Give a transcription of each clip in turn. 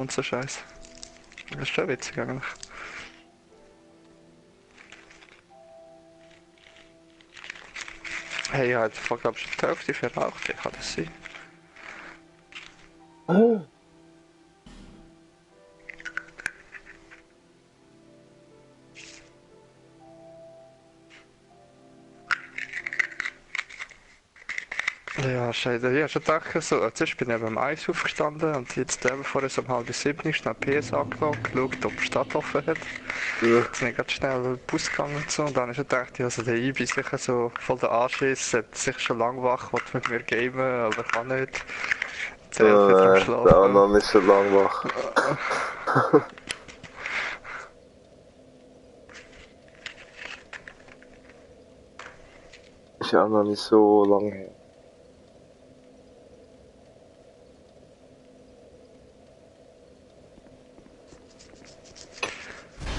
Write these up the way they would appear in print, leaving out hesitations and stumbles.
und so Scheiß. Das ist schon witzig eigentlich. Hey, ja, jetzt glaube ich schon die Hälfte verraucht, wie kann das sein? Ja, scheiße, ich habe schon gedacht, so, zuerst bin ich eben am Eis aufgestanden und jetzt eben vorher so um 6:30 schnell PS angeloggt, geschaut, ob die Stadt offen hat. Ja. Jetzt bin ich ganz schnell in den Bus gegangen und so und dann habe ich schon gedacht, ja, also der Ibi ist sicher so voll der Anschiss, hat sicher schon lang wach, will mit mir gamen, aber kann nicht. Jetzt wieder am Der auch Schlafen. noch nicht so lang wach. Ist ja auch noch nicht so lange her.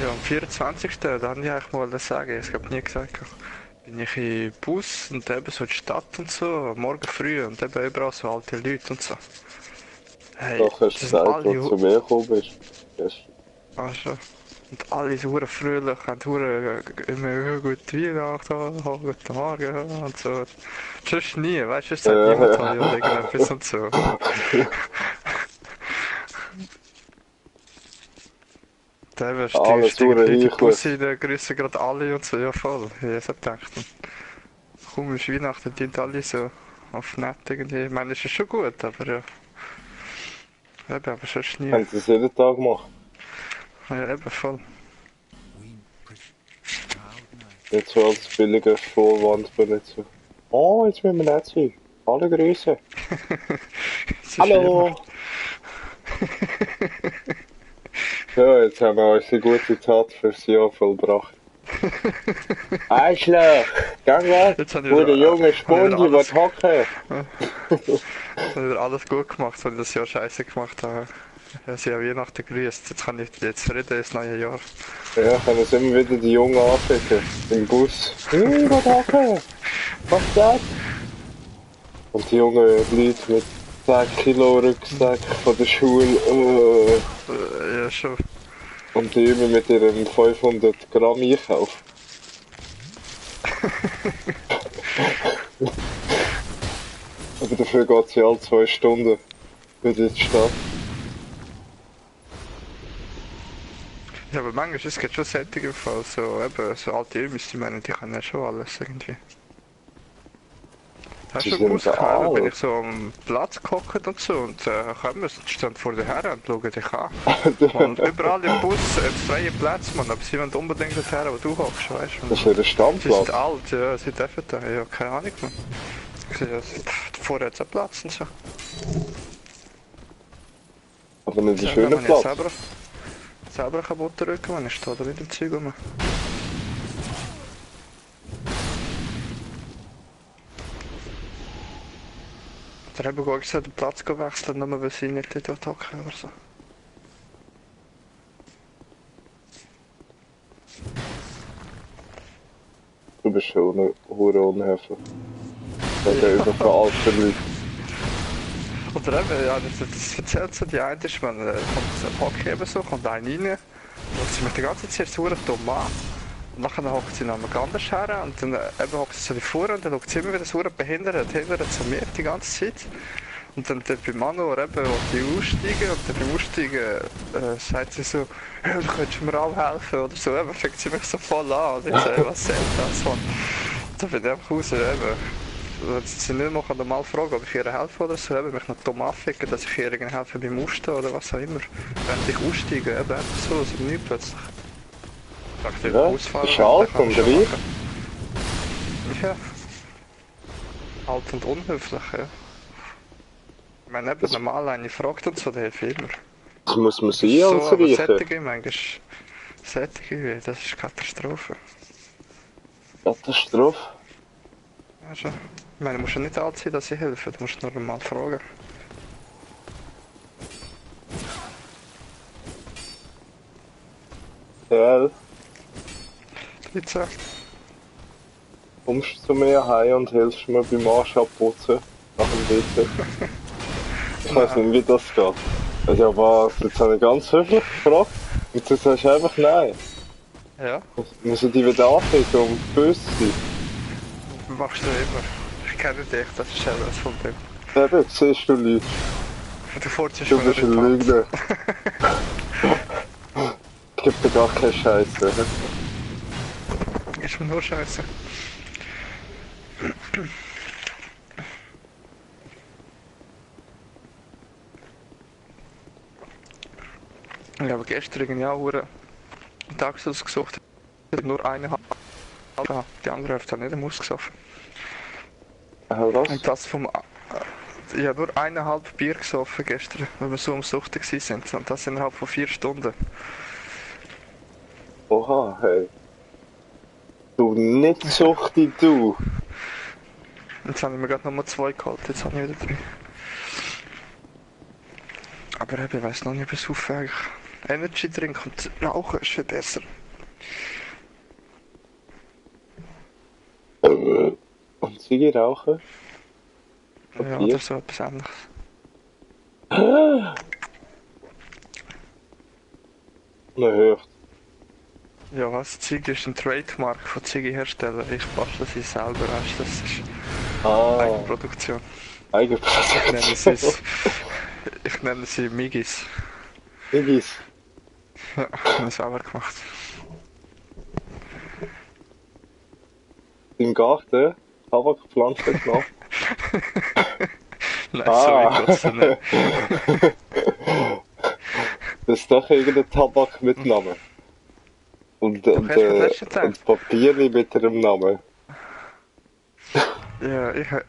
Ja, am 24. da wollte ich eigentlich mal sagen, ich habe nie gesagt, bin ich im Bus und eben so in die Stadt und so, morgen früh und eben überall so alte Leute und so. Hey, Doch, hast du das sind gesagt, wo du zu mir gekommen bist. Gestern. also, und alle sind hure fröhlich, haben hure immer gute Weihnachten, guten Morgen und so. Sonst nie, weißt du, es sagt niemand Hallo oder irgendetwas und so. Da Alles stiegen hure die Leute in den Bus Eichhus. rein, grüßen gerade alle und so, ja voll. Ich hab gedacht, kaum ist Weihnachten, die alle so auf nett irgendwie. Ich meine, es ist schon gut, aber ja. Eben, aber sonst nie. Haben sie es jeden Tag gemacht? Ja, eben voll. Jetzt so als billiger Vorwandbenutzer. Oh, jetzt müssen wir nett sein. Alle Grüße. Das ist Hallo! Ja, jetzt haben wir unsere gute Tat fürs Jahr vollbracht. Arschloch! Gang weg! Jetzt haben Wo der junge Spundi alles, wird hocken! wieder alles gut gemacht, weil ich das Jahr scheiße gemacht habe. Ja, sie haben Weihnachten gegrüßt. Jetzt kann ich jetzt reden ins neue Jahr. Ja, können uns immer wieder die Jungen anficken. Im Bus. Hey, wird hocken! Was ist das? Und die jungen Leute mit 10 Kilo Rucksack von der Schule. Ja, schon. Und die immer mit ihrem 500 Gramm Einkauf. Aber dafür geht sie alle 2 Stunden wieder in die Stadt. Ja, aber manchmal es gibt schon solche Fall, so eben, so alte Irmis, die meinen, die können ja schon alles irgendwie. Hast Sie du sind gewusst, da eben, bin alt. ich so am Platz gehockt und so und kommen, sie stehen vor dir her und schauen dich an. Und überall im Bus freie Plätze, man, aber sie wollen unbedingt dorthin, wo du hockst, weißt du. Das ist ja der Sie Stammplatz. sind alt, ja, sie dürfen da, ja, keine Ahnung, man. Ich sehe, ja, vorher hat es einen Platz und so. Aber nicht ein Ja, schöner wenn man ja Platz. selber kaputt rücken, man ist da mit dem Zeug rum. Der haben gar gesagt, den Platz wechseln, nur weil sie nicht dort hocken oder so. Du bist schon hure unhöflich. Gegenüber von alten Leuten. Oder eben, ja, das erzählt so, die eine ist, man kommt Hockey eben so, kommt einer rein, und sie mit der ganzen Zeit so dumm an. Und nachher hockt sie noch mal anders her und dann eben hockt sie so wie vor und dann schaut sie immer wieder so behindert zu mir die ganze Zeit. Und dann bei Manu eben, will die aussteigen und dann beim Aussteigen sagt sie so, ja, du könntest mir auch helfen oder so, eben fängt sie mich so voll an und ich so, was soll das, Mann? Und dann bin ich einfach raus, eben. Wenn sie nicht mal normal fragen, ob ich ihr helfe oder so, eben mich noch dumm anficken, dass ich ihr helfe beim Aufstehen oder was auch immer. Wenn ich aussteige, eben einfach so, aus dem Nichts plötzlich. Sagt der Ja, Busfahrer, ist alt kann und ich schon reich. machen. Ja. Alt und unhöflich, ja. Ich meine, eben normal eine fragt und so, der hilft immer. Das muss man Das sein ist so, als aber Reiche. Sättige manchmal, Sättige, das ist Katastrophe. Katastrophe. Also, ich meine, du musst ja nicht alt sein, dass ich helfe, du musst nur normal fragen. Ja, 13. kommst zu mir heim und hilfst mir beim Arsch abputzen. Nach dem WC. Ich weiß nicht, wie das geht. Ja, was? Jetzt habe ich ganz höflich gefragt. Und du sagst einfach nein. Ja, Müssen die wieder anficken und böse sein? machst du immer. Ich kenne dich, das ist selber das Problem. Eben, siehst du Leute. Du furzt Du mir nicht bist in ein die Hand. Lügner. Gibt dir gar keine Scheiße. Ist mir nur scheiße. Ich habe gestern irgendwie auch einen Tag ausgesucht. Ich habe nur eine Hand gehabt. Die andere Hälfte habe ich nicht ausgesoffen. Was? Und das vom. Ich habe nur 1,5 Bier gesoffen gestern, weil wir so umsuchtig sind. Und das innerhalb von 4 Stunden. Oha, hey. Du nicht suchtig, du. Jetzt habe ich mir gerade nochmal 2 geholt, jetzt habe ich wieder 3. Aber eben, ich weiss noch nicht, was eigentlich. Energy Drink und Rauchen ist viel besser. Und Ziege rauchen? Ja, Bier? oder so etwas ähnliches. Man hört. Ja, was? Ziege ist ein Trademark von Ziegeherstellern. Ich bastle sie selber, weißt du, das ist Eigenproduktion. Ich nenne Eigenproduktion. ich nenne sie Migis. Igis. Ja, habe ich selber gemacht. Im Garten? Tabakpflanze genommen? Nein, so weit geht's dann nicht. Das ist doch irgendein Tabak mit Namen. Und, Du hast mir letztens gedacht. und Papierli mit ihrem Namen. Ja, ich habe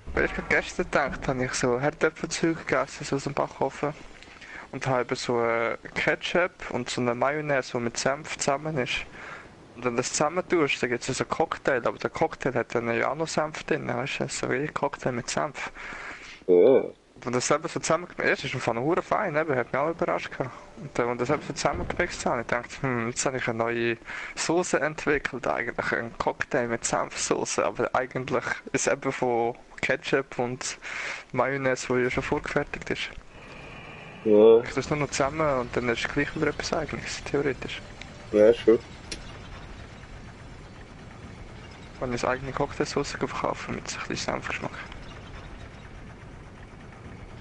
gestern gedacht, habe ich so Herdöpfelzeug gegessen, so aus dem Backofen. Und habe so Ketchup und so eine Mayonnaise, die mit Senf zusammen ist. Und wenn du das zusammen tust, dann gibt es so einen Cocktail, aber der Cocktail hat dann ja auch noch Senf drin, weißt du? So wie ein Cocktail mit Senf. Ja. Und das selber so zusammengemixt, ist von hure fein, eben, hat mich auch überrascht gehabt. Und wenn das selber so zusammengemixt habe, ich dachte, jetzt habe ich eine neue Soße entwickelt, eigentlich ein Cocktail mit Senfsoße, aber eigentlich ist es eben von Ketchup und Mayonnaise, die ja schon vorgefertigt ist. Ja, Ich das nur noch zusammen und dann ist es gleich wieder etwas Eigenes, theoretisch. ja, schon. Wenn ich eine eigene Cocktailsauce verkaufen mit so ein bisschen Senfgeschmack.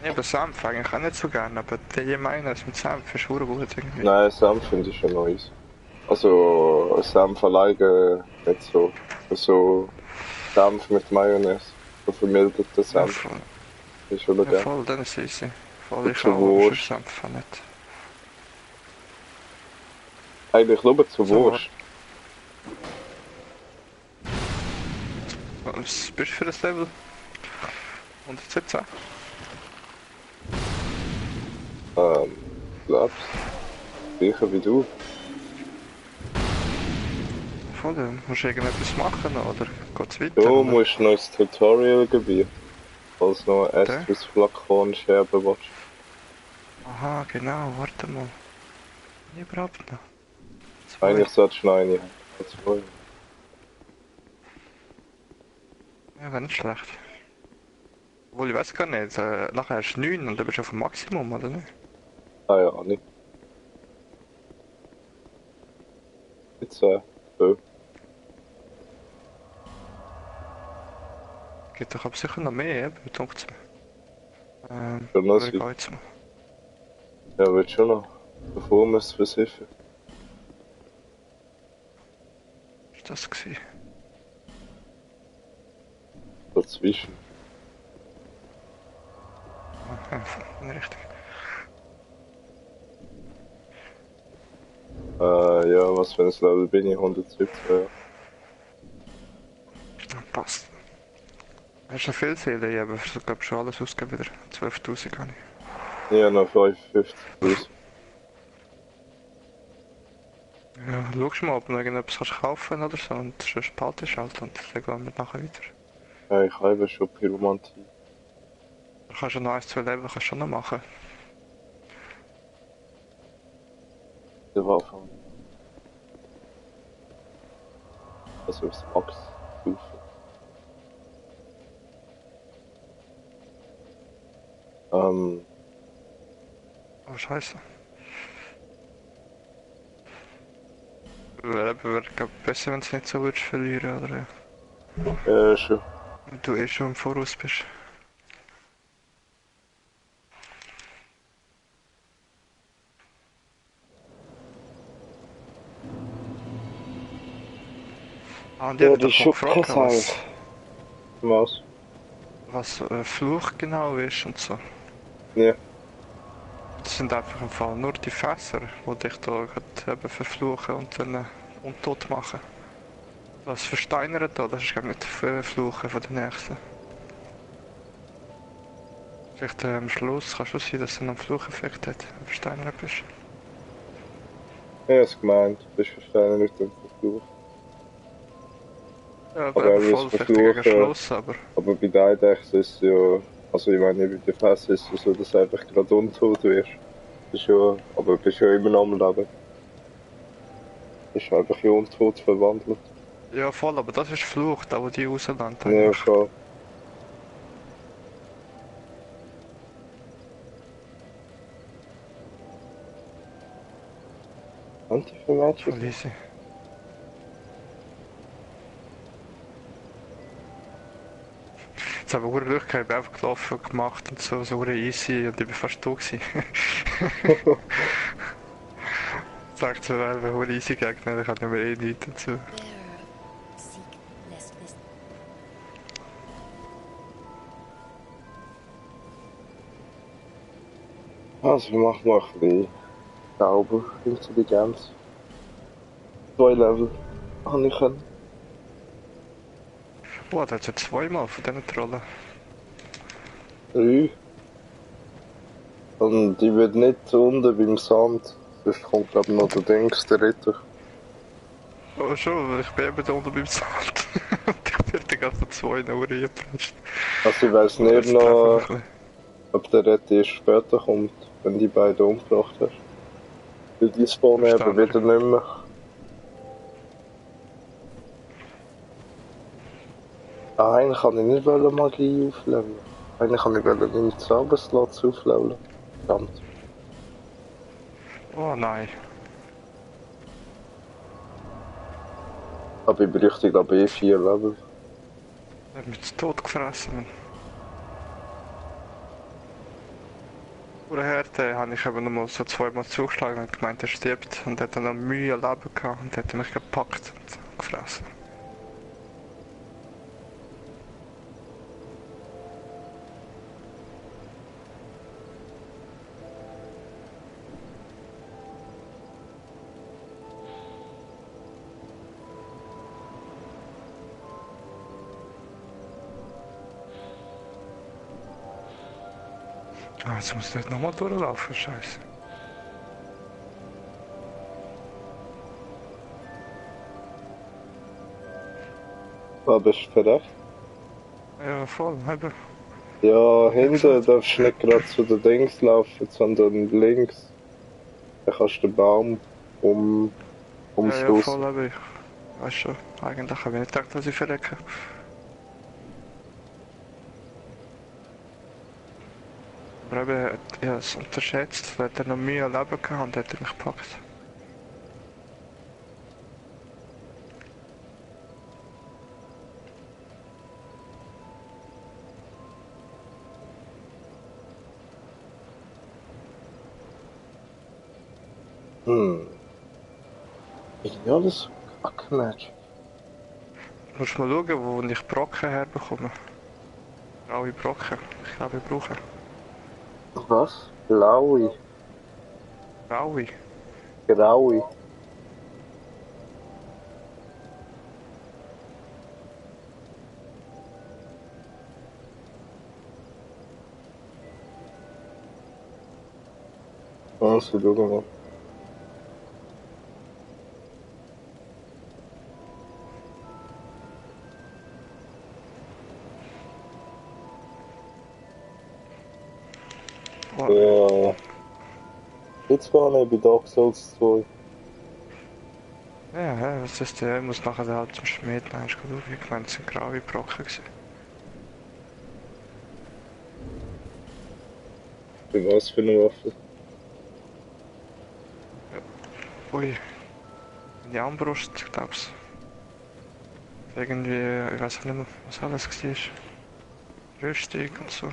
Ich habe Senf eigentlich auch nicht so gerne, aber die Mayonnaise mit Senf ist verdammt gut irgendwie. Nein, Senf finde ich schon nice. Also, Senf alleine nicht so. So Senf mit Mayonnaise. So vermilderter Ja, Senf. voll, Ist schon ja, gerne. voll, dann ist es easy. Voll, Und ich zur auch, aber Wurst. sonst Senf auch nicht. Eigentlich nur zur So, Wurst. was bist du für das Level? 117? Glaubst sicher wie du. Voll, dann musst du irgendetwas machen oder geht's weiter? Du oder? musst noch ins Tutorial-Gebiet. Falls noch ein Okay. Estrus-Flakon scherben willst. Aha, genau, warte mal. Nie überhaupt noch. 2. Eigentlich solltest du noch eine haben. Zwei. Ja, wäre nicht schlecht. Obwohl, ich weiß gar nicht, nachher hast du 9 und dann bist du auf dem Maximum, oder nicht? Ah ja, nicht. Jetzt, 12. Gibt doch aber sicher noch mehr, eben, dunkt's mir. Schon noch Aber sein. egal jetzt mal. Ja, wird schon noch. Bevor wir es versiffen. Was war das gewesen? Dazwischen. Ja, richtig. Ja, was für ein Level bin ich? 117, ja. Ja, passt. Hast du noch viel Seele? Ich habe glaube schon alles ausgegeben wieder. 12.000 kann ich. Ja, noch 55.000. Ja, schau mal, ob du noch irgendetwas kannst kaufen oder so und sonst behaltest du halt und dann gehen wir nachher weiter. Ja, ich habe schon Pyromantie. Du kannst ja noch 1, 2 Level kannst du schon noch machen. Der Waffe. Also aufs Max rufen. Oh, scheiße. Wäre glaub besser, wenn es nicht so würdest verlieren, oder? Ja, schon. Wenn du eh schon im Voraus bist. Ah, und ich Ja, habe das ist doch mal schon kein gefragt, Safe. Was? was Fluch genau ist und so. Ja. Das sind einfach im Fall nur die Fässer, die dich da gerade eben verfluchen und dann untot machen. Was versteinert da, das ist gar nicht Fluchen von den Nächsten. Vielleicht am Schluss kann schon sein, dass es einen Flucheffekt hat, wenn du versteinert bist. Ja, es gemeint. Das ist verstanden nicht den Verfluch. Ja, aber Aber eben auch das voll vielleicht gegen Verfluchen. Schluss, aber Aber bei der Eidechse ist es ja. Also, ich meine, bei der Fässer ist es so, dass du einfach gerade untot wirst. Das ist ja. Aber du bist ja immer noch am Leben. Ist einfach in untot verwandelt. ja voll, aber das ist Fluch, da wo die rauslandet Ja, eigentlich. voll. Anti-Magic? Voll easy. Jetzt haben wir Glück gehabt, ich bin einfach gelaufen und gemacht und so, so easy und ich bin fast da gewesen. Sagt so, weil wir easy Gegner, da kann ich mir eh nichts dazu. Bearer, seek lest this. Also, wir machen mal ein bisschen sauber. Intelligenz. 2 Level. Habe ich können. Boah, da hat es ja zweimal von diesen Trollen. 3. Und die wird nicht unten beim Sand. Sonst kommt, glaube ich, noch der Dings, der Ritter. Oh schon, ich bin eben da unten beim Sand. Und ich werde die ganzen zwei noch reingepresst. Also, ich weiss nicht noch, ob der Ritter erst später kommt, wenn die beiden umgebracht hast. Weil die spawnen eben Verstanden. wieder nicht mehr. Ah, eigentlich kann ich nicht Magie aufleveln. Eigentlich kann ich meinen Zauberslots aufleveln. Verdammt. Oh nein. Aber ich bräuchte, glaube ich, 4 Level. Er hat mich zu Tod gefressen, Mann. Vorher habe ich eben noch mal so zweimal zugeschlagen und gemeint, er stirbt. Und er hat dann noch Mühe Leben gehabt und hat mich gepackt und gefressen. Ah, jetzt muss ich dort nochmal durchlaufen, scheiße. Ah, bist du verreckt? Ja, voll, eben. Ja, Hab ich hinten gesagt. darfst du nicht gerade zu den Dings laufen, sondern links. Dann kannst du den Baum Ja, ja, umstoßen. voll, aber ich weiß schon. Eigentlich habe ich nicht gedacht, dass ich verrecke. Aber eben, ich habe es unterschätzt, weil er noch Mühe Leben gehabt und hat mich gepackt. Hm. Ja, das ist Kackmatch. Musst mal schauen, wo ich Brocken herbekomme. Graue Brocken. Ich glaube, ich brauche. Was? Blaue. Graue. Graue. Also, schau mal. Boah. Ja. Jetzt war ich bei Dark Souls 2. Ja, ja, was ist der? Ich muss nachher halt zum Schmied. Nein, ich schauen. Ich meine, es sind graue Brocken gewesen. Für was für eine Waffe? Ui, meine Armbrust, glaub's. Irgendwie, ich weiß auch nicht mehr, was alles war. Rüstung und so.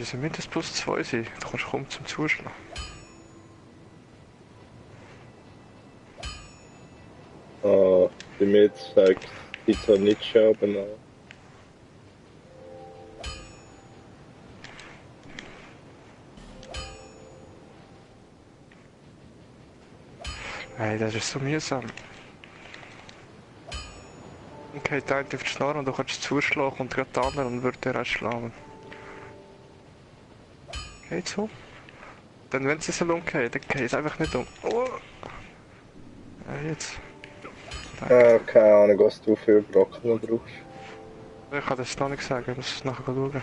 Es mindestens plus 2 sein, da kannst du kaum zum Zuschlagen. Ah, bei mir zeigt die zwar nicht Scherben an. Hey, das ist so mühsam. Okay, der eine auf die Schnarre und du kannst zuschlagen und gerade der andere und wird der auch schlagen. Geht so? Dann wenn sie so umgeht, dann geht es einfach nicht um. Oh! Ja, jetzt. Ah, keine Ahnung, was du für Brocken brauchst. Ich kann das noch nicht sagen, ich muss nachher schauen.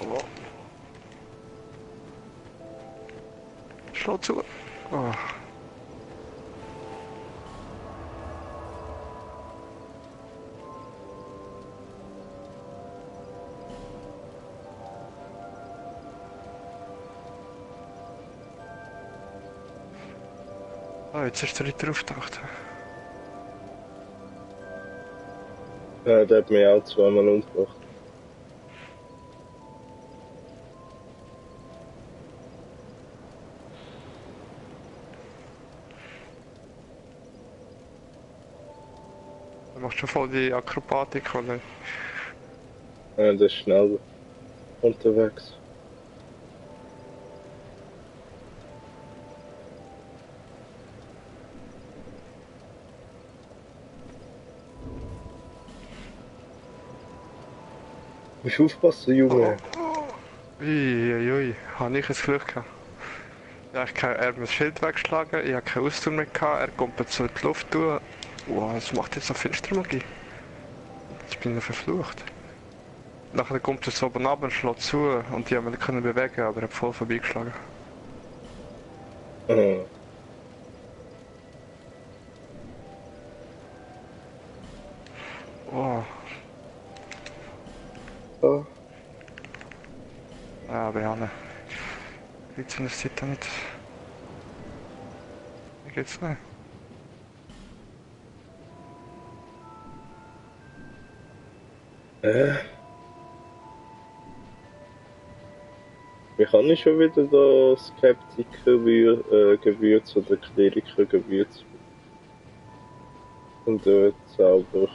Oh. Schlag zu. Oh. Ah, jetzt ist der Ritter aufgetaucht. Ja, der hat mich auch zweimal umgebracht. Du machst schon voll die Akrobatik, oder? Ja, der ist schnell unterwegs. Du musst aufpassen, Junge. Uiuiui, habe ich ein Glück gehabt. Ja, er hat mir das Schild weggeschlagen, ich habe keine Ausdauer mehr gehabt, er kommt jetzt so in die Luft durch. Wow, was macht jetzt noch Finstermagie? Jetzt bin ich verflucht. Nachher kommt er so oben runter und schlägt zu und die haben mich nicht bewegen, aber er hat voll vorbeigeschlagen. Ah. Oh, Ah. ja, aber ja, ne. Jetzt in der Zeit auch nicht. Wie geht's nicht? Wie kann ich schon wieder da Skeptiker-Gewürz oder Kleriker-Gewürz und dort selber,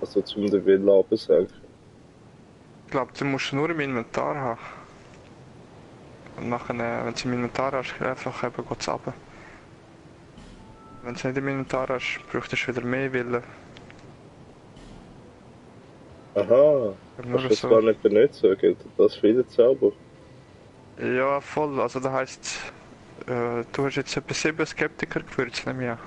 also zum den Willen absenken? Ich glaube, du musst nur im Inventar haben. Und nachher, wenn du im Inventar hast, einfach eben geht's runter. Wenn du es nicht im Inventar hast, brauchst du wieder mehr Willen. Aha, Nur kannst du das so. gar nicht benutzen, gilt das wieder selber? Ja, voll. Also das heisst, du hast jetzt etwa 7 Skeptiker gewürzt, nehme ich an.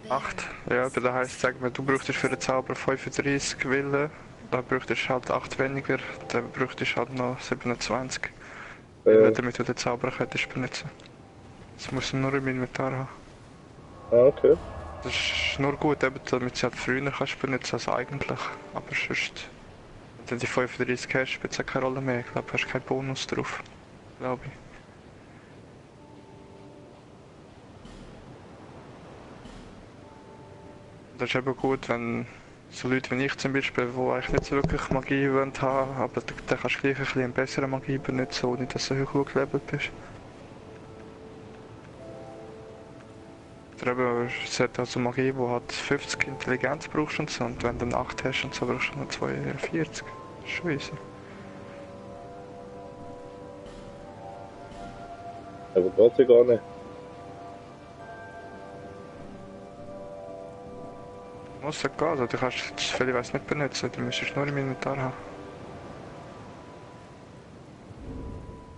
8? Ja, aber das heisst, sagen wir, du brauchtest für den Zauber 35 Willen, dann brauchtest du halt 8 weniger, dann brauchtest du halt noch 27 Willen, damit du den Zauber könntest benutzen. Das musst du nur im Inventar haben. Ah, okay. Das ist nur gut, eben, damit du es halt früher kannst benutzen als eigentlich. Aber sonst, wenn du die 35 hast, spielt es auch keine Rolle mehr. Ich glaube, du hast keinen Bonus drauf. Glaube ich. Das ist eben gut, wenn so Leute wie ich zum Beispiel, die eigentlich nicht so wirklich Magie wollen haben, aber dann kannst du gleich ein bisschen bessere Magie benutzen, ohne dass du hoch gelevelt bist. Oder eben, es hat also Magie, wo halt 50 Intelligenz brauchst und so, und wenn du dann 8 hast und so, brauchst du noch 42. Das ist schon easy. Aber geht ja gar nicht. Muss ja gehen, also du kannst das vielleicht nicht benutzen, du müsstest nur im Inventar haben.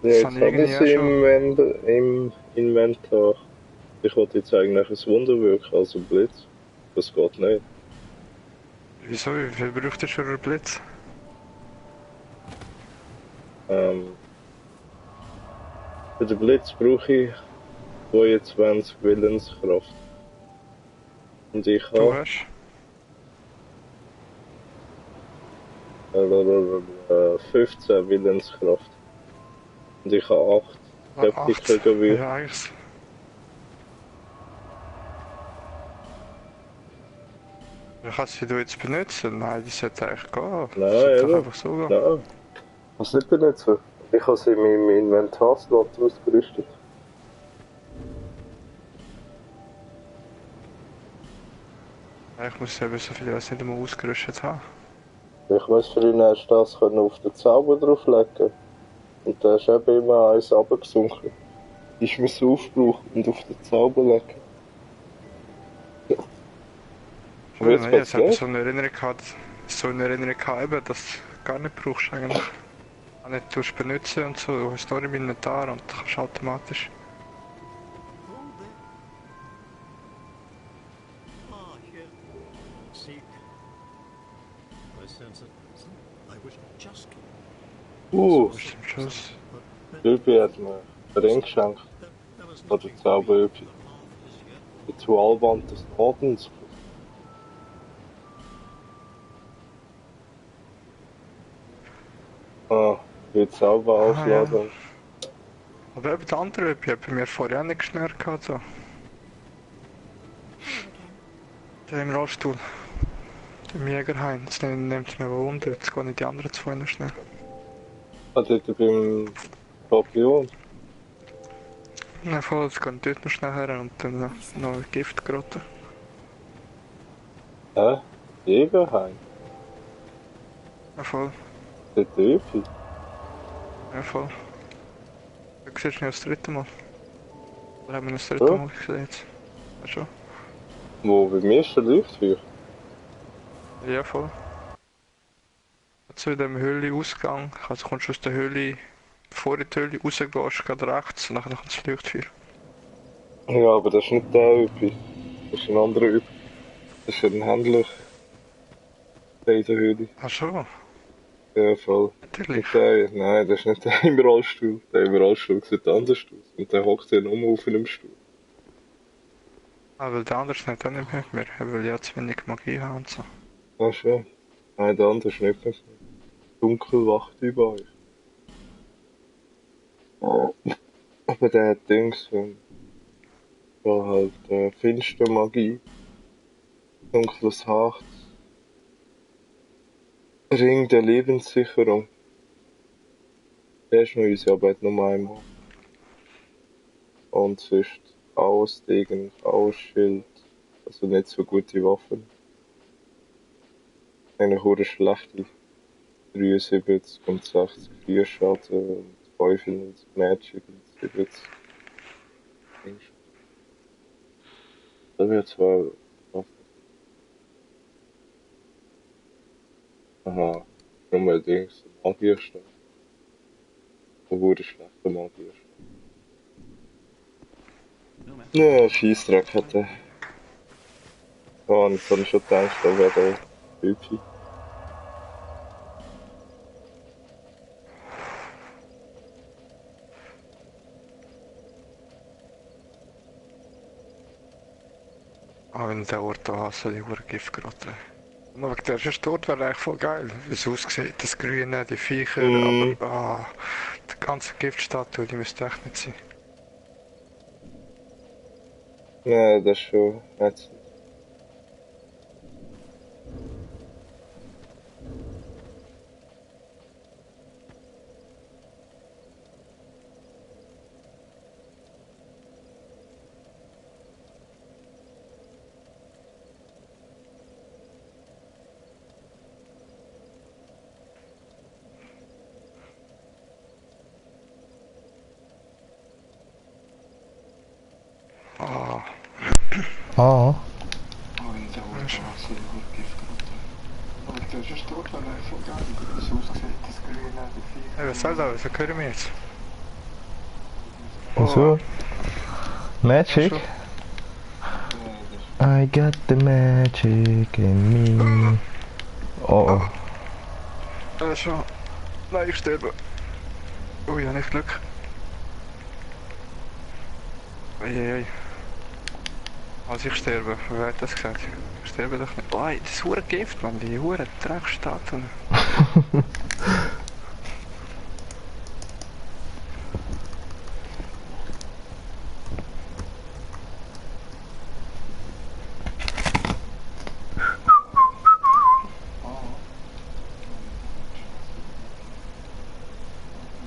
Ja, Das jetzt habe ich habe ich irgendwie sie auch im Inventar. Ich wollte jetzt eigentlich ein Wunder wirken, also Blitz. Das geht nicht. Wieso? Wie viel braucht ihr für einen Blitz? Für den Blitz brauche ich 22 Willenskraft. Und ich Du habe. hast? Lalalala. 15 Willenskraft. Und ich habe 8 Skeptiker gewählt. Ja, eigentlich. Kannst du jetzt benutzen? Nein, das sollte eigentlich gehen. Das Nein, sollte doch eben. einfach so gehen. Nein. Was nicht benutzen? Ich habe sie in meinem Inventarslot ausgerüstet. Ich muss eben so viel als nicht einmal ausgerüstet haben. Ich weiß, für ihn hast du das können auf den Zauber drauflegen. Und da ist eben immer eins runtergesunken. Ich muss aufbrauchen und auf den Zauber legen. Oh, Jetzt nein, geht's jetzt habe ich nicht. so eine Erinnerung gehabt, eben, dass du gar nicht brauchst eigentlich. Auch nicht tust benutzen und so, du hast nur im Inventar und kannst automatisch. Hold it. Ah, here. Seek. I sense it. I wish just to. Was ist im Schuss? Übi hat mir einen Ring geschenkt. There was Oder nothing Zauberübi. the half is yet. Die Dualwand des Nordens. Ah, die Zauber aufladen. Aber eben der andere Übi hat bei mir vorher auch nicht geschnürt gehabt. So. Hello again. Der im Rollstuhl. Der Jägerhain. Jetzt nimmt es mir Wunder, jetzt gehen nicht die anderen zwei noch schnell. Ah, dort beim Papillon. Ja, voll, jetzt gehen dort noch schnell her und dann noch Gift gerotten. Hä? Jägerheim? Ja, voll. Dort Übi? Ja, voll. Du siehst mich das dritte Mal. Oder haben wir das dritte Ja. Mal gesehen jetzt? Ja, schon. Wo bei mir ist der Leuchtfeuer? Ja, voll. Zu dem Höhle-Ausgang, also kommst du aus der Höhle, bevor du in die Höhle rausgehst, geht rechts und dann kommt das Leuchtfeuer. Ja, aber das ist nicht der Übi. Das ist ein anderer Übi. Das ist ein Händler. Der in der Höhle. Ach schon, Ja, voll. natürlich. Und der, nein, das ist nicht der im Rollstuhl. Der im Rollstuhl sieht anders aus. Und der hockt ja nur auf einem Stuhl. Ah, weil der andere nicht auch nicht mehr, er will ja zu wenig Magie haben und so. Ah, schon. Nein, der andere ist nicht mehr so. Dunkel wacht über euch. Aber der hat Dings, ja halt, Finstermagie. Dunkles Herz. Ring der Lebenssicherung. Der ist nur unsere Arbeit nur einmal. Und sonst Ausdegen, Ausschild. Also nicht so gute Waffen. Eine hure schlechte. 73 und 60 4 Schaden und 95 Magic und 70 Dings. Da wird zwar Waffen. Aha, nochmal Dings, Magierstab. Obwohl der schlechte Magierstab. Ja, Scheissdreck hat er. Ja, und jetzt habe ich schon gedacht, da wäre der Hüpfi. Ah, wenn der Ort da hast, die Uhr Gift geraten. Und wegen der ersten Tod wäre eigentlich voll geil, wie es aussieht, das Grüne, die Viecher, aber die ganze Giftstatue, die müsste echt nicht sein. Ja, das ist schon ätzend. Ah, Ah, wenn der Ort da hast, die Uhr Gift geraten. Aber der erste Tod wäre eigentlich voll geil, wie es aussieht, das Grüne, die Viecher. Ja, was soll das? Wieso hören wir jetzt? wieso? Magic? schon. I got the magic in me. Oh, oh. Schon. Nein, ich sterbe. Oh, ja, nicht Glück. Eieiei. Also ich sterbe, wer hat das gesagt? Ich sterbe doch nicht. Oh, das hure Gift, man, die hure Dreckstatuen.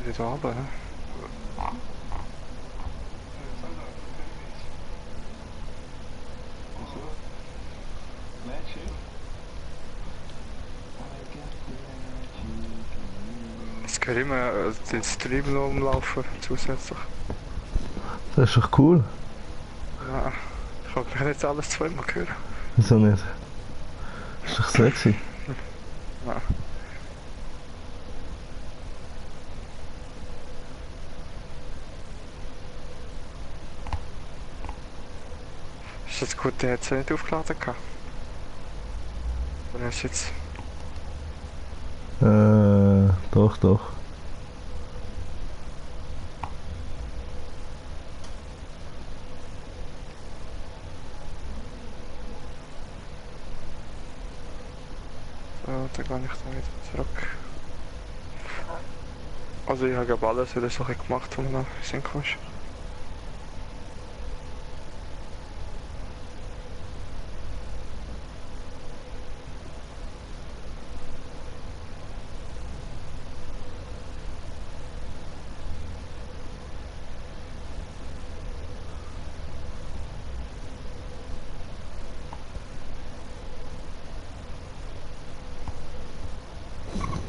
Wieder runter, hä? Jetzt kann ich immer den Stream noch umlaufen, zusätzlich. Das ist doch cool. Ja, ich kann mich jetzt alles zweimal hören. Wieso nicht? Das ist doch sexy. Ja. Ist das gut, der hat es nicht aufgeladen gehabt? Oder ist jetzt... Doch, doch. So, dann gehe ich da wieder zurück. Also ich habe alles wieder so gemacht, was man noch sehen kann.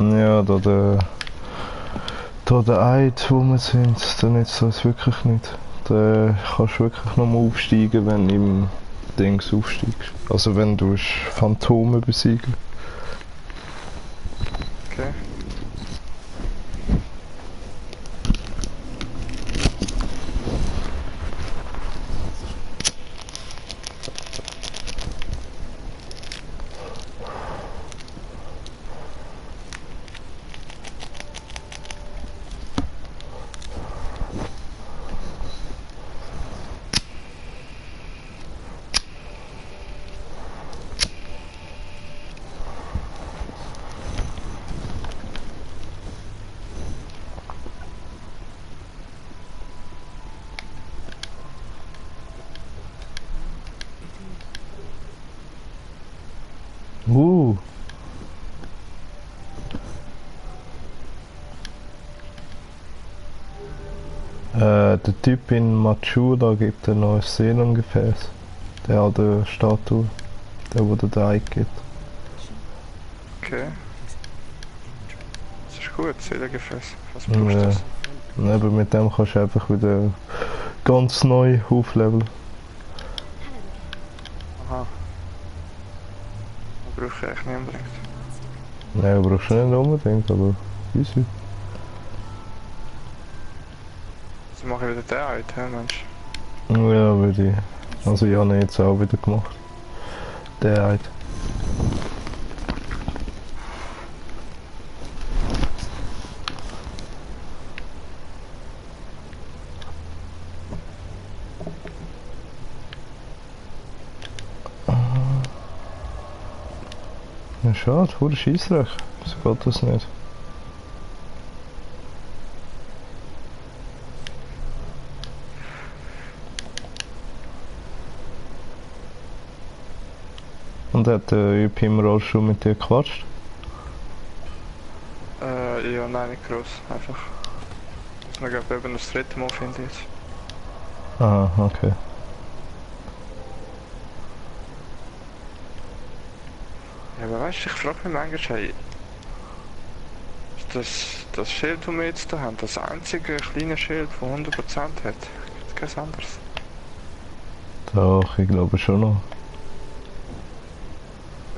Ja, da der Eid, wo wir sind, dann nützt das wirklich nicht. Da kannst du wirklich nur aufsteigen, wenn du im Dings aufsteigst. Also wenn du Phantome besiegen. Okay. Uh. Der Typ in Machula gibt ein neues Seelengefäß. Der hat eine Statue. Der, wo der Eid gibt. Okay. Das ist gut, Seelengefäß. Was brauchst du das? Ja, aber mit dem kannst du einfach wieder ganz neu aufleveln. Aha. Das brauche ich eigentlich nicht unbedingt. Nein, brauchst du nicht unbedingt, aber easy. Jetzt mache ich wieder den Eid, hä, Mensch. Ja, würde ich. Also ich habe ihn jetzt auch wieder gemacht. Der Eid. Ja, schade, hure Scheissdreck. So geht das nicht. Und hat der Üb im Rollstuhl mit dir gequatscht? Ja, nein, nicht groß. Einfach. Muss man glaube eben das dritte Mal finden jetzt. Ah, okay. Ja, aber weißt du, ich frage mich manchmal, hey, das Schild, das wir jetzt da haben, das einzige kleine Schild, das 100% hat. Gibt kein anderes. Doch, ich glaube schon noch.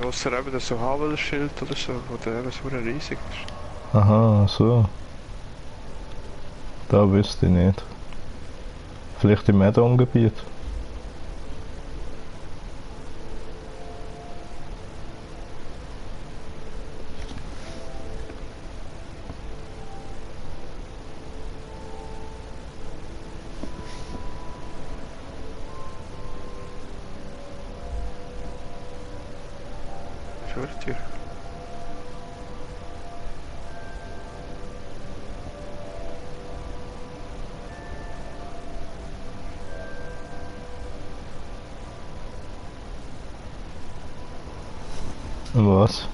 Ausser eben das so Havel-Schild oder so, wo der eben so riesig ist. Aha, so. Da wüsste ich nicht. Vielleicht im Add-on-Gebiet. Türtür. Was?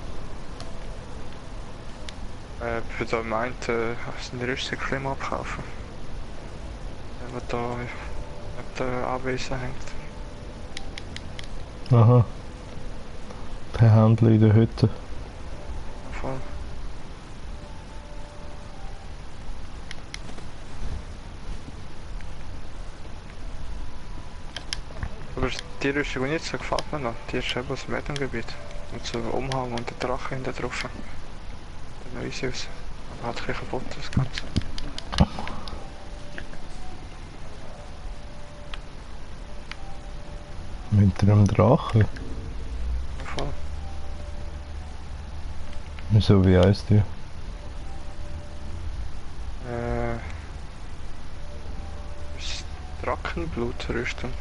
Für da meint, sind die Rüstungsklima abkaufen. Wenn man da auf der Anwesen hängt. Aha. Per Handel in der Hütte. Voll. Aber die Rüstung, die jetzt so gefällt mir noch, die ist eben aus dem Medengebiet. Mit so einem Umhang und der Drache hinten drauf. Der neue aus. Aber hat ein bisschen kaputt das Ganze. Mit einem Drachen. Voll. Wieso, wie heisst die? Ist Drachenblutrüstung.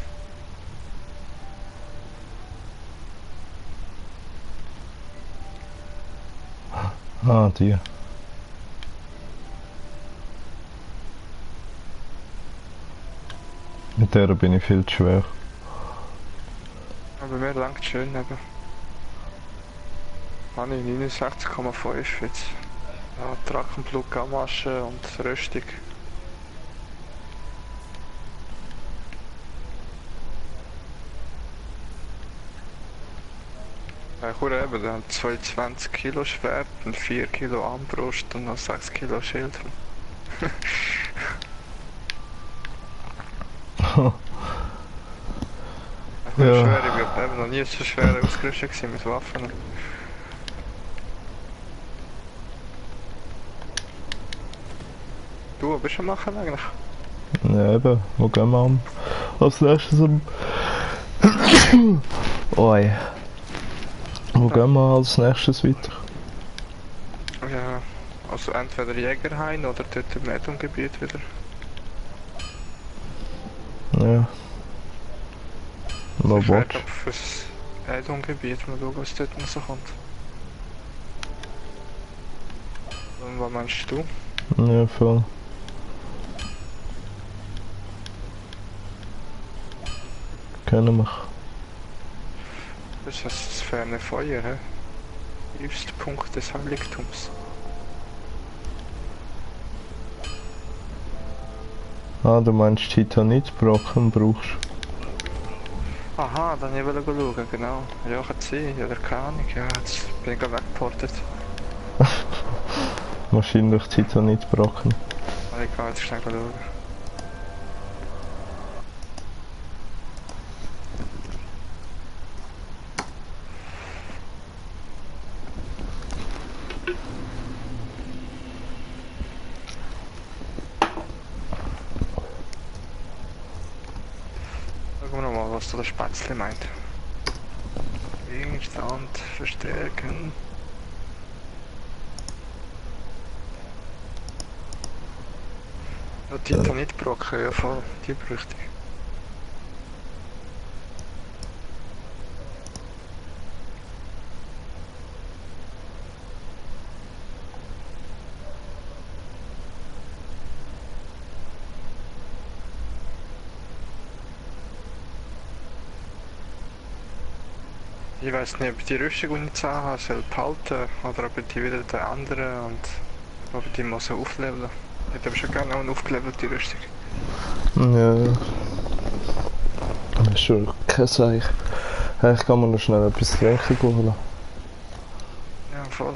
Ah, die. Mit der bin ich viel zu schwer. Aber mir langt schön eben. Habe ich 69,5 jetzt. Ja, Drachenblut, Gammasche und Rüstung. Ich habe eben dann 22 Kilo Schwert und 4 Kilo Armbrust und noch 6 Kilo Schild. Ich bin schwer, ich bin eben noch nie so schwer ausgerüstet gewesen mit Waffen. Du, was bist du am machen eigentlich? Ja, eben. Wo gehen wir als nächstes am... Oi. Wo gehen wir als nächstes weiter? Ja, also entweder Jägerhain oder dort im Medum-Gebiet wieder. Ja. Was Ich werde willst ab fürs Medum-Gebiet mal schauen, was dort noch so kommt. Und was meinst du? du? Ja, voll. Kennen wir. Das ist das ferne Feuer, hä? Tiefstpunkt des Heiligtums. Ah, du meinst Titanitbrocken brauchst. Aha, dann ich wollte schauen, genau. Ja, kann sein, oder keine Ahnung. Ja, jetzt bin ich gerade weggeportet. Wahrscheinlich Titanitbrocken. Aber ich kann jetzt schnell schauen. Schauen wir nochmal, was da der Spätzle meint. Gegenstand verstärken. Ja, Titanitbrocken, ja voll, die bräuchte ich. Ich weiß nicht, ob ich die Rüstung, die ich jetzt habe, soll behalten oder ob ich die wieder den anderen und ob ich die mal so aufleveln. Ich hätte aber schon gerne auch eine aufgelevelte Rüstung. Ja. Das ist schon kein Seich. Hey, ich kann mir noch schnell etwas zu trinken holen. Ja, voll.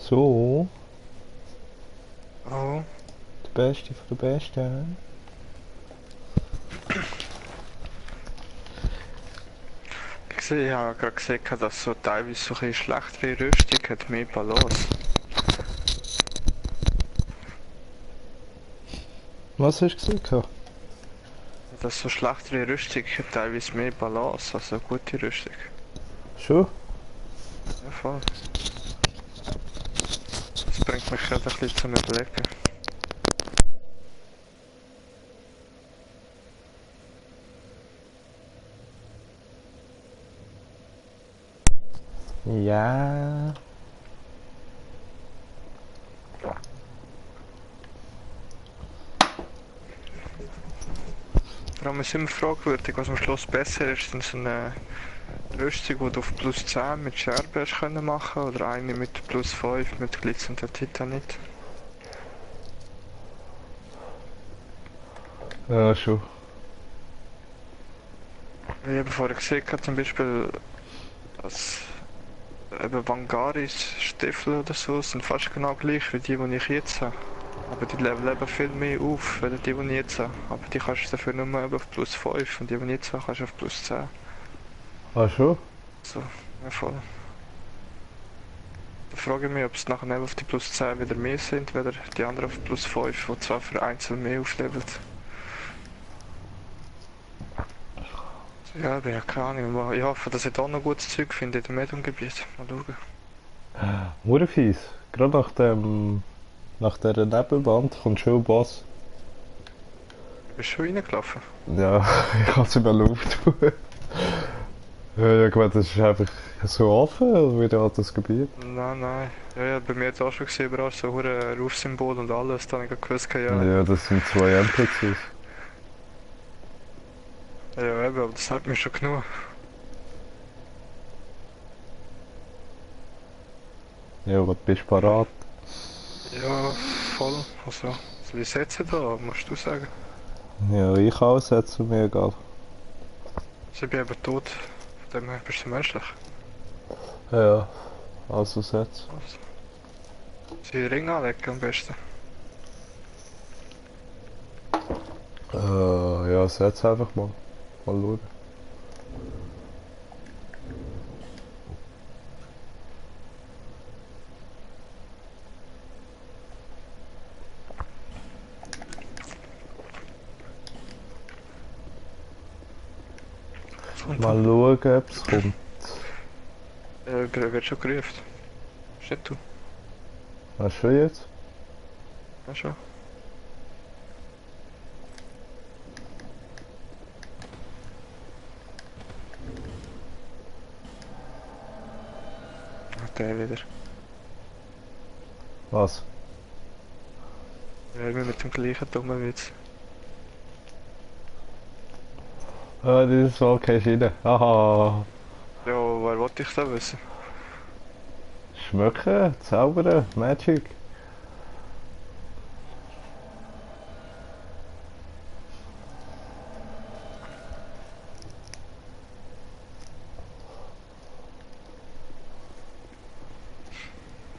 So, Oh. der Beste von der Besten. Ich habe gerade gesehen, dass so teilweise so ein bisschen schlechtere Rüstung hat, mehr Balance. Was hast du gesagt? Dass so schlechtere Rüstung hat teilweise mehr Balance, also gute Rüstung. Schon? Ja, voll. Das bringt mich gerade ein bisschen zum Überlegen. Ja. Vor allem ist immer fragwürdig, was am Schluss besser ist, denn so eine Rüstung, die du auf plus 10 mit Scherben hast können machen oder eine mit plus 5 mit glitzernder Titanit. Ja, schon. Ich habe vorher gesehen, zum Beispiel, dass eben Vangaris Stiefel oder so sind fast genau gleich wie die ich jetzt habe. Aber die leveln eben viel mehr auf, als die ich jetzt habe. Aber die kannst du dafür nur eben auf plus 5 und die ich jetzt habe, kannst du auf plus 10. Ah, schon? So, ja voll. Da frage ich mich, ob es nachher eben auf die plus 10 wieder mehr sind, oder die anderen auf plus 5, die zwar für einzeln mehr auflevelt. Ja, aber ja, keine Ahnung. Aber ich hoffe, dass ich da noch gutes Zeug finde in dem Medium-Gebiet. Mal schauen. Murfies. Gerade nach dieser Nebenwand kommt schon ein Boss. Bist du schon reingelaufen? Ja, ich kann es in der Luft tun. Ja, ich glaube, das ist einfach so offen, oder wie da das Gebiet. Nein, nein. Ja, ja, bei mir jetzt auch schon gesehen, überall so hure Rufsymbol und alles. Da habe ich gerade gewusst, ja. Ja, das sind 2 NPCs. Ja, eben, aber das hat mir schon genug. Ja, was bist du parat? Ja, voll. Also, soll ich setzen da? Musst du sagen. Ja, ich auch setzen, mir egal. Also, ich bin eben tot. Von dem her bist du menschlich. Ja, also setz. Also, soll ich den Ring anlegen am besten? Ja, setz einfach mal. Mal schauen. Mal schauen, ob es kommt. Wird schon gerufen. Ist nicht du? Hast du jetzt? Ja, schon. der wieder. Was? Ja, immer mit dem gleichen dummen Witz. Ah, dieses Mal gehst du rein. Haha. Ja, wer wollte ich da wissen? Schmöcken, zaubern, Magic.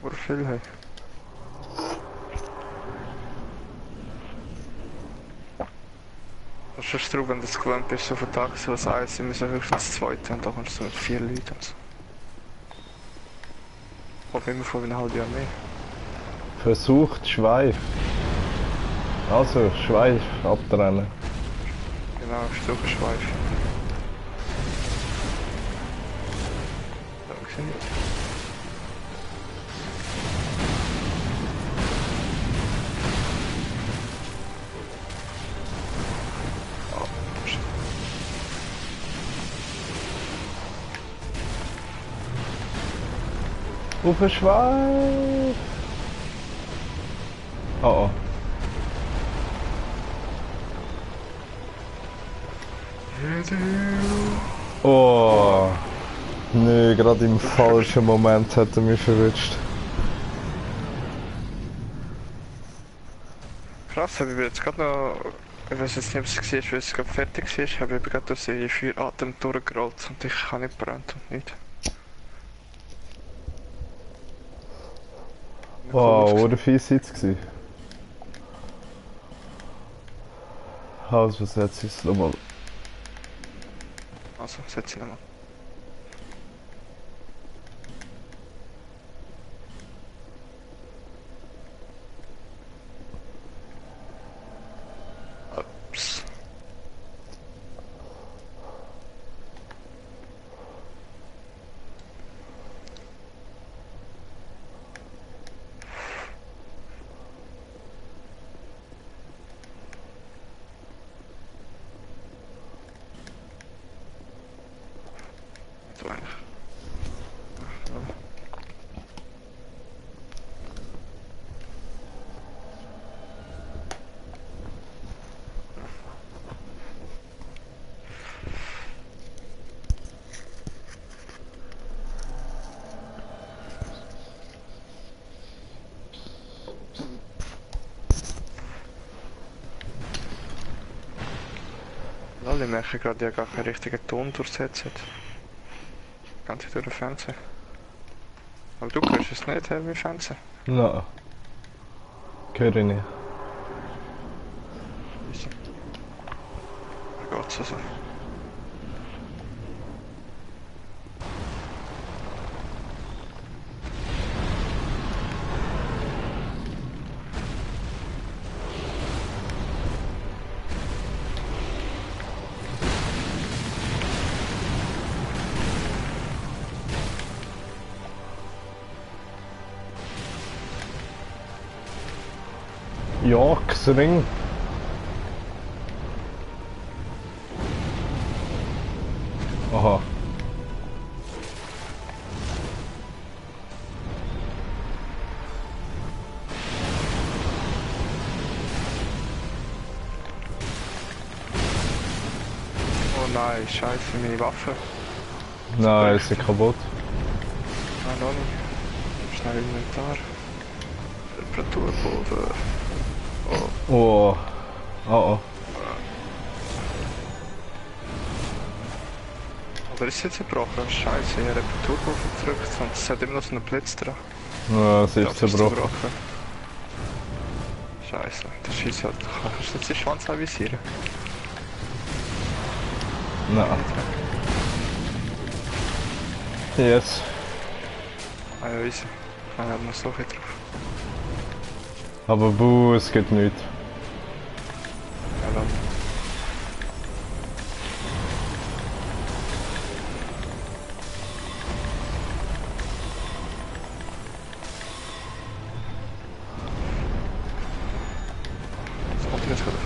Oder viel, hey. Das ist traurig, wenn du das gewöhnt bist, so von Taxi, was eins sind wir so höchstens zweite und da kommst du mit 4 Leuten und so. Kommt immer vor wie ein halbes Jahr mehr. Versucht Schweif. Also, Schweif abtrennen. Genau, Struckenschweif. Da sehe ich. Oh, shit. Auf den Schweif! Oh oh. Oh. Nö, gerade im falschen Moment hat er mich verwünscht. Krass, habe ich jetzt gerade noch, ich weiß jetzt nicht, ob es war, weil es gerade fertig war, habe ich gerade durch die 4 Atem durchgerollt und ich habe nicht gebrannt und nicht. Wow, oder fies jetzt gewesen. Also, was jetzt ist nochmal. Also, setz ihn nochmal. Ups. So eigentlich. Lol, ich merke gerade, ich habe gar keinen richtigen Ton durchsetzt. Ganz durch den Fernseher. Aber du hörst es nicht, wie Fernseher. Nein. Höre ich nicht. Wieso? Wie geht's also? Jagdring. Aha. Oh nein, scheiße, meine Waffe. Nein, ist sie kaputt. Nein, noch nicht. Schnell Inventar. Reparaturpulver. Oh, Oh. Oh oh. oder ist sie jetzt zerbrochen? Scheiße, ich habe Reparaturpulver gedrückt und es hat immer noch so einen Blitz dran. Ja, sie Ja, ist das zerbrochen. Scheiße, das schießt halt. Kannst du jetzt den Schwanz avisieren? Nein. Yes. Ah ja, weiss ich. Ich habe noch so viel drauf. Aber buh, es geht nichts. Ja, dann. Was kommt denn jetzt gerade auf?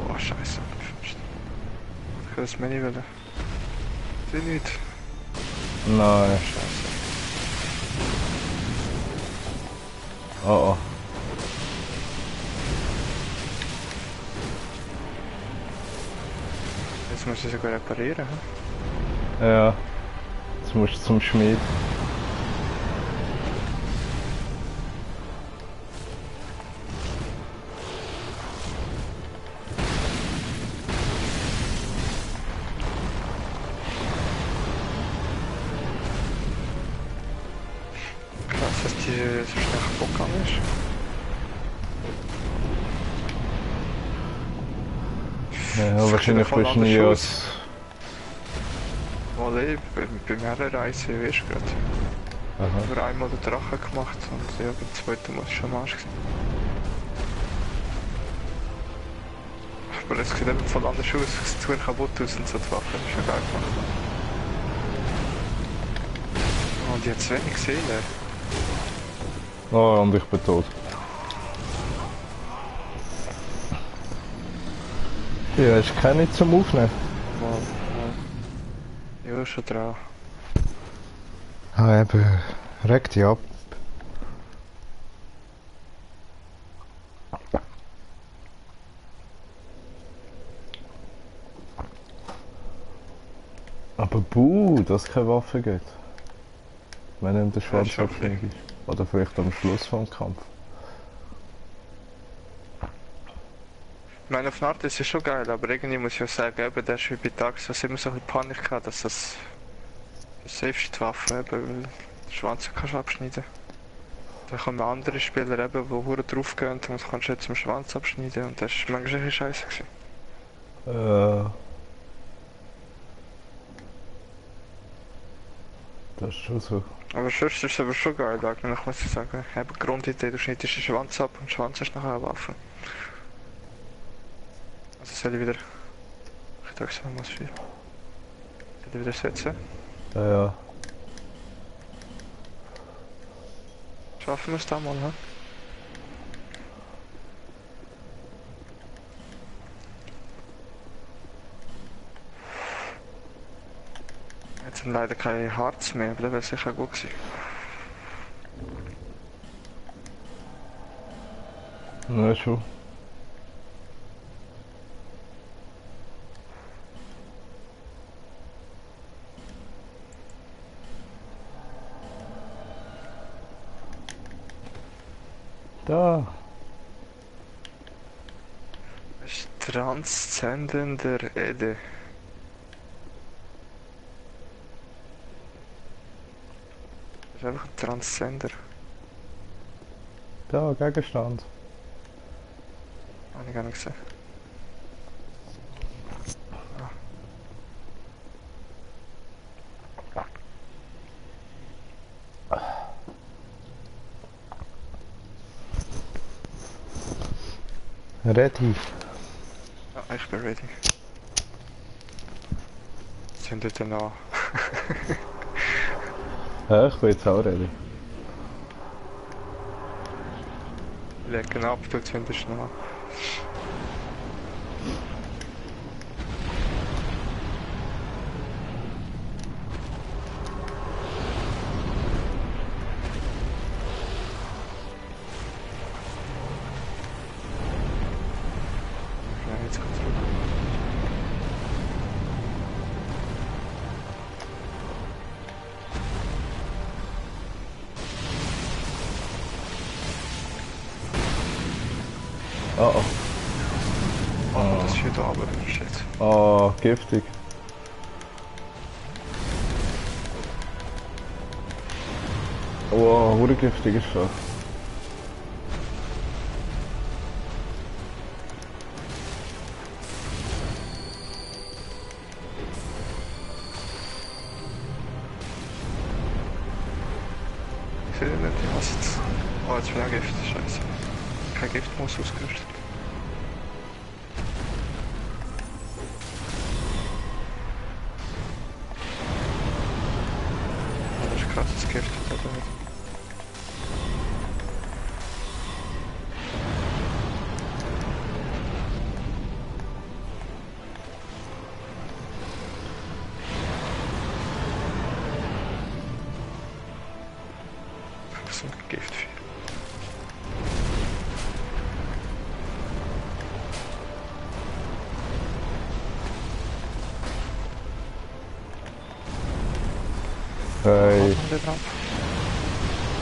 Oh, scheiße. Ich kann das Menü wählen. Sie nicht. Nein. Scheiße. Oh, Jetzt muss ich sogar reparieren. Hm? oh. Ja. Jetzt musst du zum Schmied. Krass, dass die so schnell kaputt gegangen ist. Ja, wahrscheinlich voll bist du anders nie aus. als... Mal ich, bei mehreren Reisen, weißt du gerade. Aha. Nur einmal den Drachen gemacht und ja, beim zweiten Mal schon am Arsch gewesen. Aber es sieht eben voll anders aus, es sieht super kaputt aus und so die Waffen, das ist schon geil gemacht. Oh, und die hat zu wenig Seele. Oh, und ich bin tot. Ja, ist keine zum Aufnehmen. Ja, schon dran. Ah, eben. Reg dich ab. Aber dass es keine Waffe gibt. Wenn ihm der Schwanz schon abschlägt ist. Oder vielleicht am Schluss vom Kampf. Ich meine, auf eine Art ist es schon geil, aber irgendwie muss ich auch sagen, eben, der ist wie bei Tags, was immer so ein bisschen Panik gehabt, dass das safeste Waffe eben, weil den Schwanz kannst du abschneiden. Dann kommen andere Spieler eben, die hure draufgehen und dann kannst du jetzt zum Schwanz abschneiden und das ist manchmal ein bisschen scheiße gewesen. Das ist schon so. Aber sonst ist es aber schon geil, eigentlich, muss ich sagen. Eben Grundidee, du schneidest den Schwanz ab und der Schwanz ist nachher eine Waffe. Also soll ich wieder... Ich dachte, ich muss viel. Soll ich wieder setzen? Ja. Schaffen wir es da mal, ne? Jetzt sind leider keine Harz mehr, aber das wäre sicher gut gewesen. Ja, schon. Da. Das ist transzendender Ede. Das ist einfach ein Transzender. Da, Gegenstand. Habe ich gar nicht gesehen. Ready. Ja, ich bin ready. Zündet den an. Ja, ich bin jetzt auch ready. Legen ab, du zündest ihn an. Ja, jetzt kommt's rüber. Oh oh. Oh, das ist hier da, aber shit. Oh, giftig. Oh, wurde giftig ist schon. Ich sehe nicht, was jetzt. Oh, jetzt bin ich auch Gift, scheiße. Kein Giftmus ausgerüstet. Oh, das ist krass, das Gift hat er nicht. So ein Gift. Hey. An der Rampe.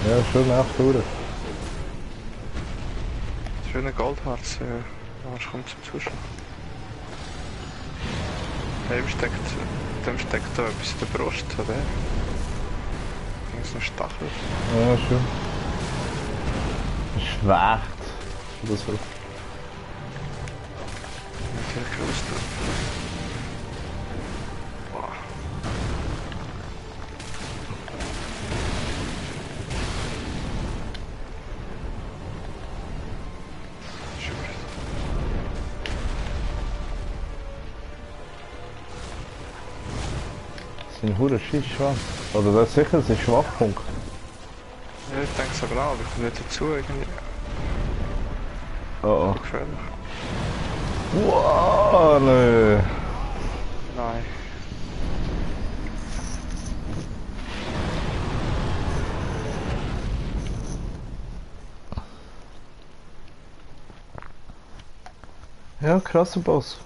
Ja, schon echt durch. Schöner Goldharz, was kommt zum Zuschauen? Dem steckt da etwas in der Brust, oder? Das ist ein Stachel. Ja, schon. Schwächt. Oder so. Natürlich groß drauf. Boah. Schön. Das sind hure Schießschwanz. Oder das ist sicher ein Schwachpunkt. Ja, ich denke es aber auch, aber ich komme nicht dazu irgendwie. Oh Gefährlich. oh. Wow, nö. Nein. Ja, krasser Boss.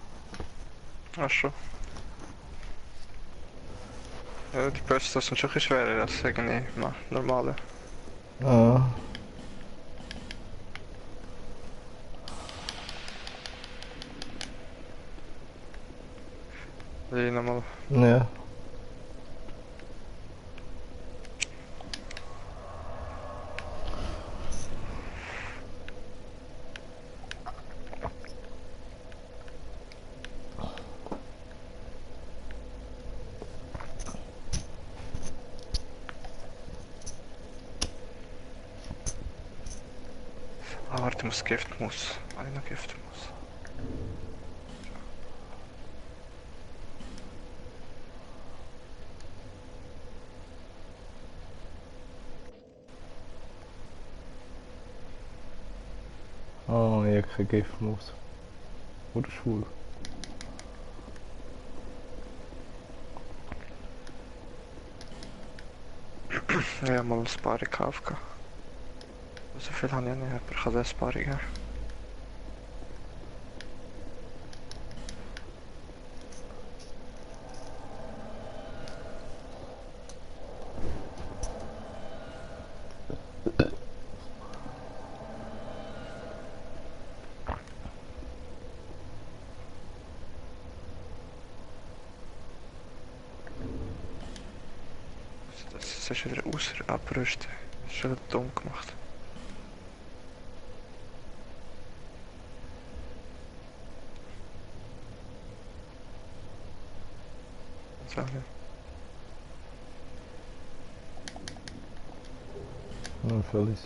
Ach schon. Ja, die Bösten sind schon ein bisschen schwerer als irgendwie normale. Ja. Die nochmal. Ja. Ah, warte, ich muss Giftmus. Einer Giftmus. Oh, ich habe kein Giftmaus. Oder schwul. Ja, mal ein Sparring gekauft. So viel habe ich ja nicht, aber ich kann das Sparring geben. Das ist wieder abrüsten. Das ist schon dumm gemacht. So, ja. Ja, völlig.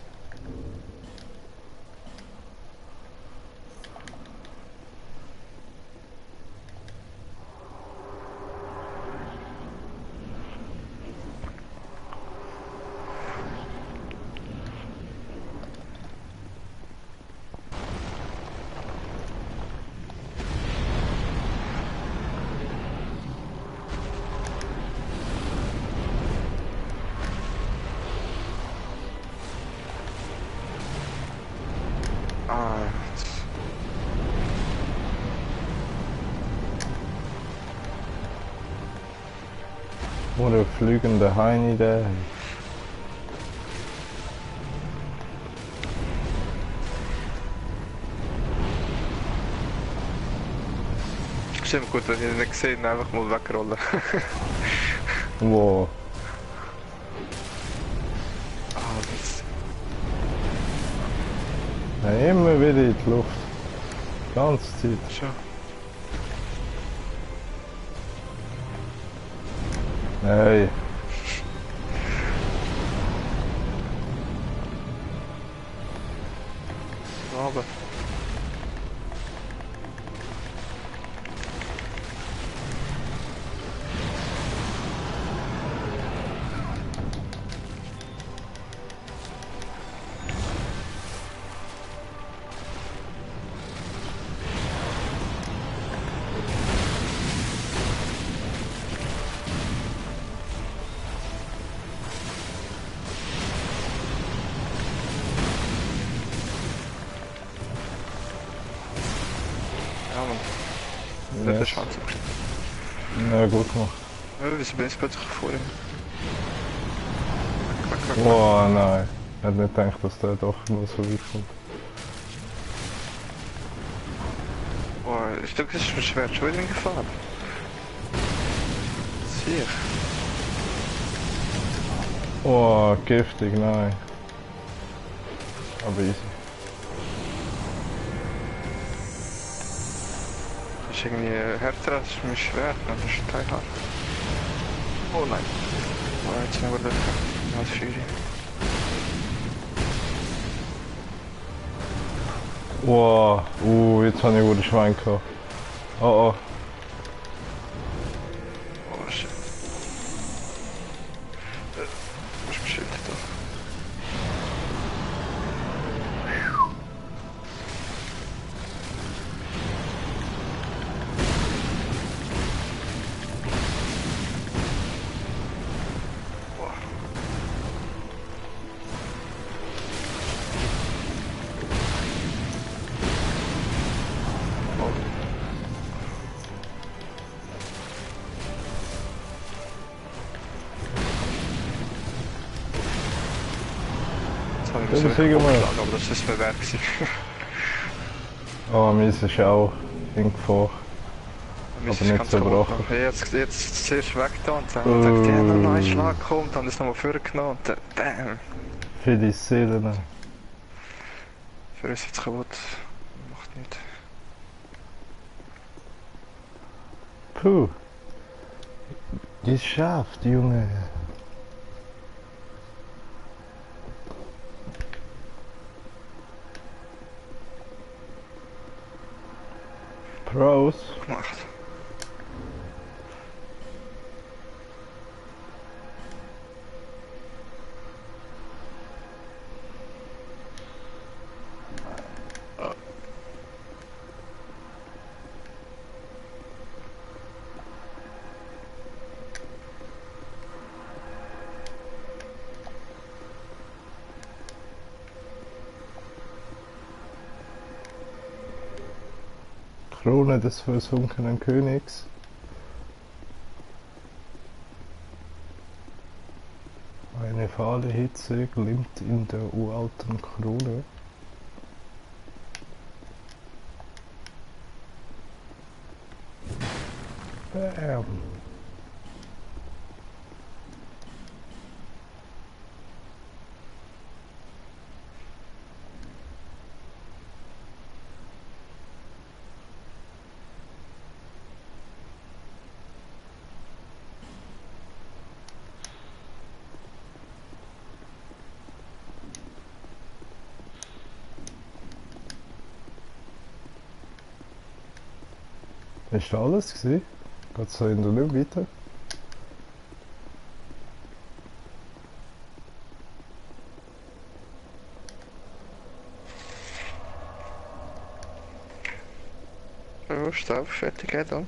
Ah, jetzt. Oder fliegende Heini der. Ist immer gut, wenn ich ihn nicht sehe, einfach mal wegrollen. Wow. Ah, das. Ja, immer wieder in die Luft. Die ganze Zeit. Schon. Hey. Aber. Ja, man. Das ist Yes. Chance. Ja, gut gemacht. Ja, wieso bin ich plötzlich vor ihm? Oh nein. Ich hätte nicht gedacht, dass der doch mal so weit kommt. Boah, ich denke, das ist mir schwer schon wieder in Gefahr. Sieh. Oh, giftig, nein. Aber easy. Das ist irgendwie härter als mein Schwert, das ist teilhart. Oh nein. Oh, jetzt sind wir da. Als Fury. Wow, jetzt habe ich wohl den Schwein gehabt. Oh oh. Oh shit. Wo ist mein Schild da? Jetzt habe ich Ja, das das kriegen wir. hochgeschlagen, aber das ist mir wert gewesen. Oh, meins ist auch in Gefahr. Mir ist Aber nicht ganz so kaputt. gebrochen. Jetzt zuerst weg da und dann dachte ich, ja, noch ein neuer Schlag kommt, dann ist es nochmal vorgenommen und dann, bam. Viele Seelen. Für uns jetzt kaputt. Macht nichts. Puh. Geschafft, Junge. Pros. Gemacht. Krone des versunkenen Königs. Eine fahle Hitze glimmt in der uralten Krone. Bam. Ist das alles gewesen? Geht's da in der nicht weiter? Oh, Staub, fertig, geht dann.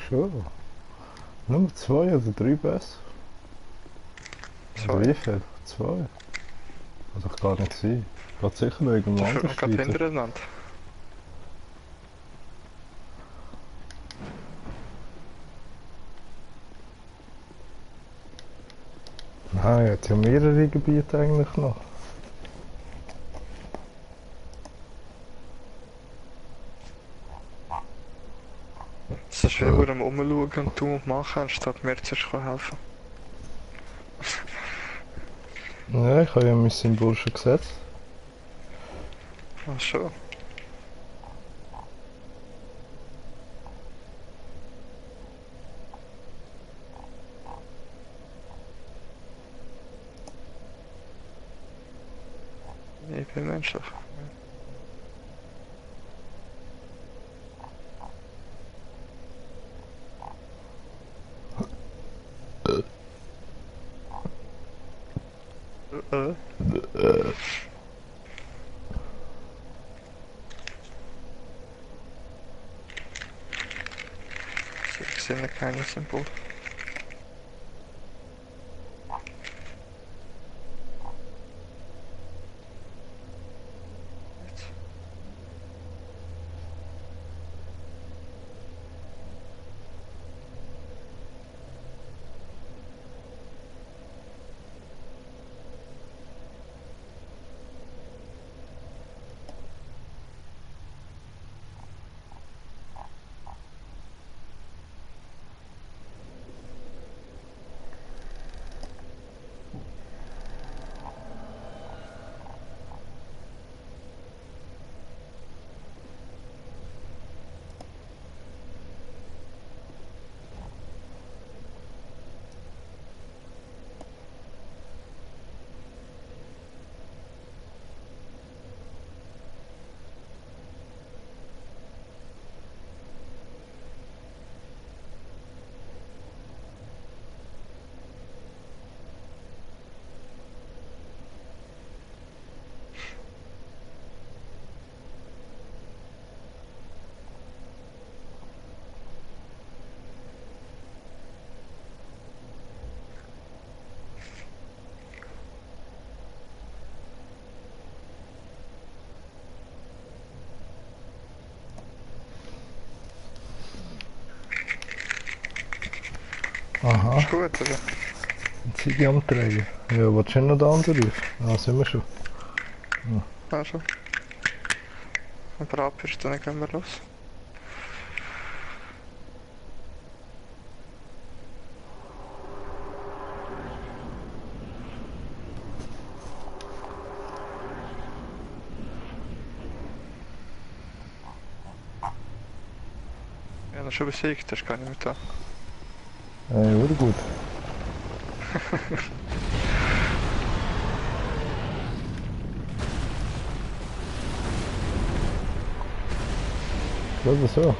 Schon. Nur 2 oder 3 Bässe? Oder wie viel? 2? Kann doch gar nicht sein. Geht sicher noch irgendwo Das anders wird gerade weiter. hintereinander. Nein, er hat ja mehrere Gebiete eigentlich noch. Es ist schwer, am Umschauen und tun und machen, anstatt mir zuerst helfen. Ja, ich habe ja mein Symbol schon gesetzt. Ach so. Ich bin menschlich. Ich sehe keine Symbol. Aha, Ist gut, oder? jetzt sind die am Tragen. Ja, willst du noch den anderen Ruf? Ah, sind wir schon. Ja, schon. Ein paar Abhörst, dann gehen wir los. Ja, das ist schon besiegt, das ist gar nicht mehr da. Oder gut. Oder so.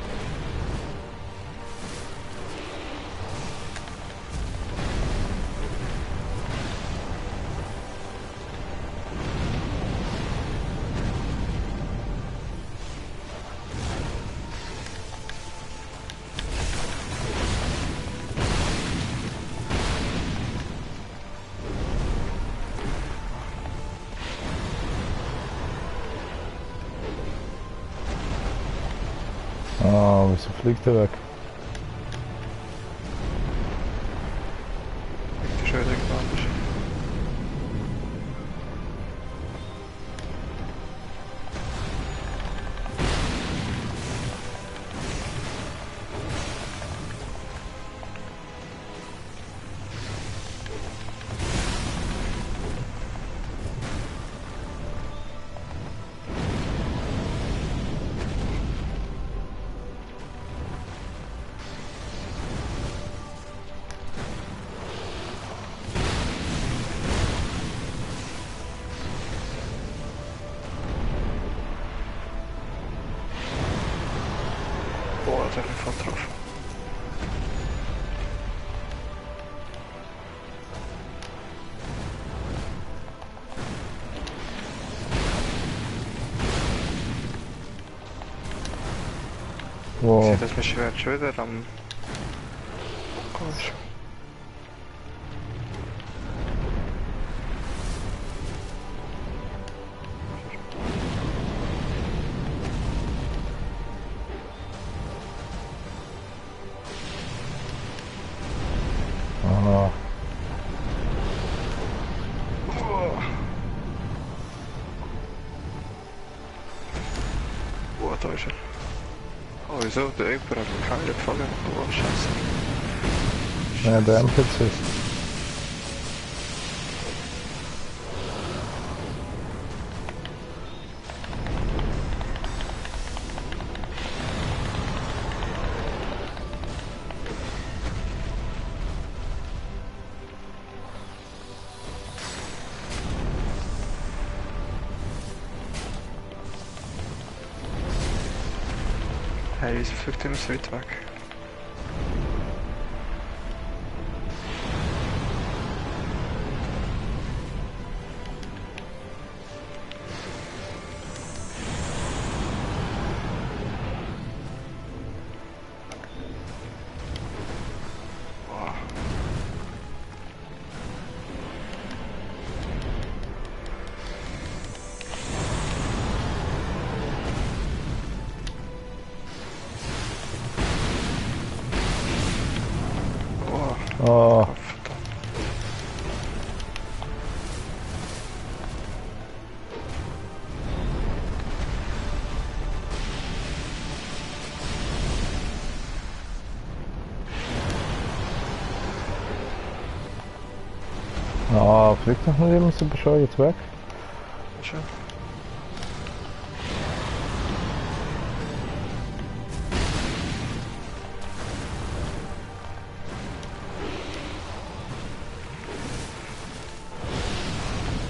Ah, wieso fliegt er weg? Das ist schon wieder anders. Boah, da habe ich voll drauf. Ich Wow. sehe, dass mich schon wieder am... Komisch. Aha. Boah, da ist er. Oh, wieso? Der Eber hat mir keine gefallen. Oh, scheiße. Ja, der NPC. Hey, wieso fliegt immer so weit weg? Boah. Boah. Ah, Oh, verdammt. fliegt noch nicht immer so bescheuert weg. Schön.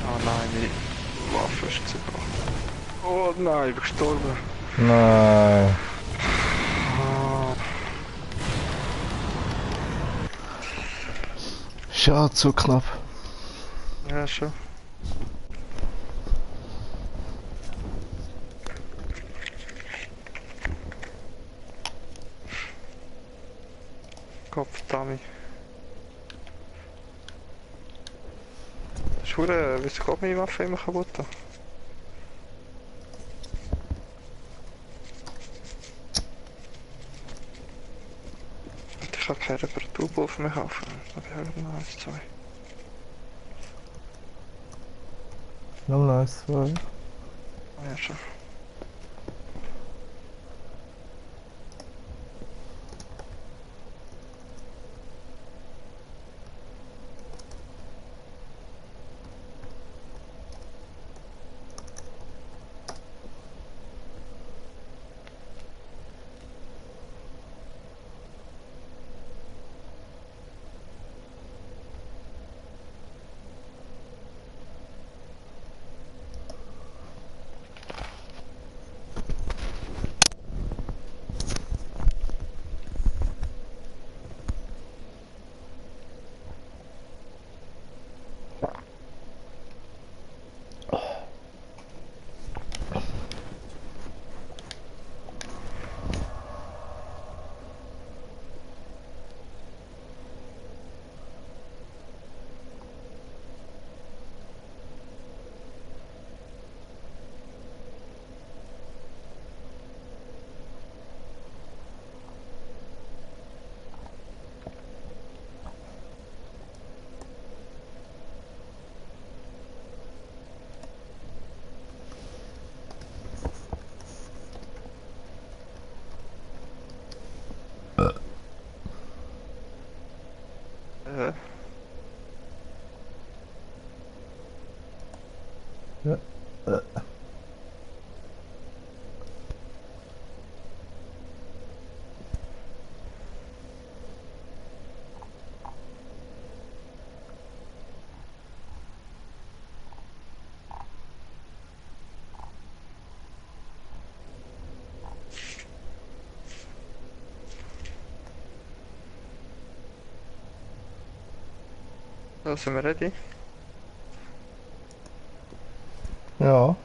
Oh nein, die Waffe ist zerbrochen. Oh nein, ich bin gestorben. Nein. Ah, Schade, so knapp. ja, schon. Kopfdummy. Das ist verdammt, wieso geht meine Waffe immer kaputt? Alter Ich kann keine Reparaturpulver mehr kaufen. Aber ich habe noch 1, 2. Nochmal 1, 2. Ah ja, schon. Äh, Ja. so, sind wir ready? Ja.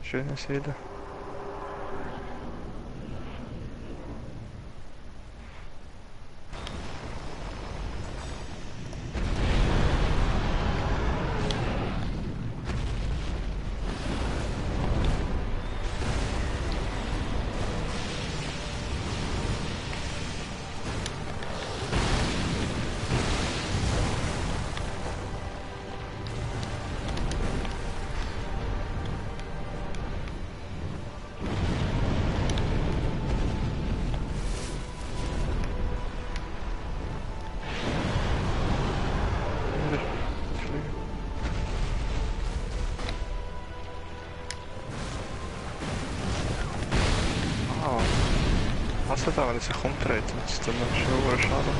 Schöne Seele. Ah, was hat da, wenn er sich umdreht? Das ist dann schon schade.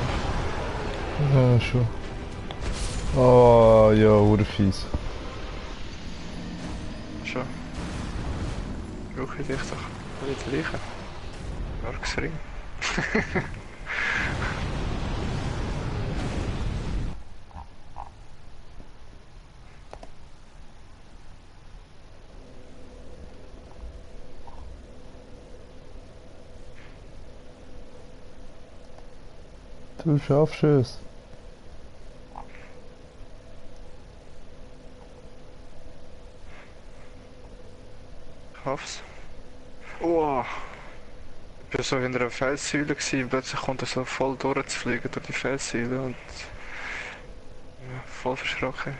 Ja, schon. Oh, ja, oder fies. Schon. Brauche ich dich doch. Wieder gleiche. Orksring. Du schaffst es. Ich hoff's. Oh! Ich war so in einer Felssäule gewesen, und plötzlich kommt er so voll durchzufliegen durch die Felssäule und ja, voll verschrocken.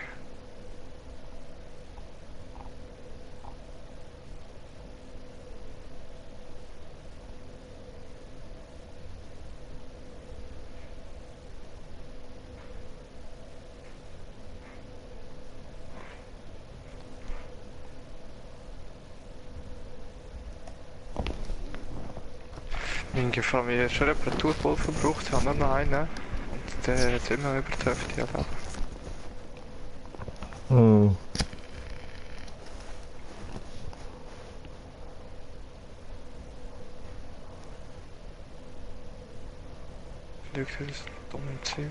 Mein Gefallen mir schon Reparaturpulver gebraucht, ich habe nur noch einen und der hat immer über die Hälfte erlebt. Hm. Lügt das dumme Ziel.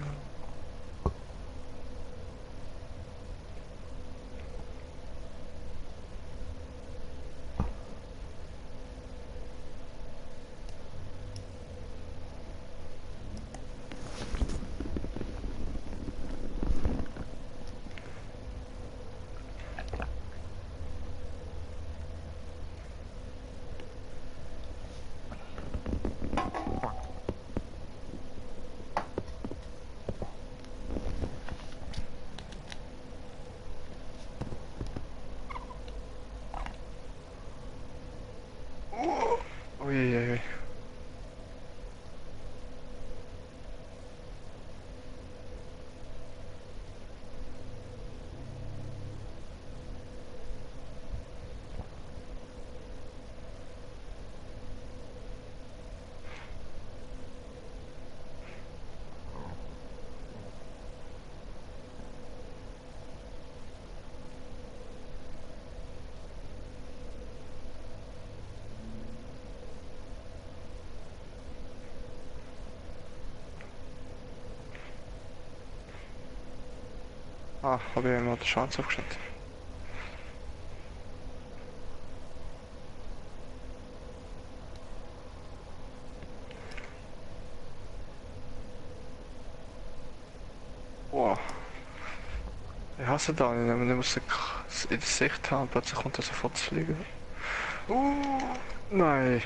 Uiuiui. Ah, habe ich mal den Chance aufgestellt. Wow. Ich hasse da nicht, wenn man muss in der Sicht haben und plötzlich kommt er sofort zu fliegen. Nein.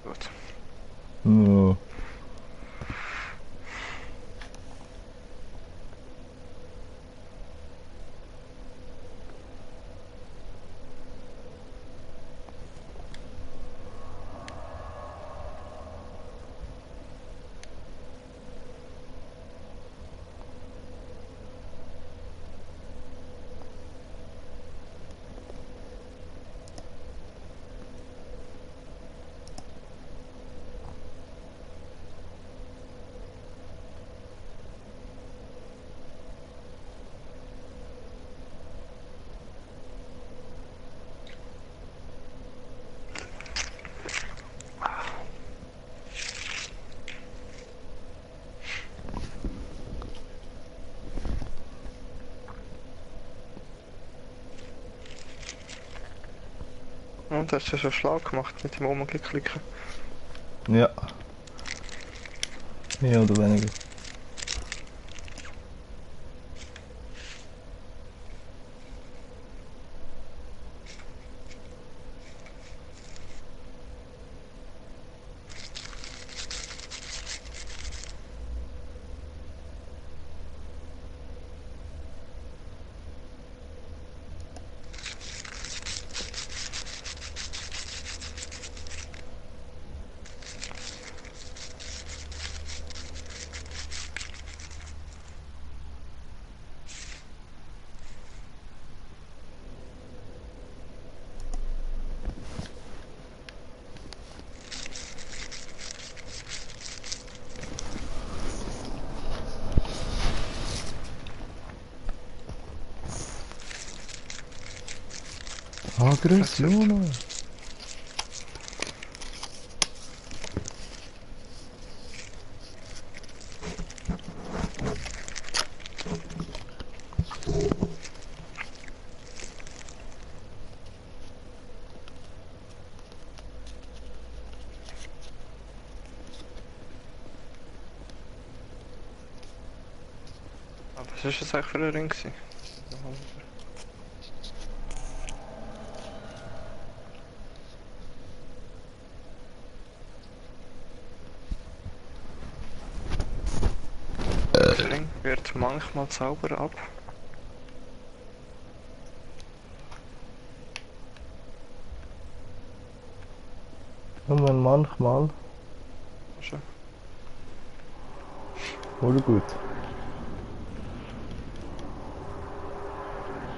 Gut. Ja. Und hast du schon schlau gemacht mit dem Umklicken? Ja. Mehr oder weniger. Aggression. Aber was ist das eigentlich für ein Ring gewesen? Der Ring wird manchmal sauber ab. Nur manchmal. Schon. Oder gut.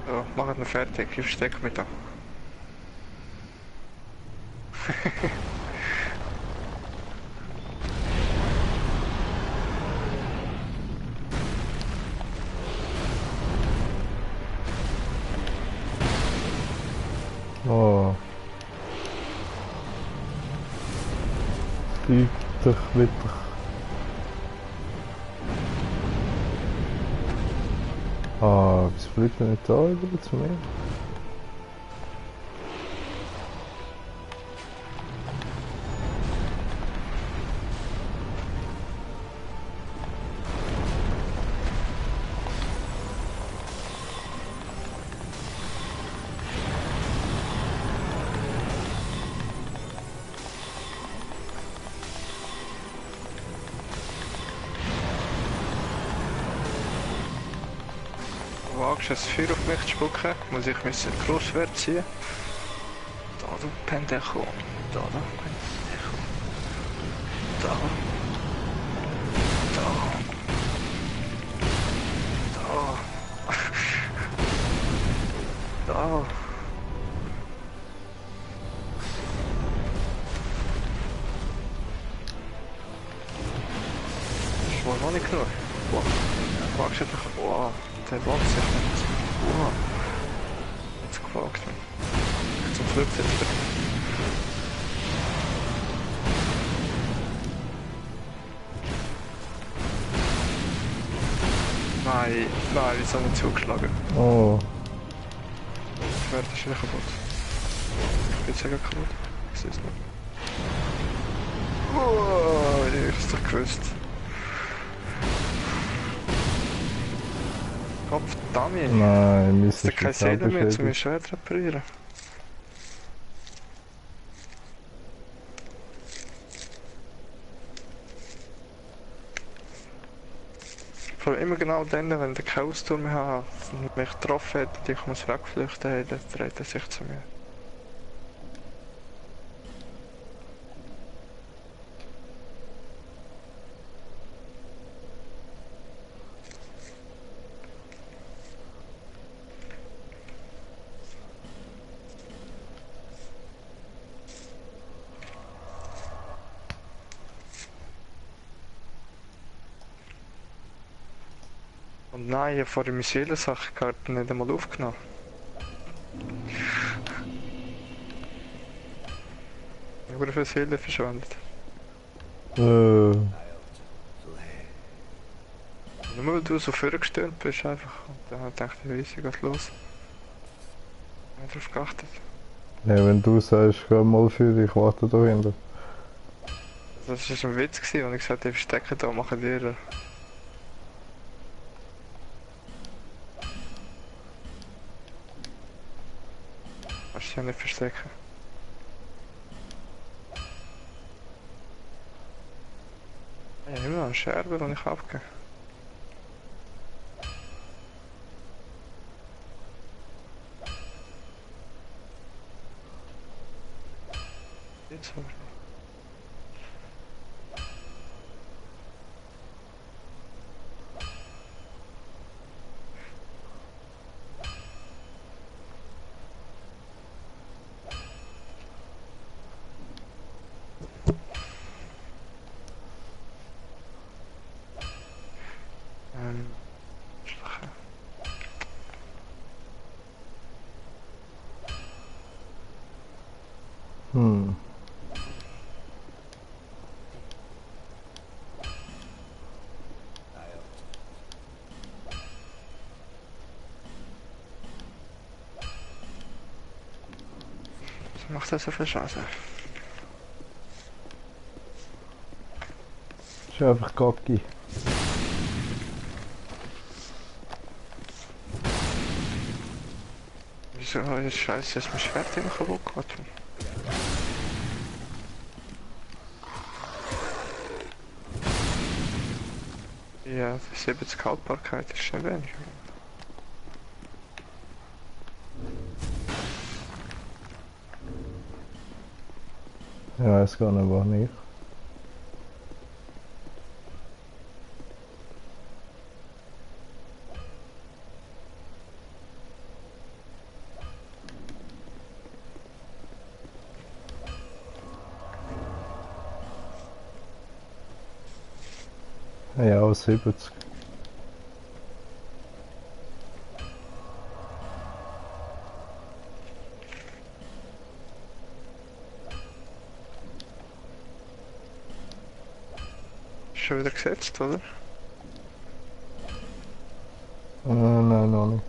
So, machen wir fertig. Ich steck mit da. Oh. Flieg doch wirklich. Ah, wieso fliegt er nicht da über zu mir? Du wagst es Feuer auf mich zu spucken, muss ich mein Grossschwert ziehen. Da, du Pendejo. Da, du Pendejo. Da. Da. Da. Da. Ist wohl noch nicht genug. Wow. Wagst du einfach. Wow. Der wagt sich nicht. Wow. Jetzt gewagt. Zum Flugfenster. Nein, nein, wieso nicht zugeschlagen? Oh, Ich werde schon kaputt. Ich bin sogar kaputt. Ich sehe es nicht. Oh, ich hab's doch gewusst. Kopfdammi! nein, Ist da keine Seele mehr, um mein Schwert reparieren? Vor allem immer genau dann, wenn der keinen Austurm mehr hat und mich getroffen hat und ich muss wegflüchten, dann dreht er sich zu mir. Und nein, ich habe vorhin meine Seelensache-Karte nicht einmal aufgenommen. Ich habe für Seelen verschwendet. Äh, Nur weil du so vorgestürmt bist einfach. Und dann dachte ich, wie geht los? Ich habe darauf geachtet. ja, wenn du sagst, geh mal für ich warte da hinten. Das war ein Witz, gewesen, und ich gesagt habe, ich verstecke da, mache dir. Kannst du ja nicht verstecken. Ich habe immer noch eine Scherbe, die ich abgebe. Jetzt aber. Schwache. Hm. Was macht das so viel Chance? Ist einfach cocky. Wieso ist scheiße, dass mein Schwert immer kaputt geht? Ja, 70 Haltbarkeit ist schon wenig. Ich weiß gar nicht, was nicht. Ja, 70. Schon wieder gesetzt, oder? Nein, noch nicht.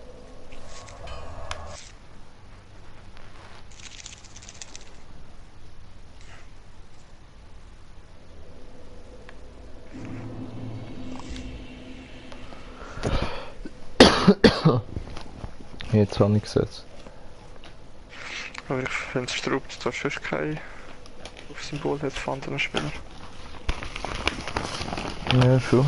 Jetzt habe ich gesetzt. Aber ich finde es straubt, dass sonst kein Symbol hat von anderen Spielern. Ja, schon.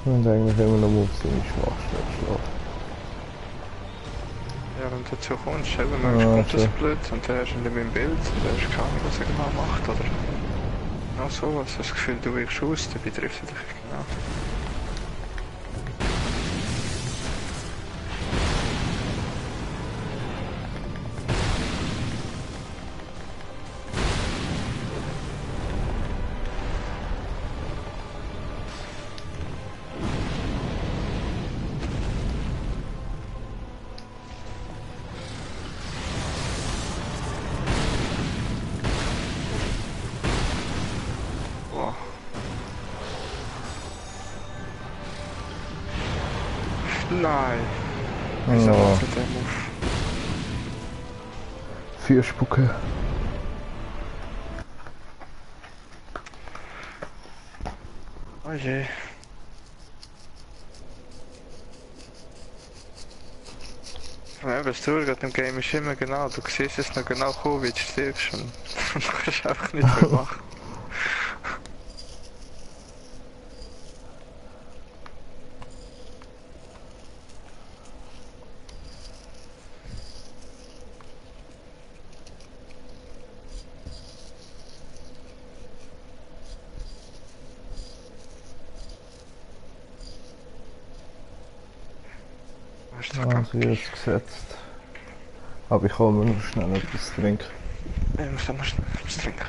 Und eigentlich immer noch auf seine Schwachstelle schlafen. Ja, wenn du dazu kommst, eben, manchmal Ja, kommt das schon. blöd und dann hast du ihn nicht mehr im Bild und dann hast du keine Ahnung, was er genau macht, oder? Ja, sowas, das Gefühl, du weichst aus, dabei trifft er dich genau. Boah. Nein! Wieso Ja. macht er den Move? Feuerspucke. Oh je. Ja, das Durchgehen im Game ist immer genau, du siehst es noch genau kommen, wie du stirbst und du kannst einfach nicht viel machen. Hast du doch Also gar jetzt gesetzt. Aber ich kann mir noch schnell etwas trinken. Ich muss da mal schnell etwas trinken.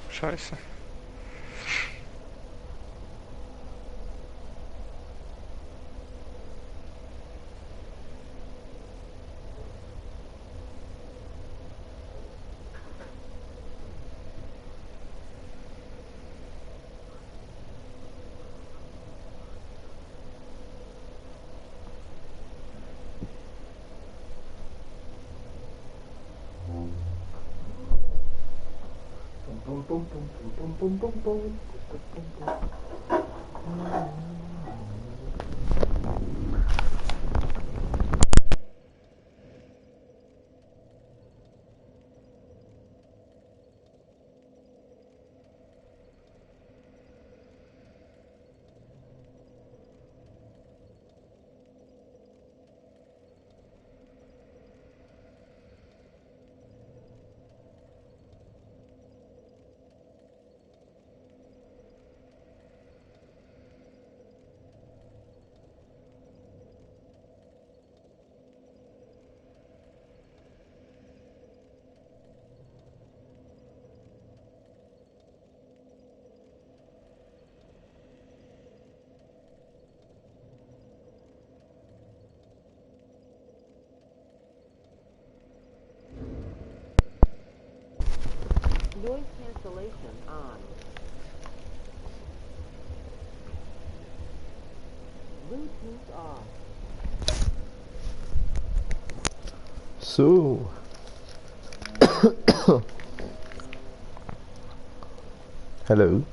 Scheiße. Noise cancellation on. Bluetooth off. So. Hello.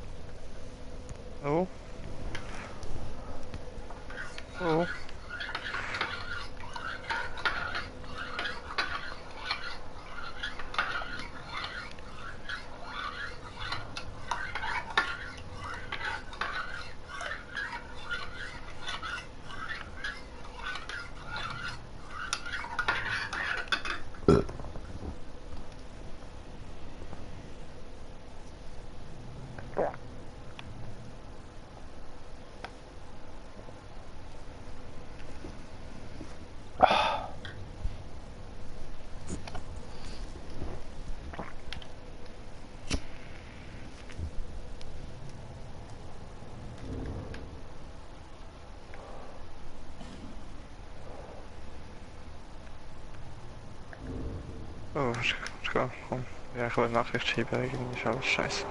Oh. Oh. Oh, komm. Ja, ich will Nachricht schreiben, irgendwie ist alles scheiße.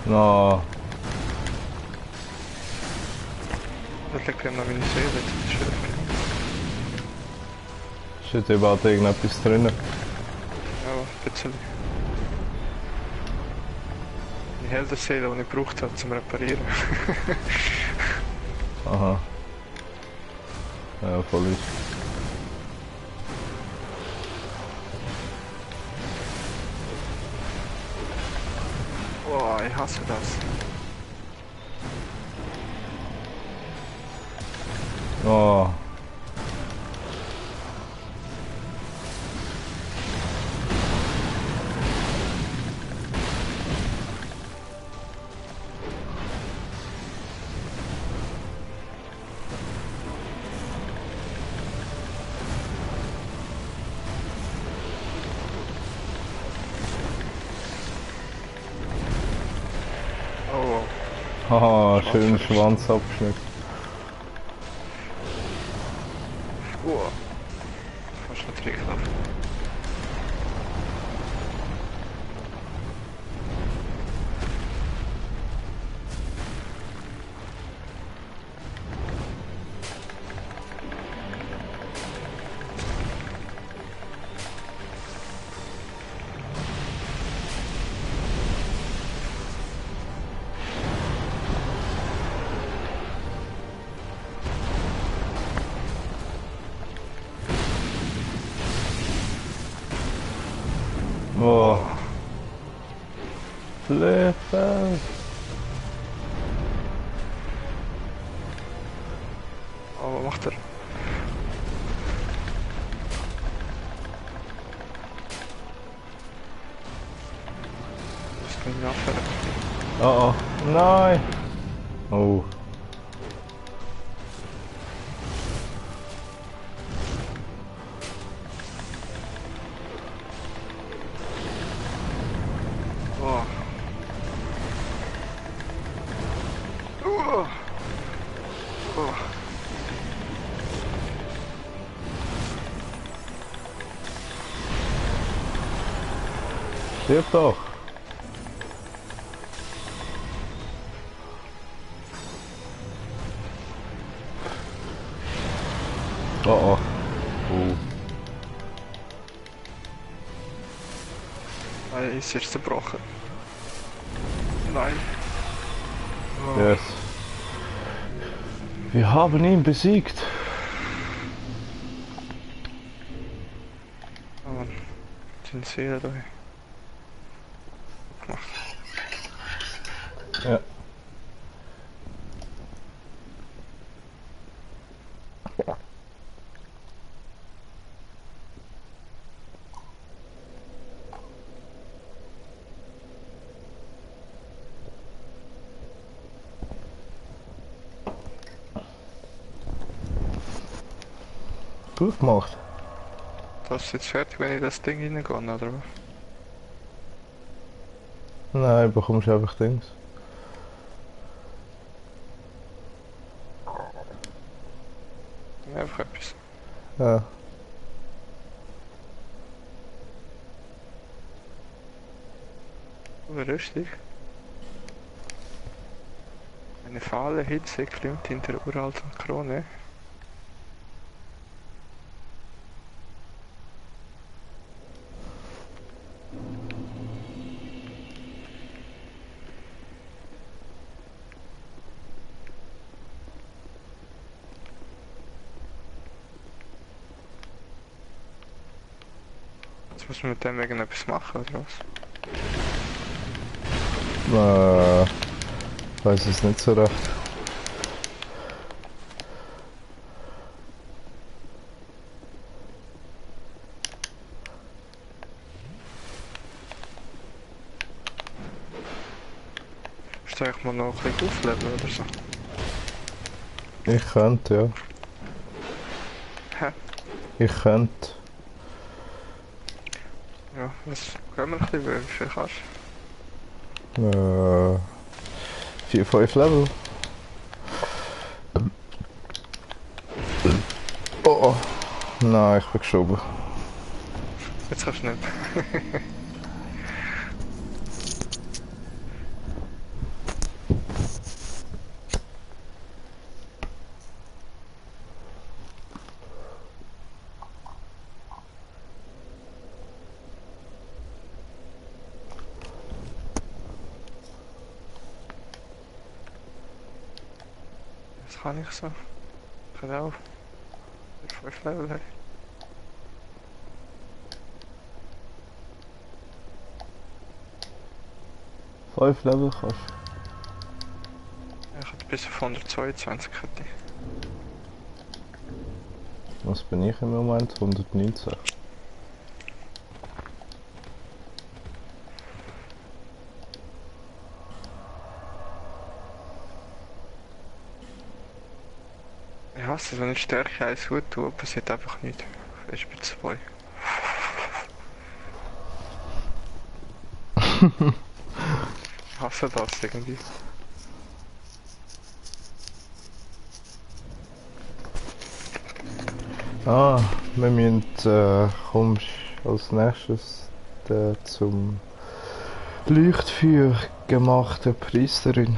No. Das liegt ja noch meine Seele, das ist schön. Steht überhaupt irgendetwas drinnen? Ja, ein bisschen. Die Heldenseele, die ich gebraucht habe zum Reparieren. Aha. Ja, voll ist. Oh, ich hasse das. Oh. Oh, Haha, schön Schwanzabschnitt. oh. Fast nicht reingelaufen. Oh. Flippen. Oh, was macht er? Das kann ich nachfüllen. Oh oh. Nein. Oh. Oh. Oh. Oh. Stirb doch! Oh oh. Nein, es ist zerbrochen. Nein. Yes. Wir haben ihn besiegt. Oh Mann. Den Seele da. Gemacht. Ja. Gut gemacht. Das ist jetzt fertig, wenn ich das Ding reingehe, oder was? Nein, bekommst einfach Dings. Ja, einfach etwas. Ja. Rüstig. Eine fahle Hitze klimmt hinter der uralten Krone. Jetzt muss man mit dem irgendetwas machen, oder was? Weiß es nicht so recht. Soll ich mal noch ein bisschen aufleben oder so? Ich könnte, ja. Hä? Ich könnte. Ja, was können wir ein bisschen, wie viel kannst 4, 5 Level. Oh, oh. Nein, ich bin geschoben. Jetzt kannst du nicht. Das kann ich so. Ich kann auch. Mit 5 Level haben. Fünf Level kannst Ich hatte bis auf 122 hätte ich. du. Was bin ich im Moment? 119. Ich hasse es, wenn ich Stärke 1 gut tue, passiert einfach nichts. Ich bin 2. Ich hasse das irgendwie. Ah, wir müssen, kommst als nächstes zum Leuchtfeuer gemachte Priesterin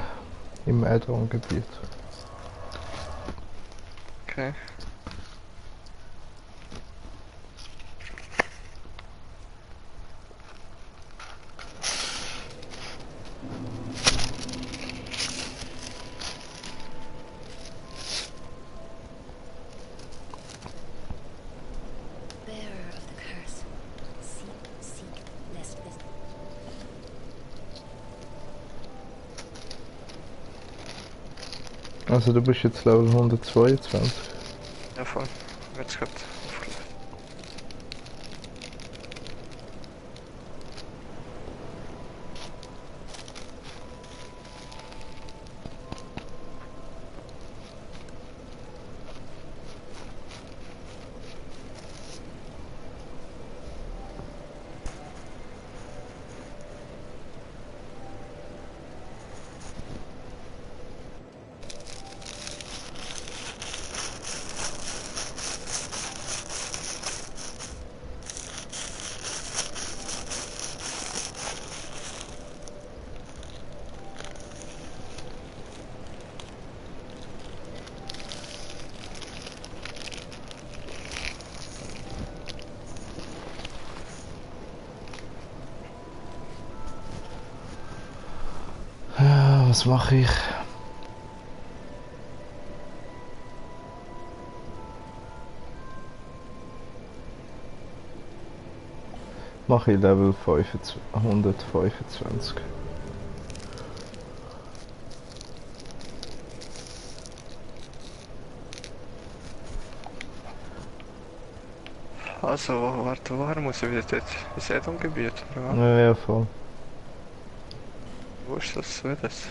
im Add-on-Gebiet. Okay. Bearer of the curse. Seek, lest this. Also du bist jetzt Level 122. Ja, voll. Jetzt gerade aufgeladen. Was mache ich? Mache ich Level 25, 125. Also, warte, woher muss ich wieder dort? Ins Edom-Gebiet, oder was? Ja, ja, voll. Wo ist das? Wo ist das?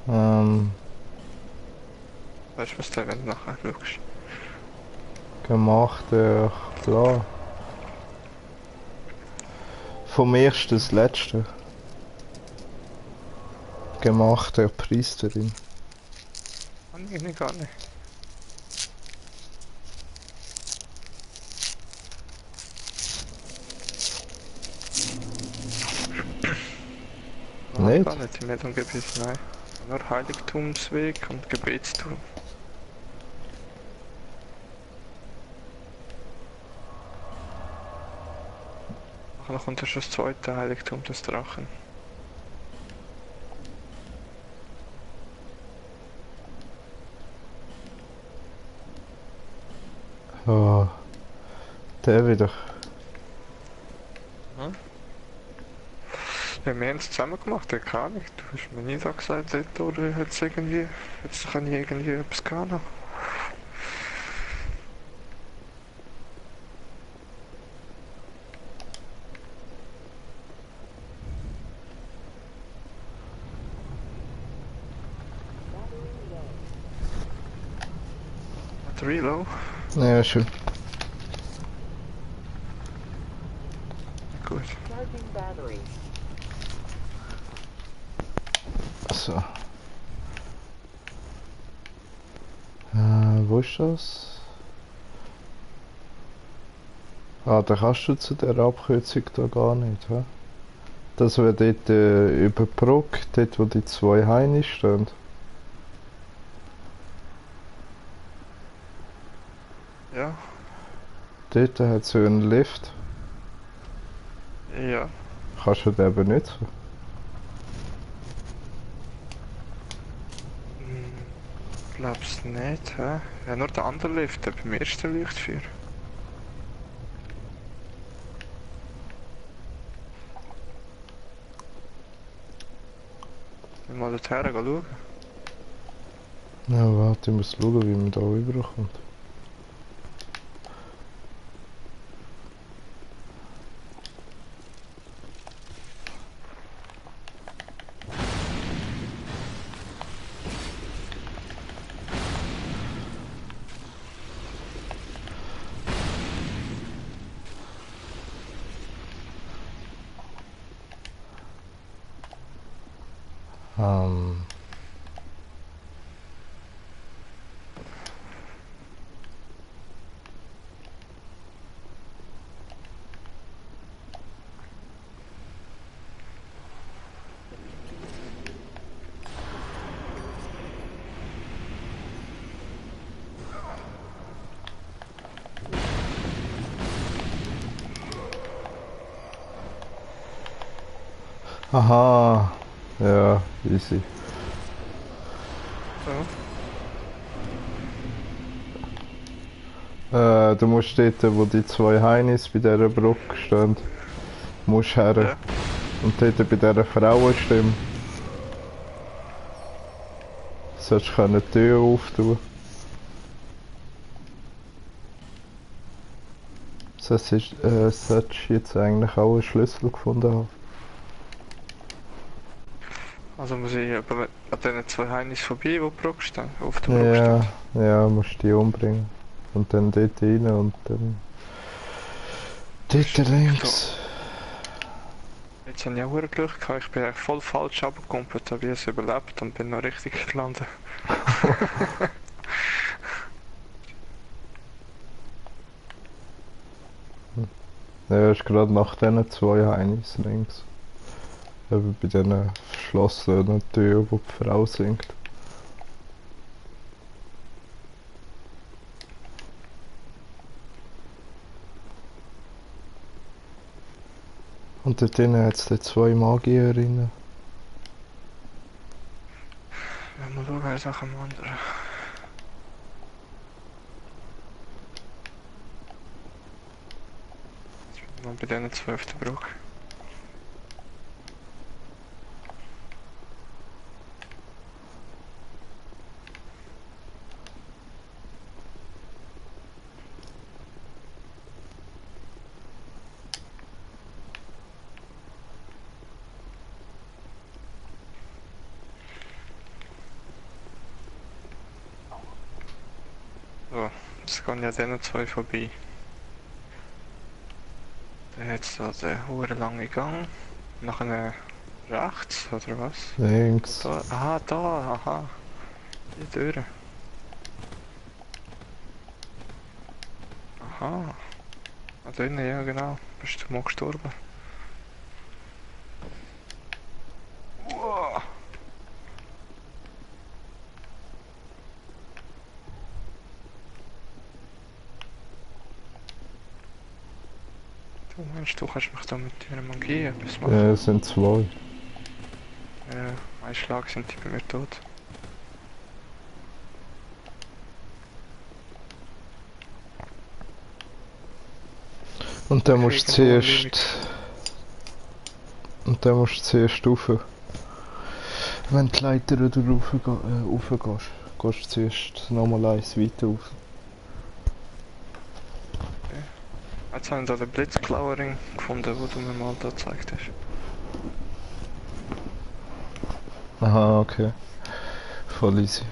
Ähm, Weißt du, was da, wenn du nachher schaust? gemacht, klar. Vom ersten das letzte. Gemacht, der Priesterin. Kann ich nicht, gar nicht. Nicht? Gar nicht im Edom-Gebiet, nein. Nur Heiligtumsweg und Gebetsturm. Nachher kommt ja schon das zweite Heiligtum, das Drachen. Oh, der wieder. Ja, wir haben es zusammen gemacht, ja, keine Ahnung. Du hast mir nie so gesagt, oder jetzt kann ich irgendwie etwas gehen noch. Battery low. Ja, schön. Gut. Charging battery. So. Wo ist das? Ah, da kannst du zu der Abkürzung da gar nicht, hä? Das wäre dort über die Brücke, dort wo die zwei Heine stehen. Ja. Dort hat es so einen Lift. Ja. Kannst du den eben nicht? Glaub's nicht, hä? Ja, nur der andere Lift, der beim ersten Lichtfeuer. Mal dorthin schauen. Ja, warte, ich muss schauen, wie man da rüberkommt. Ähm. Aha. Ja, easy. Du musst dort, wo die zwei Heinis bei dieser Brücke stehen, musst her. Ja. Und dort bei dieser Frauenstimme solltest du die Tür auftun. Solltest jetzt eigentlich auch einen Schlüssel gefunden haben. Also muss ich aber an diesen zwei Heinis vorbei, die Brücke stehen, auf der Brücke Ja, stehen. ja, musst die umbringen. Und dann dort rein und dann... Dort links. Jetzt habe ich auch Glück gehabt, ich bin eigentlich voll falsch abgekumpelt, habe ich es überlebt und bin noch richtig gelandet. Ja, ist gerade nach diesen zwei Heinis links. Eben bei diesen verschlossenen Türen, wo die Frau singt. Und dort drinnen hat es zwei Magierinnen. Ja, mal schauen, wer ist nach dem anderen. Jetzt bin ich mal bei diesen 12. Brücke. So, jetzt gehen ja diesen zwei vorbei. Dann hat es da den hohen langen Gang. Nachher rechts, oder was? Links. Da, aha. Die Tür. Aha. Da drinnen, ja genau. Bist du mal gestorben? Wow. Du meinst, du kannst mich da mit deiner Magie etwas machen? Ja, es sind zwei. Ein Schlag sind die bei mir tot. Und dann musst du Kriegen wir zuerst... Und dann musst du zuerst rauf. Wenn die Leiter da raufgehst, gehst du zuerst nochmal eins weiter rauf. Jetzt haben wir da den Blitzklauering gefunden, den du mir mal da gezeigt hast. Aha, okay. Voll easy.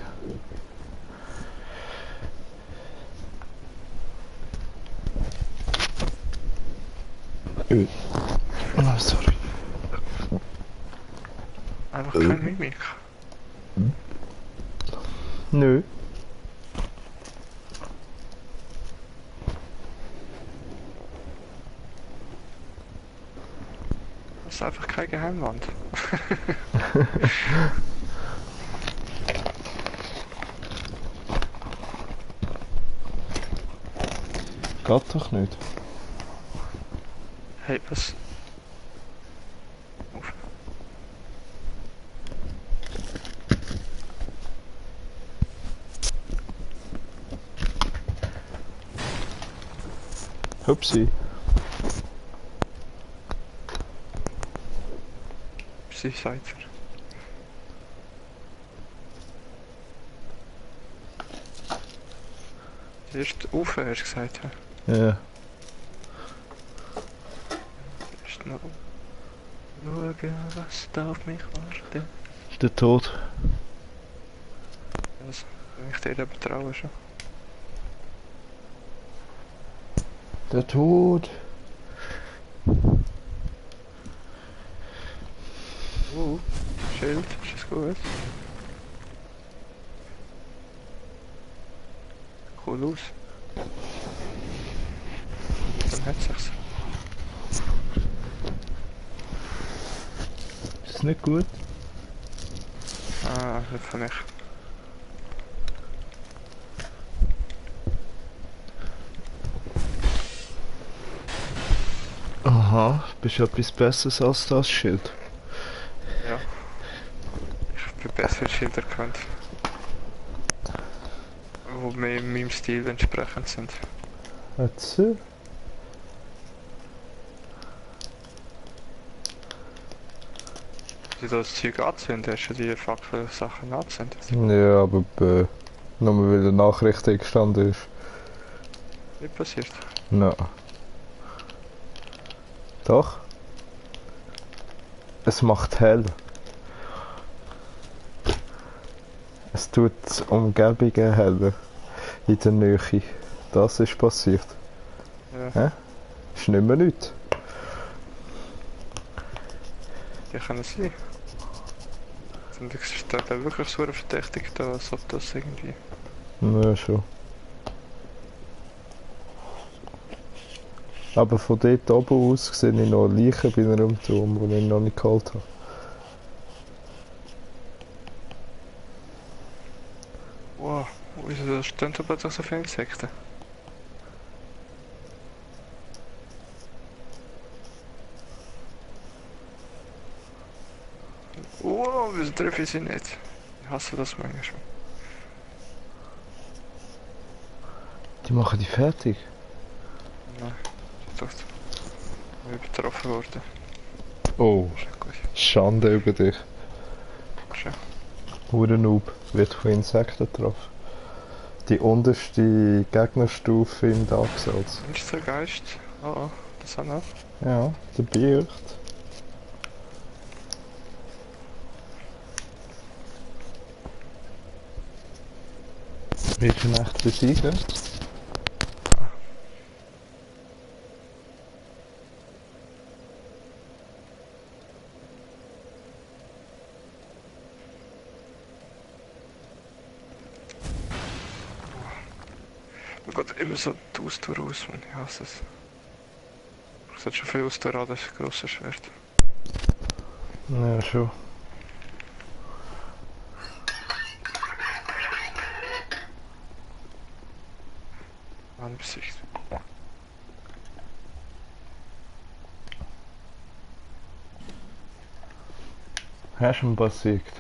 Oh, sorry. Einfach keine Mimik. Nö. Das ist einfach keine Geheimwand. Geht doch nicht. Hey, was? Uff. Hupsi. Sie seid ihr. Erst rauf, hast du gesagt. Ja? Ja. Erst noch schauen, was da auf mich wartet. Der Tod. Also, wenn ich dir eben traue schon. Der Tod. Schild, ist das gut? Cool aus. Dann hat sich's. Ist das nicht gut? Ah, nicht für mich. Aha, bist du etwas Besseres als das Schild? Ja. Ich bin besser Schilder gekannt. Die mehr meinem Stil entsprechend sind. Jetzt? Die das Zeug anzünden, hast du die Fackel-Sachen anzündet? Ja, aber nur weil der Nachricht gestanden ist. Wie passiert? Nein. Doch. Es macht hell. Es tut die Umgebungen heller. In der Nähe. Das ist passiert. Ja. Hä? Ist nicht mehr nichts. Die können sein. Und ich stehe da wirklich so verdächtig da, als ob das irgendwie... Ja, schon. Aber von dort oben aus sehe ich noch Leichen bei einem Turm, den ich noch nicht geholt habe. Wow, wieso stehen da plötzlich so viele Insekten? Wieso treffe ich sie nicht? Ich hasse das manchmal. Die machen die fertig. Nein, ich dachte, ich bin betroffen worden. Oh, Ist nicht gut. Schande über dich. Schön. Hurenoob wird von Insekten getroffen. Die unterste Gegnerstufe in Dark Souls. Monstergeist. Oh, das auch noch. Ja, der Bircht. Willst du ihn echt besiegen? Mir geht immer so die Ausdauer aus, man. Ich hasse es. Ich sollte schon viel Ausdauer haben, das grosse Schwert. Ja, schon. Anbesicht. Hast du ihn besiegt?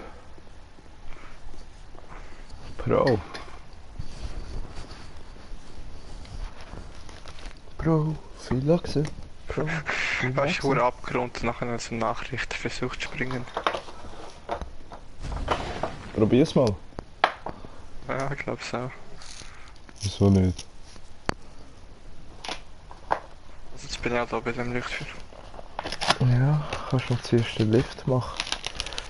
Pro. Pro. Viel Lachse. Pro. Viel Weißt du, Lachse. abgerundet nachher als eine Nachricht versucht zu springen. Probier's mal. Ja, ich glaube es auch. Wieso nicht? Also jetzt bin ich auch da bei dem Lichtfeuer. Ja, kannst du noch zuerst den Lift machen.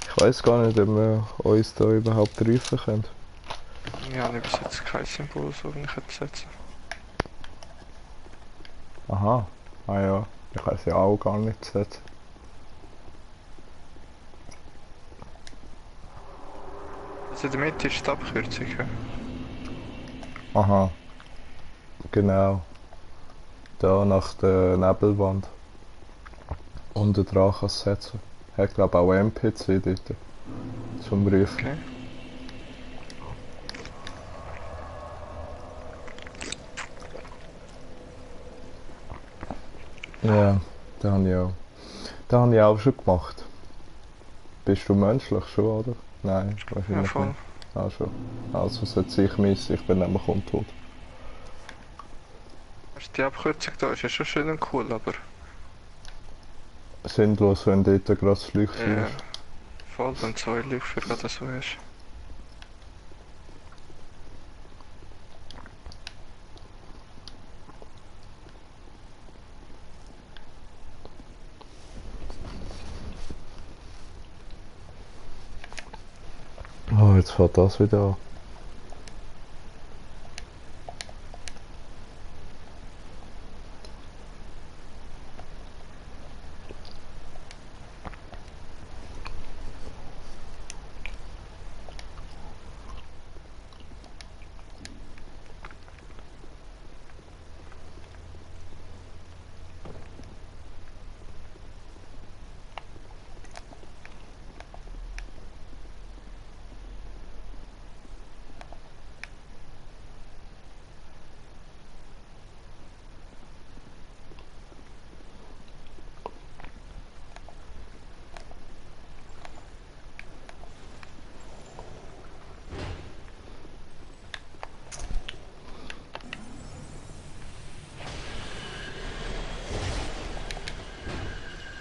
Ich weiß gar nicht, ob wir uns da überhaupt rufen können. Ja, ich habe bis jetzt kein Symbol, so wie ich hätte setzen. Aha. Ah ja, ich kann sie auch gar nicht setzen. Also in der Mitte ist die Abkürzung. Ja. Aha. Genau. Da nach der Nebelwand. Unten dran kannst du setzen. Hat glaube auch NPC dort. Zum Rufen. Okay. Ja, das habe ich auch. Das habe ich auch schon gemacht. Bist du menschlich schon, oder? Nein, Ja, wahrscheinlich voll. nicht. Ah, schon. Also setze ich mich, ich bin nämlich untot. Also die Abkürzung da ist ja schon schön und cool, aber Sinnlos, wenn dort gerade das Licht ja, ist. voll, wenn so ein Lichtfeuer gerade so ist. Oh, jetzt fährt das wieder an.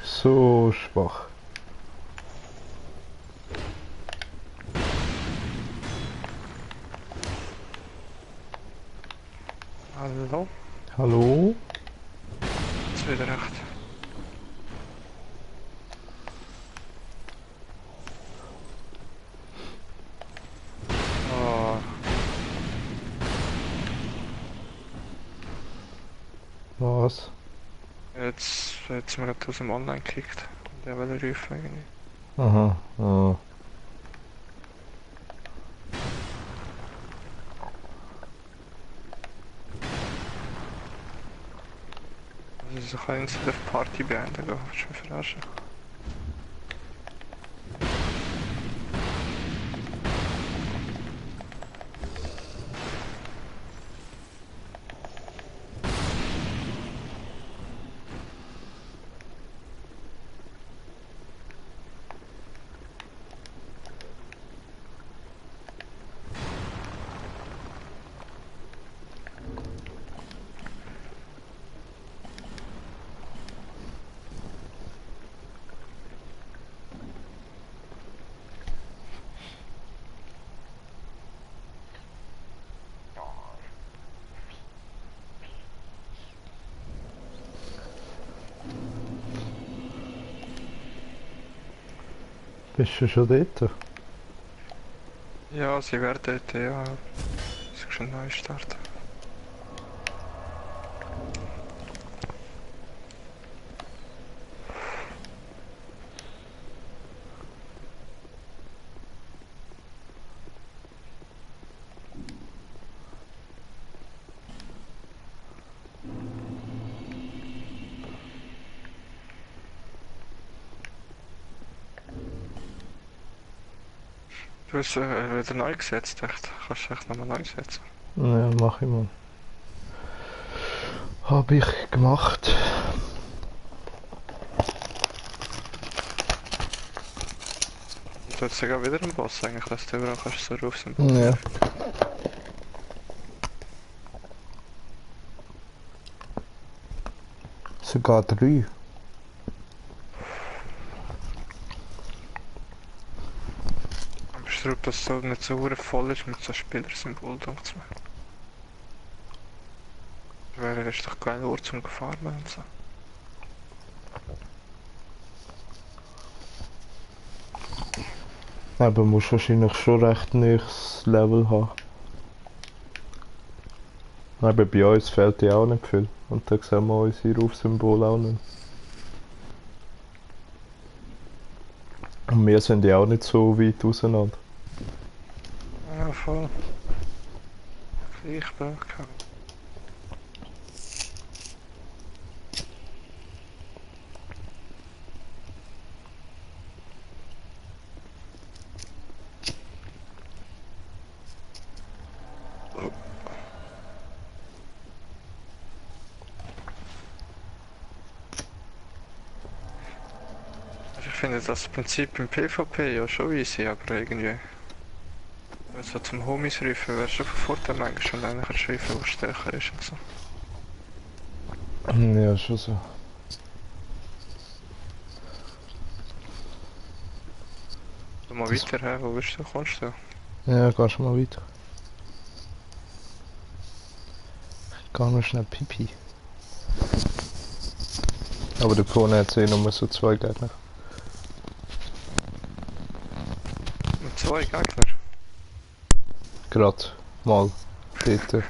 So schwach. Hallo? Hallo? Jetzt wieder recht. Oh, Was? jetzt mir gerade aus dem Online gekickt. Und der will rufen irgendwie. Aha. Ah. Also so kann ich auf Party beenden gehen, willst du mich verarschen? Bist du schon dort? Ja, sie werden dort, ja. Es ist schon neu starten. Du hast wieder neu gesetzt, echt? Kannst du echt nochmal neu setzen? Ja, mach ich mal. Hab ich gemacht. Du hast sogar wieder einen Boss eigentlich, dass du überall kannst so Rufsymbol. Ja. Sogar 3. Aber ich glaube, dass es so nicht so voll ist mit so Spielersymbolen, denke ich mir. Weil er ist doch kein Ort zum Farmen und so. Aber musst wahrscheinlich schon recht nächstes Level haben. Aber bei uns fehlt ja auch nicht viel. Und da sehen wir unsere Rufsymbole auch nicht. Und wir sind ja auch nicht so weit auseinander. Ja, voll. Gleichberg. Ich finde das Prinzip im PvP ja schon easy, aber irgendwie. Also zum Homies rufen wäre schon von Vorteil manchmal, und dann kannst du rufen, was stärker ist und so. Ja, schon so. Du mal weiter, hä? Wo bist du? Kommst du? Ja, gehst mal weiter. Geh noch schnell Pipi. Aber der vorne hat eh nur so 2 Gegner. Mit 2 Gegner? Gerade mal dort.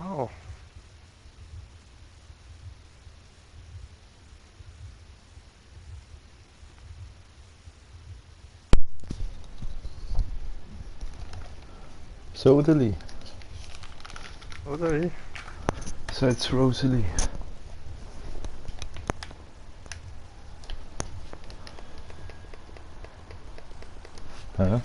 Oh. Sodeli. Oder wie? Sagt's Rosalie. Hä?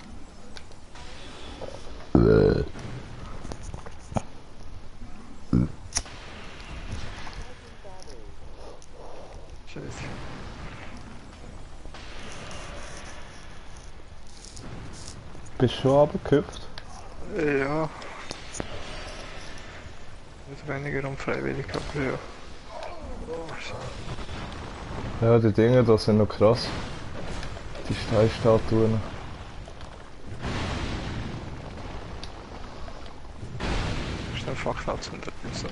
Scheiße. Bist du schon runtergehüpft? Ja. Wird weniger unfreiwillig, aber ja. Oh, Ja, die Dinge da sind noch krass. Die Steinstatuen. Fackel anzünden. So.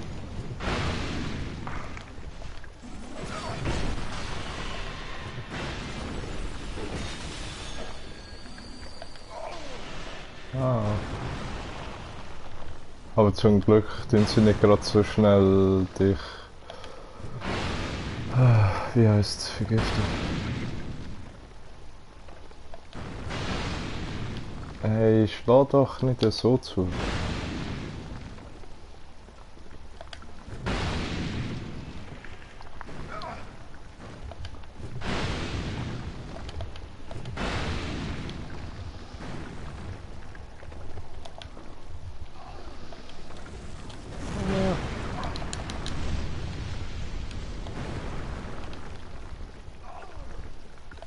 Ah. Aber zum Glück tun sie nicht gerade so schnell dich. Wie heißt es? Vergiften. Hey, schlag doch nicht so zu.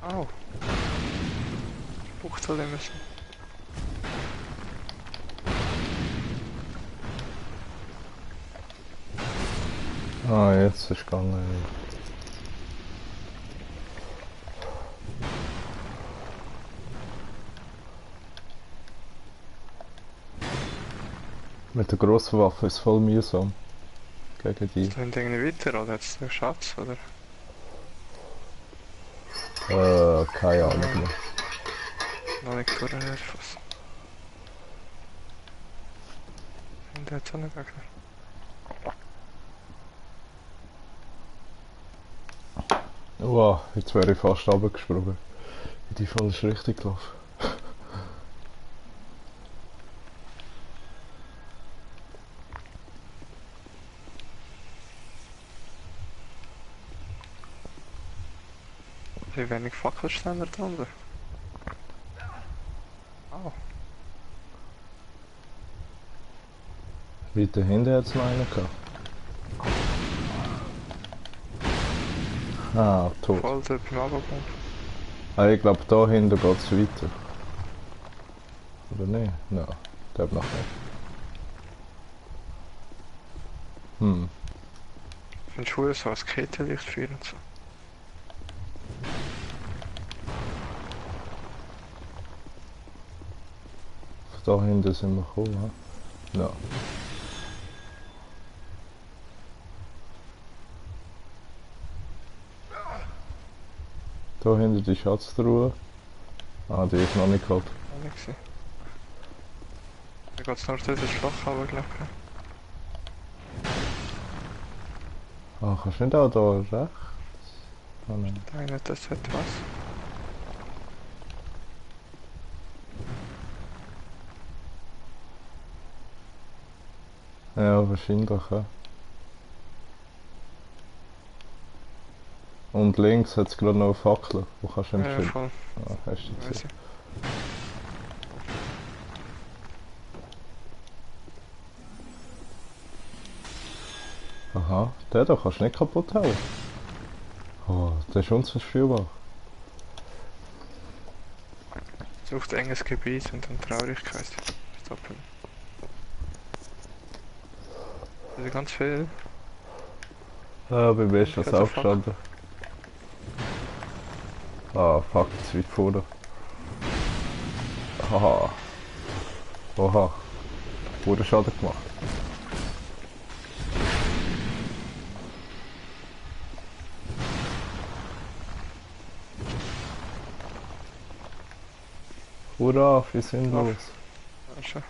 Au. Buchtel müssen. Ah, jetzt ist gegangen. Mit der grossen Waffe ist es voll mühsam. Gegen die. Sind irgendwie weiter oder jetzt der Schatz oder? Keine Ahnung mehr. Noch nicht vorher was. Und der hat so einen Gegner. Wow, jetzt wäre ich fast runtergesprungen. In die falsche Richtung gelaufen. Wie wenig Fackelständer da unten. Au. Weiter hinten hat es noch einen gehabt. Ah, tot. Voll dort beim Abendbaum. Ah, ich glaube, da hinten geht es weiter. Oder nicht? Nein, der noch nicht. Findest du so als Kettenlicht führen und so? Da hinten sind wir gekommen. Ja. No. Da hinten die Schatztruhe. Ah, die ist noch nicht geholt. Auch nicht gesehen. Da geht es nur durch das Schwach, aber glaube ich. Ah, kannst du nicht auch da rechts? Ah, nein. Der eine, das hat was. Ja, wahrscheinlich, ja. Und links hat es gerade noch eine Fackel, wo kannst du Ja, empfehlen. voll. Ah, hast du Weiß gesehen. ich. Aha, den da kannst du nicht kaputt hauen. Oh, der ist unverspielbar. Sucht enges Gebiet und dann Traurigkeit. Stoppen. Das ist ganz viel. Ah, bei mir ist das Ich hab's aufgestanden. Ah, fuck, zu weit vorne. Haha. Oha. Wurde Schaden gemacht. Hurra, wir sind Ach. los. Ja, schon.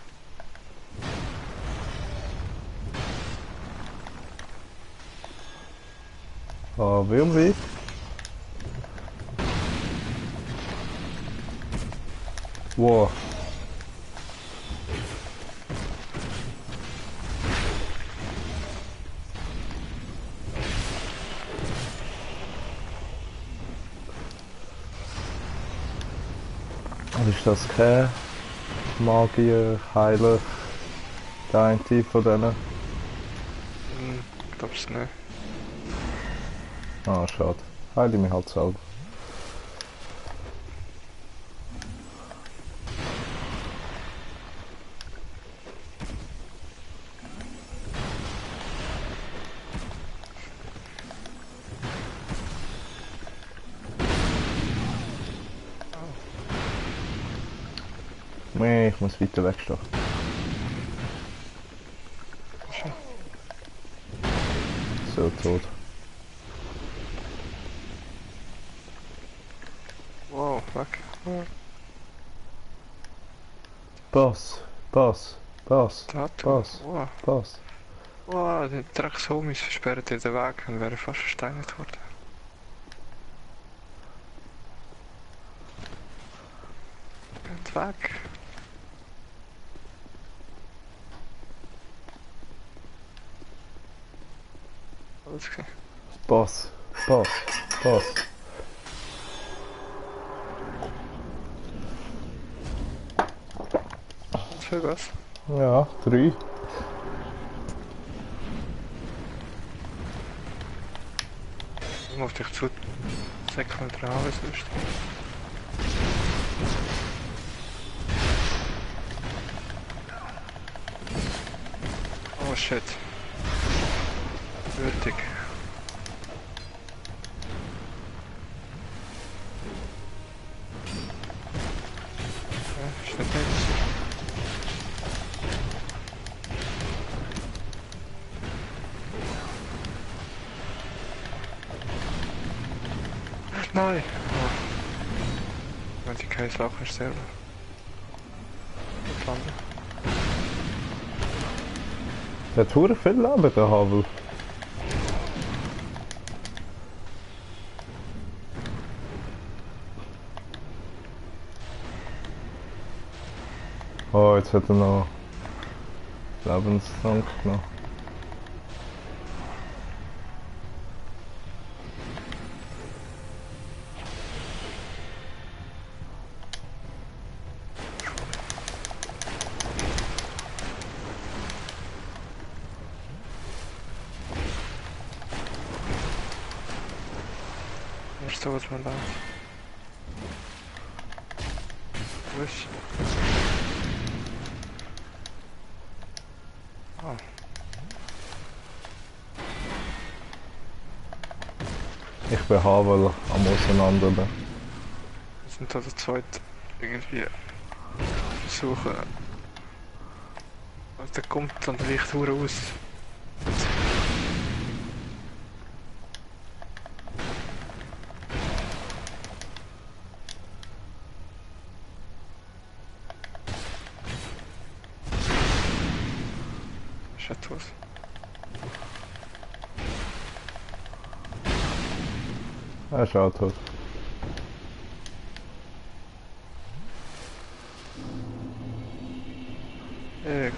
Ah, wie? Wow. Ist das kein Magier, Heiler, der eine von denen? Ich glaub's nicht. Ah, schade. Heile mich halt selber. Nee, ich muss weiter wegstehen. Schon. tot. Wow, weg. Pass, Pass, Pass, Da, Pass, wow. Pass. Wow, die Dreckshomies versperren dir den Weg und wären fast versteinert worden. Geht weg. Alles klar. Pass, Pass, Pass. Für was? Ja, 3. Ich muss dich zu säckeln dran, was sonst. Oh shit. Würdig. Ja, ist nicht nett. Nein! Oh. Wenn die keine Sache ist selber. Gut landen. Der hat verdammt viel Leben, der Havel. Oh, jetzt hat er noch Lebenstrank genommen. Eerst was maar laat. Dus. Oh. Ich bin Havel am Auseinandern. Wir sind da zu zweit irgendwie versuchen. Also der kommt dann leicht raus. Ist etwas. Er ist auch tot.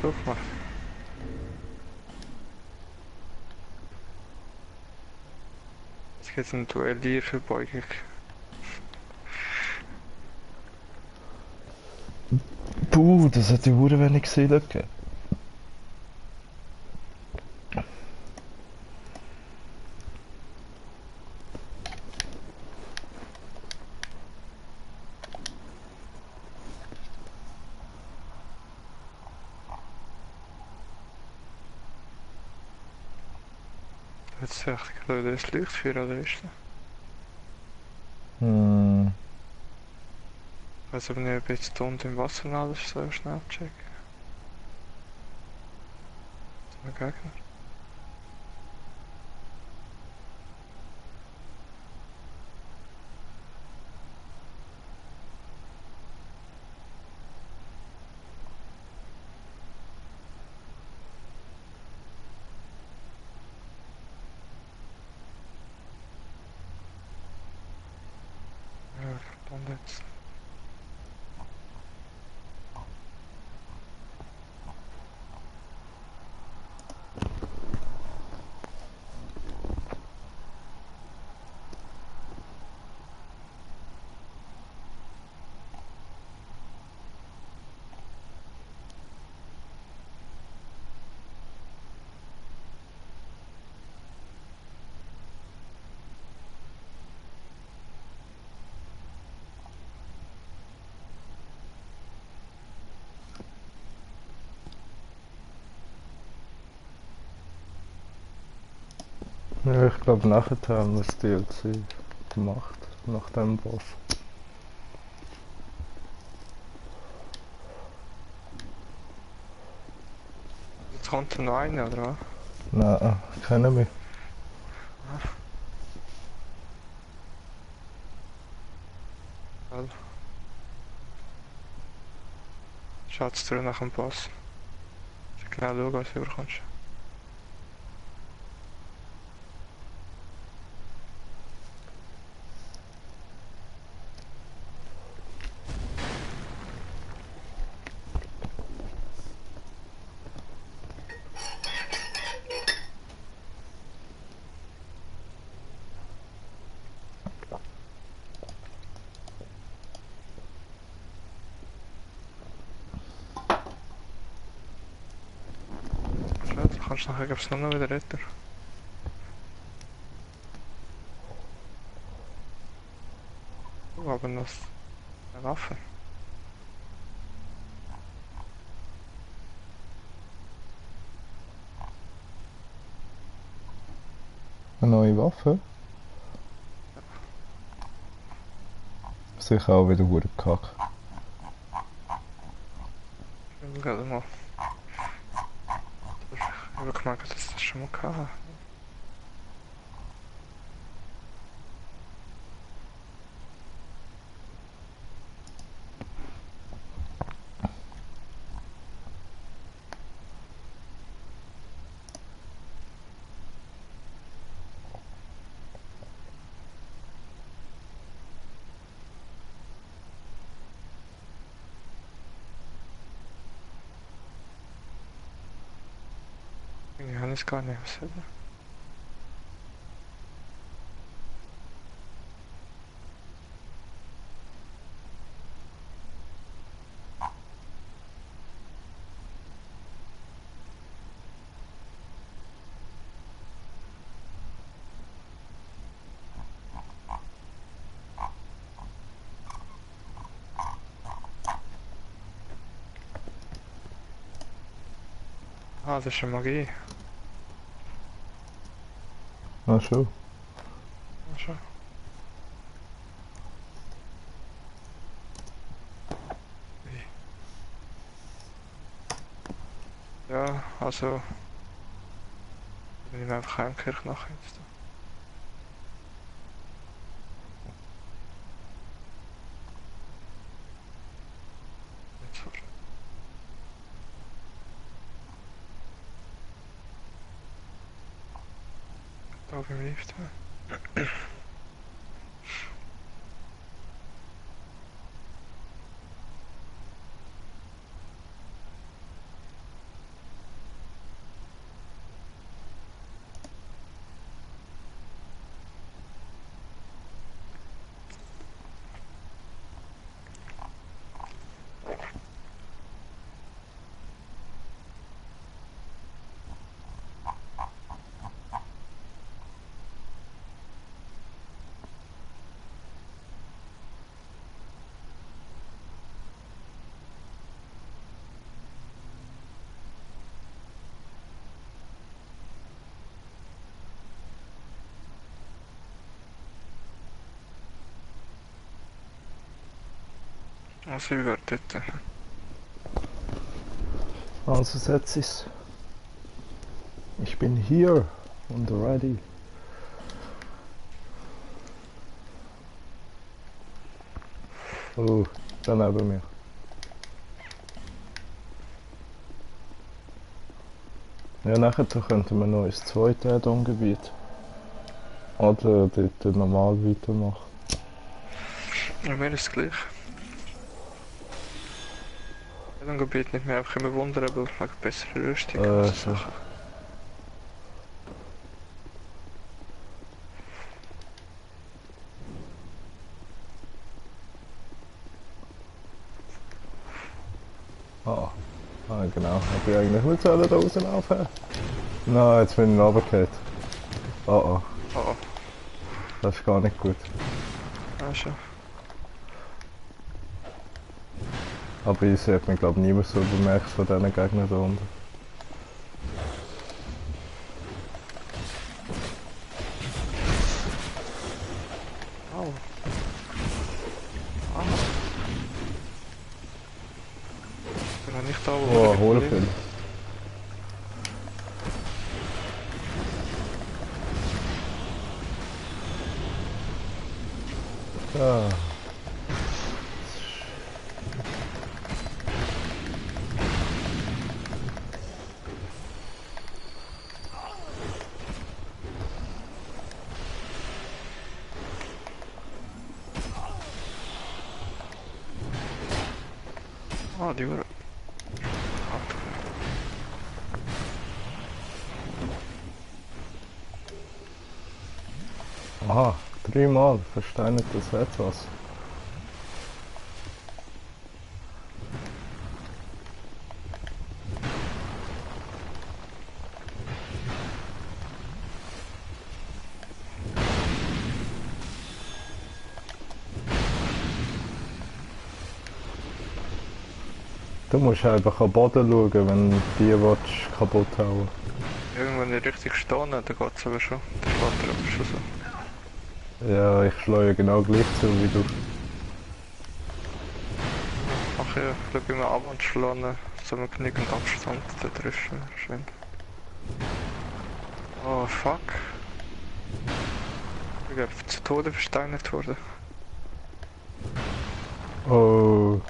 Guck mal. Jetzt geht es um Duellierverbeugung. Puh, das hat die Hure wenig Seele gegeben. Jetzt zegt ik dat er is luchtvuur aan de eerste. Also wenn ihr ein bisschen unten im Wasser und alles so schnell checken. So ein Gegner. Ja, dann jetzt. Ja, ich glaube nachher haben wir das DLC gemacht, nach dem Boss. Jetzt kommt noch einer, oder was? Nein, kennen mich. Toll. Schaut's dir nach dem Boss. Genau schauen, was du überkommst. Schau, du kannst nachher gibt's nur noch wieder retten. Aber noch eine Waffe. Eine neue Waffe? Sicher auch wieder gut gekackt. Ich will gerade mal. Ich habe gemerkt, dass ich das schon mal hatte. Ich habe es gar nicht gesehen. Ah, das ist schon Magie. Ah, schon. Ja, schon. Ja, also. Ich nehme einfach Heimkirch nach jetzt. Jetzt war da beim Lift. Also, ich werde dort. Also setz ich's. Ich bin hier und ready. Oh, da neben mir. Ja, nachher könnten wir noch ins zweite Add-on-Gebiet. Oder dort normal weitermachen. Ja, mir ist es gleich. Dann Gebiet nicht mehr einfach immer wundern, aber wegen bessere Rüstung und so Schon. Sachen. Ah, genau. Hab ich eigentlich nicht sollen da rauslaufen? Nein, jetzt bin ich runtergefallen. Oh oh, Oh, oh. das ist gar nicht gut. Ja, schon. Aber ich hat mich glaube ich niemand so bemerkt von diesen Gegnern da unten. Au. Ah. Ich bin nicht da, wo Oh, wir hol leben. viel. Ah. Ah, die Uhr. Aha, 3-mal. Verstehe nicht, das hat was. Du musst einfach am Boden schauen, wenn du die willst, kaputt hauen. Irgendwann nicht richtig stehen, dann geht es aber schon. Der Vater aber schon so. Ja, ich schlage ja genau gleich zu wie du. Ach ja, ich glaube immer ab und schlagen, so mit genügend Abstand, da triffst du schön. Oh fuck. Ich bin zu Tode versteinert worden. Oh.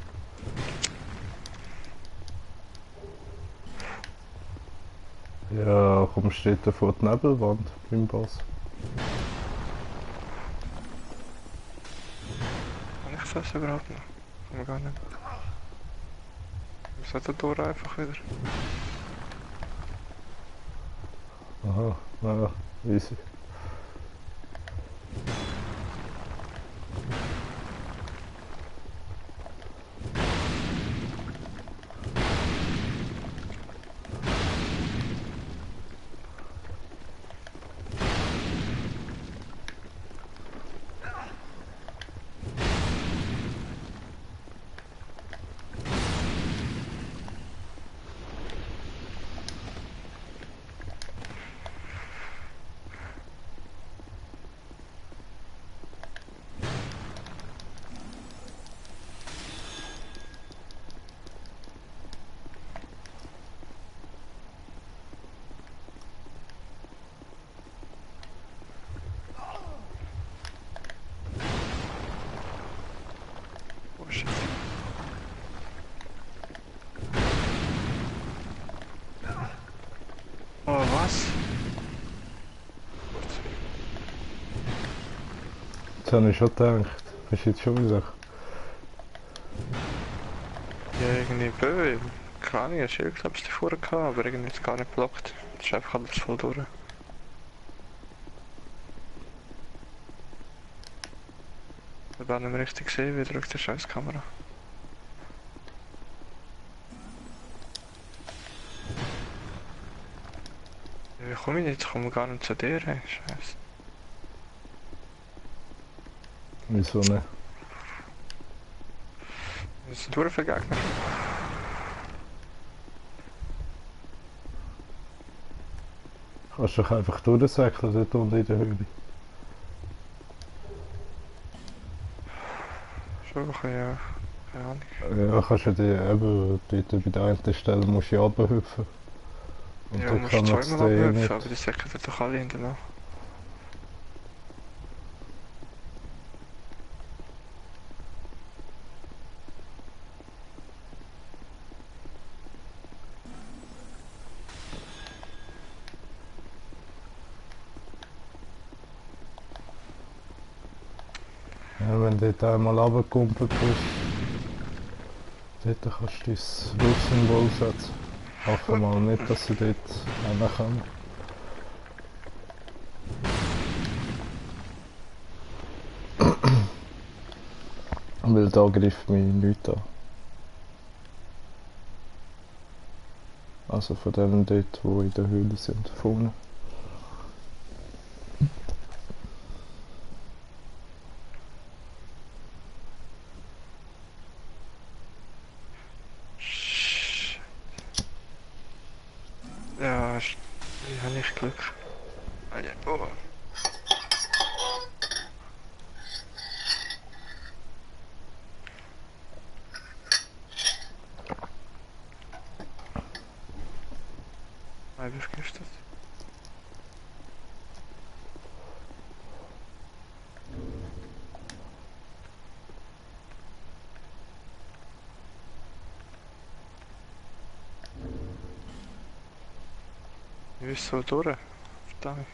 Ja, kommst du dort vor die Nebelwand beim Boss? Kann ich das überhaupt noch? Kann man gar nicht. Wir sollten durch einfach wieder. Aha, ja, easy. Oh shit. Oh was? Das habe ich schon gedacht. Bist du jetzt schon wieder? Ja, irgendwie Böe. Keine Ahnung, ein Schild glaube ich davor gehabt, aber irgendwie ist gar nicht geblockt. Das ist einfach alles voll durch. Ich habe auch nicht mehr richtig gesehen, wie drückt die scheiß Kamera. Ja, wie komme ich jetzt? Ich komme gar nicht zu dir, ey. Scheiße. Wieso nicht? Das ist ein Durchvergegner. Kannst du doch einfach durchsäckeln dort unten in der Höhle. Schon ein bisschen, ja. Keine Ahnung. Ja, kannst du die eben dort bei der einen Stelle musst du ja runterhüpfen. Und Ja, dann musst kann du man es zweimal eh abhüpfen, nicht. aber die säcken doch alle hinterher. Ja, wenn du dort einmal runtergekumpelt bist, dort kannst du dein Rufsymbol setzen. Hoffe mal nicht, dass sie dort hinkommen. Weil da greift mich nichts an. Also von denen dort, die in der Höhle sind, vorne. Ja, wie habe ich Glück. Ah, ja. Oh. Ich bin vergiftet. Wie bist du so durch? Verdammt.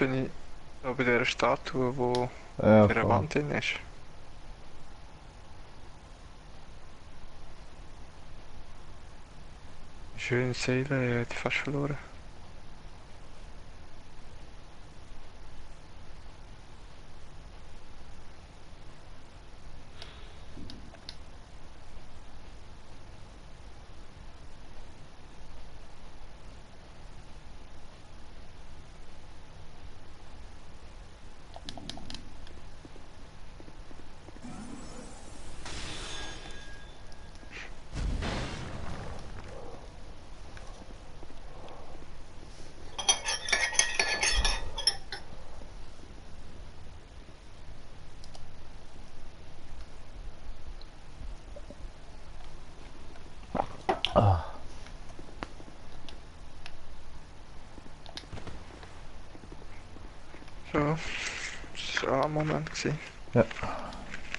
bin ich da bei dieser Statue, wo Ja, in der voll. Wand drin ist. Schöne Seele, ich hätte fast verloren. Ah. So, das war ein Moment gewesen.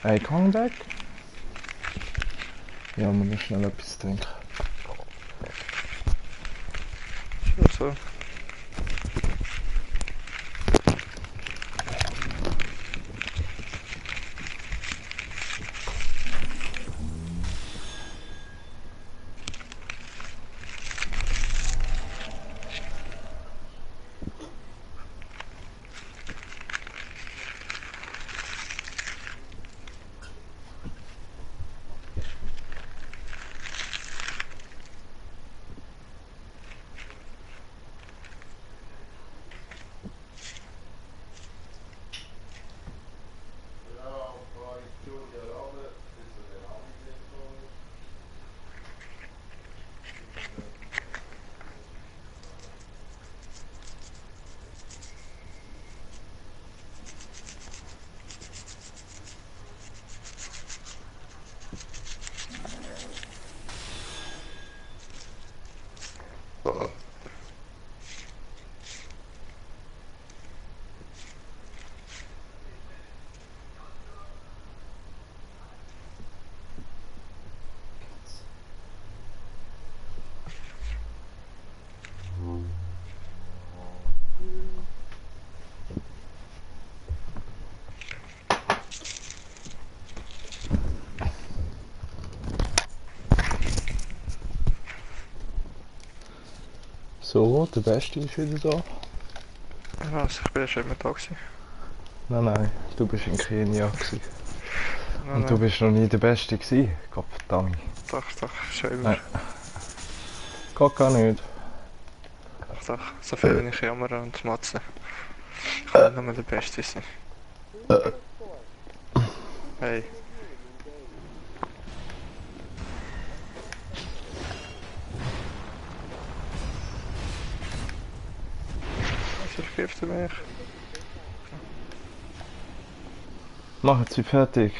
Hey, komm weg. Ja, wir müssen schnell etwas trinken. So. So, der Beste ist wieder da. Also, ich bin ja schon immer da gewesen. Nein, du bist in Kenia gewesen. Nein, Und du bist noch nie der Beste gewesen. Gottverdammt. Doch, schon immer. Nein. Geht gar nicht. Doch, so viel wie ich jammere und matze. Ich kann nicht nur der Beste sein. Hey. Was vergiftet mich? Machen Sie fertig.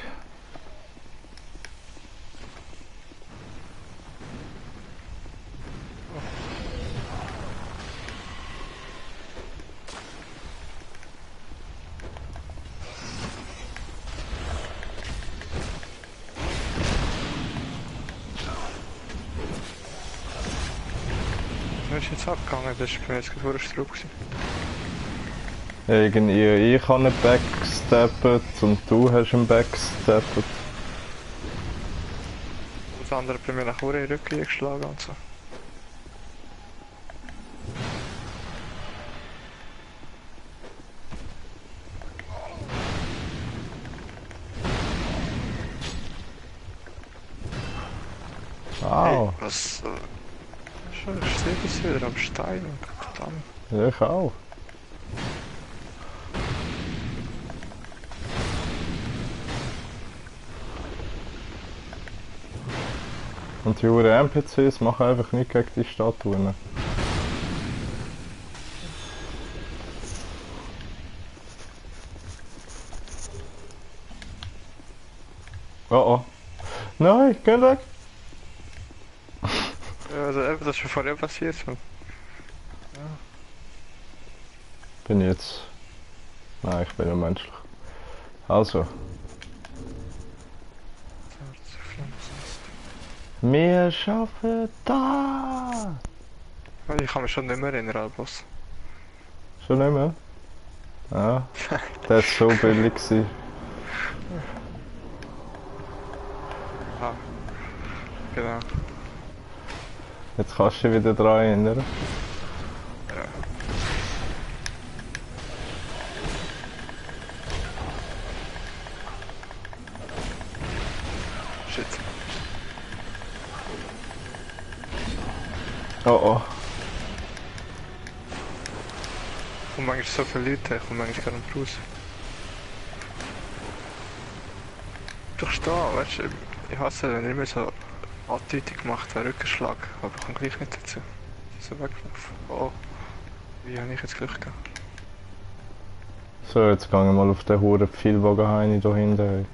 Was ist jetzt abgegangen? Das war bei mir jetzt gerade vorher Strupp. Irgendwie, ich habe ihn backstabbed und du hast ihn backstabbed. Das andere bei mir nach vorne in den Rücken geschlagen und so. Au, Hey, was? Ich sehe das wieder am Stein. Verdammt. ja, ich auch. Und die NPCs machen einfach nicht gegen die Statuen. Oh oh. Nein, geh weg! Ja, also eben, das ist schon vorher passiert. So. Bin ich jetzt... Nein, ich bin ja menschlich. Also. Wir schaffen da! Ich kann mich schon nicht mehr erinnern, Boss. Schon nicht mehr? Ja, der ist so billig gewesen. Ah, genau. Jetzt kannst du dich wieder daran erinnern. Ja. Shit. Oh oh. Und manchmal so viele Leute, ich komme manchmal gar nicht raus. Doch stehen, weißt du, ich hasse, wenn immer so Andeutung gemacht, einen Rückenschlag, aber ich komme gleich nicht dazu. So weglaufen. Oh, wie habe ich jetzt Glück gehabt? So, jetzt gehen wir mal auf den hohen Pfeilwagen da hinten.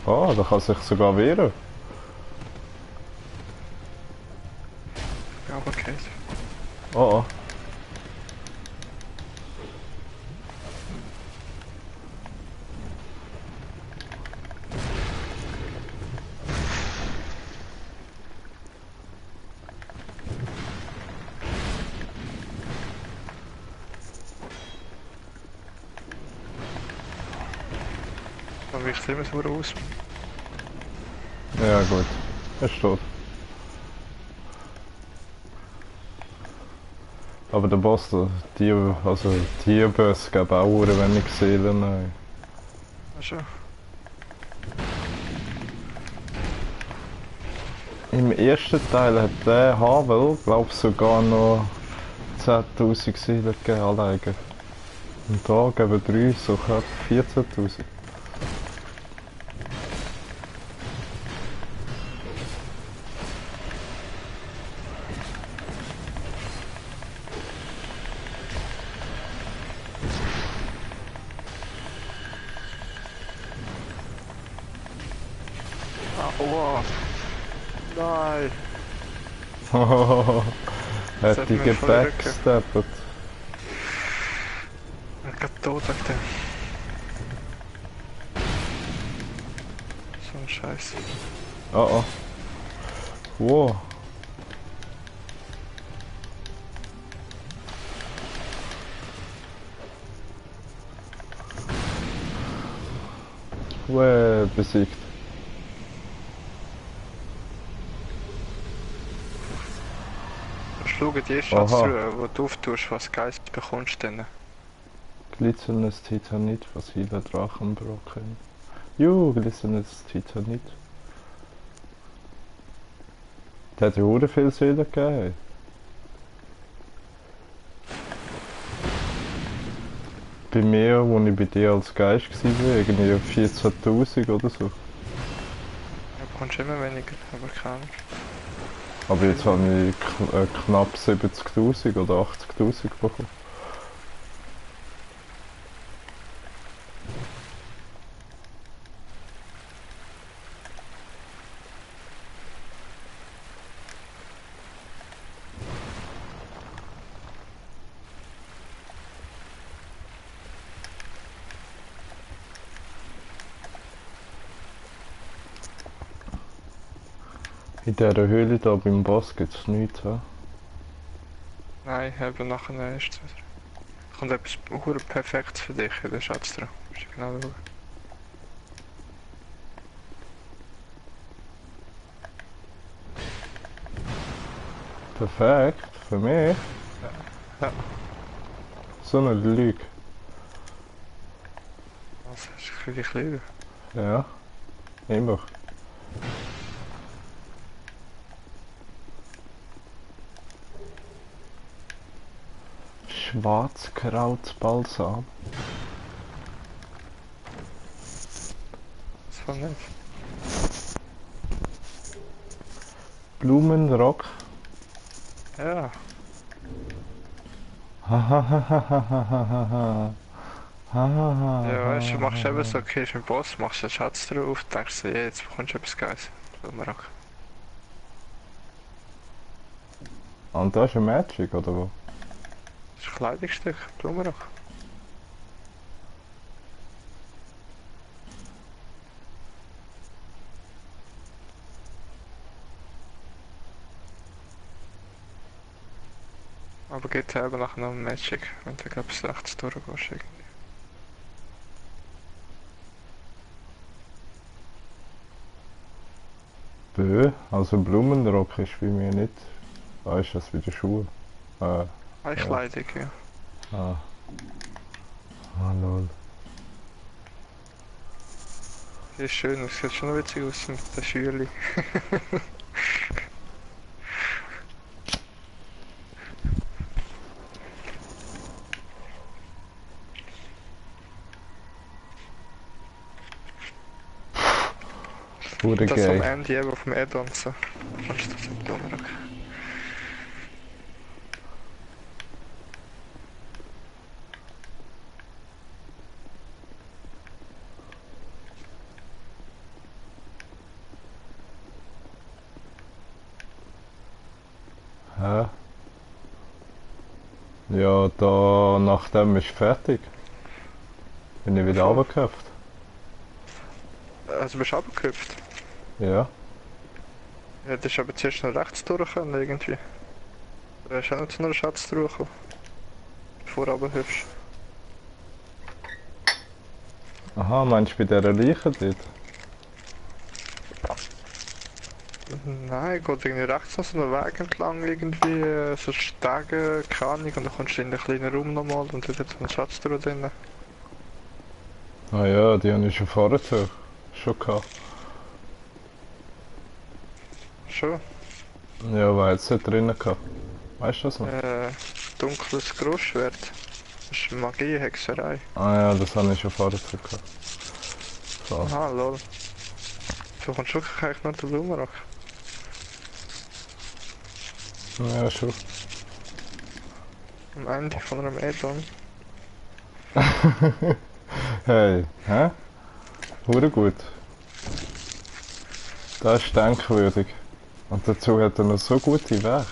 Oh, da kann sich sogar wehren. Ja, aber okay. Oh oh. Dann weicht immer so aus. Ja gut, er ist tot. Aber der Boss, die Boss geben auch wenig Seelen. Ach schon. Im ersten Teil hat der Havel, glaube ich, sogar noch 10.000 Seelen gegeben, alleine. Und da geben 3 so knapp 14.000. Aua! Nein! Hat hat die mir voll Rücken. gebackstabbert. Ich bin tot wegen dem. So ein Scheiß. Oh oh. Wow. Besiegt. Schau die Schatz Aha. drüber, wo du auftust, was Geist bekommst du dann. Glitzerndes Titanit, fossile Drachenbrocken. Glitzerndes Titanit. Der hat ja auch viel Seelen gegeben. Bei mir, als ich bei dir als Geist war, irgendwie 14.000 oder so. Du bekommst immer weniger, aber keine Ahnung. Aber jetzt habe ich knapp 70.000 oder 80.000 bekommen. In dieser Höhle da beim Boss gibt es nichts. He? Nein, eben nachher erst wieder. Kommt etwas Perfektes für dich in den Schatz dran. Musst du genau schauen. Perfekt, für mich. Ja. So eine Lüge. Also, das ist für dich lieber. Ja, immer. Schwarzkrautbalsam. Das war nicht. Blumenrock. Ja. Hahaha. Ja, weißt du, machst eben so, okay, ist ein Boss, machst einen Schatz drauf, denkst du, ja, jetzt bekommst du etwas Geiles. Blumenrock. Und das ist ein Magic, oder wo? Das ist Kleidungsstück, Blumenrock. Aber geht ja eben nachher noch ein Magic, wenn du glaub ich rechts durchgehst irgendwie. Also Blumenrock ist bei mir nicht. Da ist das wieder Schuhe. Kleidung, ja. Ah. Ah, lol. Die ist schön, das sieht schon noch witzig aus mit den Schülerli. Pure Das am geil. Ende eben auf dem Add-on so. Kannst du das mit Blumenrock. Hä? Ja, da nachdem ist fertig. Bin ich wieder Schon. runtergehüpft. Also bist du runtergehüpft? Ja. Ja, das ist aber zuerst noch rechts durchgekommen irgendwie. Du hast auch noch zu einer Schatz durchgekommen. Bevor du runterhüpfst. Aha, meinst du bei dieser Leiche dort? Nein, geht irgendwie rechts noch so einen Weg entlang irgendwie, so Stege, keine Ahnung, und dann kommst du in einen kleinen Raum nochmal und dort hat so einen Schatz drin. Ah ja, die habe ich schon vorher schon gehabt. Schon? Ja, war jetzt nicht drinnen gehabt. Weißt du das noch? Dunkles Großschwert. Das ist Magie, Hexerei. Ah ja, das habe ich schon vorher gehabt. So. Aha, lol. Du kommst wirklich eigentlich noch den Blumenrock. Ja, schon. Am Ende von einem Add-on. Hey, hä? Hure gut. Das ist denkwürdig. Und dazu hat er noch so gute Werte.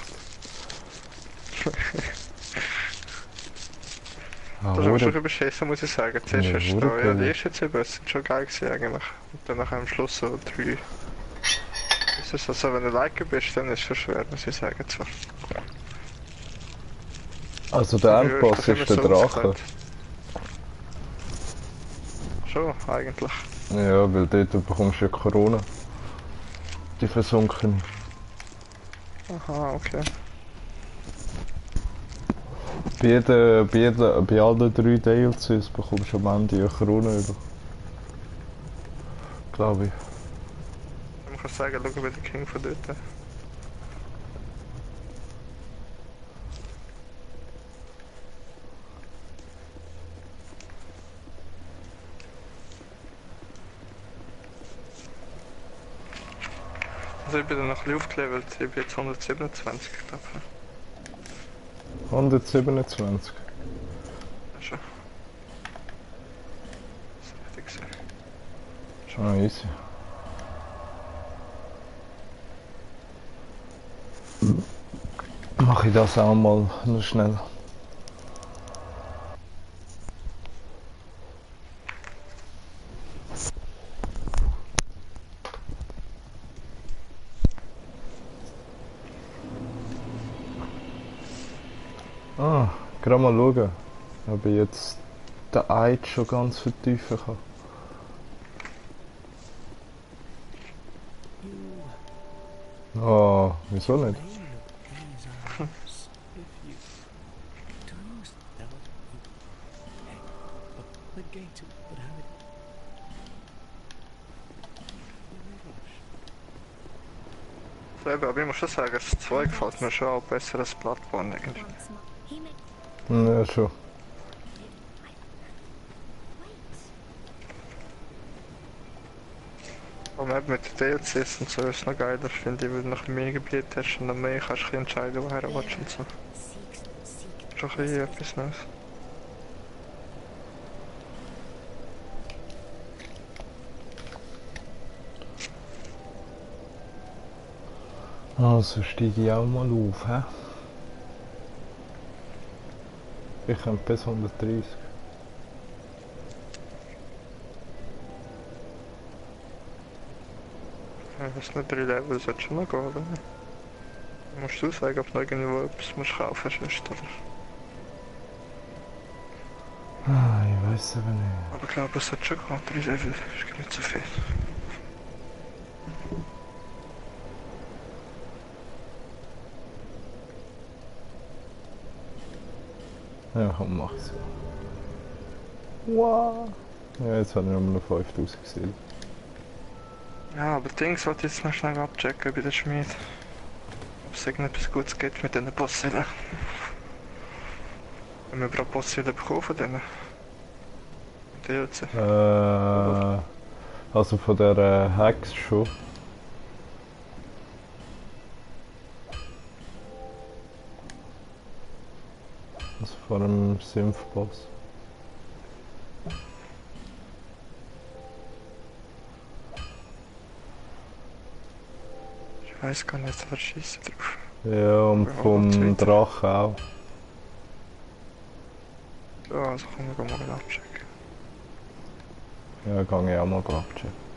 Ah, Das ist aber schon hure- beschissen, muss ich sagen. Zuerst Ja, hast du hure da, ja, die geil. ersten 7 sind schon geil gewesen eigentlich. Und dann nachher am Schluss so 3. Ist es also, wenn du Liker bist, dann ist es schon schwer, muss ich sagen. Zwar. Also der Ja, Endboss das haben ist wir der so Drache. ausgeklärt. Schon, eigentlich. Ja, weil dort bekommst du ja Corona. Die versunkene. Aha, okay. Bei allen 3 DLCs bekommst du am Ende eine Corona über. Glaube ich. Man kann sagen, schau bei der King von dort. Also ich bin dann noch ein bisschen aufgelevelt, ich bin jetzt 127, glaube ich. 127. Ja, schon. Das ist richtig gesehen. Ah, easy. Mache ich das auch mal noch schnell. Ah, gerade mal schauen, ob ich jetzt den Eid schon ganz vertiefen kann. Oh, wieso nicht? May look these eyes if you do still the gate but have it So, eben, aber ich muss schon sagen, das 2 gefällt mir schon auch besser als Bloodborne irgendwie. Once more. He may. Ja, schon. Aber eben mit den DLCs und so ist es noch geiler, finde ich, weil du noch mehr Gebiete hast und noch mehr kannst du ein bisschen entscheiden, woher du willst und so. Seek. Schon ein bisschen etwas Neues. Also steige ich auch mal auf, hä? Ich habe bis 130. Ich weiß nicht, 3 Level sollte schon noch gehen, oder? Musst du sagen, ob du noch irgendwo etwas musst kaufen sonst, oder? Ah, ich weiß aber nicht. Aber ich glaube, es sollte schon gehen, 3 Level ist gar nicht so viel. Ja, komm, mach's. Wow. Ja, jetzt habe ich nur noch 5000 gesehen. Ja, aber Dings wollte ich jetzt noch schnell abchecken bei der Schmied. Ob es irgendetwas Gutes gibt mit diesen Bossseelen. Wenn wir überhaupt Bossseelen bekommen von denen. DLC. Also von der Hex schon. Also von dem Synth-Boss. Ich weiß gar nicht, wer schießt drauf. Ja, und Ja, vom zweite. Drachen auch. Ja, also können wir mal abchecken. Ja, kann ich auch mal abchecken.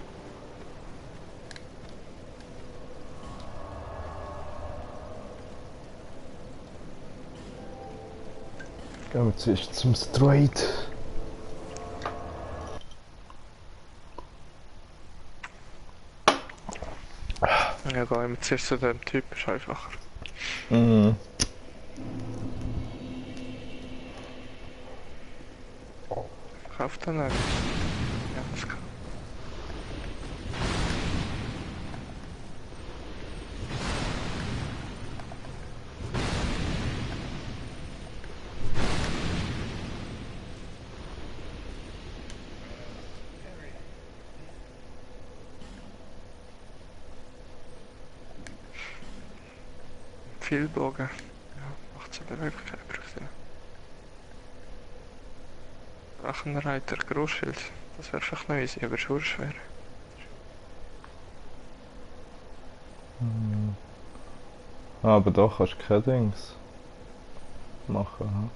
Gehen wir zuerst zum Straight. Ja, gehen wir zuerst zu dem Typ, ist einfacher. Mhm. Verkauft er nicht? Ja, das kann. Viel Bogen. Ja, 18 Beweglichkeit braucht er. Drachenreiter, Großschild. Das wäre vielleicht noch easy, aber schon schwer. Ah, aber da kannst du keine Dings machen.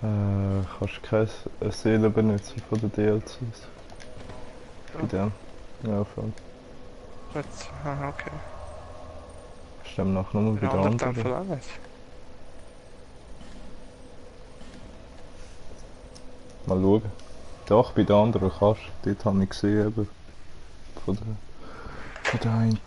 Kannst keine Seele benutzen von den DLCs. Bei dem. Ja, voll. Jetzt, aha, okay. Stimmt nachher nur Bei bei den den anderen anderen. Tempel auch nicht. Mal schauen. Doch, bei den anderen kannst du. Dort habe ich gesehen, eben. Von der einen.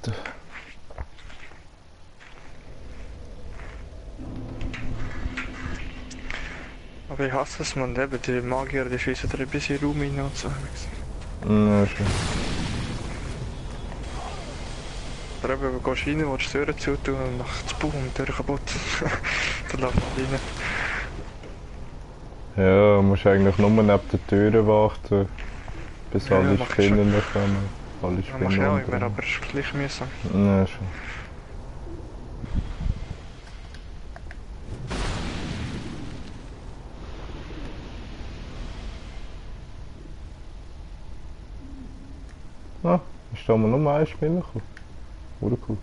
Aber ich hasse es, man, eben die Magier, die schießen da ein bisschen Raum rein und so. Ja, schon. Oder eben, du gehst rein, willst die Türen zutun und macht Boom, die Tür kaputt. Dann läuft man rein. Ja, du musst eigentlich nur neben der Türe warten, bis Ja, alle mach ich schon. Spinnen kommen. Alle Ja, machst Spinnen du auch unten. immer, aber es ist gleich mühsam. Ja, schon. Ah, ist da mal nur ein Spinner gekommen? Oder cool.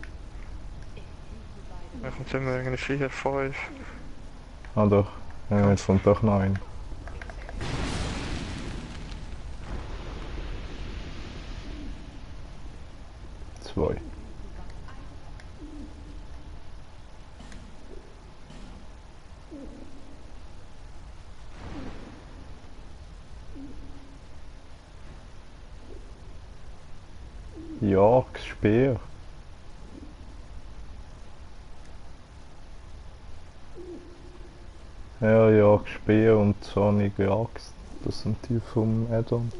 Dann kommt immer irgendwie 4, 5. Ah doch, ja, jetzt kommt doch noch ein. Zwei. Jagdspeer. Ja, Jagdspeer und zornige Axt. Das sind die vom Addon.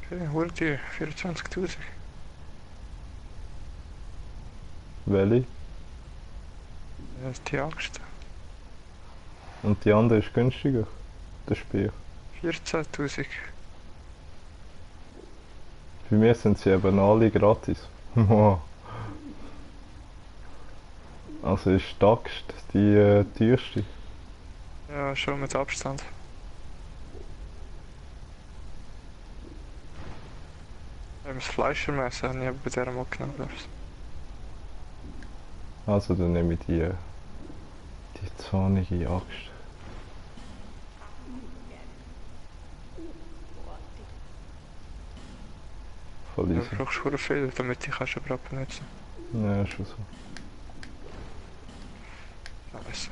Okay, holt die 24.000. Welche? Das ist die Angst. Und die andere ist günstiger. Der Speer. 14.000. Bei mir sind sie eben alle gratis. Also ist die Axt die teuerste. Ja, schon mit Abstand. Das Fleischermesser habe ich aber bei der mal genommen, glaube ich. Also dann nehme ich die zornige Axt. Voll Du easy. brauchst schon viel, damit ich kannst überhaupt benutzen. Ja, schon so. Nice.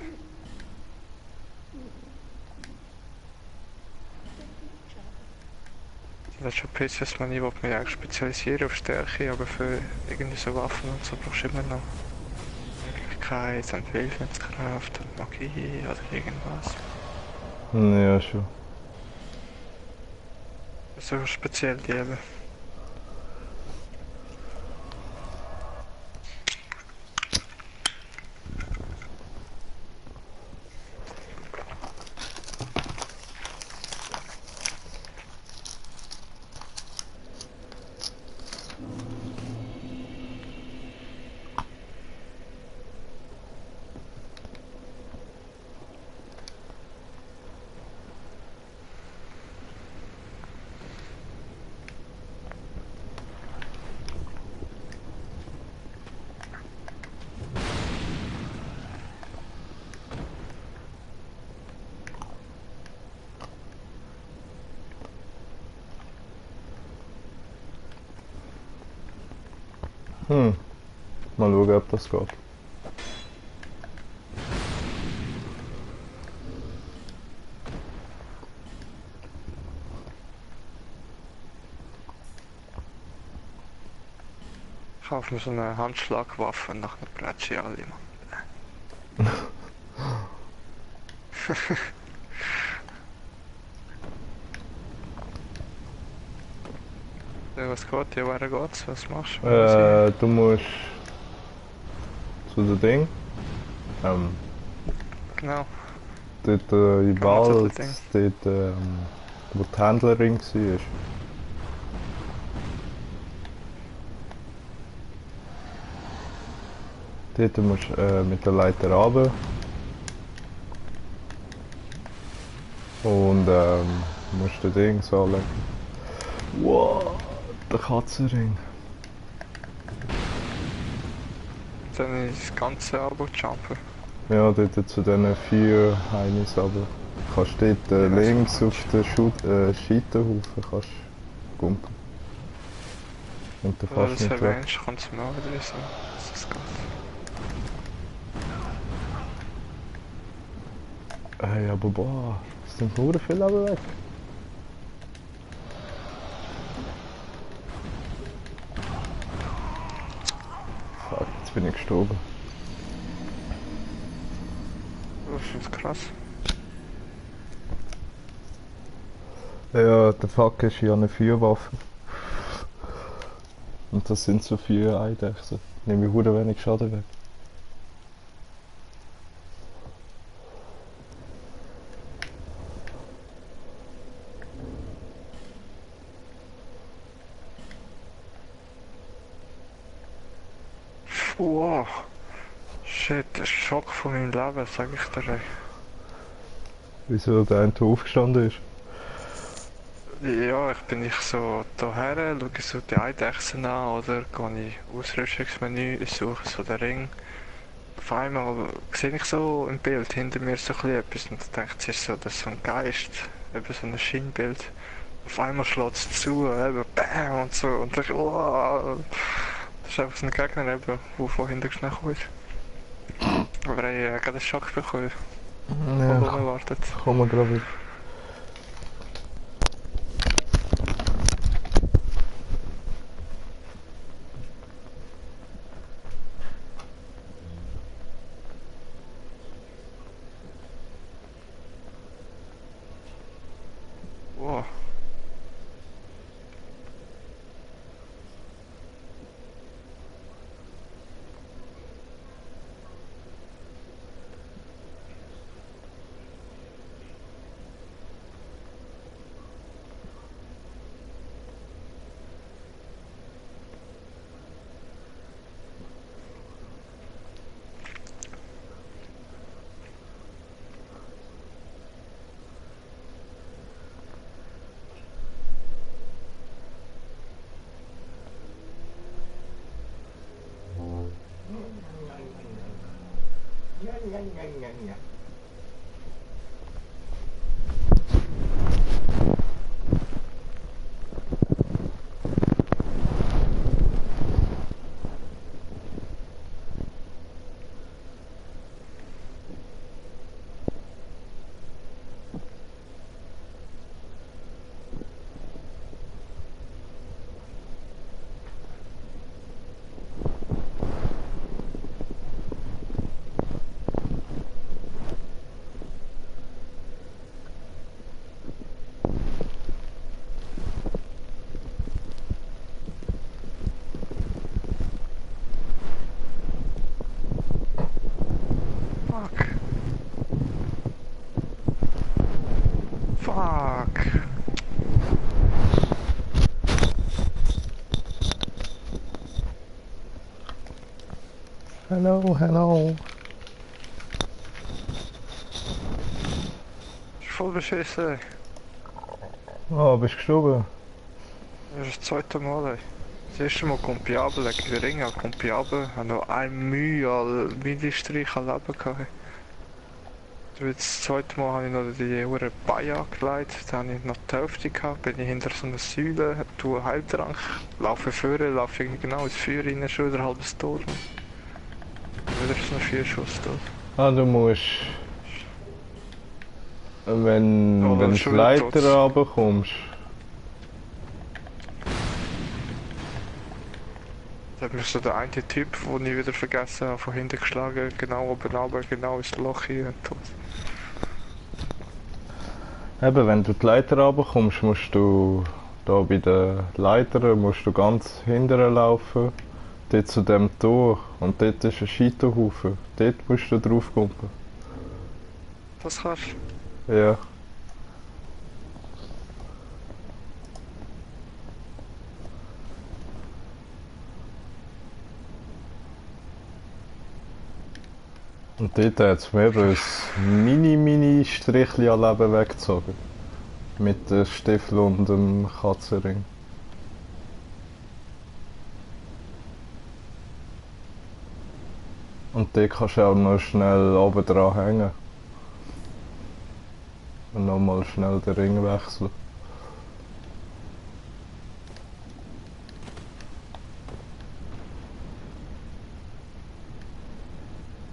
Das ist schon piss, dass man nicht will, mich eigentlich spezialisieren auf Stärke, aber für irgendwie so Waffen und so brauchst du immer noch Möglichkeit und Willenskraft und Magie oder irgendwas. Ja, schon. So speziell die eben. Mal schauen, ob das geht. Ich kaufe mir so eine Handschlagwaffe und nachher bretsche ich alle, Mann. Ja, was geht? Ja, wer geht's? Was machst du? Du musst zu dem Ding. Genau. Dort im Geh mal zu dem Wald, Ding. dort wo die Händlerin war. Dort musst du mit der Leiter runter. Und musst den Ding so anlegen. Wow, der Katzenring. Dann ist das ganze Abo jumpen. Ja, dort zu diesen 4 Heinis aber. Kannst dort Ja, links so auf den Scheiterhaufen kannst gumpen. Und dann Wenn du fährst das du nicht weg. erwähnst, kommt es mir auch wieder so, dass es geht. Hey, aber boah, es sind nur viel aber weg. Fuck, jetzt bin ich gestorben. Das ist krass. Ja, der Fuck ist ja eine Feuerwaffe. Und das sind so 4 Eidechsen. Nehme ich hure wenig Schaden weg. Wow. Shit, der Schock von meinem Leben, sag ich dir. Ey. Wieso der eine aufgestanden ist? Ja, ich bin nicht so daher, schaue so die Eidechsen an, oder gehe ich Ausrüstungsmenü, ich suche so den Ring. Auf einmal sehe ich so im Bild hinter mir so etwas und denke, es ist so, das ist so ein Geist, eben so ein Schienbild. Auf einmal schlägt es zu, eben BAM und so, und ich, wow. Das ist einfach so ein Gegner, eben, der von hinten schnell kommt. Aber ich habe gerade einen Schock bekommen, voll Ja, unerwartet. komm mal gerade wieder. Wow. Fuck. Fuck. Hello, hello. Ist voll beschissen. Oh, bist du gestorben? Das ist das zweite Mal. Das erste Mal kommt Piabel, der Ring kommt Piabel. Ich habe noch ein Mühe an Mini-Streich an Leben gehabt. Das zweite Mal habe ich noch die Uhr Beine angelegt, dann habe ich noch die Hälfte gehabt, bin ich hinter so einer Säule, tue Heiltrank, laufe vorne, laufe genau ins Feuer rein, schon wieder halbes Tor. Wieder ist noch 4 Schuss tot. Ah, du musst... Wenn Oh, du schon die wieder Leiter tot. runterkommst. Da hat mich so der eine Typ, den ich wieder vergessen habe, von hinten geschlagen, genau oben runter, genau ins Loch hier und tot. Eben, wenn du die Leiter runterkommst, musst du da bei den Leitern musst du ganz hinterher laufen, dort zu dem Tor und dort ist ein Scheiterhaufen. Dort musst du drauf kommen. Das kannst du. Ja. Und dort hat es mir eben ein Mini-Strichchen an Leben weggezogen. Mit dem Stiefel und dem Katzenring. Und dort kannst du auch noch schnell oben dran hängen. Und nochmal schnell den Ring wechseln.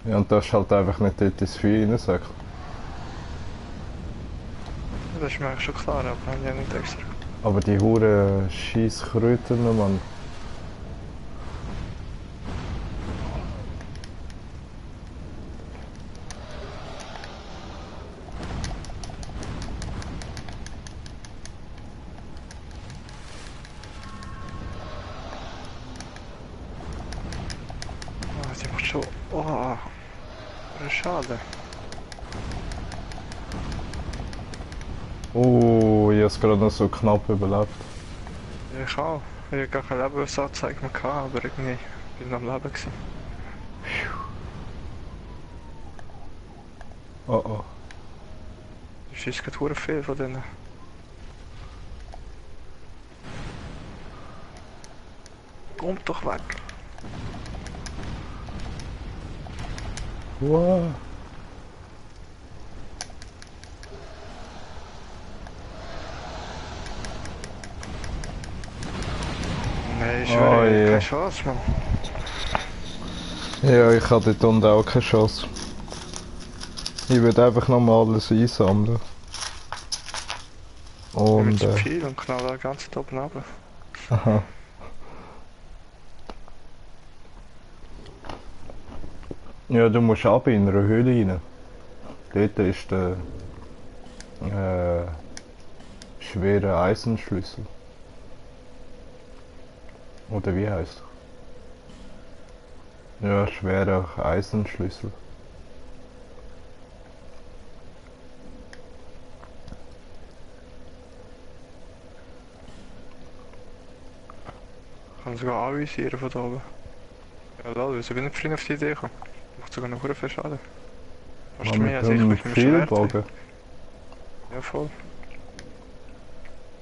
Ja, und das ist halt einfach nicht dort ins Feuer reinsäckeln. Das ist mir eigentlich schon klar, aber habe ich ja nicht extra. Aber die hure scheiß Kröten, Mann. Oh, die macht schon... Oh, schade. Oh, ich hab's gerade noch so knapp überlebt. Ich auch. Ich habe gar keine Lebensanzeige mehr gehabt, aber irgendwie bin ich noch am Leben gewesen. Oh oh. Du schießt gerade verdammt viel von denen. Komm doch weg. Wow. Nein, ich Oh schwöre, je. keine Chance, Mann. Ja, ich habe dort unten auch keine Chance. Ich würde einfach nochmal alles einsammeln. Ich bin Und zu viel und knall da ganz oben runter. aha. Ja, du musst ab in eine Höhle rein. Dort ist der schwere Eisenschlüssel. Oder wie heißt er? Ja, schwerer Eisenschlüssel. Ich kann sogar anvisieren von da oben. Ja, lol, wieso bin ich vorhin auf die Idee gekommen? Macht sogar noch verdammt viel Schaden. Fast Aber mehr mit als ich dem mit dem Schwert. Pfeilbogen. Ja, voll.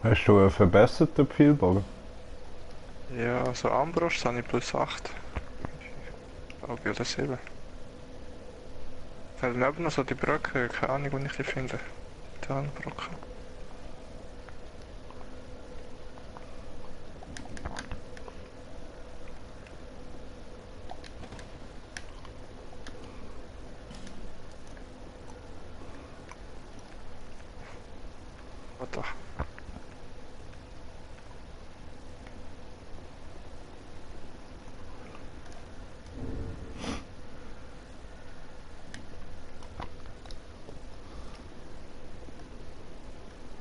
Hast du einen verbesserten Pfeilbogen? Ja, so Armbrust habe ich plus 8. Glaube ich, oder 7. Neben noch so die Brücke, keine Ahnung, wo ich die finde. Die Brücke. Warte.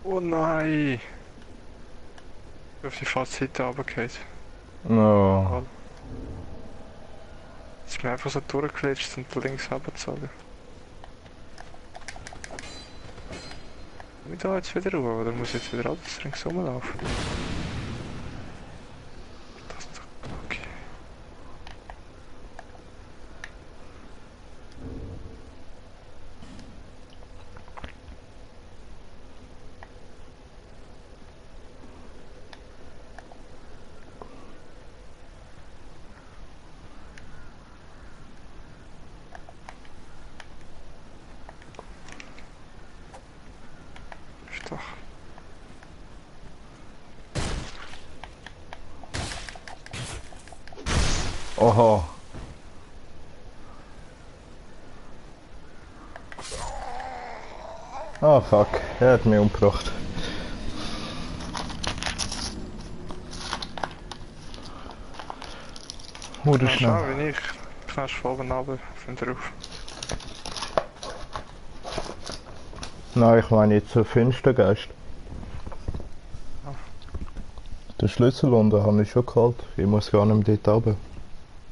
Oh nein! Ich bin auf die Fallseite runtergefallen. No. Es ist mir einfach so durchgeglitscht und links runtergezogen. Wie da jetzt wieder rauf, oder muss ich jetzt wieder alles ringsum laufen? Das ist doch okay. Ist doch. Oha. Ah, fuck. Er hat mich umgebracht. Oder Ja, schnell. schau, wie ich. Knast von oben runter, von drauf. Nein, ich meine jetzt so Finstergeist. Den Schlüssel unten habe ich schon geholt. Ich muss gar nicht mehr dort runter.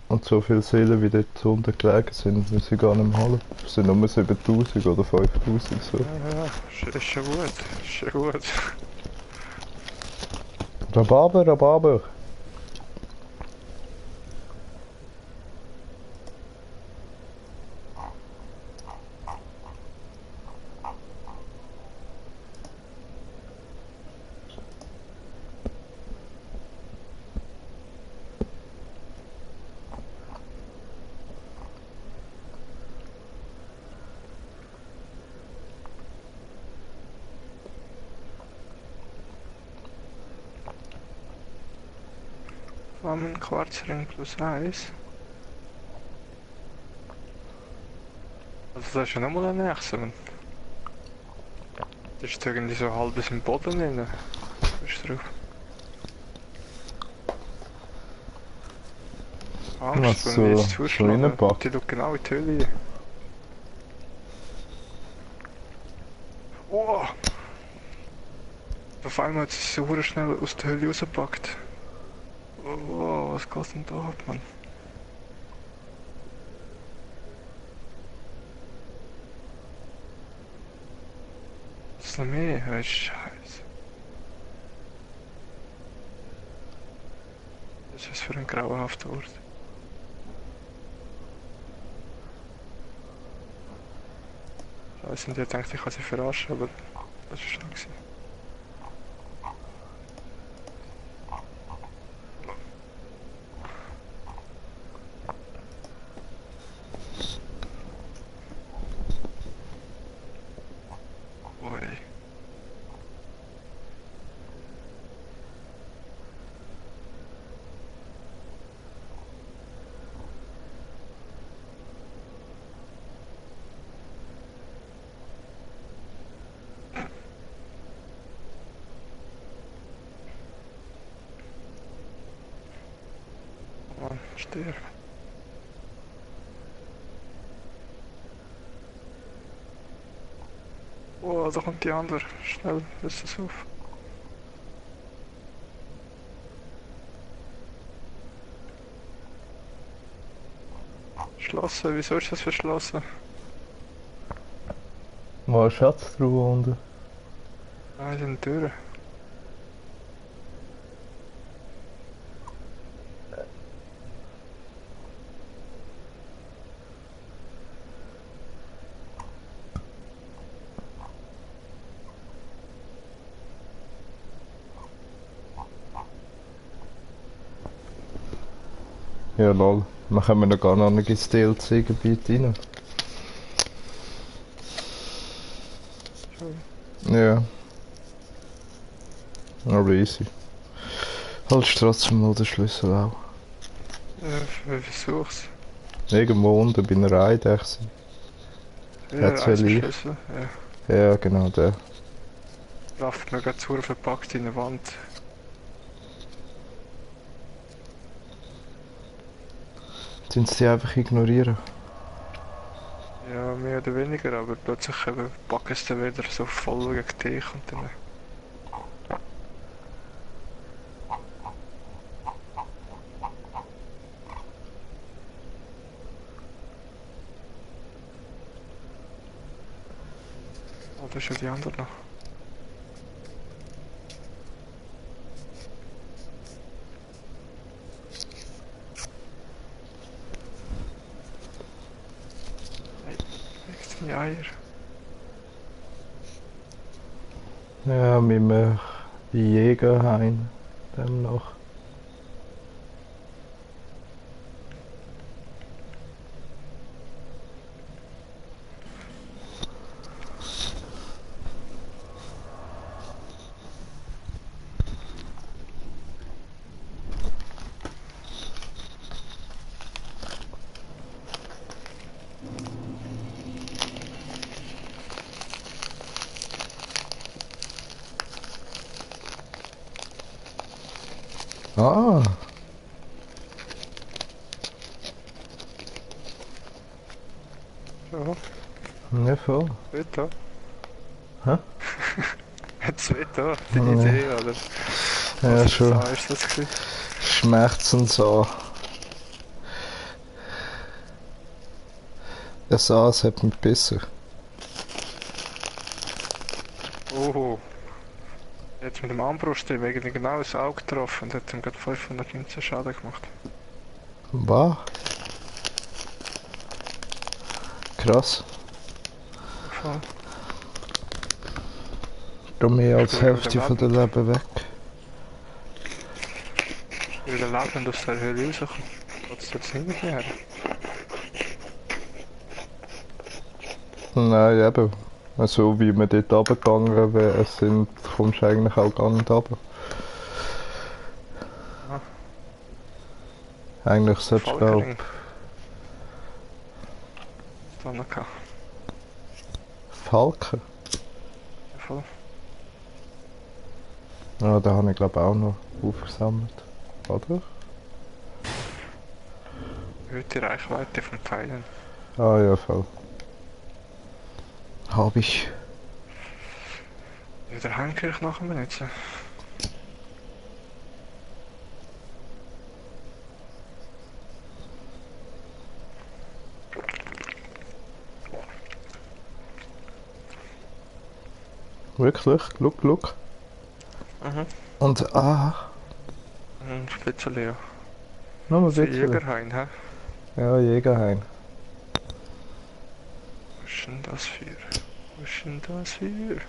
Und so viele Seelen wie dort unten gelegen sind, muss ich gar nicht mehr holen. Es sind nur 7000 oder 5000 so. Ja, ist schon gut. Ist schon gut. Rhabarber, Rhabarber. Flammen, Quarzring plus 1. Also das ist ja nochmal ein Nächsten. Das ist irgendwie so halb bis im Boden drin. Ist drauf. Angst, Was, wenn wir so- jetzt so zuschlagen. reinpackt? Die schaut genau in die Höhle. Oh! Auf einmal hat sie so schnell aus der Höhle rausgepackt. Oh, was geht denn da ab, Mann? Was ist noch mehr? Oh, Scheiße. Was ist das für ein grauenhafter Ort? Scheiße, und ich dachte, ich kann sie verarschen, aber das war schnell gewesen. Ui. Mann, sterben. Oh, da kommt die andere. Schnell, löst das auf. Schlossen, wieso ist das verschlossen? Wo ist Schatztruhe unten? Nein, sind Türen. Ja lol, wir kommen noch gar noch nicht ins DLC-Gebiet rein. Ja. Aber easy. Holst trotzdem mal den Schlüssel auch. Ich versuch's. Irgendwo unten bei einer Eidechse. Ja, Hat's ja Licht. Schlüssel. Ja. Ja, genau, der. Läuft mir gerade zu verpackt in der Wand. Sind sie einfach ignorieren? Ja, mehr oder weniger, aber plötzlich packen sie dann wieder so voll gegen dich und dann... Oh, da ist ja die andere noch. Hey, legst du die Eier? Ja, mit einem Jägerhain. Dem noch. Ah, Ja, ja voll. zwei da. Hä? Zwei da, deine Ja. Idee, oder? Ja, Was schon. ist das gewesen? Schmerzensah. Der Saas hat mich gebissen. Oh. Jetzt mit dem Armbrustring irgendwie genau ins Auge getroffen und hat ihm gerade 519 Schaden gemacht. Was? Krass. Voll. Da mehr als Ich will Hälfte wieder von der Leben weg. Ich will leben aus der Höhle rauskommen. Geht's jetzt nicht mehr her? Nein, eben. Also wie wir dort runtergegangen sind, kommst du eigentlich auch gar nicht runter. Ah. Eigentlich solltest du auch... Falkering. Da noch gehabt. Falken? Ja, voll. Ja, da habe ich glaube auch noch aufgesammelt. Oder? Erhöht die Reichweite von Pfeilen. Ah ja, voll. Hab ich. Wieder Heimkirche nachher benutzen. Wirklich? Look. Mhm. Und Ein bisschen, ja. noch ein Für bisschen. Jägerhain, hä? Ja, Jägerhain. Was ist denn das für? Was ist denn das für?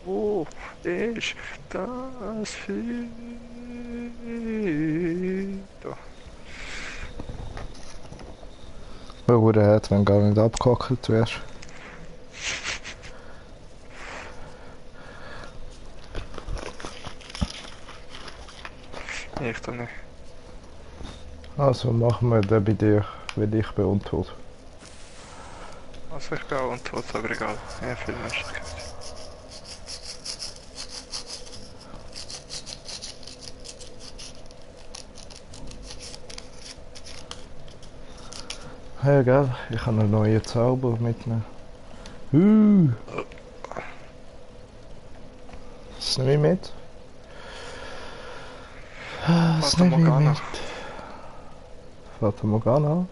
Wo ist das für? Da. Wo der hat, wenn du gar nicht abgehackelt wärst. Nee, ich da nicht. Also machen wir den bei dir, weil ich bin untot. Also ich bin auch untot, aber egal. Ja, viel Menschlichkeit. Ja, gell, ich habe einen neuen Zauber mitnehmen. Das nehme ich mit. Das Fata nehme ich Morgana. mit. Fata Morgana.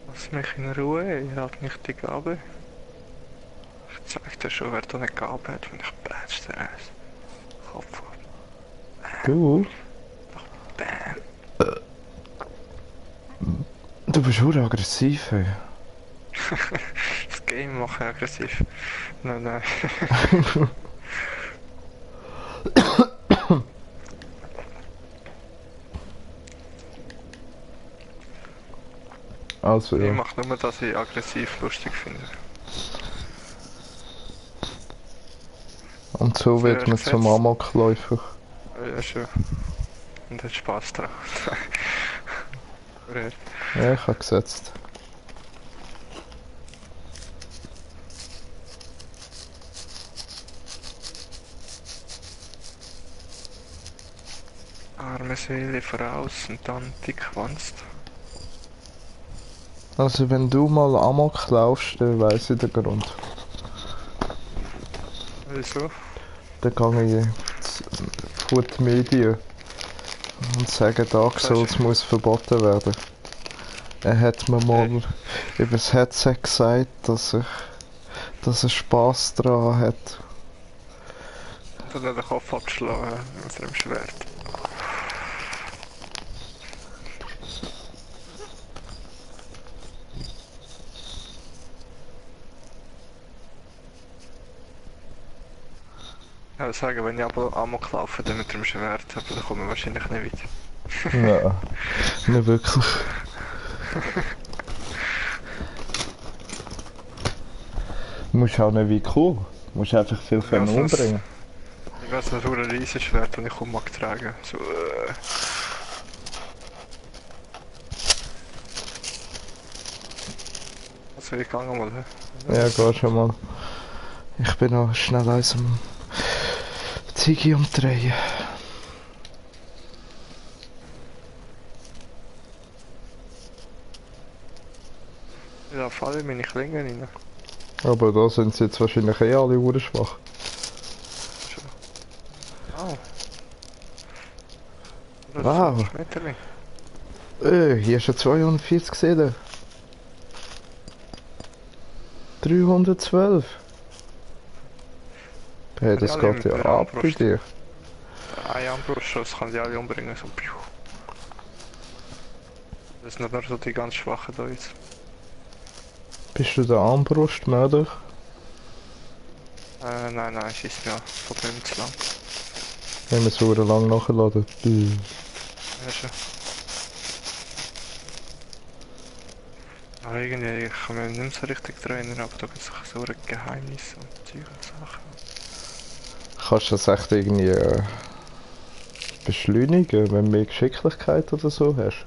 Lass mich in Ruhe, ihr habt nicht die Gabe. Ich zeig dir schon, wer da eine Gabe hat, wenn ich batsch der Ass. Kopf ab. Du? Bam. Du bist hure aggressiv, ey. Das Game macht aggressiv. Nein, nein. Also Ich ja. mache nur, dass ich aggressiv lustig finde. Und so wird man zum Amokläufer. Ja, schon. Und hat Spaß dran. Oder? Ja, ich habe gesetzt. Arme Seele voraus und dann dick wanst. Also wenn du mal Amok laufst, dann weiss ich den Grund. Wieso? Dann gehe ich vor die Medien und sage, Dark Souls muss verboten werden. Er hat mir mal über das Headset gesagt, dass er Spass daran hat. Und dann den Kopf abschlagen mit einem Schwert. Ich würde sagen, wenn ich aber Amok laufe, dann mit dem Schwert, aber dann kommen wir wahrscheinlich nicht weiter. Nein, nicht wirklich. Du musst auch nicht wie cool. Du musst einfach viel Ja, sonst- umbringen. Ich weiß nicht, so ein Riesenschwert, das ich kaum mag tragen. So, Was will ich gegangen mal? Ja, geh schon mal. Ich bin noch schnell eins am Ziege umdrehen. Da fallen meine Klingen rein. Aber da sind sie jetzt wahrscheinlich eh alle urschwach. Oh. Wow. Schmetterling. Hier ist ein 240 gesehen. 312. Hey, das Ja, geht mit ja der ab bei Armbrust. dir. Ein Armbrustschuss kann die alle umbringen. So, piu. Das sind nur so die ganz schwachen da jetzt. Bist du der Armbrustmörder? Nein, nein, schießt mir an. Von mir zu lang. Wenn wir so lang nachladen. Ja, schon. Aber irgendwie, ich kann mich nicht mehr so richtig trainieren, aber da gibt es so ein Geheimnis und Zeug und Sachen. Kannst du das echt irgendwie beschleunigen, wenn du mehr Geschicklichkeit oder so hast?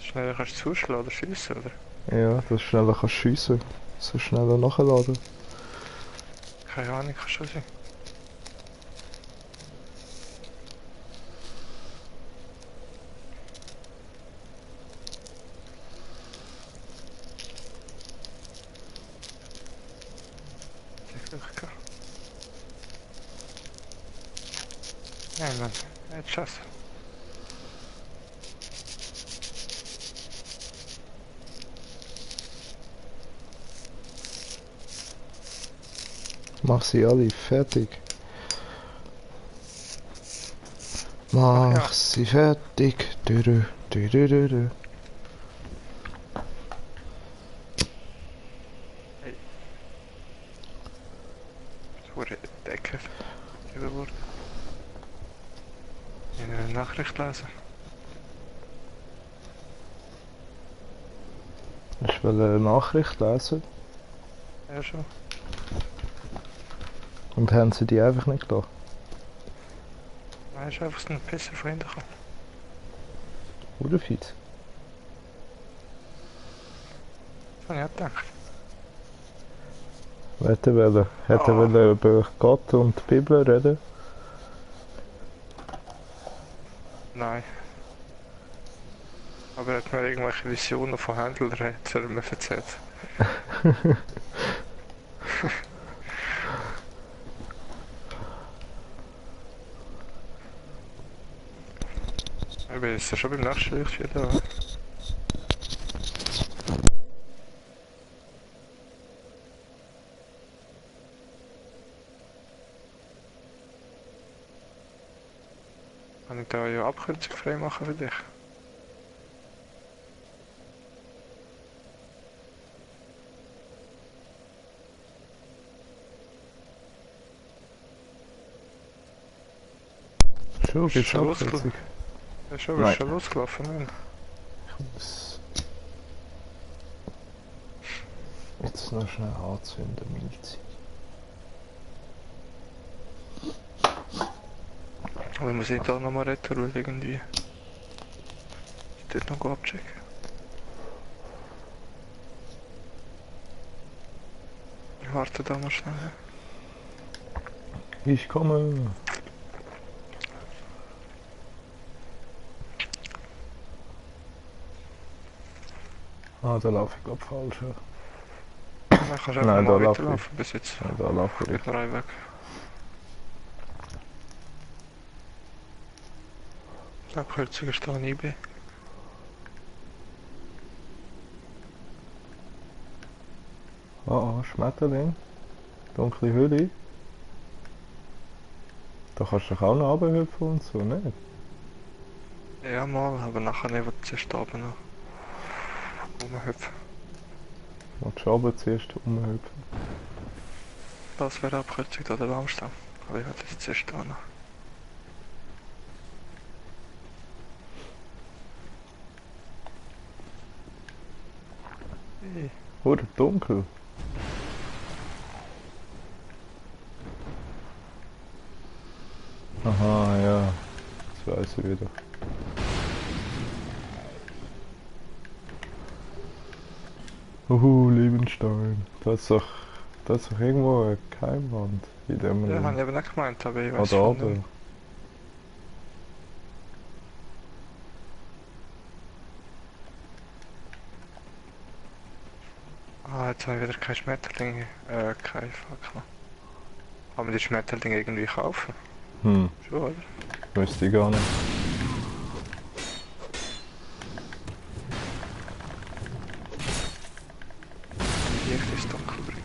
Schneller kannst du zuschlagen oder schiessen, oder? Ja, dass du schneller kannst schiessen. So schneller nachladen. Keine Ahnung, kann schon sein. Glück gehabt. Nein, Mann, jetzt Schuss. Mach sie alle fertig. Mach ja. sie fertig. Dürü, dürü, dürü. Wurde Decke überwurden. In einer Nachricht lesen. Ich will eine Nachricht lesen Ja, schon. und haben sie die einfach nicht da. Nein, ist einfach so ein Pisser von hinten gekommen. Oder fies? Das habe ich auch gedacht. Hätte wollen. Hätte wollen über Gott und die Bibel reden. Nein. Aber er hat mir irgendwelche Visionen von Händlern mir erzählt. Ich bin jetzt schon beim nächsten Licht wieder. Oder? Kann ich da ja Abkürzung frei machen für dich? Schon, Ist geht's schon Abkürzung? Ja, schon, Nein. ist schon losgelaufen, nein. Ich muss jetzt noch schnell anzünden, meine Zeit. Aber ich muss ich da nochmal retour irgendwie. Dort noch abchecken. Ich warte da mal schnell. Ich komme. Ah, da laufe ich glaube falsch. Ja. Dann kannst du einfach Nein, da mal laufe weiterlaufen bis jetzt. Ja, da laufe ich. Geht noch rein weg. Die Abkürzung ist da nie bei. Ah, Schmetterling. Dunkle Hülle. Da kannst du dich auch noch runterhüpfen und so, nicht? Ja mal, aber nachher nicht, wo du zuerst oben noch rumhüpfen. Willst du runter zuerst rumhüpfen? Das wäre Abkürzung da der Baumstamm. Aber ich werde jetzt zuerst da noch. Hey. Oder dunkel. Aha, ja. Das weiß ich wieder. Liebenstein. Das ist doch irgendwo eine Geheimwand. In dem Ja, habe ich eben nicht gemeint, aber ich Ah, weiß da schon nicht. oben. Ah, jetzt habe ich wieder keine Schmetterlinge. Keine Fackel. Kann man die Schmetterlinge irgendwie kaufen? Schon, oder? Wüsste ich gar nicht. Licht ins Dunkel bringen.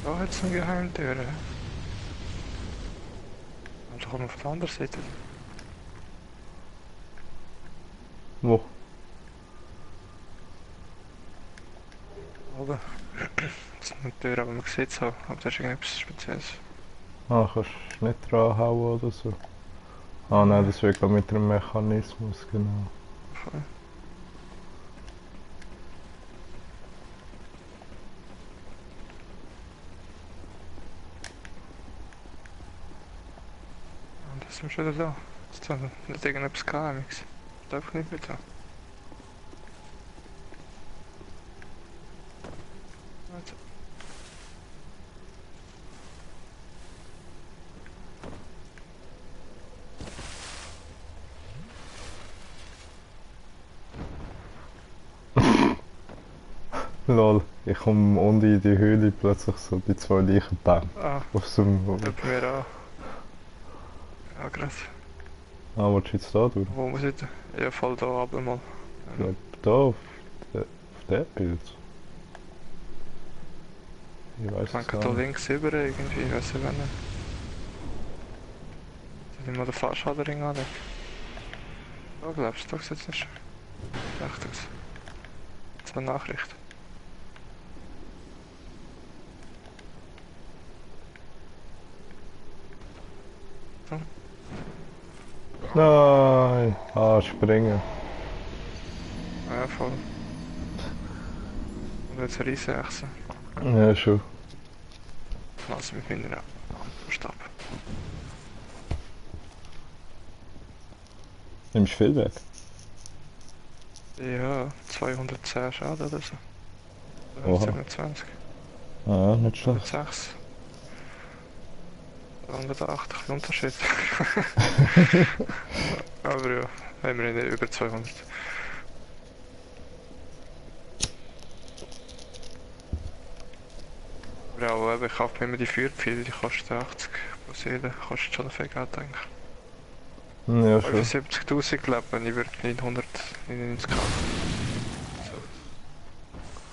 Da hat es eine Geheimtür. Und da kommen wir auf der anderen Seite. Wo? Oben. Das ist eine Tür, aber man sieht es auch. Aber das ist irgendetwas Spezielles. Ah, kannst du nicht dran hauen oder so? Ah nein, das wird glaub ich, mit dem Mechanismus, genau. Voll. Und das sind wir schon wieder da. Jetzt haben wir nicht irgendetwas Geheimes. Darf nicht mehr da. Also. Lol, ich komme unten in die Höhle plötzlich so die zwei Leichenbämme. Ah, Auf so einem... ja, bei mir auch. Ja, krass. Ah, willst du jetzt da durch? Wo muss ich denn? Ja, voll da runter mal. Ich glaube da auf der Bild. Ich weiß Ich meine, es da gar nicht. links über irgendwie, ich weiß nicht wann. Soll ich mal den Fahrschadering anlegen? Da glaubst du, da sieht es nicht schön. Echt aus. Zwei Nachrichten. Nein! Ah, springen. Ja, voll. Und jetzt eine Riesenechse. Ja, schon. Lass mich mit meiner Stab. Nimmst du viel weg? Ja, 210 Schaden oder so. Oha. 27. Ah, nicht schlecht. 106. 180 Unterschied. Aber ja, haben wir nicht über 200. Ja, aber eben, ich kaufe mir immer die Feuerpfeile, die kosten 80 pro Seele. Kostet schon viel Geld eigentlich. Ja, Für schon. 70.000 glaube ich, würde 999 kaufen.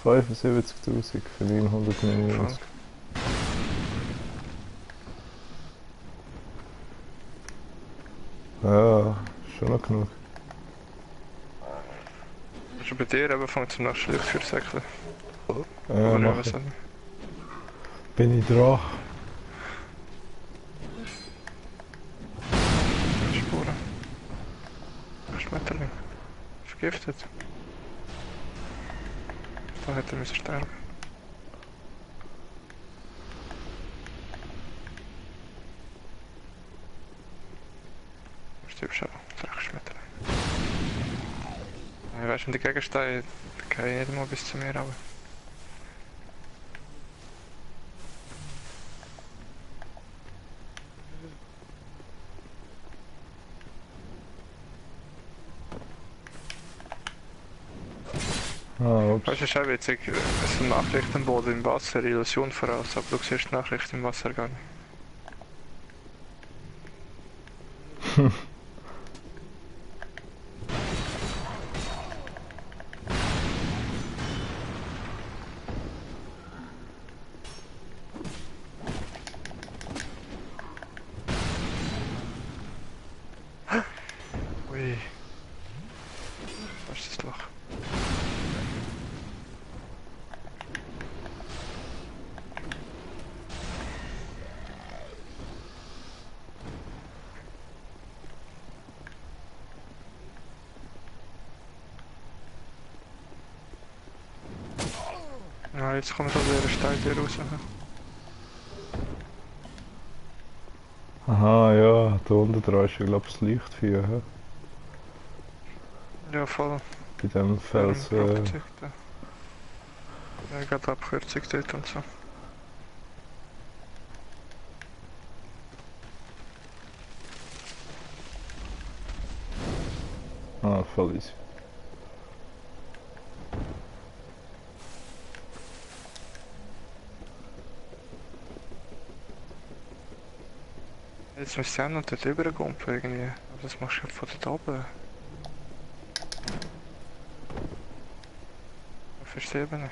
75.000 für 999. Ja, schon noch genug. Also bei dir eben fängt es am nächsten Licht für Säckchen. Ja, Oder mach was ich. auch. Bin ich dran? Spuren. Schmetterling. Vergiftet. Da hätte er müssen sterben. Stirbst schon. Dreckschmetterling. Ich weiß, wenn die Gegensteine gehen nicht mal bis zu mir, aber. Ah, ups. Weißt du, es ist auch witzig, es sind Nachrichten am Boden im Wasser, Illusion voraus, aber du siehst die Nachrichten im Wasser gar nicht. Ui. Was ist das Loch? Ja, jetzt kommt also der Stein hier raus. Aha, ja, da unten dran ist ja, glaube ich, das Lichtfeuer, hä? Ja, voll. Bei dem Fels. Flugzeug da. Ja, gerade Abkürzung dort und so. Ah, voll easy. Jetzt müsst ihr auch noch dort rübergumpen irgendwie. Aber das machst du halt von dort oben. Ich verstehe nicht.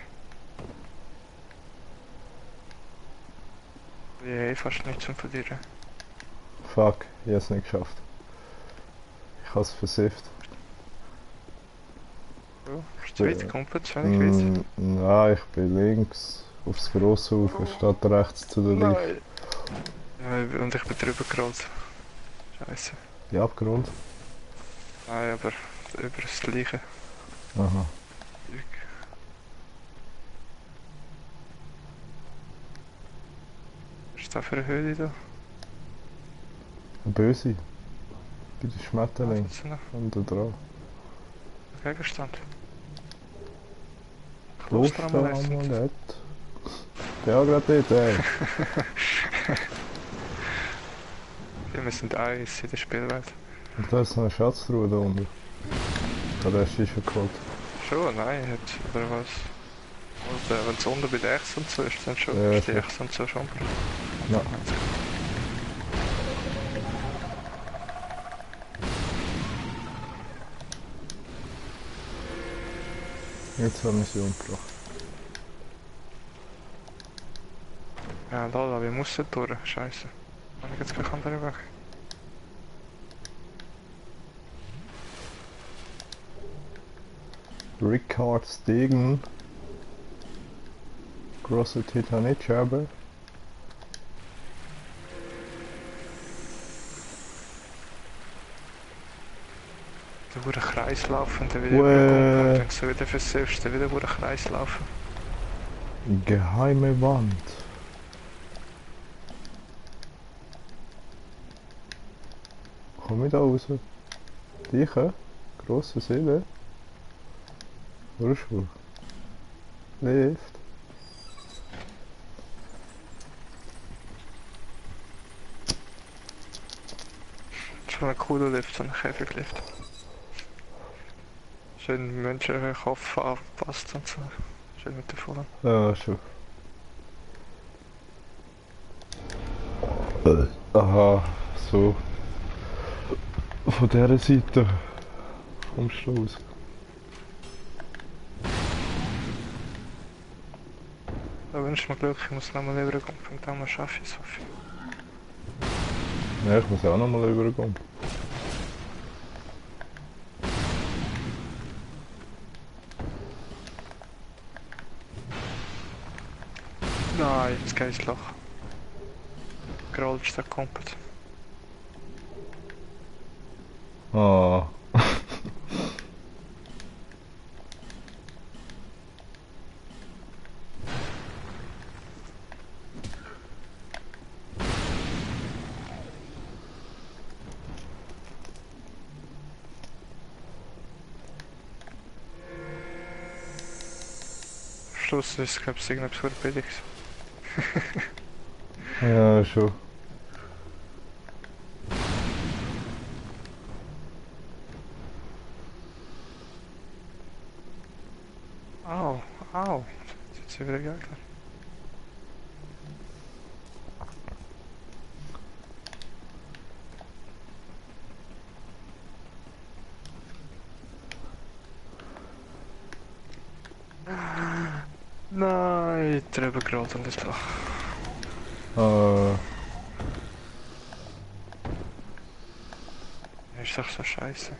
Ich fast nicht zum Verlieren. Fuck, ich hab's nicht geschafft. Ich hab's versifft. Ja, ist zu weit gekumpelt, zu wenig weit. Nein, ich bin links aufs grosse Ufer, statt rechts zu der Licht. Nein! Ja, und ich bin drüber gerollt. Scheiße. Die abgerollt? Nein, aber über das gleiche Aha. Zeug. Was ist da für eine Höhle da? Eine böse. Bei den Schmetterlingen. Was ist noch Und da dran. ein Gegenstand? Klosteramulett. Ja, gerade dort, ey. Ja, wir sind eins in der Spielwelt. Und da ist noch eine Schatztruhe da unten. Der Rest ist schon geholt. Schon, nein, hat, oder was? Und wenn es unten bei der Echse und so ist, dann schon. Ja, Ist die schon. Echse und so schon. Ja. Jetzt haben wir sie umgebracht. Ja, lala, wie muss das durch? Scheiße. Kann ich jetzt keinen anderen Weg? Rickard Stegen. Grosse Titanitscherbe. Da wurde ein Kreis laufen, dann wieder Uäh. übergumpen und wenn du wieder versiffst, dann wieder wurde ein Kreis laufen. Geheime Wand. Komm ich da raus? Dich? Grosse Seele? Urschwur. Lift. Schon ein cooler Lift, so ein Käfiglift. Schön Menschenkopf angepasst und so. Schön mit der Vollen. Ja, schon. Aha, so. Von dieser Seite kommst du raus. Da wünsche ich mir Glück, ich muss nochmal übergumpen und dann schaffe ich es, hoffe ich. Ja, ich muss auch nochmal übergehen. jetzt geh ins Loch. Grollst da komplett. Oh. Am Schluss ist es, glaube ich, irgendetwas für billig. Ja, schon. Au, au. Jetzt sind wieder Gegner. Nein, drüber gerade an das Loch. Ist doch so scheiße.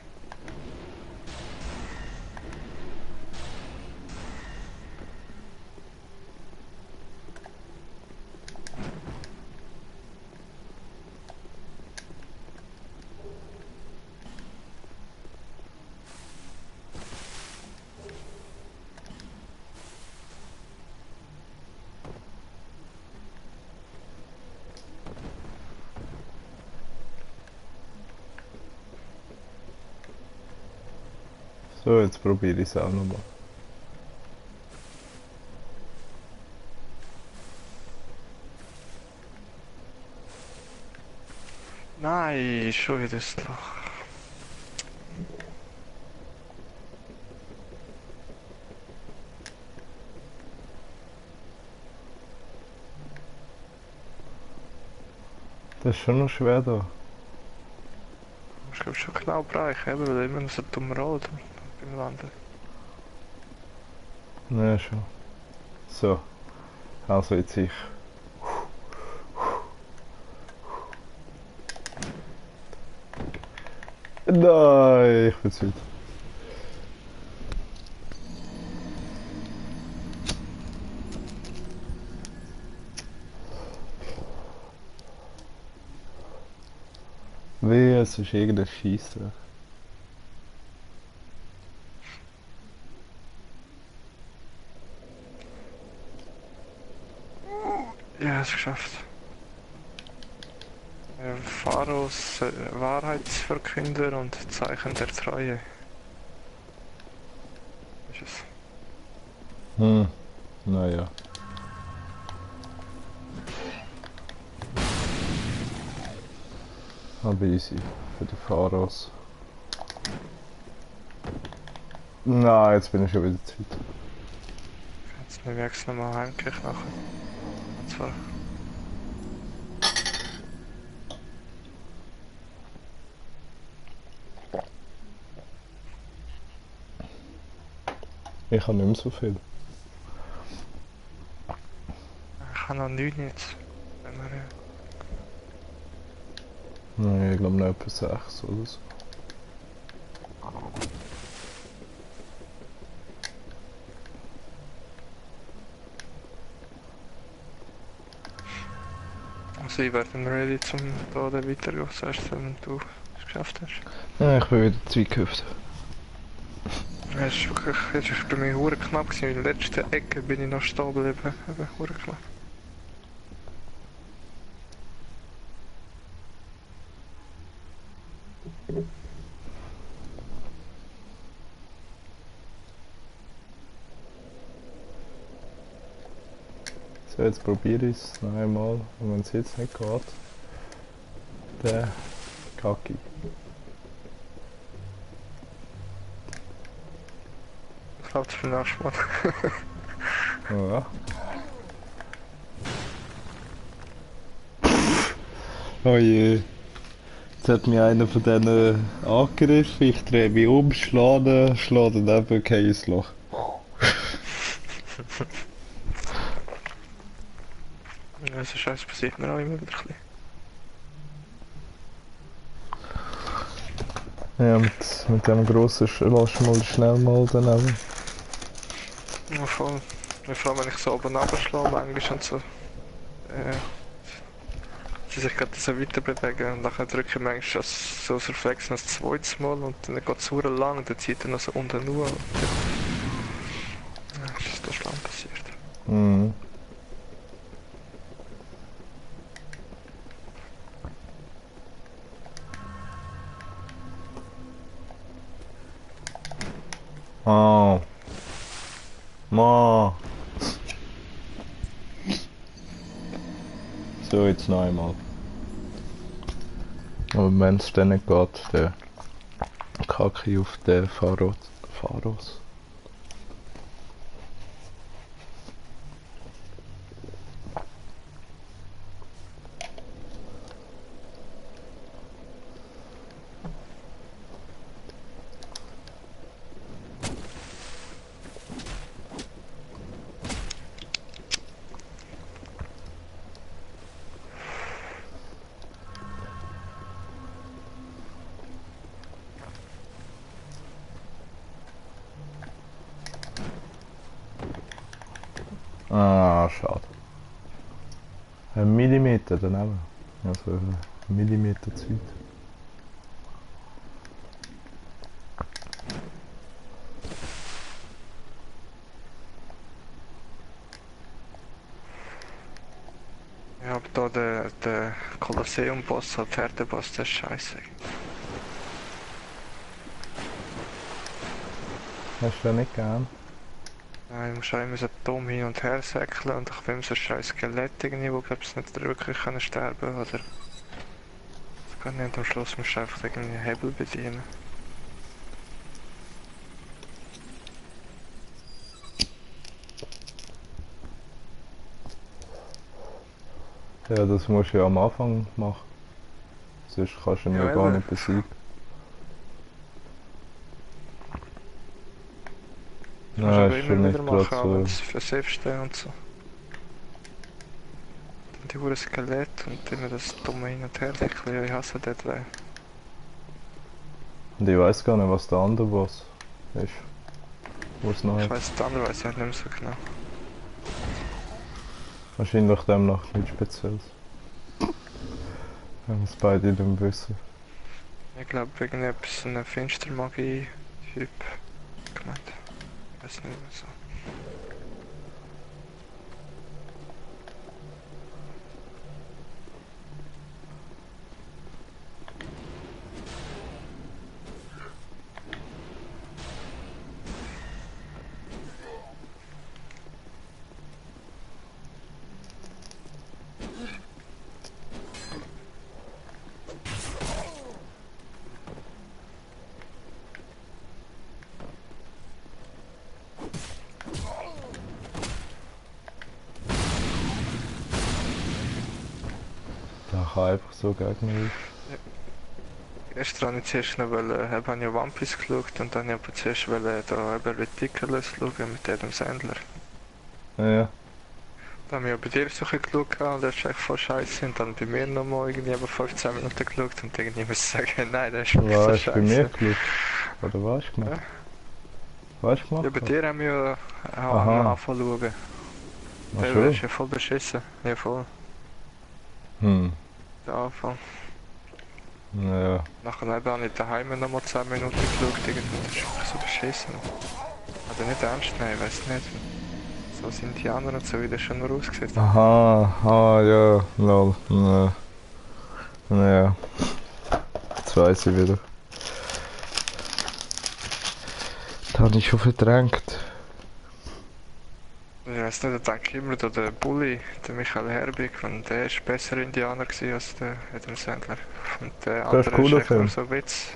So, jetzt probiere ich es auch nochmal. Nein, schon wieder das Loch. Das ist schon noch schwer da. Du musst glaub ich schon genau bereichen, eben, weil immer noch so dumm rollt beim Landen. Ja, schon. So. Also jetzt ich. Nein, ich bin's wieder. Wie, es ist irgendein Scheissdreck. Ja, es geschafft. Pharos Wahrheitsverkünder und Zeichen der Treue. Ist es. Naja. Aber easy. Für die Pharaos. Nein, jetzt bin ich schon wieder zu weit. Jetzt wir wechseln mal heimgleich nachher. Und zwar. Ich habe nicht mehr so viel. Ich habe noch 9 jetzt. Wenn wir, Nein, ich glaube noch etwa 6 oder so. also ich werde ready zum da weitergehen, zuerst wenn du es geschafft hast. Ja, ich bin wieder Zweigehüpft. Es ist wirklich, jetzt ist bei mir hure knapp gewesen. In der letzten Ecke bin ich noch stehen geblieben. Eben, hure knapp. So, jetzt probiere ich es noch einmal. Und wenn es jetzt nicht geht, dann kacke ich. Klappt für den nächsten Mal. Ja. Oh je. Jetzt hat mich einer von denen angegriffen. Ich drehe mich um, schlage daneben, gehe ins Loch. Ja, so scheiße passiert mir auch immer wieder ein bisschen. Ja, mit dem grossen lass mal schnell mal daneben. Ja, voll. Vor allem wenn ich so oben runterschlage, manchmal und so. Sie sich gerade so weiter bewegen und dann drücke ich manchmal so das Reflex noch das zweites Mal und dann geht es sehr lang, dann zieht er noch so unten nur und dann ist das lang passiert. Mhm. Oh. Ma. So, jetzt noch einmal. Aber wenn es dann nicht geht, dann kacke ich auf den Pharos. Ah, schade. Ein Millimeter daneben. Also ein Millimeter Zeit. Ja, aber da der Kolosseum-Boss, der Pferdeboss, der ist scheiße. Hast du den nicht gern? Ja, ich muss auch immer so dumm hin und her säckeln und ich bin so scheiß Skelett irgendwie, wo glaubst nicht wirklich können sterben oder... Das kann nicht, am Schluss musst du einfach irgendwie einen Hebel bedienen. Ja, das musst du ja am Anfang machen. Sonst kannst du ihn ja, Ja, gar eben. nicht besiegen. Das musst du Nein, aber ist schon immer nicht wieder gerade machen, auch wenn so. es versiffst und so. Dann die hure Skelett und immer das dumme Hin- und Hersäckeln, ja ich hasse das weh. Und ich weiß gar nicht, was der andere Boss ist. Wo es noch Ich hat. weiss, das andere weiss ich halt nicht mehr so genau. Wahrscheinlich dem noch nichts Spezielles. Wenn wir es beide nicht wissen. Ich glaube wegen etwas, eine Finstermagie-Typ gemeint. Ich weiß nicht mehr so. Der kann einfach so gegen mich. Erst habe ich zuerst noch habe ich One Piece geschaut und dann habe ich zuerst da eben Ridiculous schauen mit Adam Sandler. Ja. Da habe ich auch bei dir so ein bisschen geschaut und das ist echt voll scheiße und dann bei mir nochmal irgendwie eben 15 Minuten geschaut und irgendwie muss ich sagen, nein, das ist wirklich so Was hast du bei mir scheiße. geschaut? Oder was hast du gemacht? Was hast du Ja, gemacht? bei dir haben wir ja auch Aha. angefangen zu schauen. Ach Der schon? ist ja voll beschissen. Ja, voll. Hm. Der Anfang. Ja. Nachher habe ich daheim nochmal 10 Minuten geschaut, irgendwie. Das ist einfach so beschissen. Also nicht ernst nehmen, ich weiß nicht. So als Indianer und so, wie das schon nur aussieht. Aha, ah ja, lol. Ja. Ja. Jetzt weiss ich wieder. Das habe ich schon verdrängt. Ich weiß nicht, da denke ich immer, der Bully, der Michael Herbig, und der ist besser Indianer gewesen als der Adam Sandler. Und der Das ist ein andere ist cooler echt nur Film. so Witz.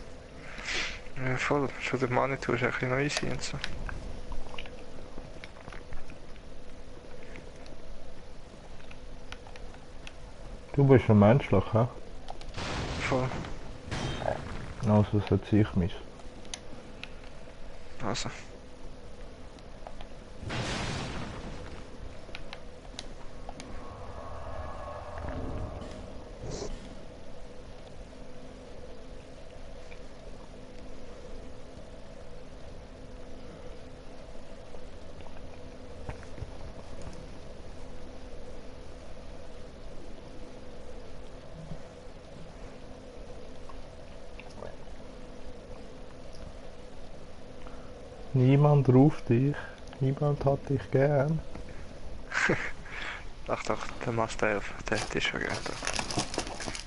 Ja, voll. Schon der Manitou ist echt noch easy und so. Du bist ein menschlich, hä? Voll. Also sollte ich mich. Also. Niemand ruft dich. Niemand hat dich gern. Ach doch, der Master 11, der ist schon gerne da.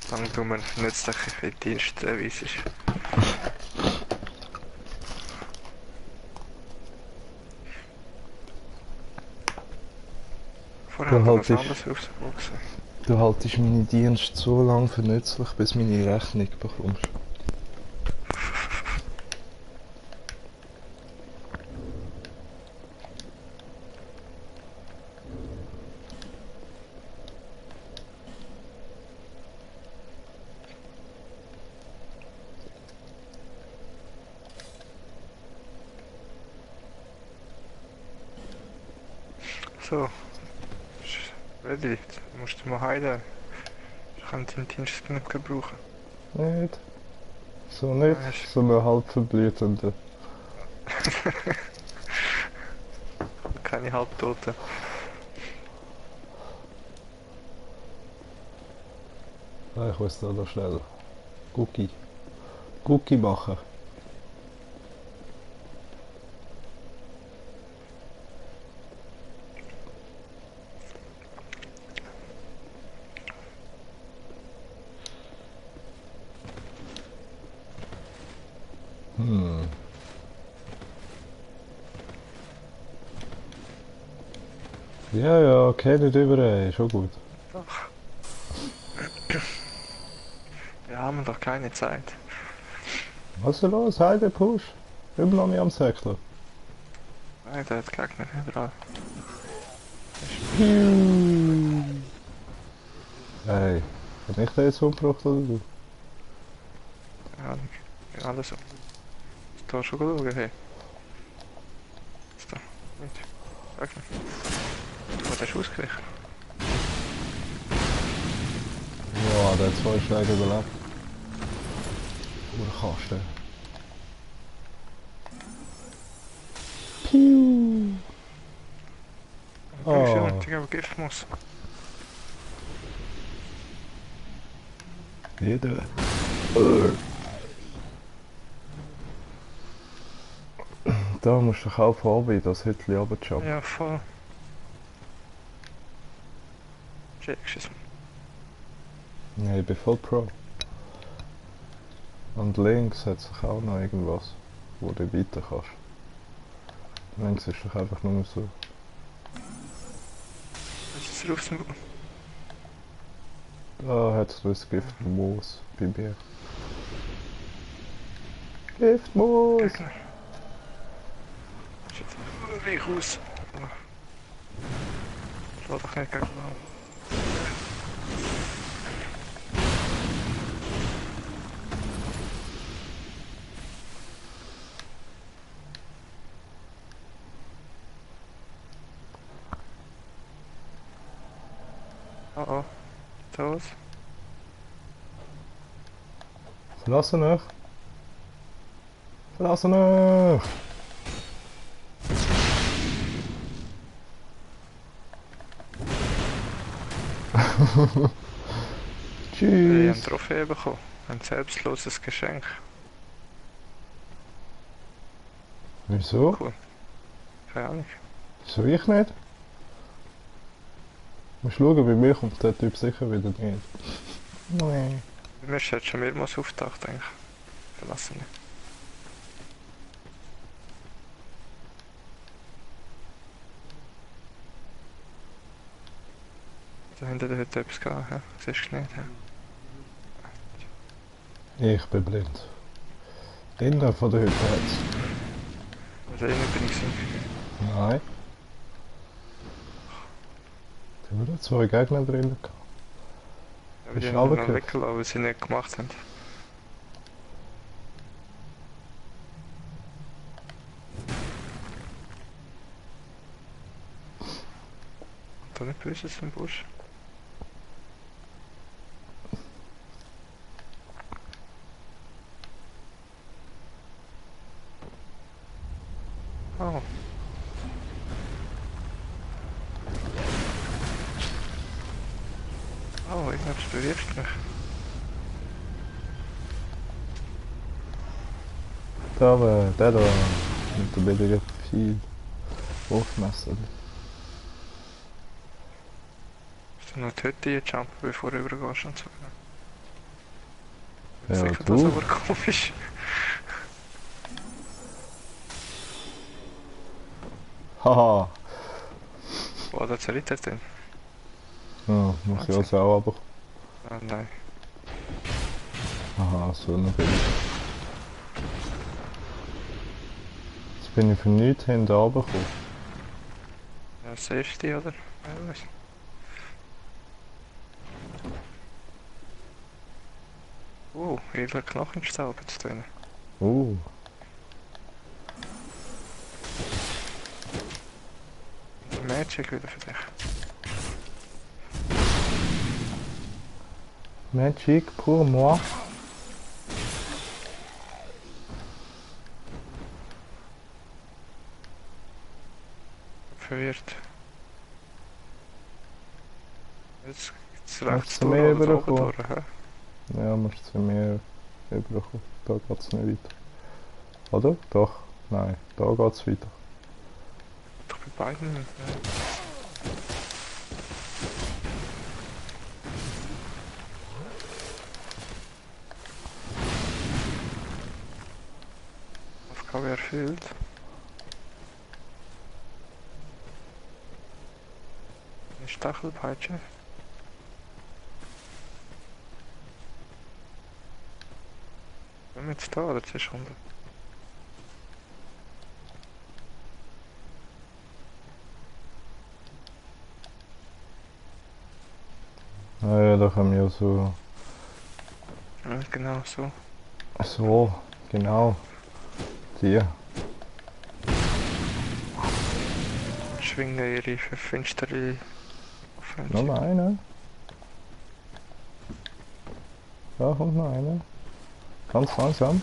Solange du mir nützliche Dienste erweisest. Vorher haben wir noch was anderes rausgewachsen. Du haltest meine Dienste so lange für nützlich, bis du meine Rechnung bekommst. So. Ready, du musst du mal heilen. Ich kann deinen Dienst nicht gebrauchen. Nicht? So nicht? Nein, ist- So eine halbverblütende. Keine Halbtoten. Ah, ich muss da noch schnell. Cookie. Cookie machen. Hm. Ja, ja, okay, nicht überall, schon gut. Doch. Wir haben doch keine Zeit. Was ist los? Heide, Push. Immer noch nicht am Säckler. Nein, der hat Gegner überall. Hey, hat nicht der jetzt umgebracht oder du? Ja, alles so. Da schon schauen, hey. Ist da. Nicht. Sag mir. Oh, der ist ausgewichen. Ja, der hat 2 Schläge überlebt. Oder Kasten. Piu! Oh. Oh. Ich glaube, Gift muss. Jeder. Da musst du auf Hobby das Hütchen runterjumpen. Ja, voll. Checkst es. Ja, ich bin voll Pro. Und links hat sich auch noch irgendwas, wo du weiter kannst. Links ist doch einfach nur so. Jetzt ist es raus. Da hat es das Giftmoos bei mir. Giftmoos! Gegner. Shit. Wie raus. Lass doch nicht gegen Oh oh. Tot. Verlassen euch! Verlassen euch! Ich habe eine Tschüss! Trophäe bekommen. Ein selbstloses Geschenk. Wieso? Cool. Keine Ahnung. Wieso ich nicht? Musst schauen, bei mir kommt der Typ sicher wieder nicht. Nein. Mir ist jetzt schon mehrmals aufgetaucht, denke ich. Verlassen nicht. Da hinten hat etwas gehabt, ja. Siehst du nicht, ja. Ich bin blind. Innen von der Hütte hat's. Also innen bin ich gewesen. Nein. Da waren 2 Gegner drin. Aber die Bist haben du dann noch runtergehüpft? weggelassen, weil sie nicht gemacht haben. Da nicht böses im Busch. Oh. Oh, irgendwas bewirft mich. Da, der da. Mit der billigen viel Wurfmesser. Musst du noch die Hütte jumpen, bevor du rübergehst und so. Ja, Sicher, du. das aber komisch. Haha! Oh, da zerritt das denn? Ja, muss ich also auch aber. Ah, nein. Aha, so eine billig. Jetzt bin ich für nichts hinten runtergekommen. Ja, Safety, oder? Ja, weiss. Edler Knochenstaub jetzt drin. Magic wieder für dich. Magic pour moi. Verwirrt. Jetzt Hast rechts du durch mehr oder oben bekommen? durch, hä? Ja, musst du mehr überkommen. Da geht's nicht weiter. Oder? Doch. Nein, da geht's weiter. Doch bei beiden nicht, ne? Aufgabe erfüllt. Eine Stachelpeitsche. Sind wir jetzt da oder 2 Stunden? Naja, da haben wir so. Ja, genau so. So, genau. Die. Schwingen ihre finstere Noch Offensive. mal eine. Da kommt noch eine. Ganz langsam.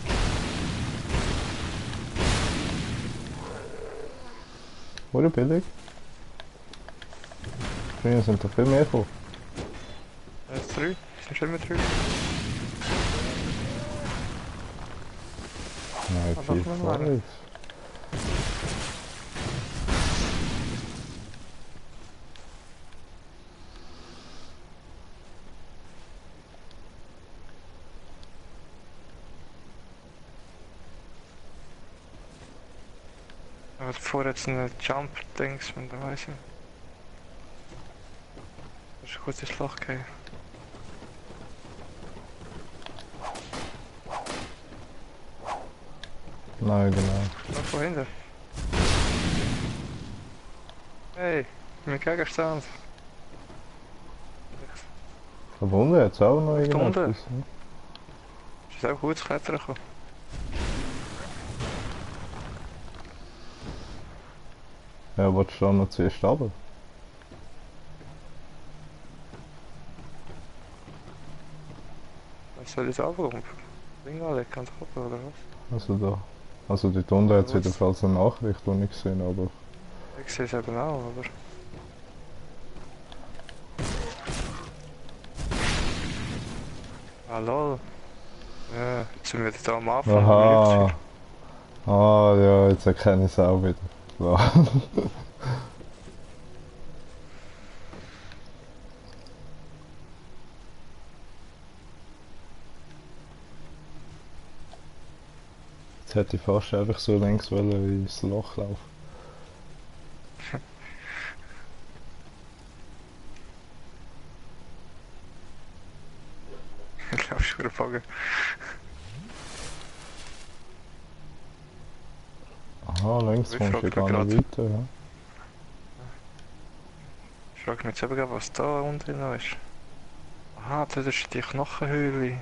Wurde billig. Früher sind da viel mehr von. Jetzt 3. Sind schon immer 3. Nein, Aber 4, noch mal 5. Aber davor jetzt eine Jump-Dings, man da weiss ich. Das ist ein gutes Loch gegeben. Nein, genau. Da von hinten. Hey, mein Gegenstand. Da unten jetzt auch noch Da unten? irgendetwas. Ne? Ist auch gut zu klettern gekommen. Ja, willst du da noch zuerst runter? Was soll ich abrufen? Ding anlegen und hoppen oder was? Also da. Also dort unten hat es Was? jedenfalls eine Nachricht, die ich gesehen aber. Ich sehe es eben auch, aber... Ah lol. Ja, jetzt sind wir wieder da am Anfang. Aha. Ah ja, jetzt erkenne ich es auch wieder. So. Jetzt hätte ich fast einfach so längs wollen ins Loch laufen. Ich glaube, ich würde packen. Aha, längs Ich kommst du frage gar grad. nicht weiter. Ja? Ich frage mich jetzt eben gerade, was da unten noch ist. Aha, das ist die Knochenhöhle.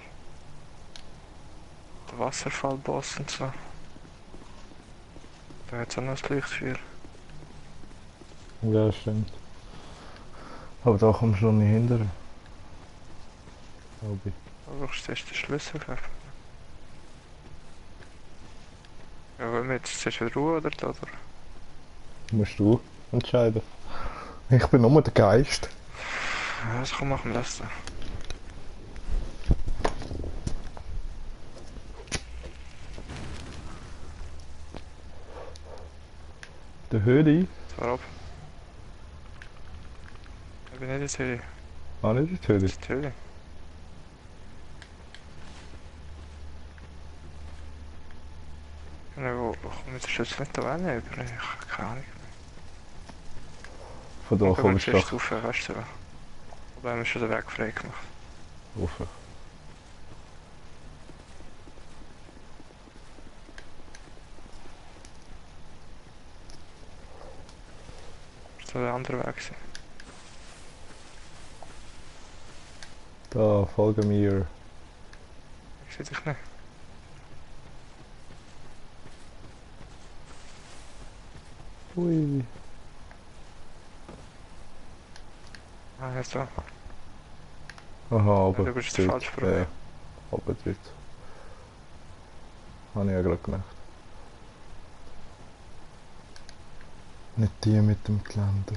Der Wasserfallboss und so. Da hat es auch noch ein Leuchtfeuer. Ja, stimmt. Aber da kommst du noch nicht hinterher. Glaube ich. Da brauchst du erst den Schlüssel geben. Ja, wollen wir jetzt zuerst wieder Ruhe oder da? Oder? Musst du entscheiden. Ich bin nur der Geist. Ja, also komm, machen wir das da. Der Höhle? Zwar ab. Ich bin nicht in Zürich. Ah, nicht in die Höhle. Das ist die Höhle. Wo komme ich den Schlüssel nicht da hin? Ich habe keine Ahnung. Von da kommst du zuerst doch rauf, weißt du. Wobei haben wir schon den Weg frei gemacht. rauf. Das soll der andere Weg sein. Da, folge mir. Ich sehe dich nicht. Ui. Ah, jetzt da. Aha, aber du bist dort, falsch vorbei. ja, aber dort. Habe ich ja gerade gemerkt. Nicht die mit dem Geländer.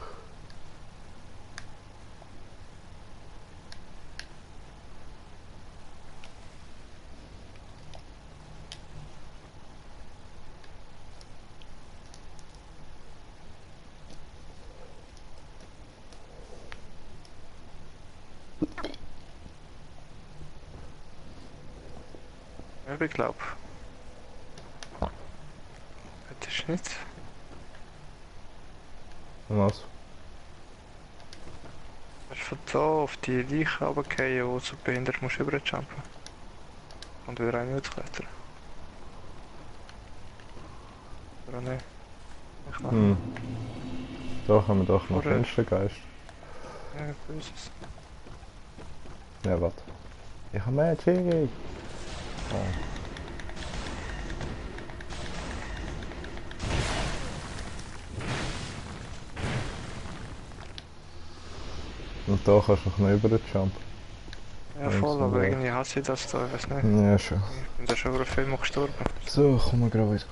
Ja, ich glaube. Das ist nicht. Was? Du musst von da auf die Leiche runterfallen, wo du so behindert musst rüberjumpen. Und wieder rein klettern. Oder nicht? Ich mache. Hm. Da haben wir doch noch Oder- Fenstergeist. Ja, böses. Ja, warte. Ich habe Magic! Oh. Und da kannst du noch rüberjumpen. Ja, voll, aber irgendwie hasse ich das da, ich weiß nicht. Ja, schon. Ich bin da schon über viel mal gestorben. So, komm mal gerade wieder.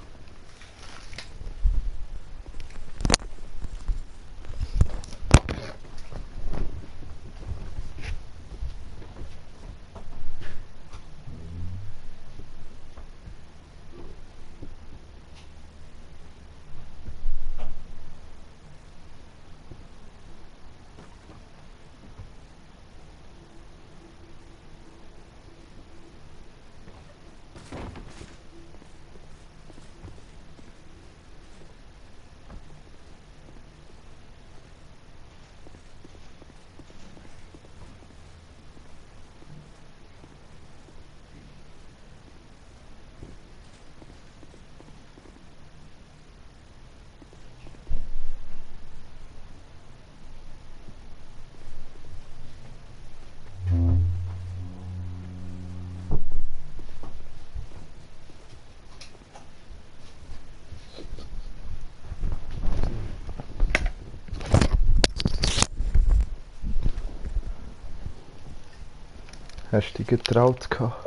Hast du dich getraut gehabt?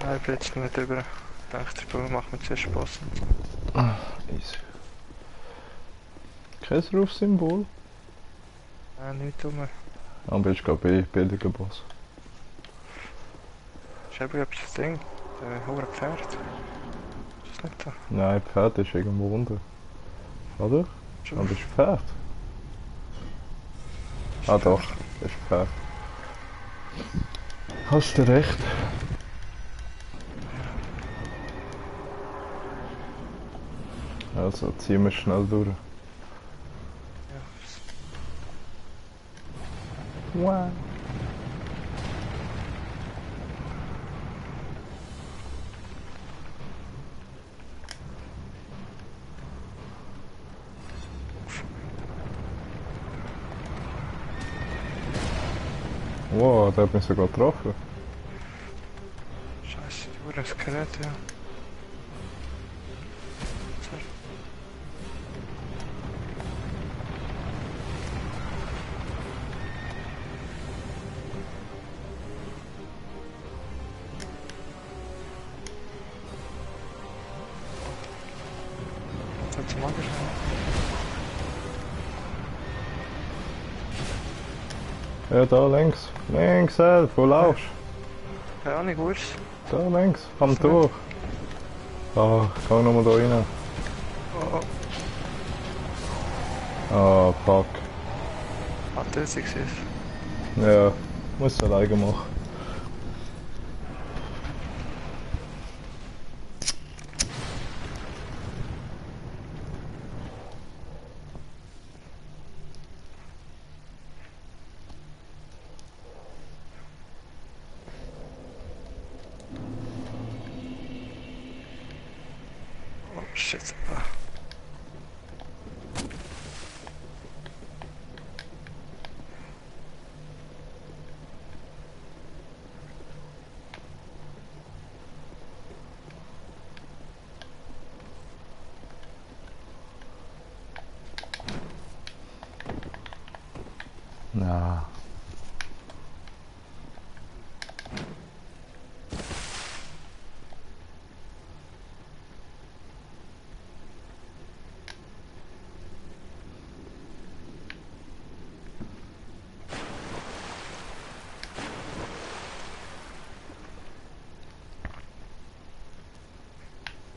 Nein, ich bin jetzt nicht über. Ich dachte, der Ball macht mir zuerst Spaß. Ah, easy. Kein Rufsymbol? Nein, nicht dumm. Aber ich glaube billiger Boss. Ich habe das Ding. Der hohe Pferd. Ist das nicht da? Nein, Pferd ist irgendwo unten. Oder? Schon. Aber ist Pferd? Ah doch, ist Pferd. Hast du recht. Also ziehen wir schnell durch. Ja. Wow. Wow, der hat mich sogar getroffen. Scheiße, die Uhr Skelett, ja. Sorry. Was hat sie mal geschrieben? Ja, da links. Links, wo laufst Keine Ahnung, wo ist es? du? Da links, am Tor. Ah, ich kann nochmal da rein. Oh, oh. Ah, fuck. Ah, das ist es. Ja, muss es alleine machen. Oh shit. Ah. Na.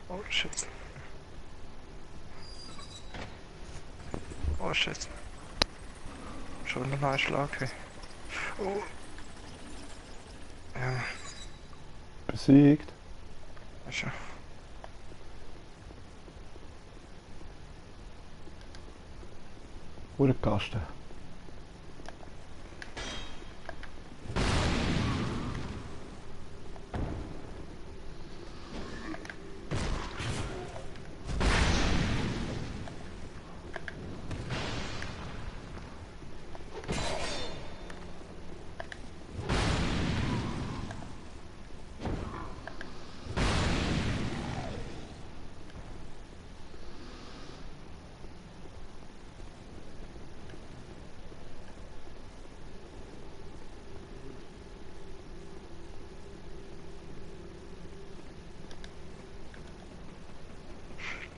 Oh shit. Oh shit. Schon ein neuer Schlag. Hey. Oh. Ja, Besiegt. schon. Oder Kasten.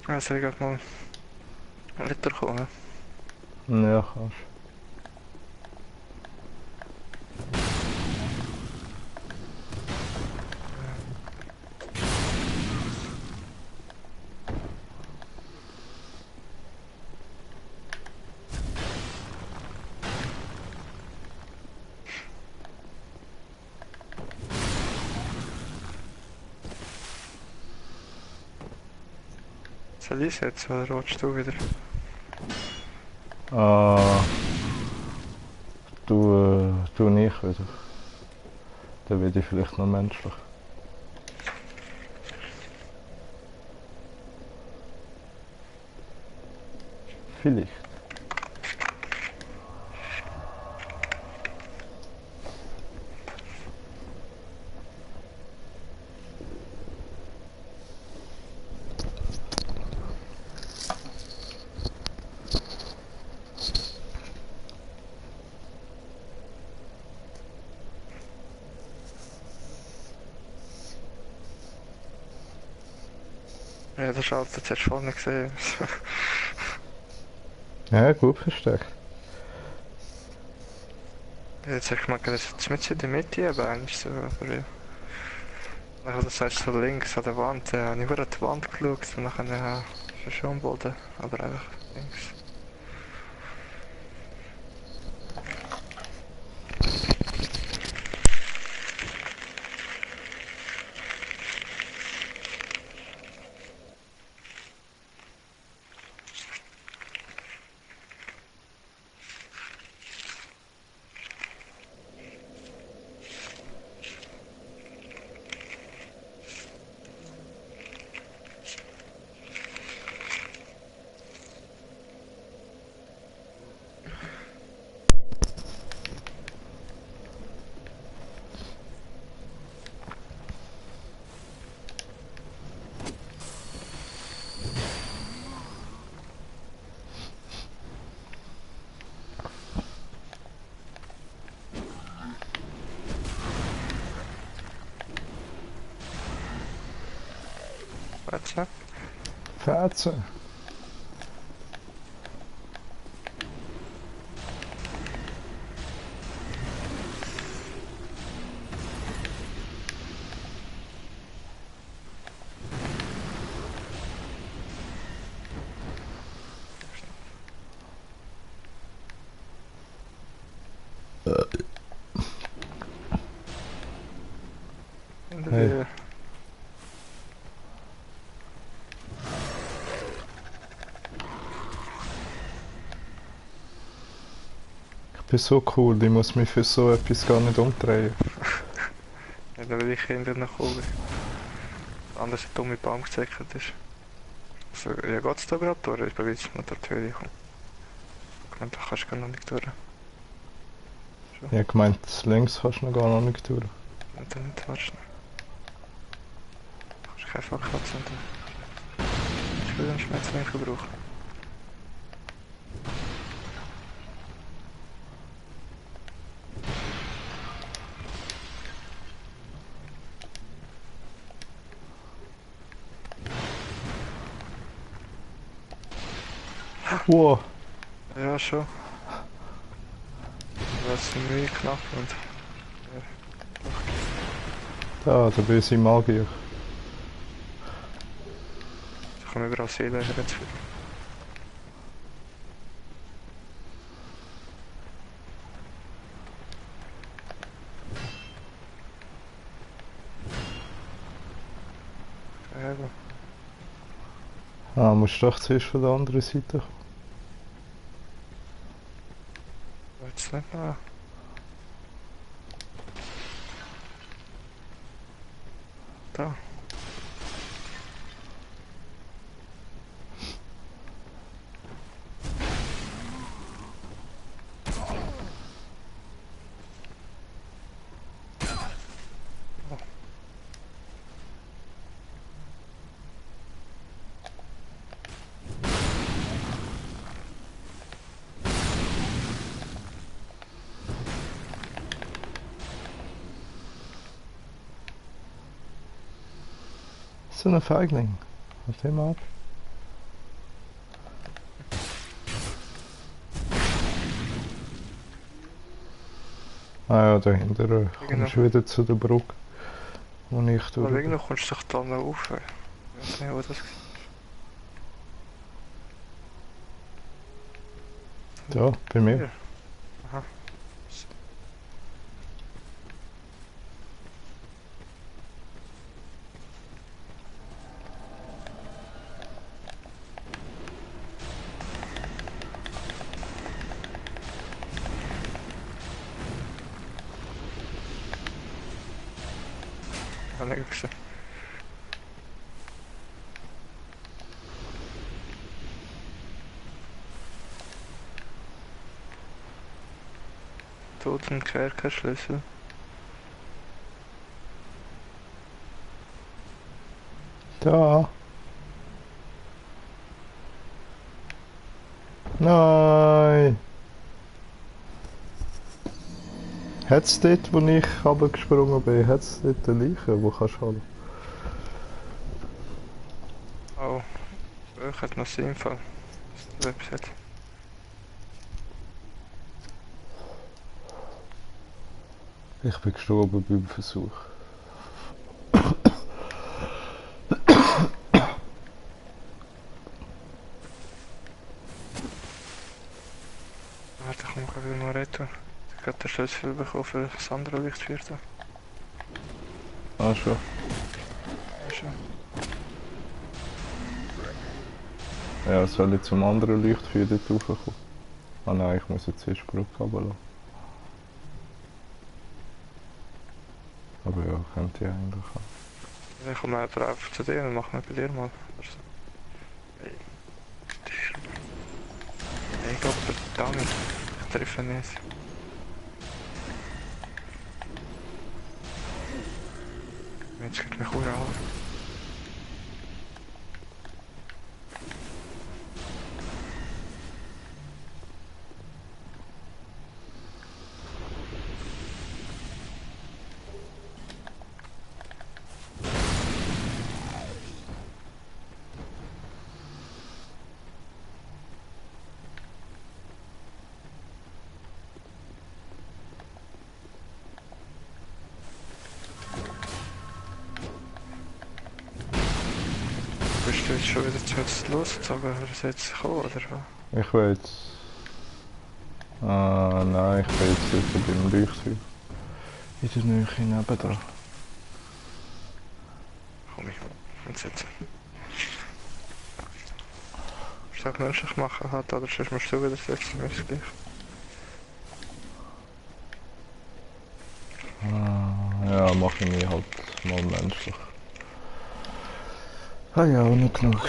Ja, soll ich grad mal weiterkommen? Ja, kannst. Soll ich jetzt oder rutschst du wieder? Ah, du nicht wieder. Dann werde ich vielleicht noch menschlich. Vielleicht. Ja, das schaut jetzt hast du voll nicht gesehen. Ja, gut versteckt. Jetzt hab ich gemerkt, dass jetzt mit in der Mitte aber eigentlich so, aber ja. Dann das heißt so links an der Wand, habe ich über die Wand geschaut und dann ist schon am Boden, aber einfach links. Warte. Fetze. Hey. Ich bin so cool, ich muss mich für so etwas gar nicht umdrehen. Ja, da will ich hinter nach oben. Anders ein dummer Baum gezeckelt ist. Also, ja, geht's da gerade durch? Ich bin jetzt noch durch die Höhle gekommen. Ich meine, da kannst du gar noch nicht durch. Ich hab gemeint, links kannst du noch gar noch nicht durch. Und dann nicht warten. Du kannst keine Fackel anzünden. Ich will einen Schmerzlinken brauchen. Wow, Ja, schon. Das ist irgendwie knapp und... da, der böse Magier. Ich kann überall Seelen jetzt. Eben. Ah, musst du doch zuerst von der anderen Seite kommen. Jetzt nicht mehr. Da. So ein Feigling. Halt den mal ab. Ah ja, dahinter kommst du wieder zu der Brücke, wo ich Aber durch. irgendwie kommst du doch da noch rauf. Ich weiß nicht, wo das ist. Da, bei mir. Hier. Aha. Habe ich gesehen. Toten Kerkerschlüssel. Da. Nein. Hat's dort, wo ich runtergesprungen bin, hat's dort eine Leiche, wo kannst du holen? Oh, ich hätte noch sinnvoll. Das Website. Ich bin gestorben beim Versuch. Warte, ich komme gerade wieder mal retten. Ich habe den Schlüssel bekommen für das andere Lichtschwert. Ah schon. Ja, schon. Ja, soll ich zum anderen Lichtfeuer dort raufkommen? Ah nein, ich muss jetzt erst die Brücke runterlassen. Aber ja, könnte ich eigentlich auch. Ich komme drauf zu dir und mache mir bei dir mal. Also. Hey. Ich glaube, verdammt. Ich treffe nicht. Jetzt geht mich an. Bist du jetzt schon wieder zu losgezogen? Oder ist jetzt gekommen, oder was? Ich will jetzt... Ah, nein, ich bin jetzt sicher beim Leuchtfeuer. In der Nähe nebendran. Komm ich und sitzen. Ist das menschlich machen halt, oder sonst musst du wieder sitzen, ist gleich. Ah, ja, mache ich mich halt mal menschlich. Ah ja, auch nicht genug.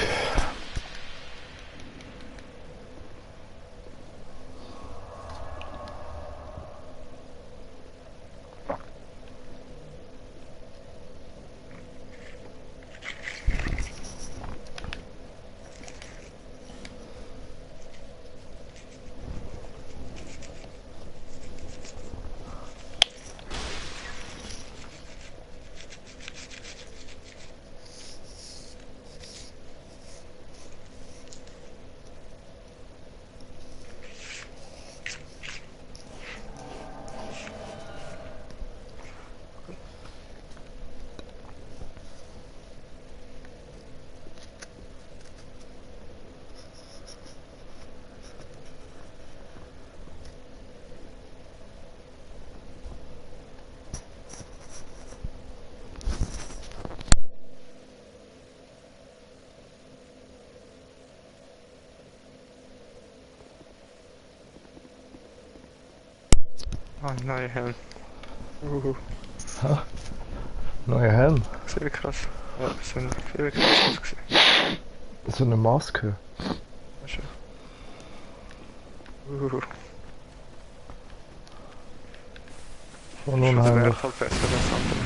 Ah, neue Helm. Neuer Helm. Sehr krass. Ja, sind viel krass ausgesehen. So eine Maske. Schön. Von Schon der unheimlich. Wert halt besser als andere.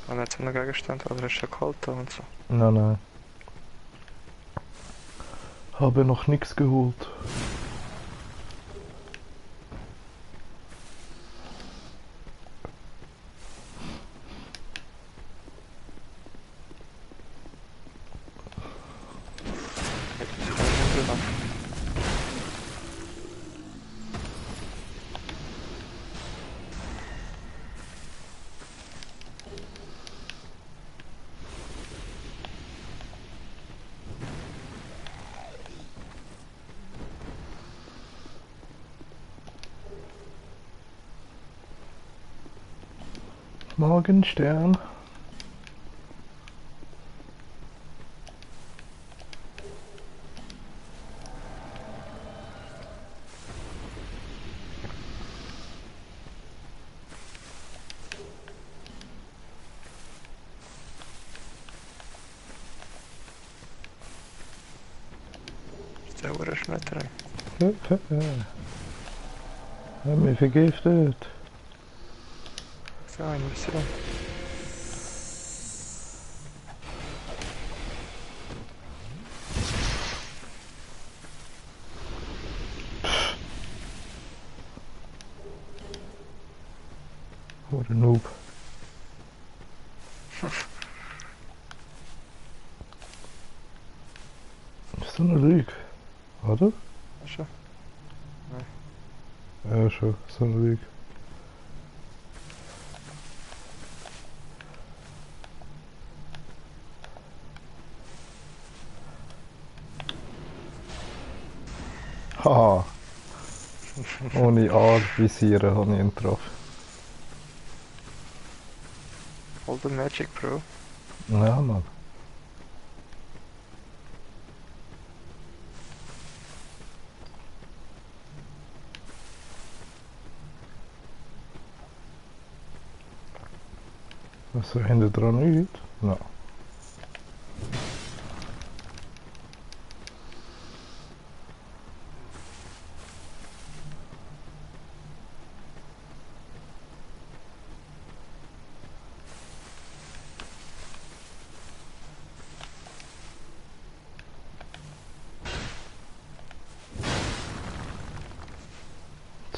Und nicht so einen Gegenstand, oder ist er kalt und so. Nein, nein. Habe noch nichts geholt. Das kann ich nicht machen. Morgenstern. Ist der Uhr schnell drin? Hat mich vergiftet. So, ein bisschen. Oder Noob. Ist so eine Lüge, oder? Schon. Ja, schon, so eine Lüge. Haha. Ohne A-Visieren habe ich ihn getroffen. Hold the Magic, Bro. Ja, Mann. Was so hinter dran nicht? Nein.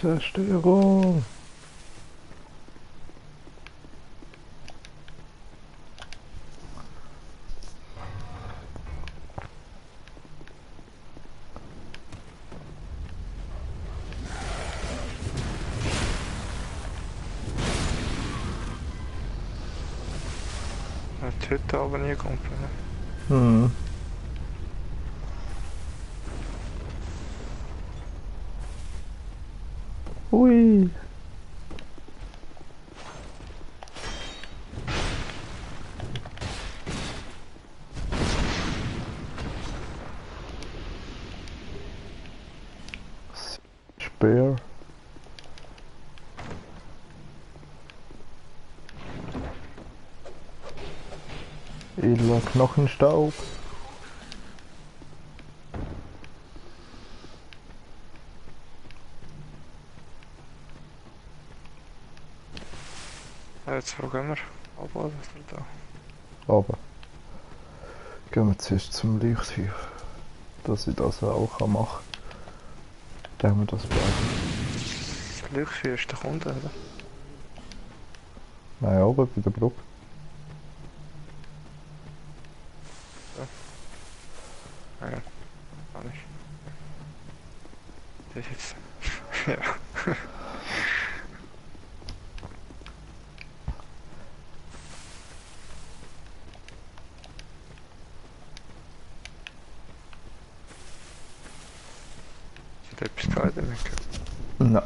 Zerstörung! heute Abend nie kumpeln. Hm. Ui. Speer. Edler Knochenstaub. Ja, jetzt fragen wir, aber was ist da? Aber gehen wir zuerst zum Leuchtfeuer, dass ich das auch machen kann. Dann haben wir das beide. Das Leuchtfeuer ist der Kunde, oder? Nein, oben bei der Brücke. Ah ja, gar nicht. Das ist jetzt. Ja. Hat etwas geil damit? Nein.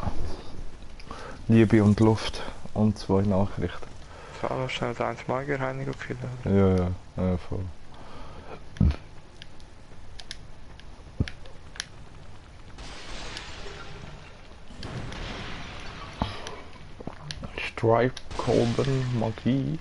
Liebe und Luft und 2 Nachrichten. Das war noch schnell der 1 Magier Heiniger gekillt. Ja, voll. Stripe-Kolben, Magie.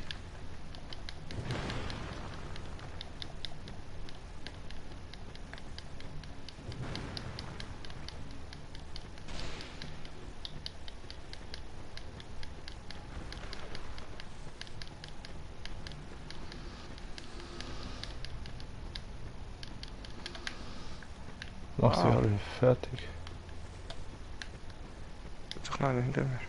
Mach sie alle fertig. Ist doch noch einer hinter mir.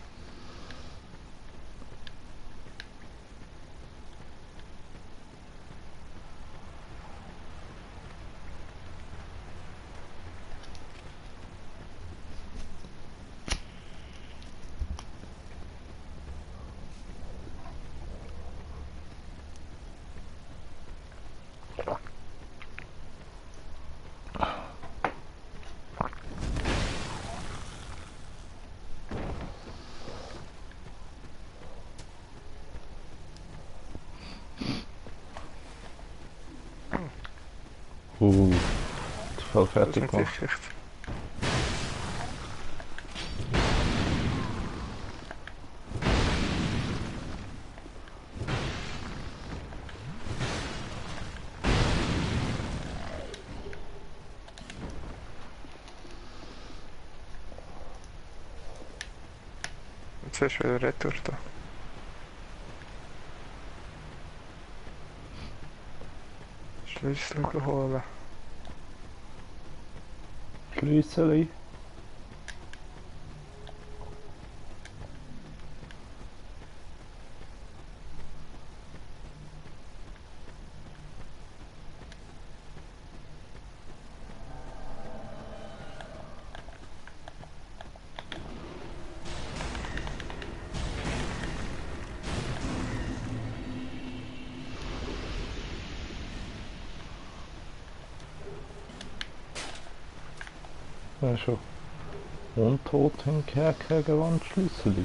Voll Das fertig ist gemacht. nicht echt. Jetzt ist wieder Retour da. Schlüssel holen. Schlüsseli. Ja, schon. Untot im Kerker gewandt Schlüsseli.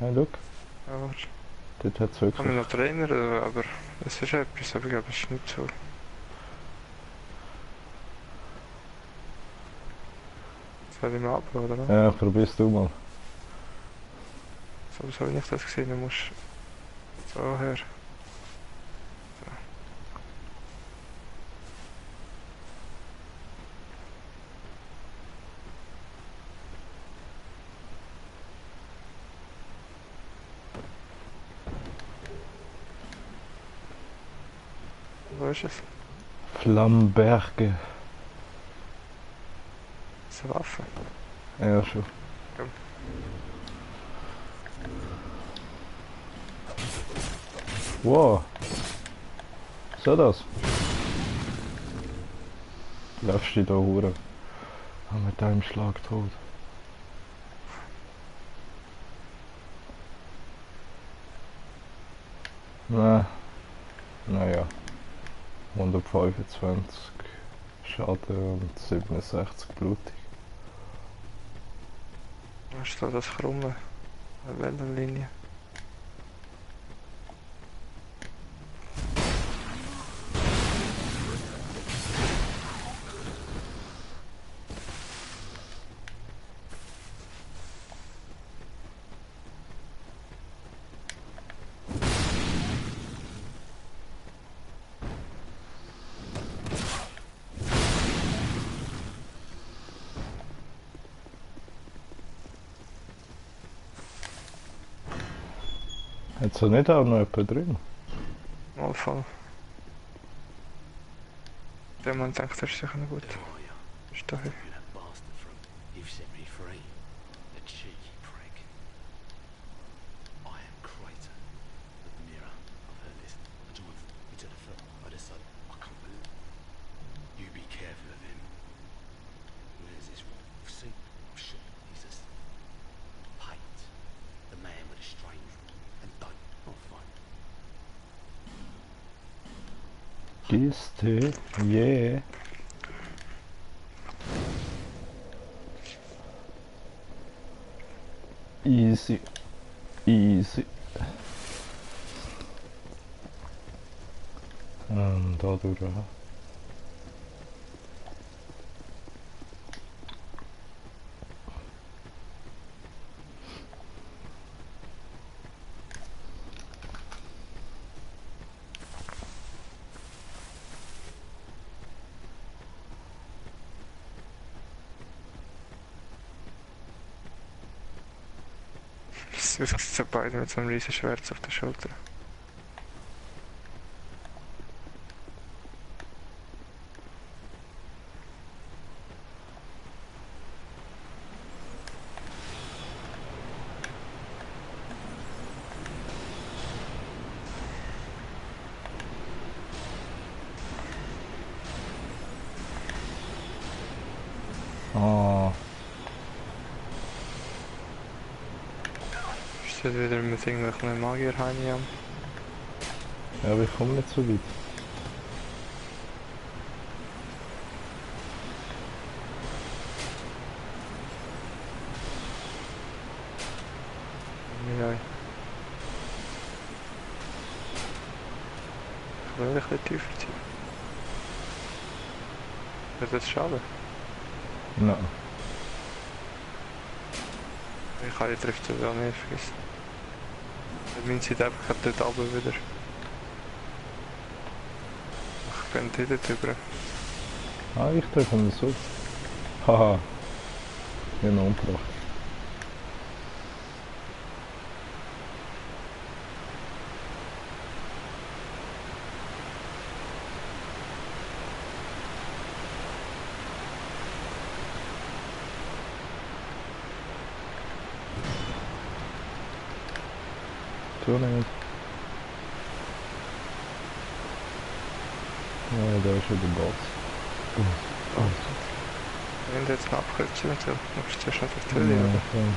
Ja, schau, Ja, warte. dort hat es Ich habe mich wirklich... noch Trainer, aber es ist etwas, aber ich glaube, es ist nicht so. Soll ich mal ab, oder? was? Ja, probier's du mal. So habe ich nicht das gesehen, du musst so her. Wo ist es? Flamberge. Das ist eine Waffe. Ja, schon. Wow. So das. Läufst du da hure. Ah, mit einem Schlag tot. Naja, 125 Schaden und 67 blutig. Was ist da das Krumme? Eine Wellenlinie. Hat er nicht auch noch jemand drin? Mal voll. Der Mann denkt, das ist sicher noch gut. Who are you? Ist da hier. You that bastard from You've Set Me Free. The cheeky prick. I am Crater, the mirror. I've heard this. I drove me to the foot. I decided I can't believe it. You be careful of him. Where's this one? See? I'm sure he's a Pate. The man with a strange and don't. Oh, fine. Kiste, yeah. Easy. Easy. Da durch. Sie so beide mit so einem riesen Schwert auf der Schulter. Ah, Steht wieder mit irgendwelchen Magierheini an. ja, aber ich komme nicht so weit. Ja. Ich will ein bisschen tiefer ziehen. Wird das schade? Nein. Ich kann die trifft es auch nicht vergessen. Mein Zeit einfach dort oben wieder. Ich bin nicht dort drüber. Ah, ich treffe ihn so. Haha. Ich habe ihn umgebracht. Tu nicht. Ja, da ist ja der Boss. Wenn du jetzt eine Abkürzung und so, musst du schon auf die Ja, Höhe, oder? voll.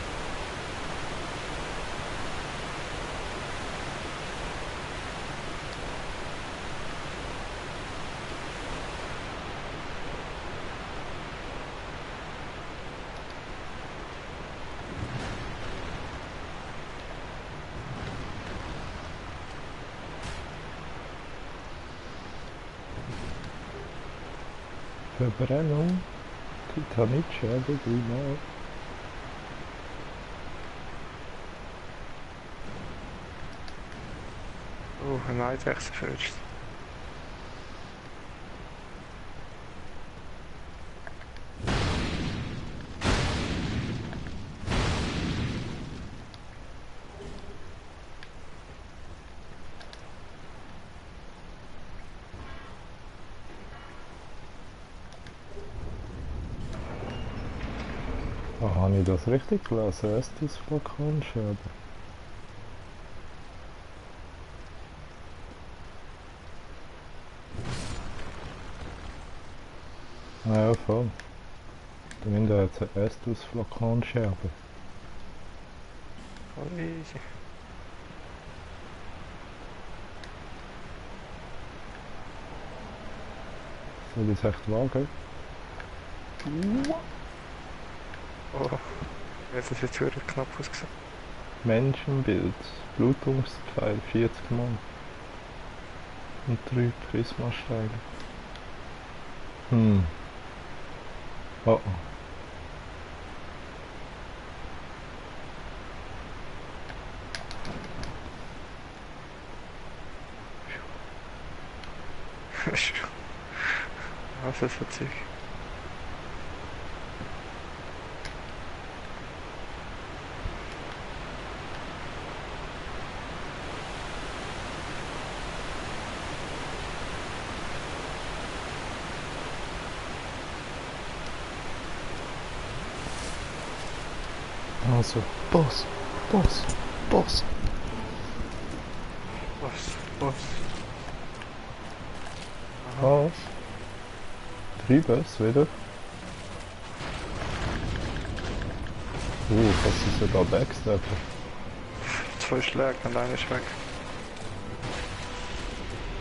Verbrennung. Titanicscheibe, genau. Oh, ein Eidechse verrutscht. Ah, habe ich das richtig gelesen? Estus Flakonscheibe. Ah ja, voll. Da hinten hat es eine Estus Flakonscheibe. Voll easy. Soll ich es echt wagen? Oh, jetzt ist jetzt wirklich knapp ausgesehen. Menschenbild. Blutungspfeil 40 Mal. Und 3 Prismasteine. Oh oh. Was ist das Zeug? Also, Boss, Boss, Boss. Was? Was? Triebes wieder? Kannst du sogar backsteppen? 2 Schläge und einer ist weg.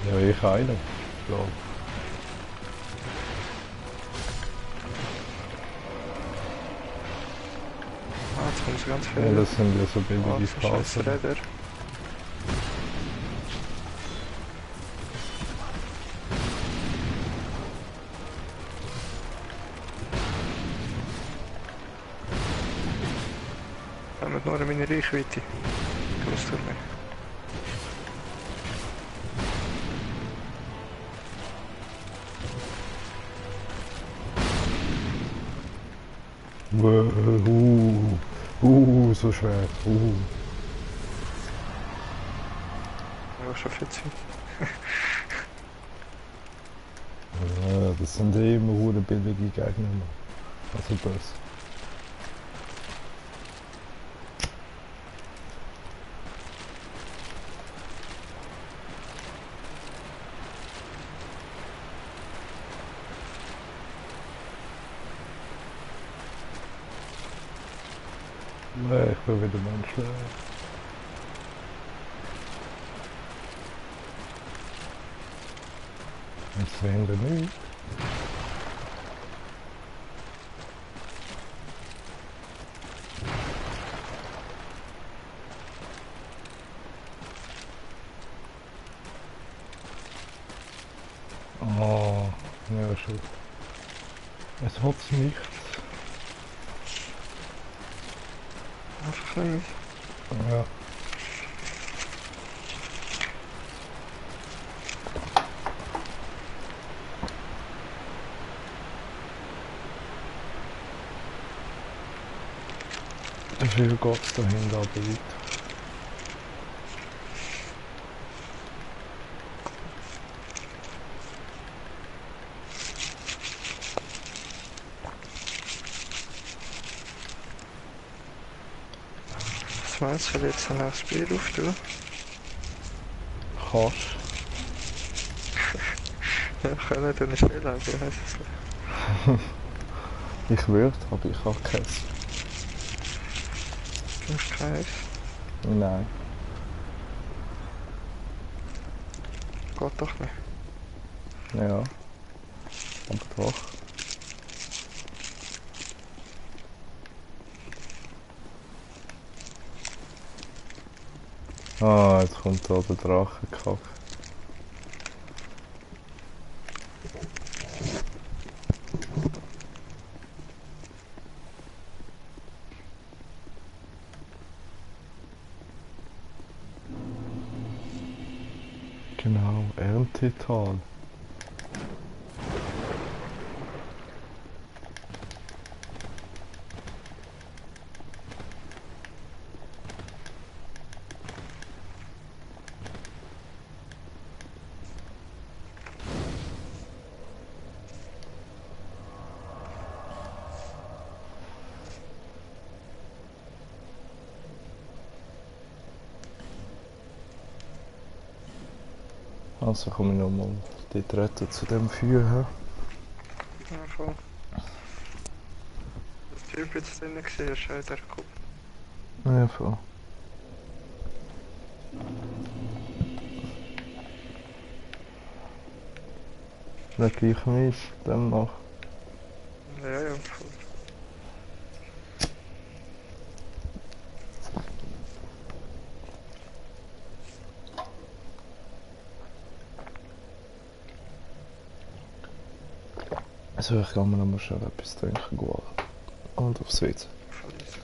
Ja, ich einen. Glaub. Ah, jetzt kommen sie ganz viel. Ja, das sind ja so billige Oh, so scheiß Phasen. Räder. Haben nur meine Reichweite. Grüß dich nicht. So schwer. Ja, schon viel Zeit. Ja, das sind eh immer hure billige Gegner. Also das. Nee, ich bin wieder menschlich. Jetzt sehen wir nicht. Oh, ja schon. Es hat's nicht. Einfach nicht. Ja. Wie viel geht's dahin da bitte? Was meinst du, soll ich jetzt ein neues Spiel auftun? Kannst. Ja, können wir nicht spielen, aber ich weiß es nicht. Ich würde, aber ich habe keins. Du hast keins. Nein. Geht doch nicht. Ja. Aber doch. Ah, jetzt kommt da der Drachenkack. Genau, Erntetal. Also komme ich nochmal dort retten zu dem Feuer. Ja, voll. Das Typ jetzt drin gesehen, ist halt der Kopf. Ja, voll. wäre gleich mies, dann noch. Ja, ja. Also ich kann mir noch mal schnell etwas trinken gehen. Und aufs WC. Voll easy.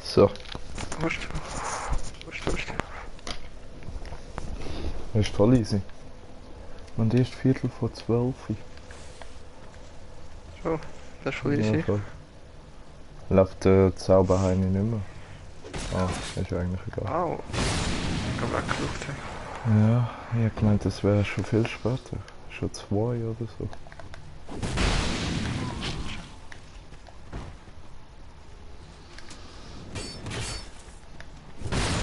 So, Wurst. Wurst. das ist voll easy. Und erst Viertel vor 12. So, das ist voll easy. Ja, voll. Läuft der Zauberheini nicht mehr? Ah, ist ja eigentlich egal. Au. Ich hab weggeschaut. Hey. Ja, ich hab gemeint, das wäre schon viel später. Schon 2 oder so.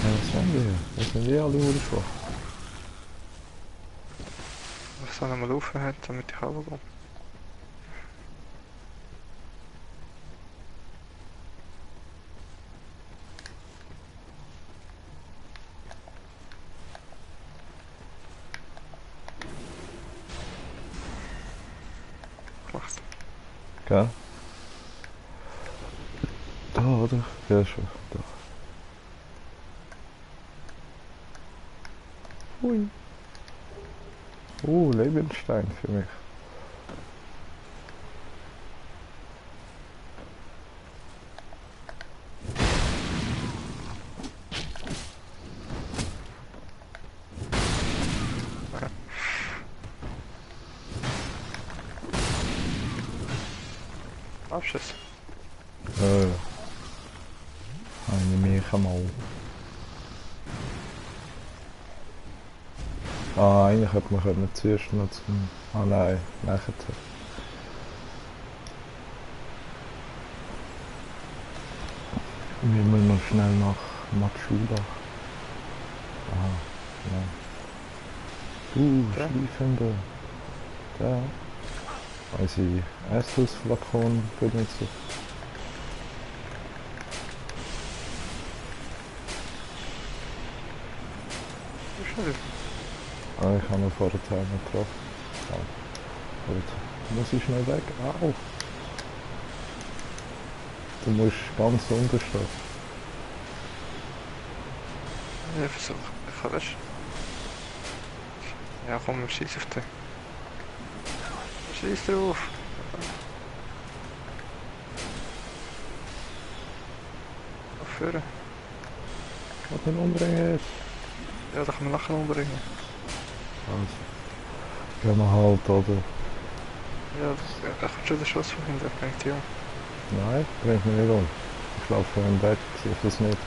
Ja, was sind die? Was sind die alle hure schwach? Was soll nochmal aufhören, damit ich runterkomme? Mach's. Gell? Da, oder? Ja, schon. Da. Hui. Lebensstein für mich. Abschuss. Eine Milchmaul. Ah, eigentlich hätte man zuerst noch zum... Ah nein, nachher. Wir müssen noch schnell nach Matschula. Aha, ja. Ja. Schleifende. Da. Unsere Essensflakon benutzen. Schön. Ah, ich habe ihn vor der Zeit noch getroffen. Ah, gut. Muss ich schnell weg? Au! Du musst ganz unten stehen. Ja, versuch. Ich kann das. Ja, komm, wir schießen auf den. Schieß drauf! Aufhören. Was den umbringen jetzt? Ja, da kann man nachher umbringen. Also. Gehen wir halt, oder? Ja, da kommt schon der Schuss von hinten, bringt die um. Nein, bringt mich nicht um. Ich laufe im Bett, sehe das nicht.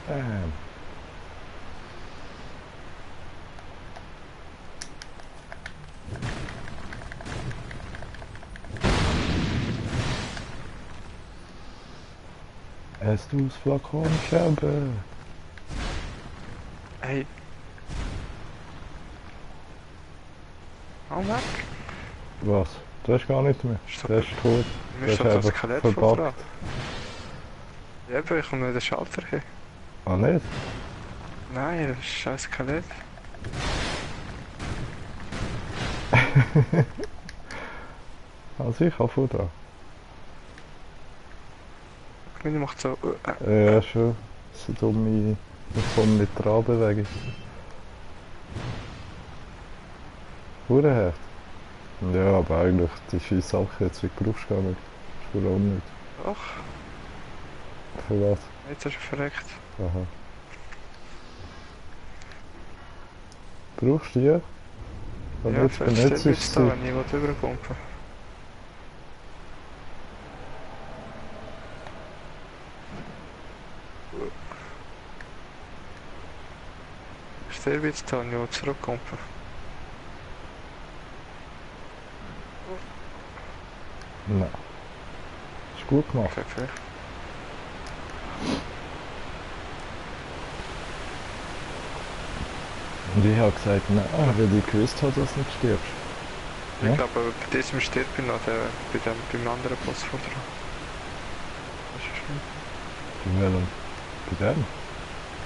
Bam. Es du's Flakonscherbe. Hey. Hau weg! Was? Das ist gar nicht mehr. Der ist tot. Mir Der ist ist doch das einfach Skelett von Frau. verpackt. Ja, aber ich komme nicht den Schalter hin. Ah, nicht? Nein, das ist scheiß Skelett. Also ich habe Futter. Meine macht so. Ja, schon. So dumme... Ich komme nicht dran bewegen. Hurenheft. Ja, aber eigentlich die scheiß Sache jetzt brauchst du gar nicht. Warum nicht? Doch, Für was? jetzt ist er verreckt. Aha. Brauchst du die? Ja, Jetzt vielleicht benutzt steht ich jetzt sie. da, wenn ich rüberpumpen. Steht jetzt da, wenn ich zurückpumpen. Nein. Ist gut gemacht. Okay, vielleicht. Und ich habe gesagt, nein, weil ich gewusst habe, dass du nicht stirbst. Ich Ja? glaube, bei diesem stirbt ich noch, beim anderen Boss vor dran. Das ist schlimm. Bei welchem? Bei dem?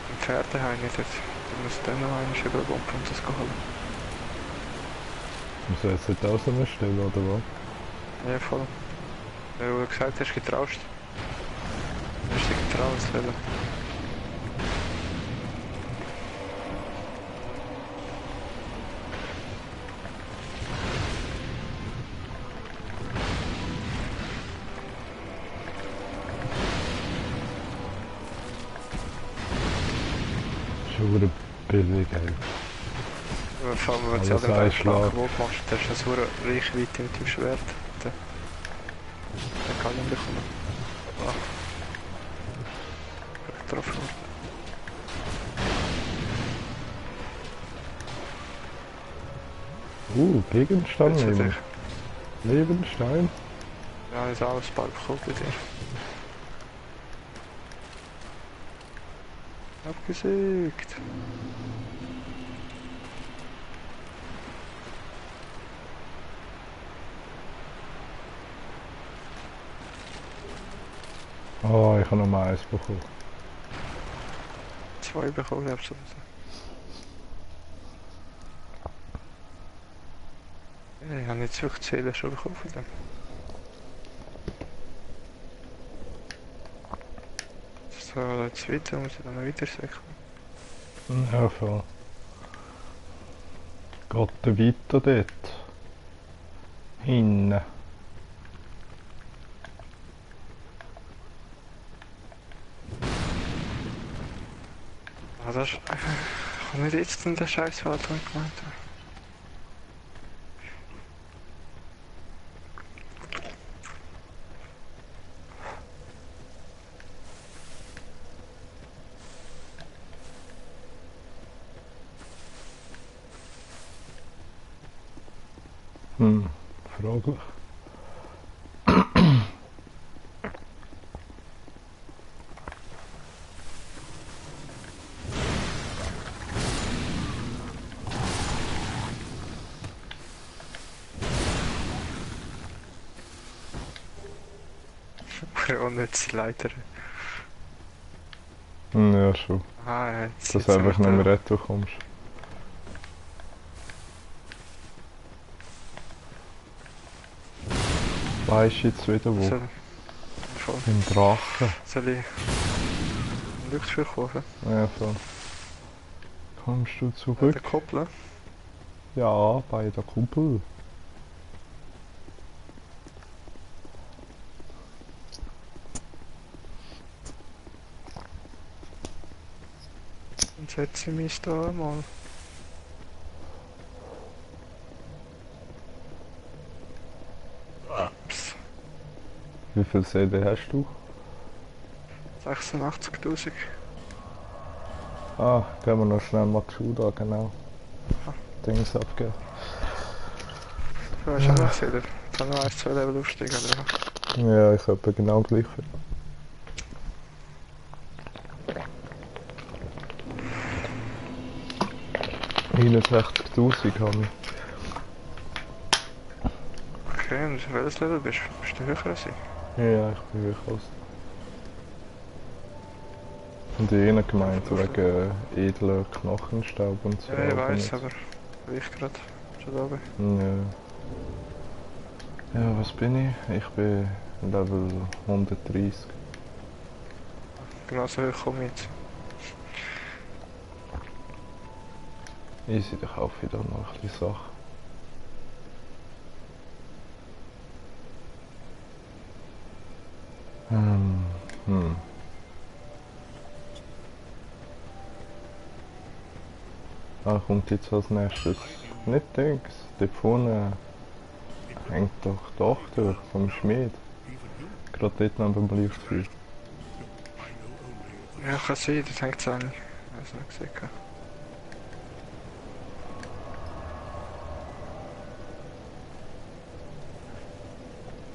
Im Pferdeheim nicht jetzt. Du musst dann noch einmal rüberpumpen und das holen. Muss er jetzt nicht außen stellen, oder was? Ja, voll. Weil du gesagt hast, getraust. Du hast dich getraut, Leben. Schon wieder billig, ey. Vor allem, wenn du Alles ja den ein Schlag Schlag. kaputt machst, dann hast du eine hohe Reichweite mit dem Schwert. Dann kann ich ihn bekommen. Ah. Getroffen worden. Gegenstand Jetzt nehmen. natürlich. Lebenstein. Ja, ist alles bald bekommen bei dir. Abgesägt. Oh, ich habe noch mal eins bekommen. 2 bekommen, glaubst du? Ja, ich habe nicht wirklich Zählen schon bekommen von dem. So, jetzt weiter, muss ich dann noch weiter säckeln. Ja, voll. Geht der weiter dort? Hinten. Ah, das ist... Kann nicht jetzt in den Scheißwald, den ich gemeint habe. Fraglich. Unnütze Leiter. Ja, schon. Ah, jetzt Dass du einfach nicht mehr retour kommst. Weisst du jetzt wieder wo? Voll. Im Drachen. Soll ich einen Leuchtfeuer kaufen? Ja, voll. Kommst du Den zurück? Koppeln? Ja, bei der Kuppel. Dann setze ich mich da mal. Ups. Wie viel CD hast du? 86.000. Ah, gehen wir noch schnell mal die Schuhe da, genau. Dings abgeben. Du hast auch noch gesehen, ich habe noch 1-2 Level aufsteigen. Oder? Ja, ich habe genau gleich viel. ...61'000 habe ich. Okay, und welches Level bist du? Bist du höher als ich? Ja, ich bin höher als. Und die einen gemeint wegen edler Knochenstaub und so. Ja, ich aber weiss, nicht. aber ich gerade schon da bin. Ja. Ja, was bin ich? Ich bin Level 130. Genauso hoch komme ich jetzt. Easy, ich kaufe wieder noch ein bisschen Sachen. Hm. Ah, kommt jetzt als nächstes nicht Dings. Dort vorne hängt doch die Tochter vom Schmied. Gerade dort neben dem Lichtfeuer. Ja, kann sein, das hängt es eigentlich. Ich habe es nicht gesehen.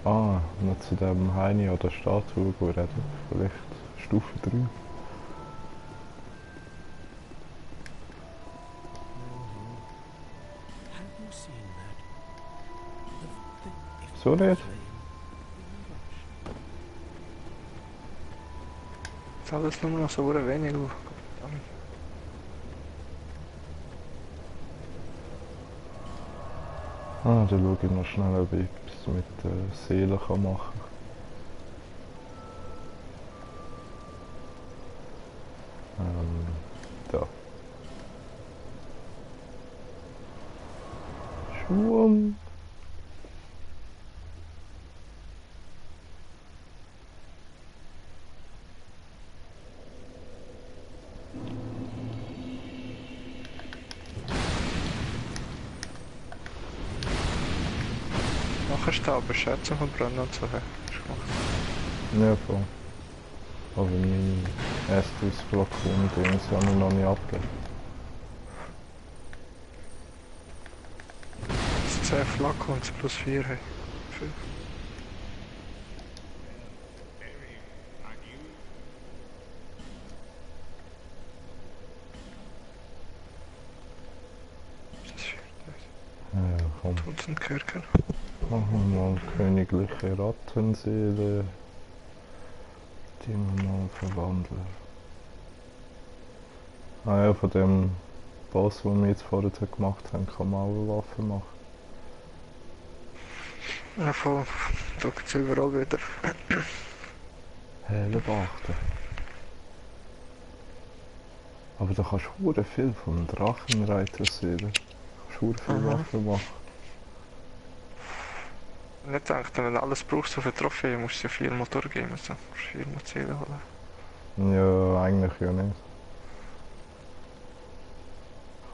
Ah, noch zu dem Heini oder Statue reden. Vielleicht Stufe 3. Have you seen that? If So nicht? Es ist alles nur noch so wenig. Ah, dann schaue ich noch schnell, ob ich etwas mit der Seele kann machen kann. Da. Schwumm. Nachher Staub, Schätzung und Brennen und so. Ist gemacht. Ja, voll. Aber mein erstes Flakon-Dings habe ich noch nicht abgegeben. Das ist 10 Flakons plus 4. Hey. Viel. Das ist viel. Ja, komm. Dutzend Kerker. Machen wir mal königliche Rattenseele. Die wir mal verwandeln. Ah ja, von dem Boss, den wir jetzt vorher gemacht haben, kann man auch eine Waffe machen. Ja, voll. Da gibt es überall wieder. Helle beachten. Aber da kannst du verdammt viel vom Drachenreiter sehen. Du kannst verdammt viel Waffen machen. Nicht gedacht, wenn du alles brauchst für Trophäe, musst du ja 4 Motor geben. Also, musst 4 Ziele holen. Ja, eigentlich ja nicht.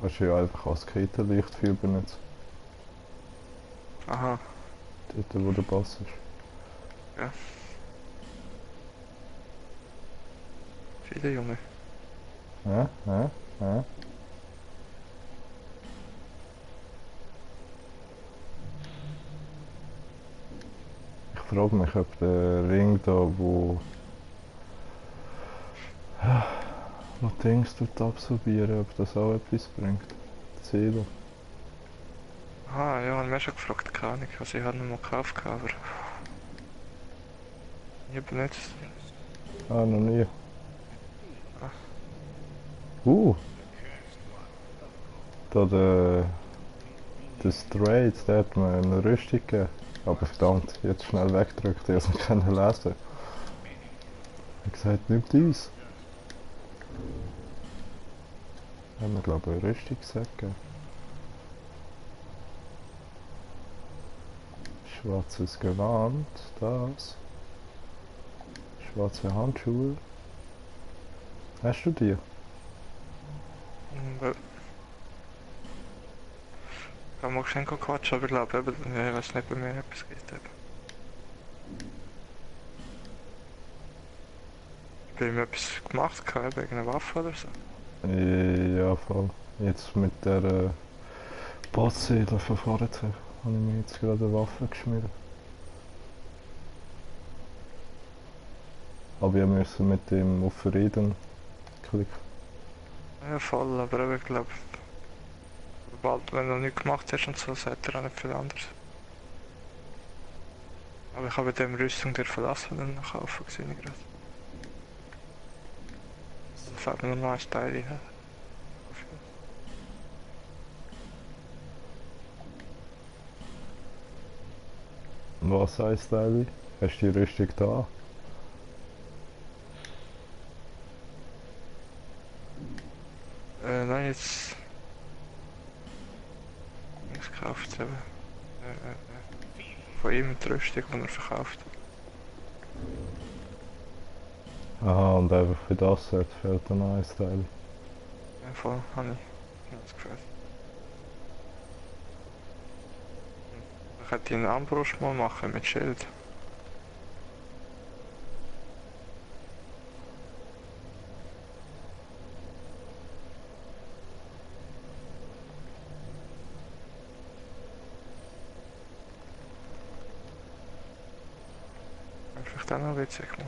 Kannst du ja einfach als Kettenlichtfeuer benutzen. Aha, Dort, wo der Boss ist. ja. Viele Junge. frage mich, ob der Ring da, wo Dings tut absorbieren, ob das auch etwas bringt. Die Seele. Ah, ja, haben wir schon gefragt, keine Ahnung. Also ich habe ihn mal gekauft, aber... Nie benutzt. Ah, noch nie. Ah. Da der Straight, der hat mir eine Rüstung gegeben. Aber verdammt, jetzt schnell weggedrückt, ich habe es nicht lesen. Er hat gesagt, nimm dies. Haben wir glaube ich eine Rüstungssack gegeben. Schwarzes Gewand, das. Schwarze Handschuhe. Hast du die? Ich habe mal geschenkt quatschen, aber ich glaube, eben, ich weiß nicht, bei mir etwas gibt. Ich habe etwas gemacht, wegen einer Waffe oder so. Ja, voll. Jetzt mit der Bossseele von vorher habe ich mir jetzt gerade eine Waffe geschmiert. Aber ich musste mit dem auf Frieden klicken. Ja, voll, aber eben, ich glaube, sobald, wenn du noch nichts gemacht hast und so, sagt er auch nicht viel anderes. Aber ich habe dem Rüstung der verlassen und dann kaufen gesehen gerade. Dann fällt mir nur noch ein Teil rein. Was heisst Teile? Hast du die Rüstung da? Nein, jetzt... Nichts gekauft eben. Von ihm die Rüstung, die er verkauft. Aha, und einfach für das Set fehlt dann noch ein Teil. Ja, voll, habe ich das Gefühl. Ich hätte einen Armbrust mal machen mit Schild. Vielleicht auch noch witzig mal.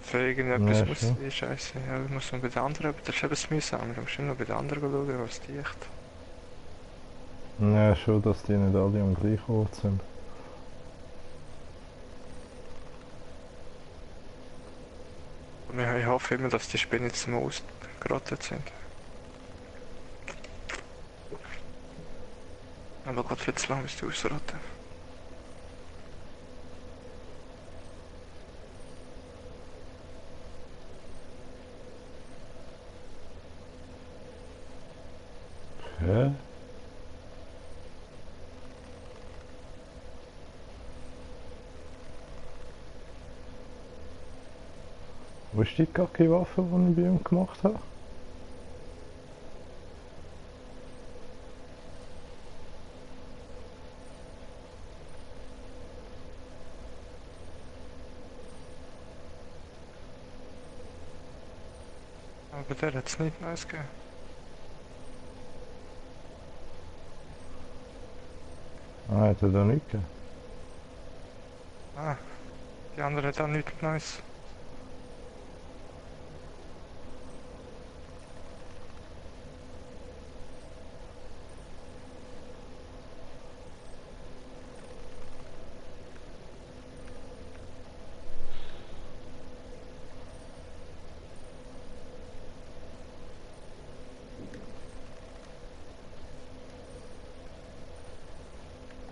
Für irgendetwas Ja, muss schon. die Scheiße. Ja, muss man bei den anderen, das ist eben das Mühsame. Du musst immer bei den anderen schauen, was die echt. Ja, schon, dass die nicht alle am gleichen Ort sind. Und ich hoffe immer, dass die Spinnen jetzt mal ausgerottet sind. Aber Gott viel zu lang, bis die ausrotten. Hä? Wo ist die Kacke-Waffe, die ich bei ihm gemacht habe? Aber der hat es nicht nice gegeben. Ah, hat er da nicht gegeben? Ah, die andere hat auch nicht nice.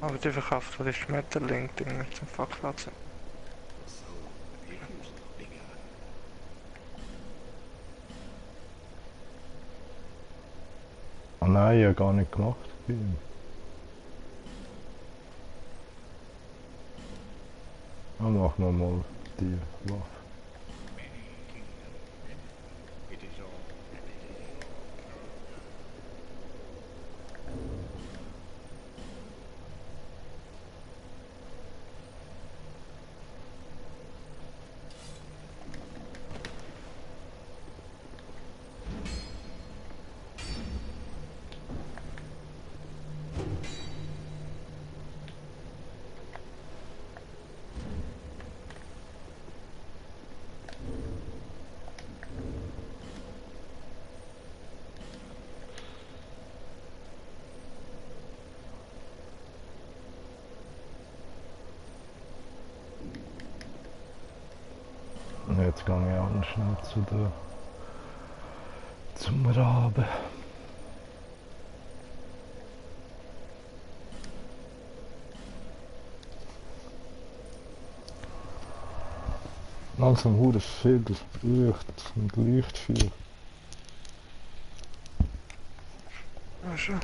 Aber die verkauft die Schmetterling-Dinger zum Verkaufen. Ah nein, ich habe gar nicht gemacht bei ihm. Dann machen wir mal die Waffe. Jetzt gehe ich auch noch schnell zum Raben. Langsam hure viel Licht und Licht viel. Ja, schon.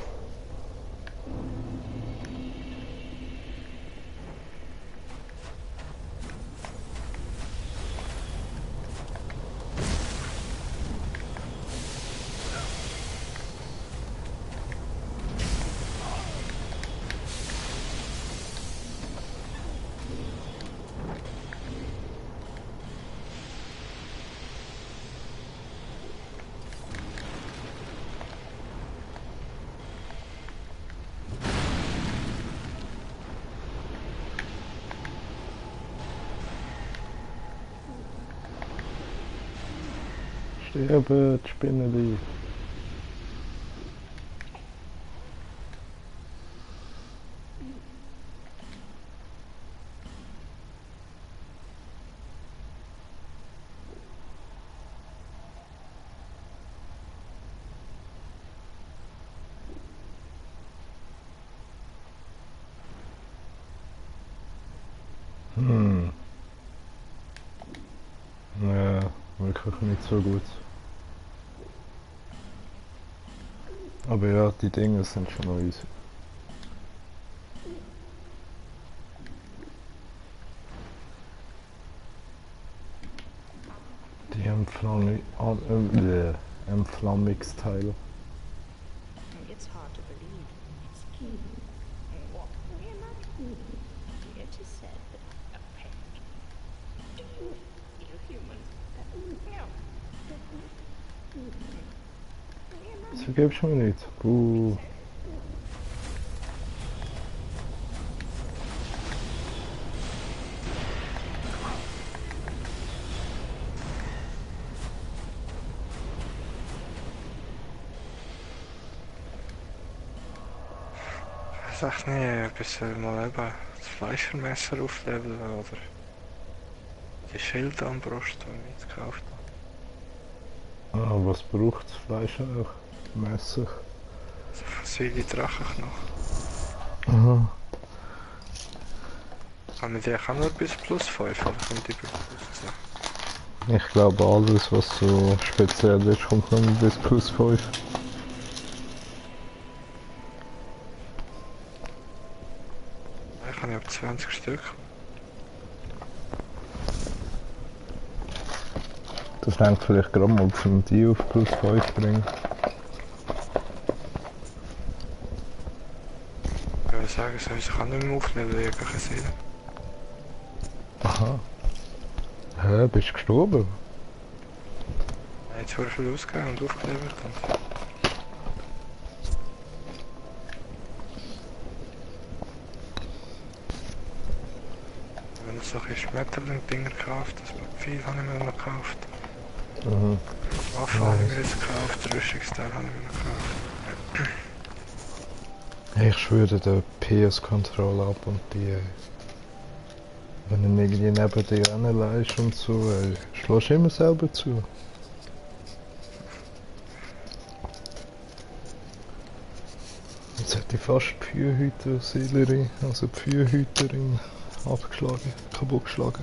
Sterben, die Spinneli. Ja, wirklich nicht so gut. Aber ja, die Dinge sind schon noch easy. Die Entflammungsteile. It's hard to believe. It's Eden. What? We're not Eden. It is said that a pet. You human. No. Das vergibst du mir nicht. Ich weiß echt nicht, ob ich mal eben das Fleischermesser aufleveln oder die Schilde am Brust, die ich jetzt gekauft habe. Ah, was braucht das Fleisch eigentlich? Messer. So viele Drachenknochen. Aha. Kann ich die auch nur bis plus 5 oder kommt die bis plus 10? Ich glaube alles was so speziell ist kommt nur bis plus 5. Ich habe ja 20 Stück. Das reicht vielleicht gerade mal zum die auf plus 5 bringen. Ich würde sagen, ich kann nicht mehr aufnehmen, ich kann sehen. Aha. Hä, bist du gestorben? Jetzt wurde viel ausgegeben und aufgenommen. Wenn ich solche Schmetterling-Dinger gekauft, das viel habe ich mir noch gekauft. Mhm. Waffen habe ich mir jetzt gekauft, Rüstungsteil habe ich mir noch gekauft. Ich schwöre den PS-Controller ab und die... Wenn du irgendwie neben dir anleihst und so, schlägst du immer selber zu. Jetzt hätte ich fast die Feuerhüter-Seelerin, also die Feuerhüterin, abgeschlagen, kaputtgeschlagen.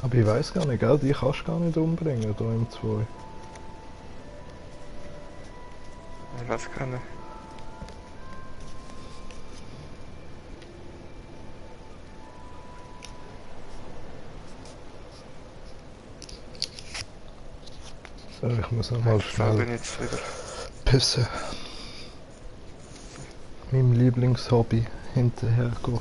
Aber ich weiss gar nicht, gell? Die kannst du gar nicht umbringen, hier im 2. Ich weiß gar nicht. So, ich muss nochmal Da bin schnell ich jetzt wieder. pissen. Meinem Lieblingshobby hinterhergehen.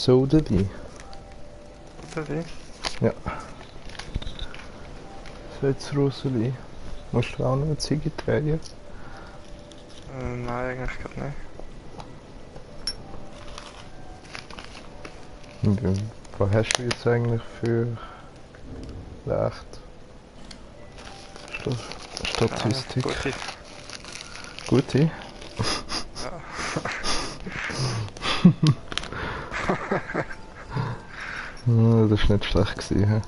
Sodeli. Oder wie? Ja. So jetzt Roseli. Musst du auch noch eine Ziege drehen? Nein, eigentlich gerade nicht. Was hast du jetzt eigentlich für Recht? Statistik. Gute. Gute? Ja. Das war nicht schlecht gewesen. He?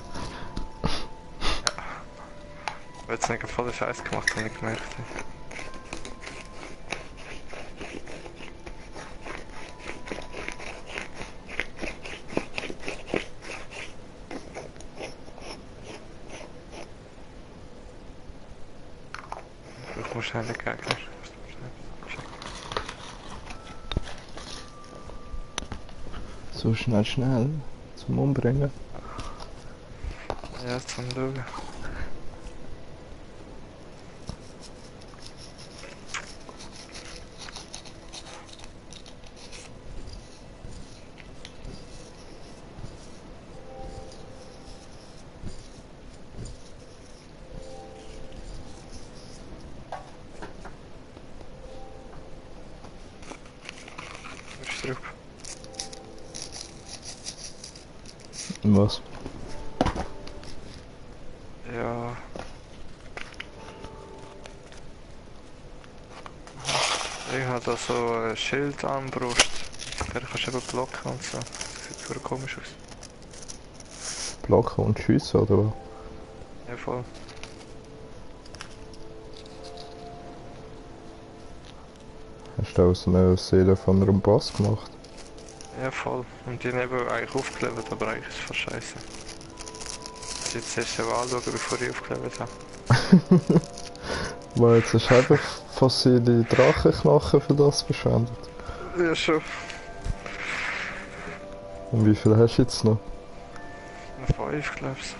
Ich habe jetzt nicht voll den Scheiß gemacht, habe ich gemerkt. Ich muss schnell den Gegner. So schnell zum Umbringen. Ja, zum Schauen. Ist drauf. Was? Ja. Ich habe da so ein Schild an der Brust. Der kannst du eben blocken und so. Das sieht voll komisch aus. Blocken und schiessen oder was? Ja, voll. Hast du aus einer Seele von einem Boss gemacht? Ja, voll. Und die haben eben eigentlich aufgelevelt, aber eigentlich ist es voll scheiße. Jetzt erst mal anschauen, bevor ich aufgelevelt habe. Weil jetzt hast du einfach fossile Drachenknochen für das verschwendet. Ja, schon. Und wie viel hast du jetzt noch? Noch 5, glaubst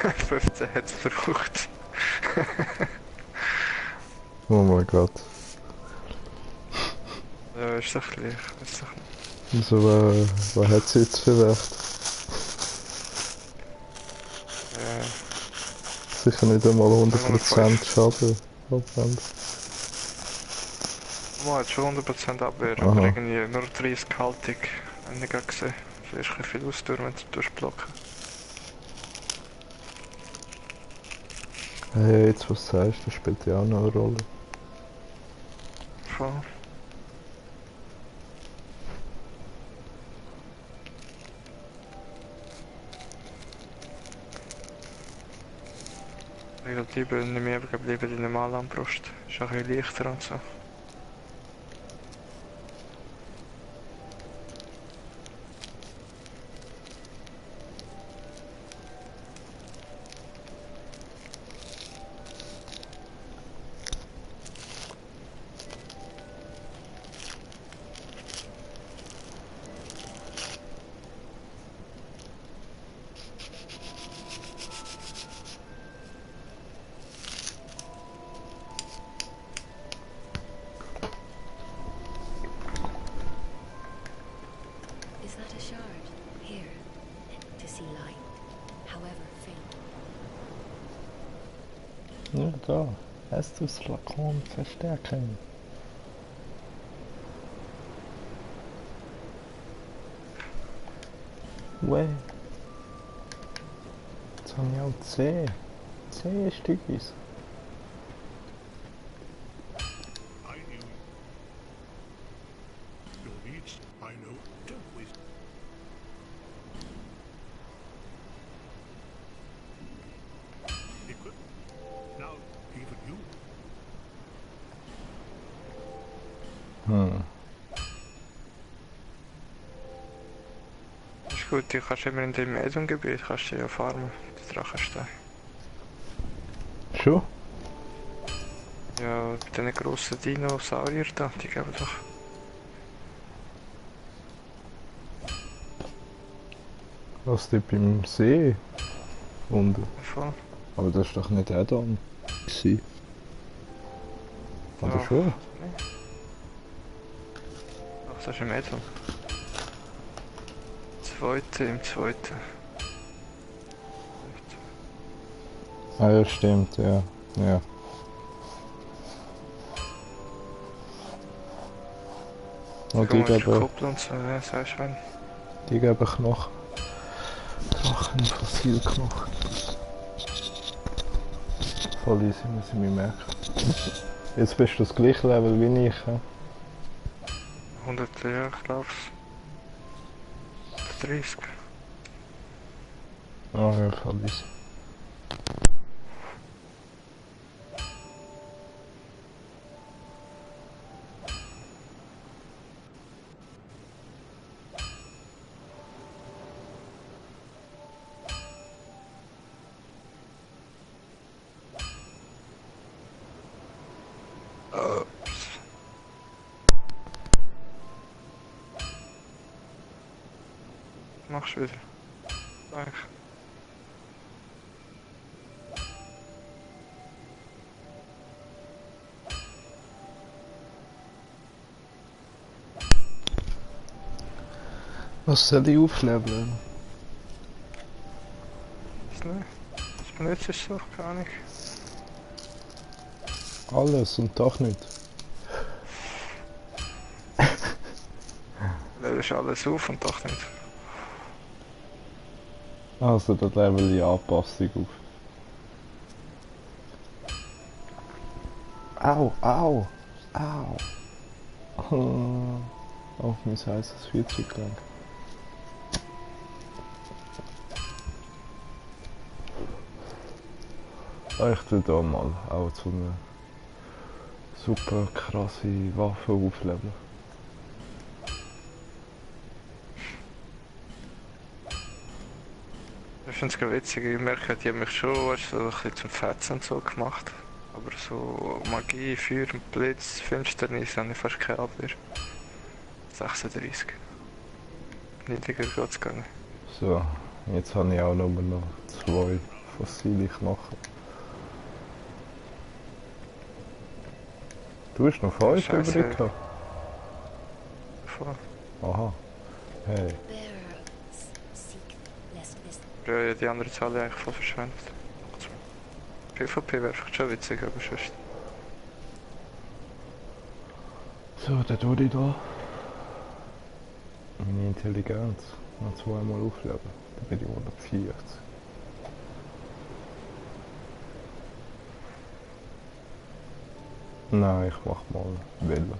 du. 15 hat es verbraucht. Oh mein Gott. Ja, ist doch gleich. Ist doch nicht. Also was hat sie jetzt für Wert? Ja. Sicher nicht einmal 100% Schaden. Abwend. Man hat schon 100% Abwehr, Aha. aber irgendwie nur 30 Haltung. Habe ich gerade gesehen. Vielleicht ein viel ausdauern, wenn du durchblocken. Hey, jetzt was du sagst, das spielt ja auch noch eine Rolle. Voll. Relativ nicht mehr geblieben die normale Armbrust. Ist auch ein bisschen leichter und so. Is that a shard? Here. To see light, however faint. Ja, da. Estus Flakon verstärken. Way. Jetzt habe ich auch 10. 10 Stückis. I knew. Your needs, I know. Don't waste. Equip. Now, even you. Ist gut, du kannst immer in dem Medium-Gebiet kannst du ja farmen, die Drachensteine. Schon? Ja, bei diesen grossen Dinosaurier da, die geben doch. Was dort beim See? Unten. Voll. Aber das war doch nicht Add-on. gewesen. Oder Ja. schon? Ach, das ist ein Medium. Im zweiten. Ah ja, stimmt, ja. Ja. Und Guck mal, ist Kuppel und so, ja, sehr schön. die geben Knochen. Drachen, Fossilknochen. Voll easy, muss ich mir merken. Jetzt bist du das gleiche Level wie ich, hä? 100, ja, ich glaube 30. Ah ja, voll easy. Machst du wieder. Danke. Was soll ich aufleveln? Ist nicht. Was benutzt du so? Keine Ahnung. Alles und doch nicht. Levelst alles auf und doch nicht. Also, da level ich Anpassung auf. Au, au, au. Auf mein heißes Vierzeuggelenk. Ich tue da mal auch so eine super krasse Waffe aufleveln. Ich finde es witzig, ich merke, die haben mich schon weißt, so ein bisschen zum Fetzen und so gemacht. Aber so Magie, Feuer und Blitz, Finsternis habe ich fast keine Abwehr. 36. Niedriger geht's gar nicht. So, jetzt habe ich auch nur noch 2 fossile Knochen. Du hast noch 5 Scheiße. übrig gehabt? Voll. Aha. Hey. Ja, die andere Zahl eigentlich voll verschwendet. PvP wäre vielleicht schon witzig, aber sonst. So, dann tue ich da meine Intelligenz noch 2-mal aufleben. Dann bin ich 140. Nein, ich mach mal Welle.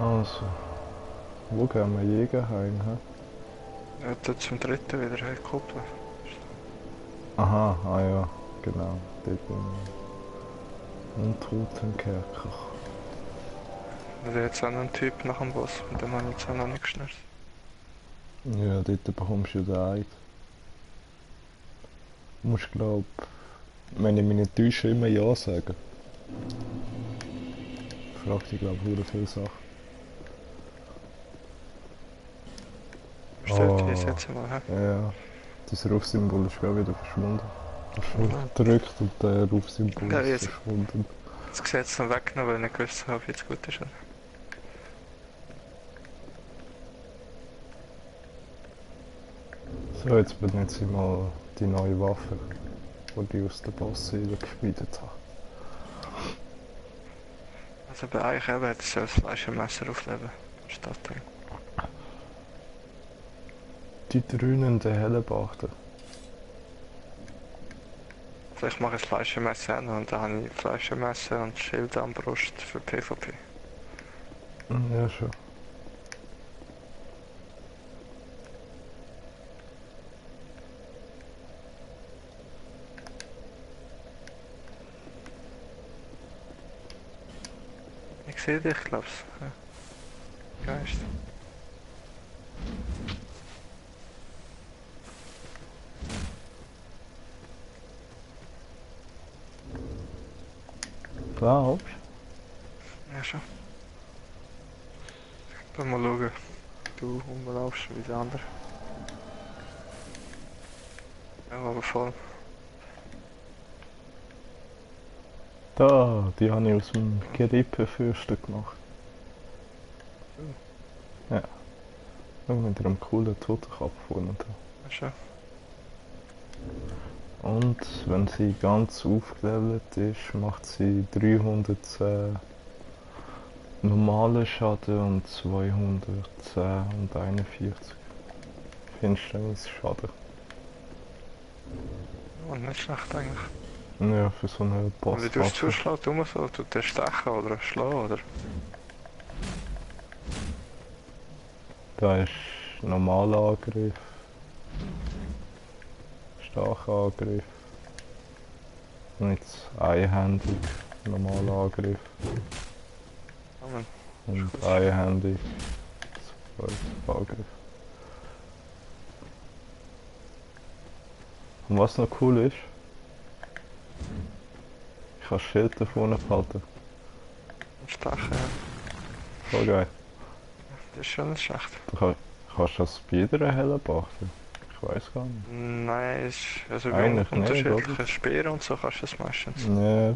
Also, wo gehen wir Jäger heim? He? Ja, dort zum dritten wieder herkuppeln. Aha, ah ja, genau. Dort bin ich. Untotenkerker. Also jetzt auch noch ein Typ nach dem Boss, mit dem habe ich jetzt auch noch nicht geschnürt. Ja, dort bekommst du ja den Eid. Du musst, glaub, wenn ich mich nicht täusche, immer Ja sagen. Fragt dich, glaub ich, viele Sachen. Versteht die jetzt mal, hä? Ja, das Rufsymbol ist gerade wieder verschwunden. Gedrückt und der Rufsymbol Ja, ist jetzt- verschwunden. Das Gesetz noch weggenommen, weil ich nicht gewusst habe, ob jetzt gut ist. So, jetzt benutze ich mal die neue Waffe, die ich aus der Bossseele geschmiedet habe. Also bei euch eben hätte ich das Fleischmesser aufleben. Statt dem. Die dröhnende Hellebachte. Vielleicht mache ich das Fleischmesser an und dann habe ich Fleischmesser und Schild an der Brust für PvP. Ja, schon. Ich sehe dich, glaub's. Ja. Geist. Glaubst Ja, schon. Dann mal schauen. Du rumlaufst wie der andere. Ja, aber voll. Da, die habe ich aus dem Gerippenfürsten gemacht. Ja. Schau, mit einem coolen Totenkopf vorne dran. Schon. Und wenn sie ganz aufgelevelt ist, macht sie 310 normalen Schaden und 210 und 41 Finsternis-Schaden. Oh, nicht schlecht eigentlich. Ja, für so eine Und wie tust du Bosswaffe. zuschlagen? Du so, tut der stechen oder schlagen oder? Da ist normaler Angriff, starker Angriff und jetzt einhändig, normaler Angriff Ja, man. und einhändig, zweiter Angriff. Und was noch cool ist, ich kann das Schild da vorne behalten. Stechen, ja. Voll geil. Das ist schon nicht schlecht. Kannst du das bei jeder hellen beachten? Ich weiß gar nicht. Nein, ist, also bei Eigentlich nicht, unterschiedlichen oder? Speeren und so kannst du das meistens. Ja,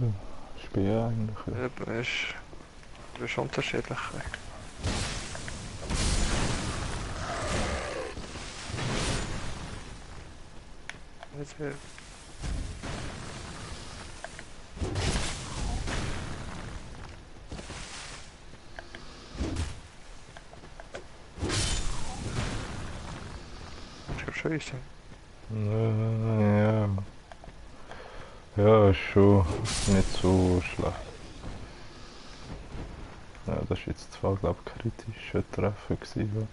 Spiel eigentlich. Ja. Ja, ist unterschiedlich. Jetzt wird. Ich glaube schon, ist Ja. Ja, ist schon nicht so schlecht. Ja, das war jetzt zwar, glaube ich, kritischer Treffer gewesen.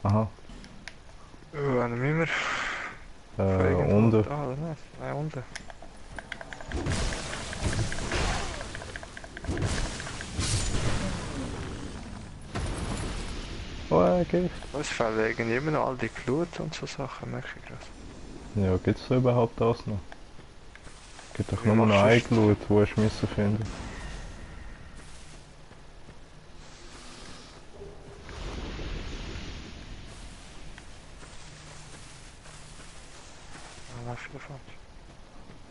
Aha, Wenn wir immer. unten. Ah, oder nicht? Nein, unten. Oh, Gift. Es fehlen irgendwie immer noch all die Glut und so Sachen, merke ich gerade. Ja, gibt es da überhaupt das noch? Gibt doch Wie nur noch machst du eine das? Glut, die ich müssen finden. Ah, viel davon.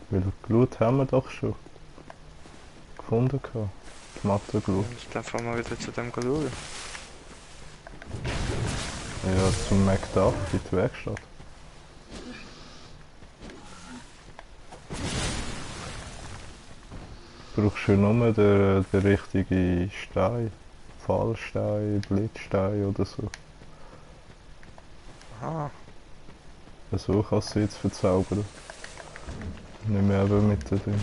Weil Glut haben wir doch schon gefunden gehabt. Die Mathe-Glut. Ich muss dann einfach mal wieder zu dem schauen. Ja, zum MacDuff in die Werkstatt. Brauchst du nur den richtigen Stein. Fallstein, Blitzstein oder so. Aha. So kannst du jetzt verzaubern. Nicht mehr eben mit den Ding.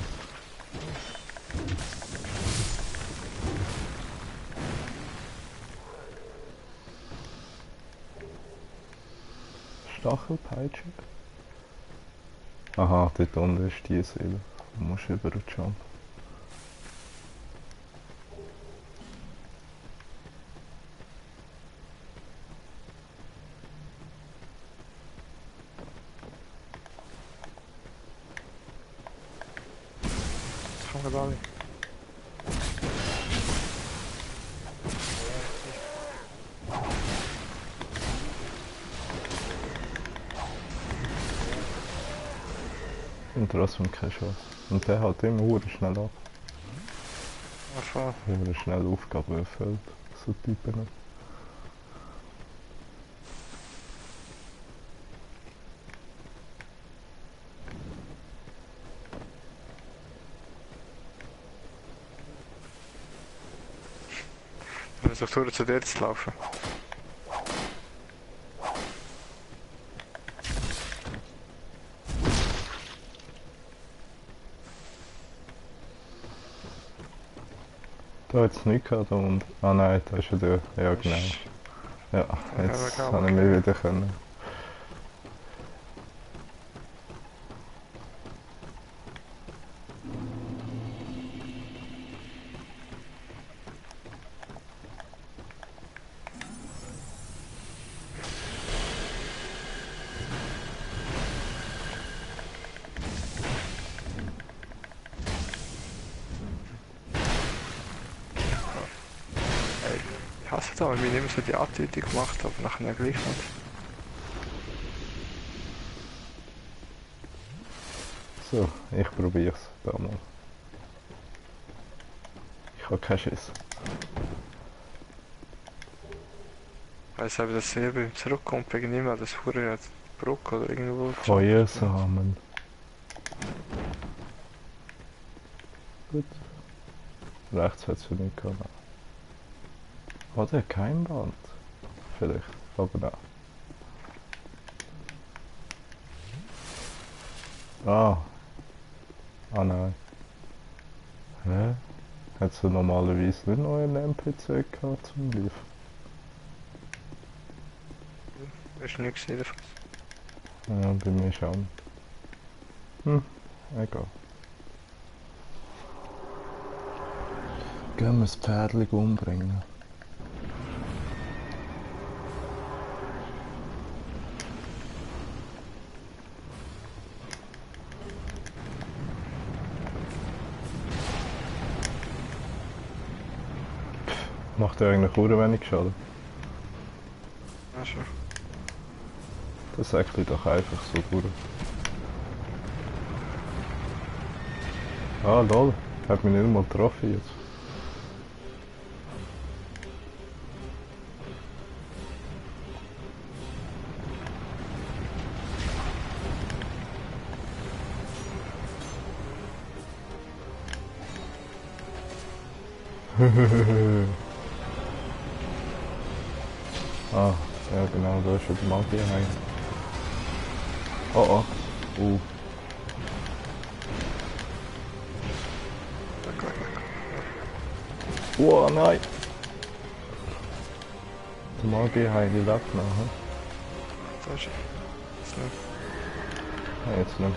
Stachelpeitsche? Aha, dort unten ist die Seele. Du musst über den Jump. Das kommen wir alle. Und trotzdem keine Chance. Und der hat immer hure schnell ab. Einfach. Hure schnell Aufgaben erfüllt. So Typen. Ich versuche zu dir zu laufen. Da hat es nichts gehabt und... Ah nein, da ist er der. Ja genau. Ja, jetzt Ja, kann ich mich wieder können. Ich hasse da, weil ich immer so die Attitüde gemacht habe, nachher gleich nicht. So, ich probier's da mal. Ich hab keinen Schiss. Ich weiss eben, dass er beim Zurückkommt wegen ihm das Fuhrer hat Bruck oder irgendwo. Feuersamen. Gut. Rechts hat es ja nicht gehabt. Oder kein Band? Vielleicht, aber nein. Ah. Ah nein. Hä? Hat sie normalerweise nicht noch einen NPC gehabt zum Lief? Ist nichts jedenfalls. Ja, bei mir schon. Egal. Gehen wir das Pferdchen umbringen. Macht ja eigentlich auch wenig Schaden. Ja, schon. Das sagt ich doch einfach so durch. Ah, lol. Hat mich nicht mal getroffen jetzt. Ah, ja genau, da ist schon der Magier heim. Oh oh. Oh nein! Der Magier heim, die lebt noch, hm? Da ist er. Jetzt nicht. Nein, jetzt nicht.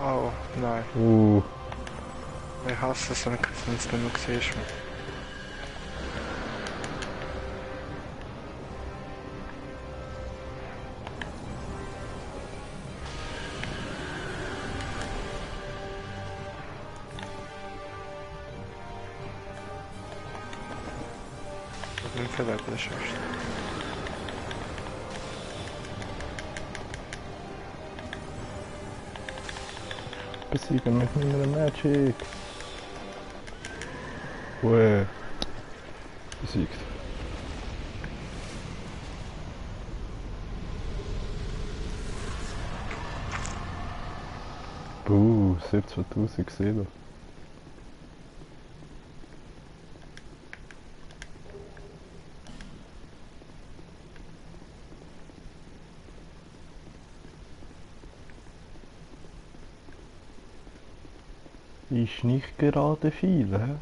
Oh, nein. Ich hasse es, wenn du es nicht mehr siehst. Ich bin verletzt, das schaffst Besiegen mit meiner Magic. Ue. Besiegt. Buh, 17.000 Seelen. Ist nicht gerade viel, hä?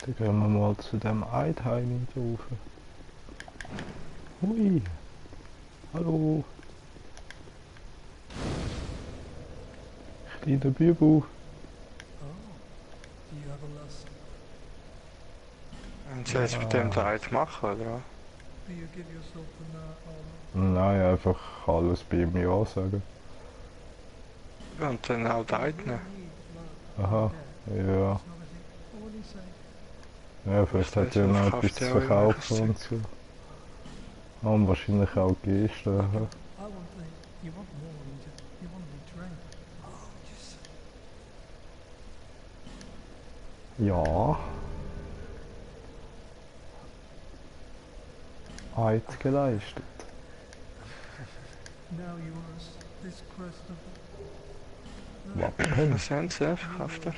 Dann gehen wir mal zu dem Eidheim rauf. Hui. Hallo. Kleiner Bübu. Und sie jetzt mit dem Dreit machen, oder? Nein, einfach alles bei mir ansagen. Und dann auch Dreit nehmen. Aha, ja. Ja, vielleicht hat er noch etwas zu verkaufen und so. Und wahrscheinlich auch Gesten. aha. Ja. Eid geleistet. Wappen. Was haben sie? Verkauft er?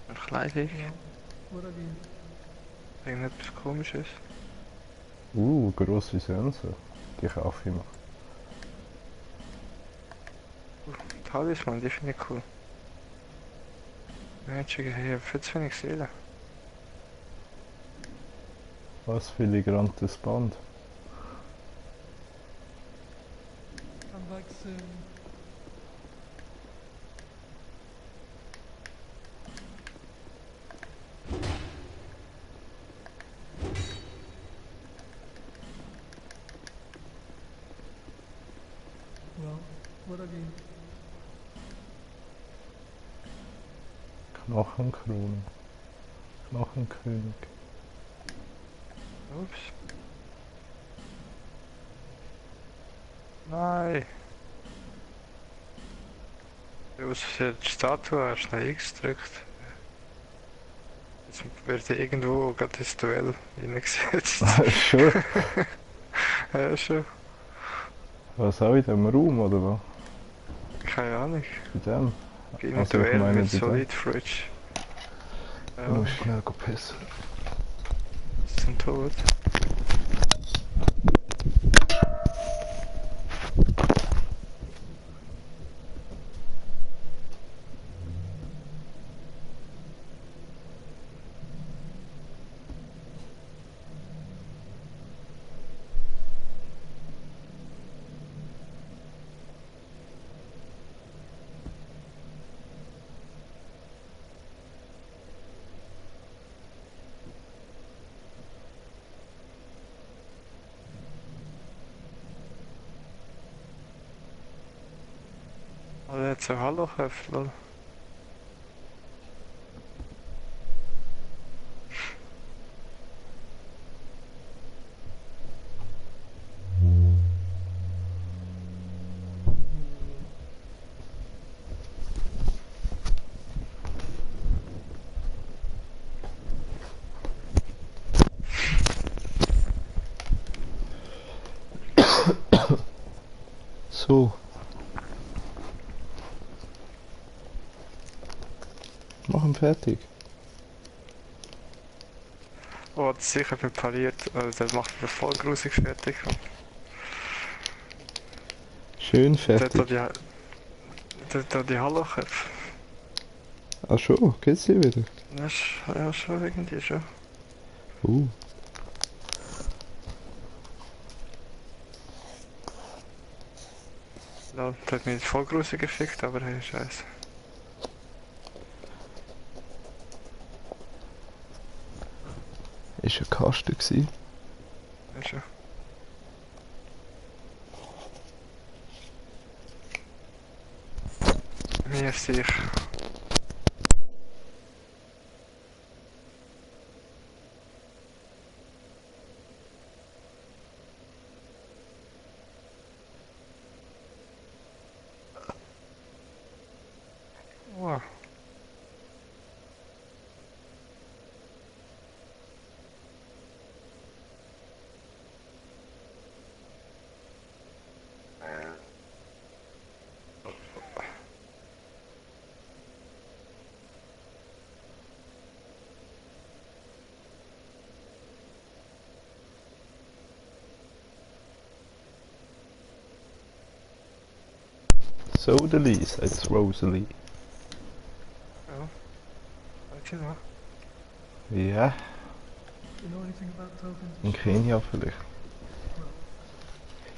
Ein Kleidung? Irgendetwas Komisches? Grosse Sense. Die kaufe ich mir. Talisman, die finde ich cool. Magic hier, viel zu wenig Seelen. Was filigrantes Band. Well, what again? Knochenkrone. Knochenkönig. Ups. Nein. Du hast die Statue hast nach X gedrückt. Jetzt wird irgendwo gerade das Duell reingesetzt. Schon? Ja, schon. Was auch in dem Raum, oder was? Keine Ahnung. Bei dem? In einem Also, ich Duell meine, mit bei dem. Solid Fridge. Du Ja, musst schnell pissen. zum Tod. Also jetzt ein Hallo-Köpfel, oder? So. Machen fertig. Oh, hat sicher präpariert. Also der macht mir voll grusig fertig. Schön Der hat fertig. da die Hallo-Köpfe. Ach schon, geht's dir wieder? Ja, schon irgendwie schon. Uh. Ja, der hat mich voll grusig gefickt, aber hey, scheiße. Ist ein Kasten gsi. Ja, schon. Mir sich. Wow. Sodalie, sagt Rosalie. Ja. Weet je nog? Ja, Do you know anything about tokens? in Kenia vielleicht.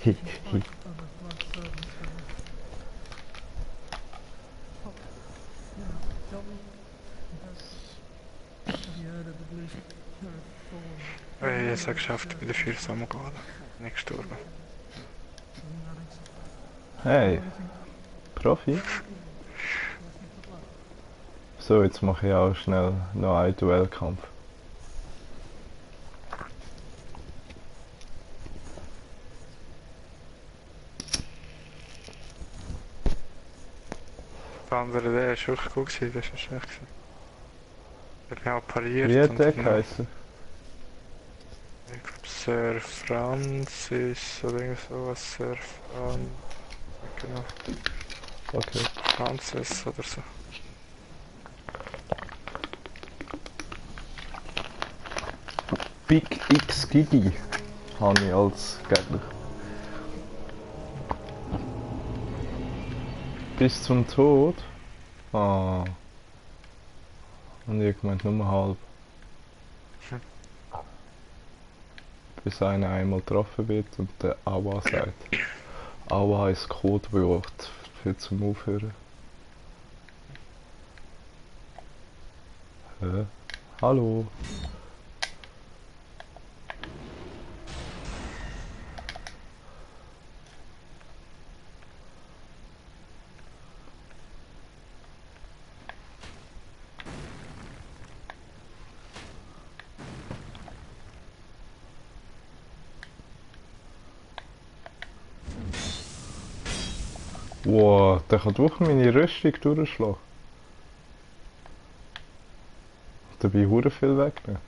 Hi, hi. Other blood servants oh, yeah, tell me. Have you heard of the blue thorn? Ich habe es geschafft, bei der Feuer zusammengehen. Nicht gestorben. Hey, Profi. So, jetzt mache ich auch schnell noch einen Duellkampf. Der andere, der ist wirklich gut gewesen, das ist schlecht gewesen. Der hat mich auch pariert. Wie hat und der dann- geheißen? Ich glaube Sir Francis oder irgend sowas. Sir genau. Okay. Francis oder so. Big X Gigi habe ich als Gegner. Bis zum Tod? Ah. Und ich gemeint nur halb. Bis einer einmal getroffen wird und der Aua sagt. Aua ist Codewort für zum Aufhören. Hä? Hallo? Wow, der kann durch meine Rüstung durchschlagen. Dabei hure viel wegnehmen.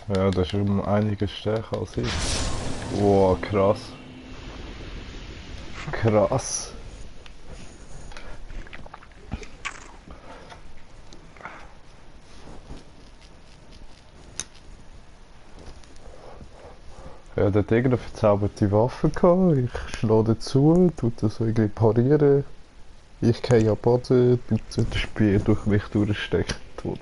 Ja, das ist um einiges stärker als ich. Wow, krass. Krass. Ja, der hat irgendeine verzauberte Waffe gehabt. Ich schlage dazu, tut das so irgendwie parieren. Ich gehe am Boden, tut der Speer durch mich durchstecken. Tot.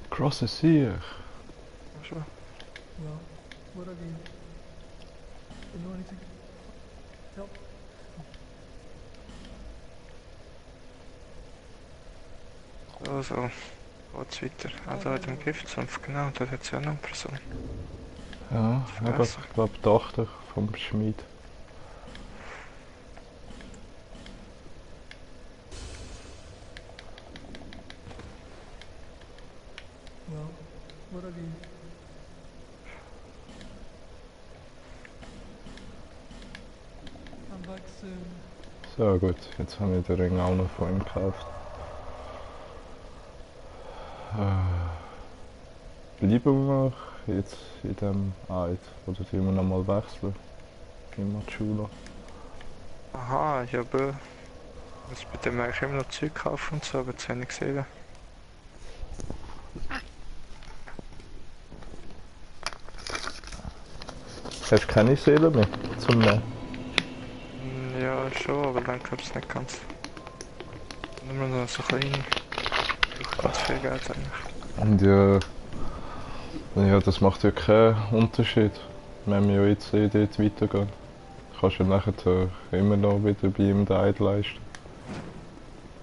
Krasse Sieg. Schon. Well, what have you? You know anything? Help. Also, geht's weiter. Also in dem Giftsumpf, genau, da hat es ja noch eine Person. Ja, Besser. ich glaube die Tochter vom Schmied. Well, what have you? I'm back soon. So gut, jetzt habe ich den Ring auch noch von ihm gekauft. Bleiben wir jetzt in dem Eid oder tun wir nochmal wechseln? In Machula. Aha, ich habe. Muss bei dem eigentlich immer noch Zeug kaufen und so, aber das habe ich gesehen. Hast du keine Seele mehr zum Nehmen? Ja, schon, aber dann glaube ich nicht ganz. Nur noch so klein. Ich ganz viel Geld eigentlich. Und ja, das macht ja keinen Unterschied, wenn wir ja jetzt dort weitergehen. Du kannst ja nachher immer noch wieder bei ihm den Eid leisten.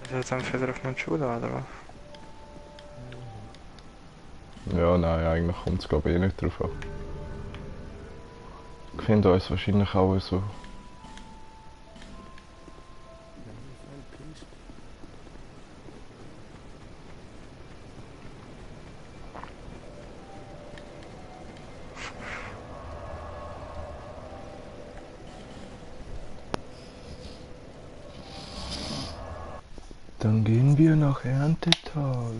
Ist jetzt dann wieder auf meine Schule, oder was? Ja, nein, eigentlich kommt es glaube ich eh nicht drauf an. Ich finde uns wahrscheinlich auch so. Dann gehen wir nach Erntetal.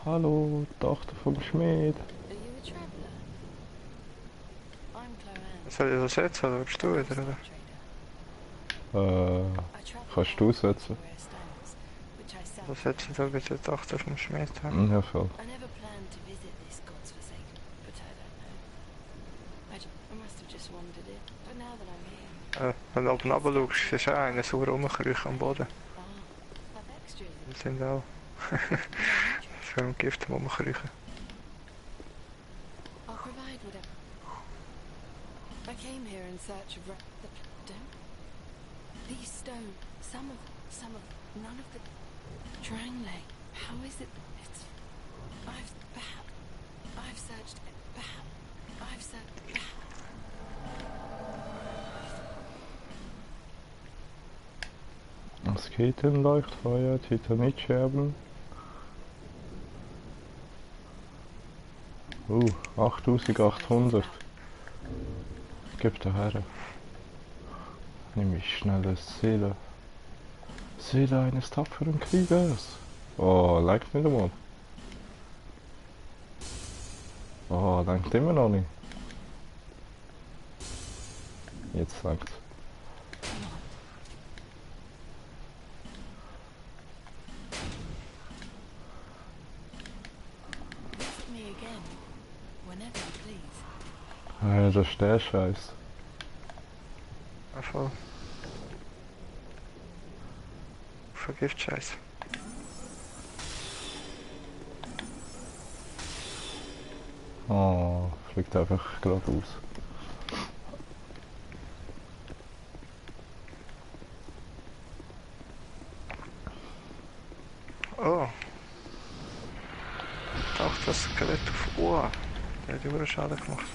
Hallo, Tochter vom Schmied. Are you a traveller? I'm Chloanne. Soll ich das jetzt oder willst du wieder? Oder? Trader. I travel Kannst du setzen? rare stones, which I sell. Was hättest du bitte die Tochter vom Schmied haben? Ja, voll. I never planned to visit this god's forsaken, but I don't know. I must have just wandered it, but now that I'm here, Wenn du oben runter schaust, ist auch einer sauer rumkriechen am Boden. I've extras. Die sind auch für ein Gift rumkriechen. I'll provide whatever. I came here in search of don't. These stones, some of, none of the Drangley. How is it? I've searched. Sketenleuchtfeuer, Titanitscherben. 8800. Gib da her. Nimm ich schnelle Seele. Seele eines tapferen Kriegers. Oh, langt nicht einmal. Oh, langt immer noch nicht. Jetzt langt's. Visit me again, whenever you please. Ja, das ist der Scheiß. Ja, voll. Vergift Scheiß. Oh, fliegt einfach geradeaus. Oh. Taucht das Skelett auf Ohr. Der hat über Schaden gemacht.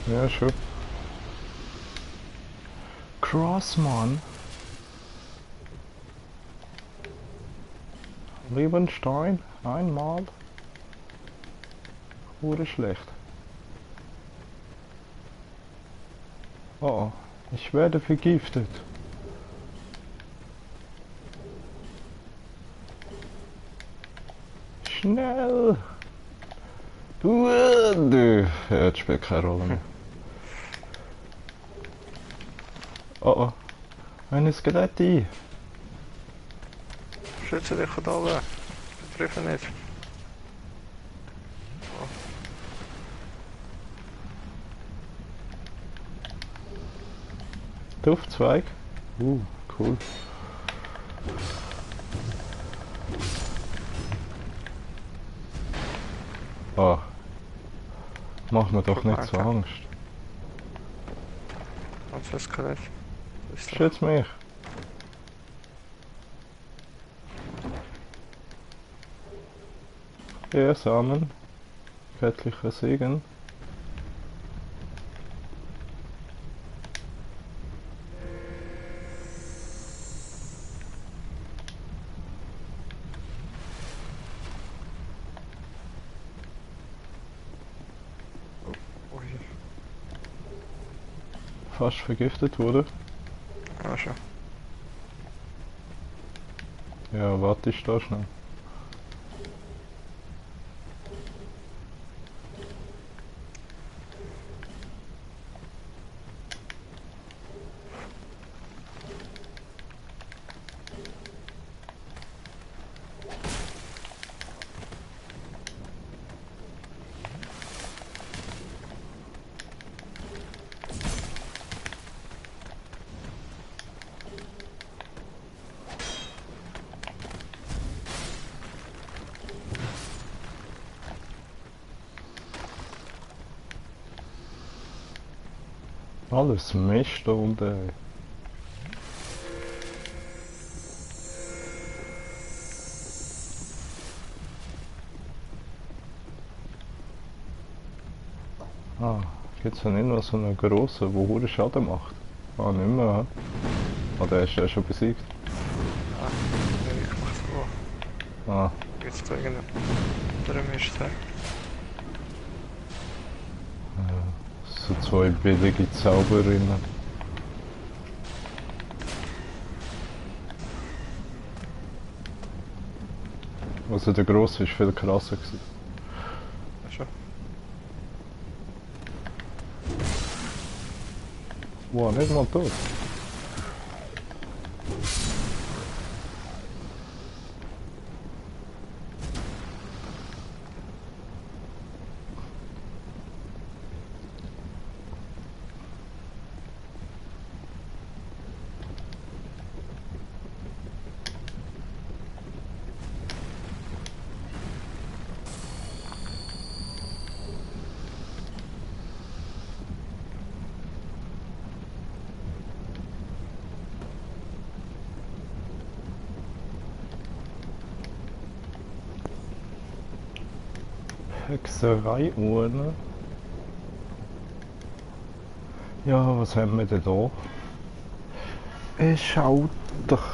Ja, schon. Crossman. Liebenstein, einmal. Hure schlecht. Oh, ich werde vergiftet. Schnell! Du! Ja, das spielt keine Rolle mehr. Oh oh, ein Skelett ein. Schütze dich von oben. Betrifft nicht. Duftzweig. Cool. Oh. Mach mir doch nicht so Angst. Was für ein Skelett? Ist doch- Schütz mich. Ja, Samen. Göttlicher Segen. Ui. Fast vergiftet wurde. Ja, schon. Ja, warte ich da schnell. Alles Mist da unten. Ey. Ah, gibt's da nicht noch so einen grossen, der hohen Schaden macht? Ah, nicht mehr, hä? Ah, der ist ja schon besiegt. Ah, nee, ich mach's so. Ah, Jetzt da irgendein anderer Mist. Hä? so zwei billige Zauberinnen. Also der grosse ist viel krasser gewesen. Ja, schon. Wow, nicht mal tot. Hexerei-Urne. Ja, was haben wir denn da? Schau doch.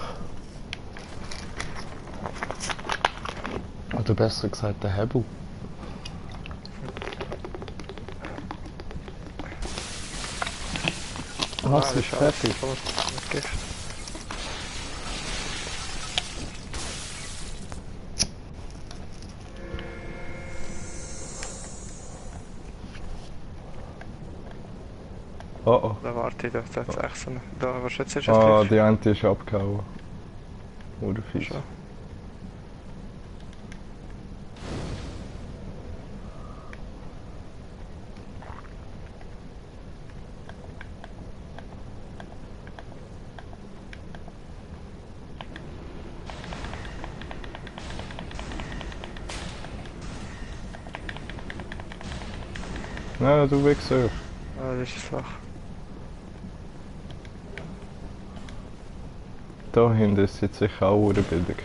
Oder besser gesagt der Hebel. Was ist fertig? Gift. Oh oh. Da warte ich doch tatsächlich so. Da, was jetzt ist Ah, es die eine ist abgehauen. Oder fies. schon. Nein, du Wichser. Ah, das ist flach. Da hinten ist jetzt sicher auch eine Bildung.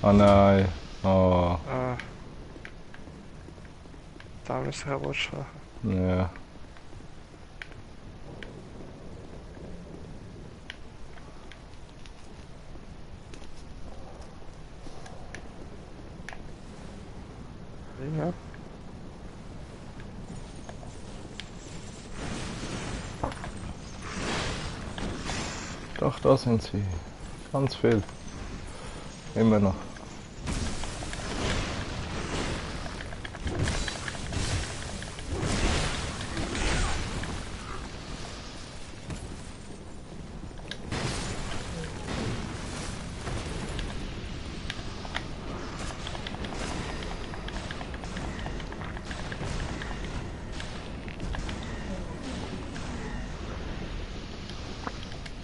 Ah nein. Ah, Ah. Da muss ich aber schon. ja. Ja. Doch, da sind sie. Ganz viel. Immer noch.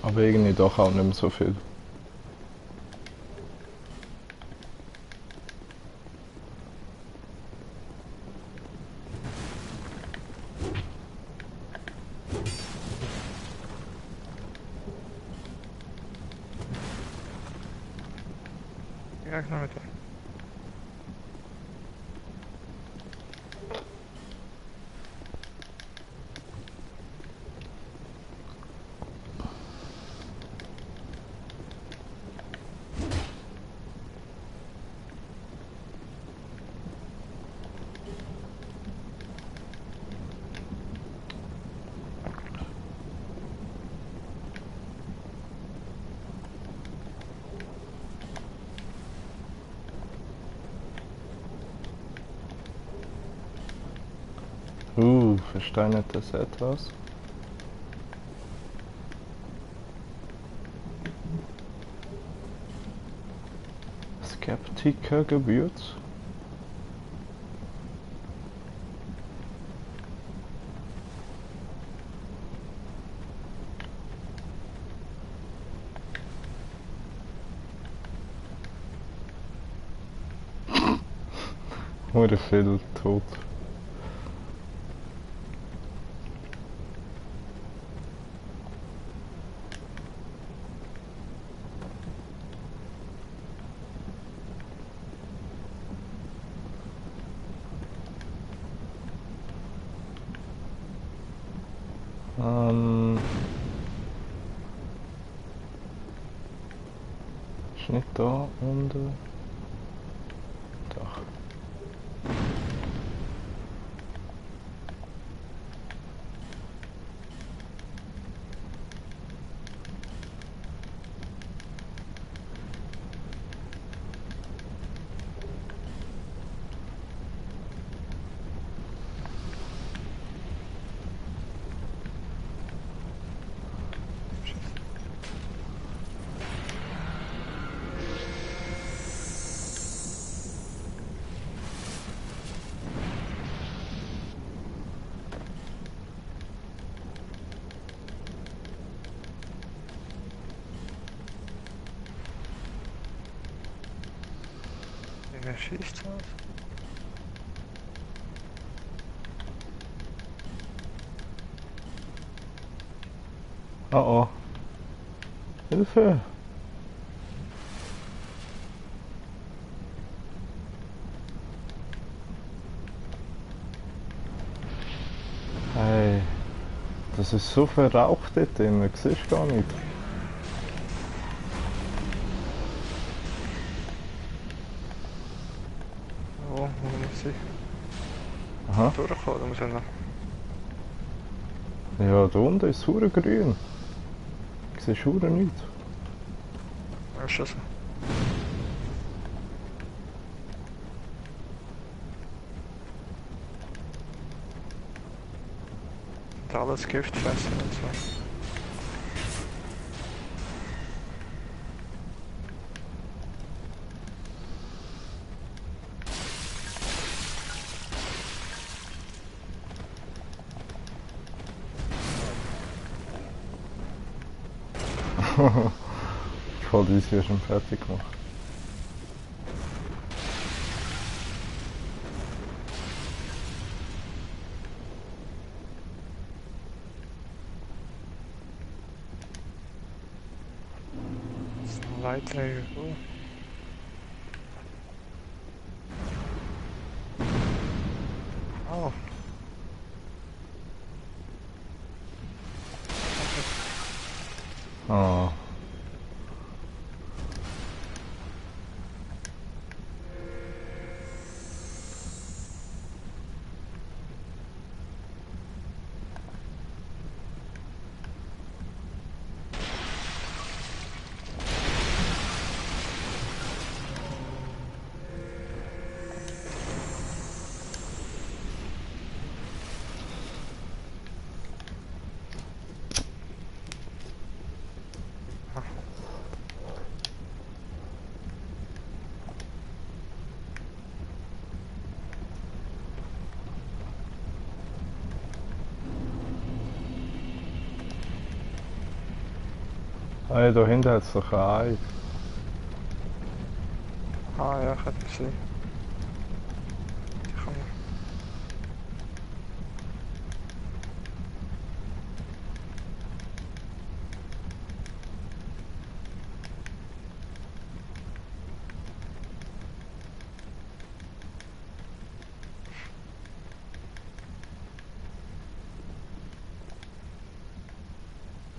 Aber irgendwie doch auch nicht mehr so viel. Ja, genau mit dem. Versteinertes etwas. Skeptiker-Gewürz. Wurde viel tot. Ist nicht da unten. Doch. Wer schießt das? Oh oh. Hilfe! Hey, das ist so verraucht dort immer, siehst du gar nicht. Wo muss ich? Aha. Durchkommen, da muss ich noch. Ja, da unten ist es hure grün. Ich sehe hure nichts. Ja, ist schon so. Und alles Gift fressen und so. Voll easy schon fertig gemacht. Weiter irgendwo. Oh. Ah. Hey, da hinten hat es doch ein Ei. Ah ja, könnte sein. Die kann man.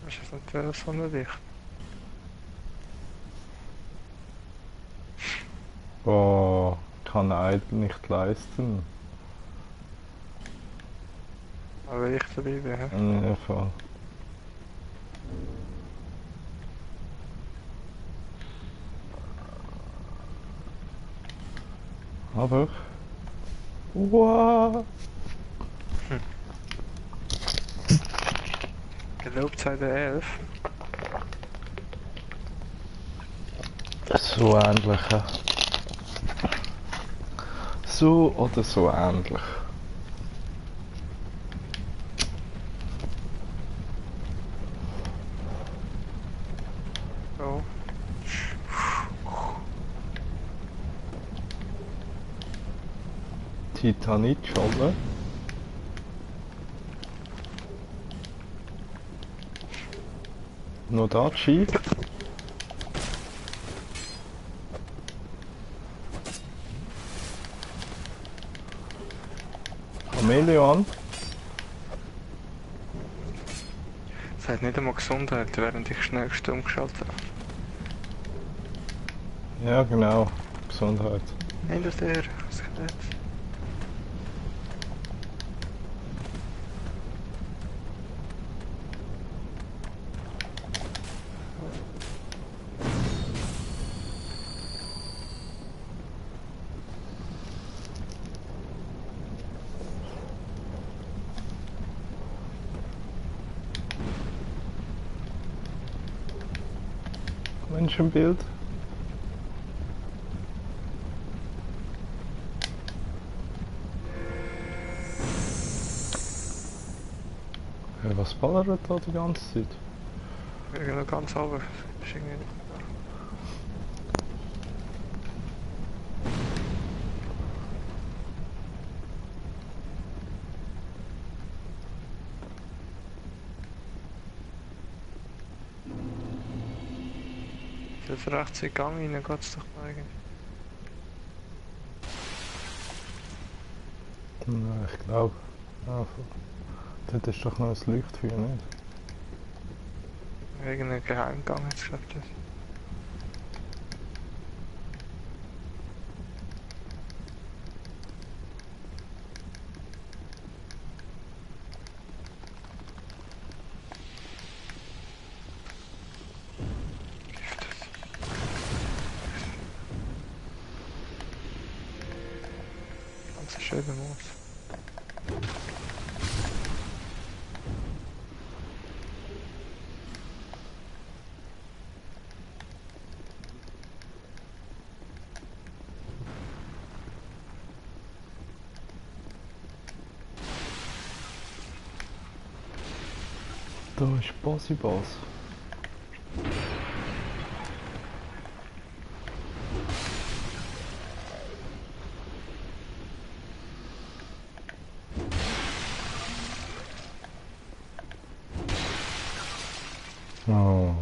Ist das nicht so nicht? Oh, kann Ei nicht leisten. Aber ich dabei bin, hä? Ja, voll. Aber. Wow! Gelobt sei der 11. So ähnlich. Ja. So oder so ähnlich. Oh. Titanitscholle. Noch da, Ski. Chameleon. Es hat nicht einmal Gesundheit, während ich schnell stumm geschaltet habe. Ja, genau. Gesundheit. Hinter dir, Skelett. Menschenbild. Hey, was ballert da die ganze Zeit? Ich bin noch ganz oben. Ist irgendwie nicht. Jetzt rechts in den Gang rein geht's doch eigentlich. Ja, ich glaube. Ja, dort ist doch noch ein Leuchtfeuer, nicht? Irgendein Geheimgang jetzt glaube ich. aufschreiben muss. Da ist Bossy-Boss. Oh.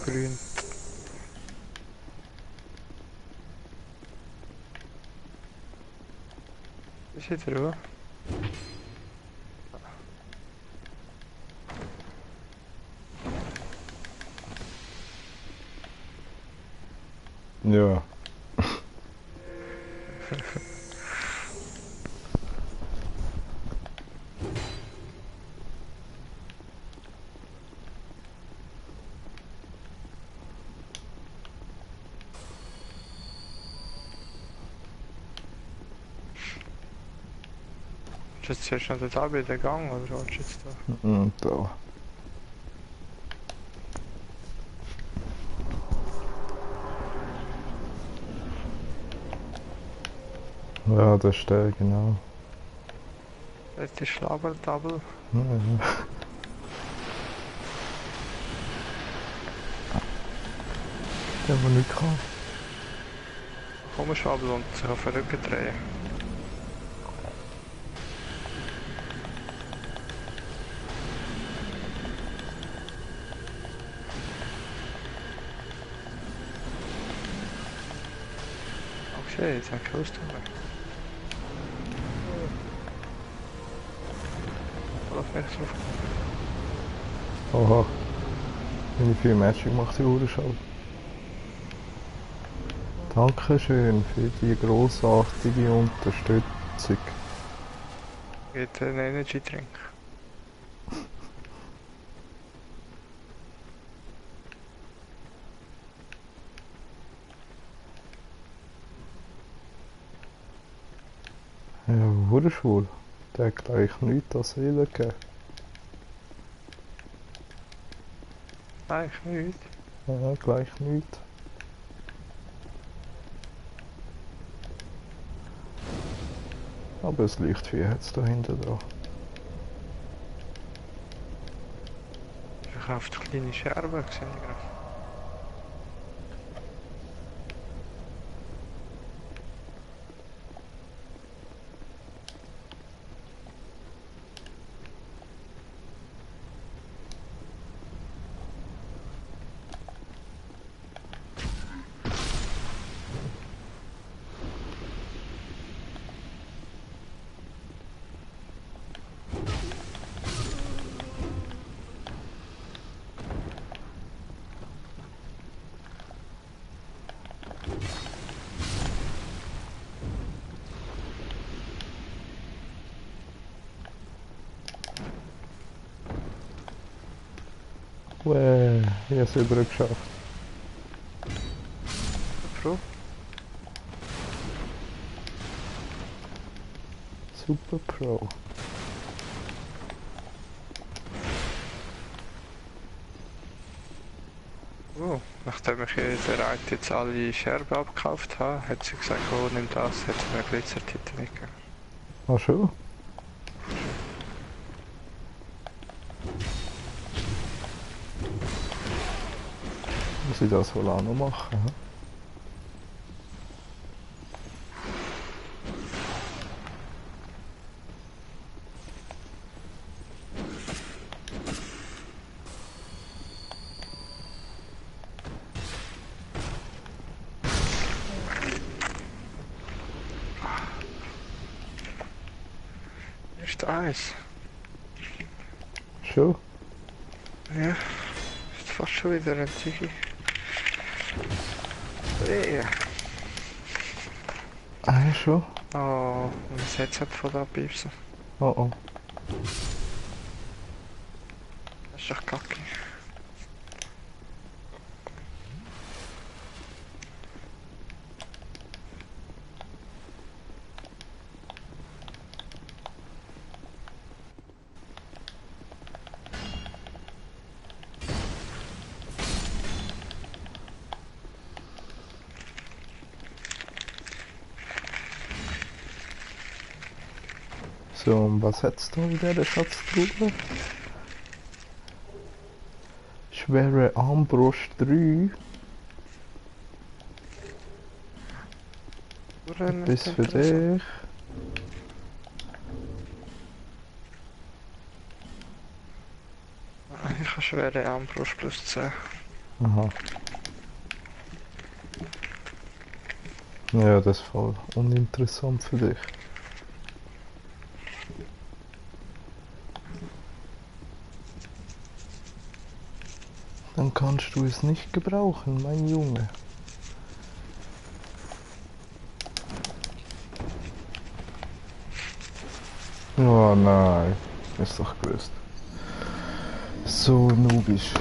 Grün. Ist hier drüber? Ja. Ist jetzt hier schon total bei der Gang oder was ist jetzt da? Und da. Ja, das ist der, genau. Jetzt ist Schlaberdouble. Ja, ja. Der, der nicht kann. Komm, Schwabel und sich auf den Rücken drehen. Okay, jetzt habe ich Lust drauf. Lass mich drauf. Oha. Wenn ich viel Matching mache, die Uhr schon. Dankeschön für die grossartige Unterstützung. Geht ein Energy Drink. Ja, wunderschön. Der hat gleich nichts an Seele gegeben. Eigentlich nicht. Ja, gleich nichts. Aber das Lichtvieh hat es da hinten dran. Verkauft kleine Scherben, gesehen gerade. Ich habe es übergeschafft. Froh? Super Pro. Oh, nachdem ich der Reit jetzt alle Scherben abgekauft habe, hat sie gesagt, oh nimm das, hat sie mir Glitzertitel mitgegeben. Ah, schon? Muss ich das wohl auch noch machen? Hm? Ist Eis. Schon? Ja, ist fast schon wieder ein Ziggy. Yeah. Ah, schon? Oh, und das Headset von da piepsen. Oh oh. Das ist doch kacke. So, und was hat's da in dieser Schatztruhe? Schwere Armbrust 3. Bis für dich. Ich habe schwere Armbrust plus 10. Aha. Ja, das ist voll uninteressant für dich. Dann kannst du es nicht gebrauchen, mein Junge. Oh nein, ist doch gewusst. So noobisch.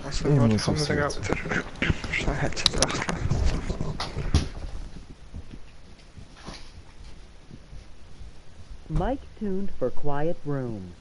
Also Ich warte, muss kommen aufs wir dann WC. zurück. Schnell Headset wechseln. Mic tuned for quiet room.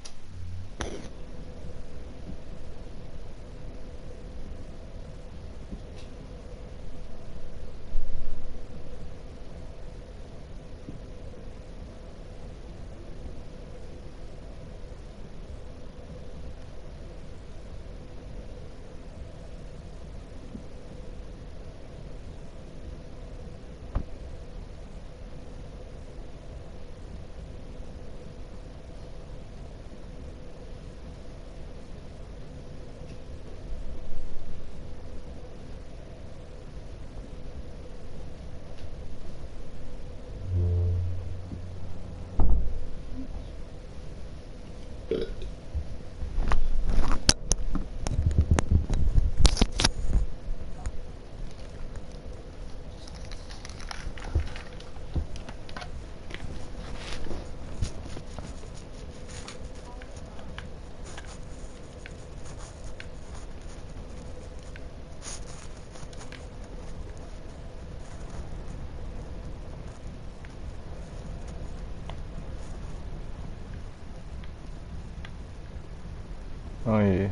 Oh je.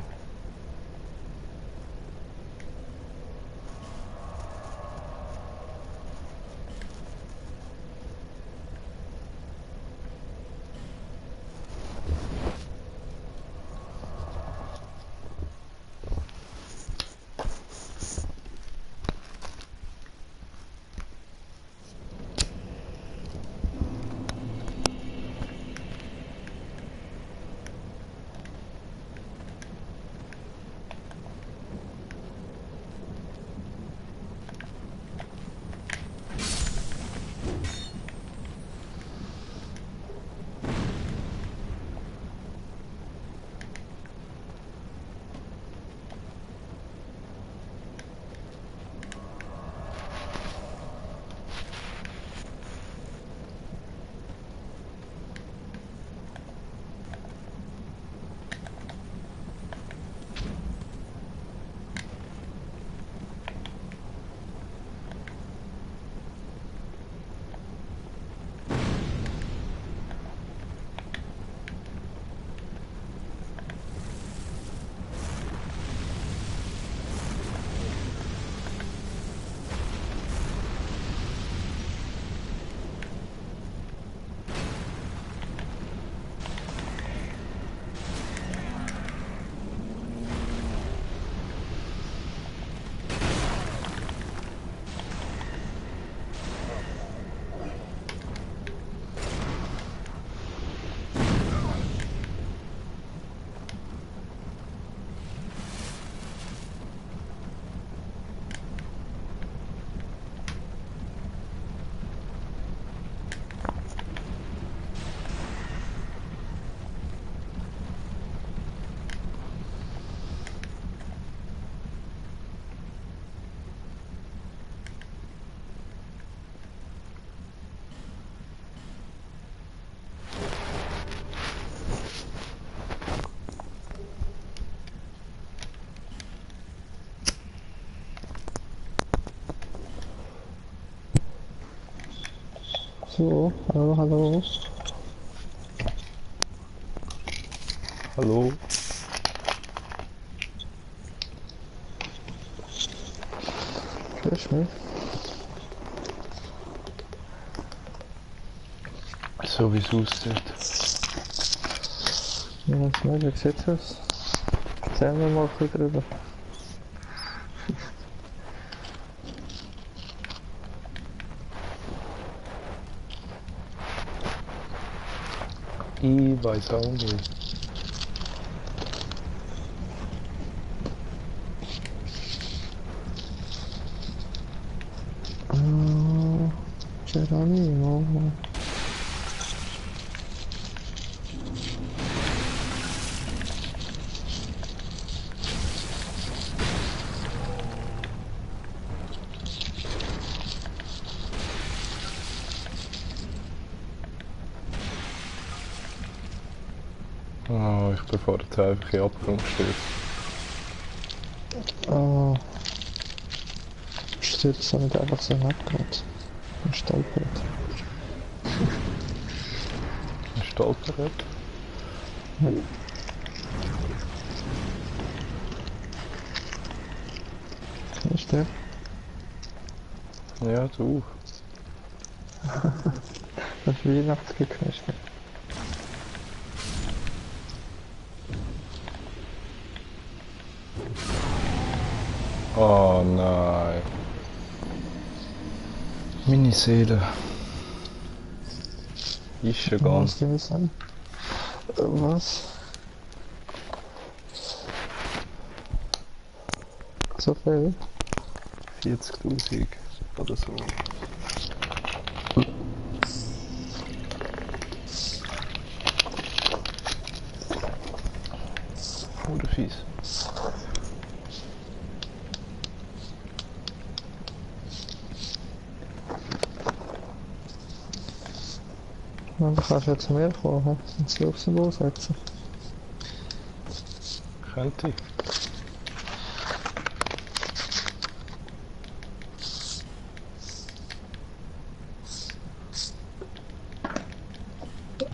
So, hallo, hallo. Hallo. Hörst du mich? So wie es aussieht. Ja, das nicht, wie sieht's aus? Erzähl mir mal ein bisschen drüber. Ich weiß auch nicht. Geronimo. Oh, ich bin vorher einfach in Abgrund gestürzt. Ah, stürzt nicht einfach so nett gerade. Und stolpert. Ein Stolperrad. Ist der? Ja, du. Das Weihnachtsgeknüspel. Oh nein. Meine Seele. Ist schon ganz. Was soll ich sagen? Was? So viel? 40.000 oder so. Oder fies. Ja, du kannst ja zu mir kommen und sie aufs Symbol setzen. Könnte ich.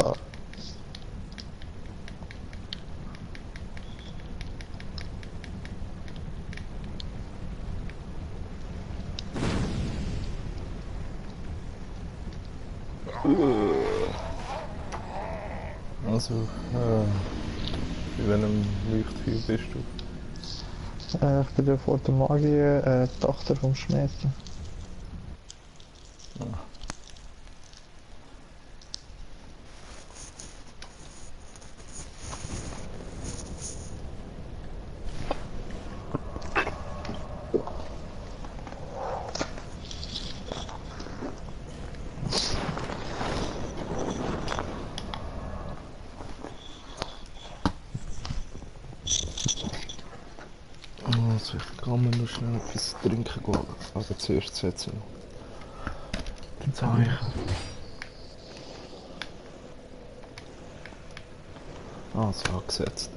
Ah. Also, bei welchem Leuchtfeuer bist du? Ich bin ja vor der Magie die Tochter vom Schmied. Also, ich kann mir noch schnell etwas trinken gehen. Aber zuerst setzen. Den Zeichen. Ah, so angesetzt.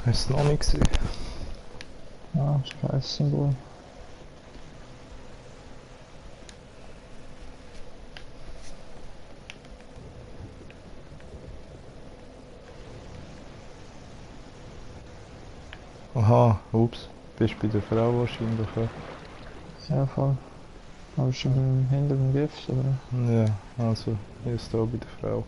Hast du es noch nicht gesehen? Ah, Scheiß-Symbol. Aha, ups. Bist bei der Frau wahrscheinlich. Ja, voll. Aber schon hinter dem Gift, oder? Ja, also, hier ist da bei der Frau.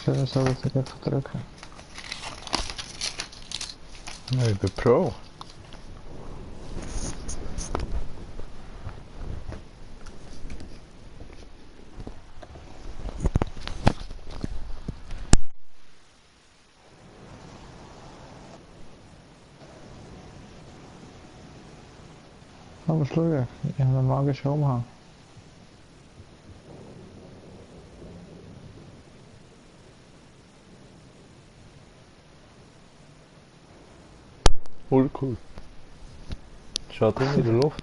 Schön, soll ich dich einfach drücken. Ja, ich bin Pro. Aber schauen, ich habe einen magischen Umhang. Cool. Schaut in der Luft.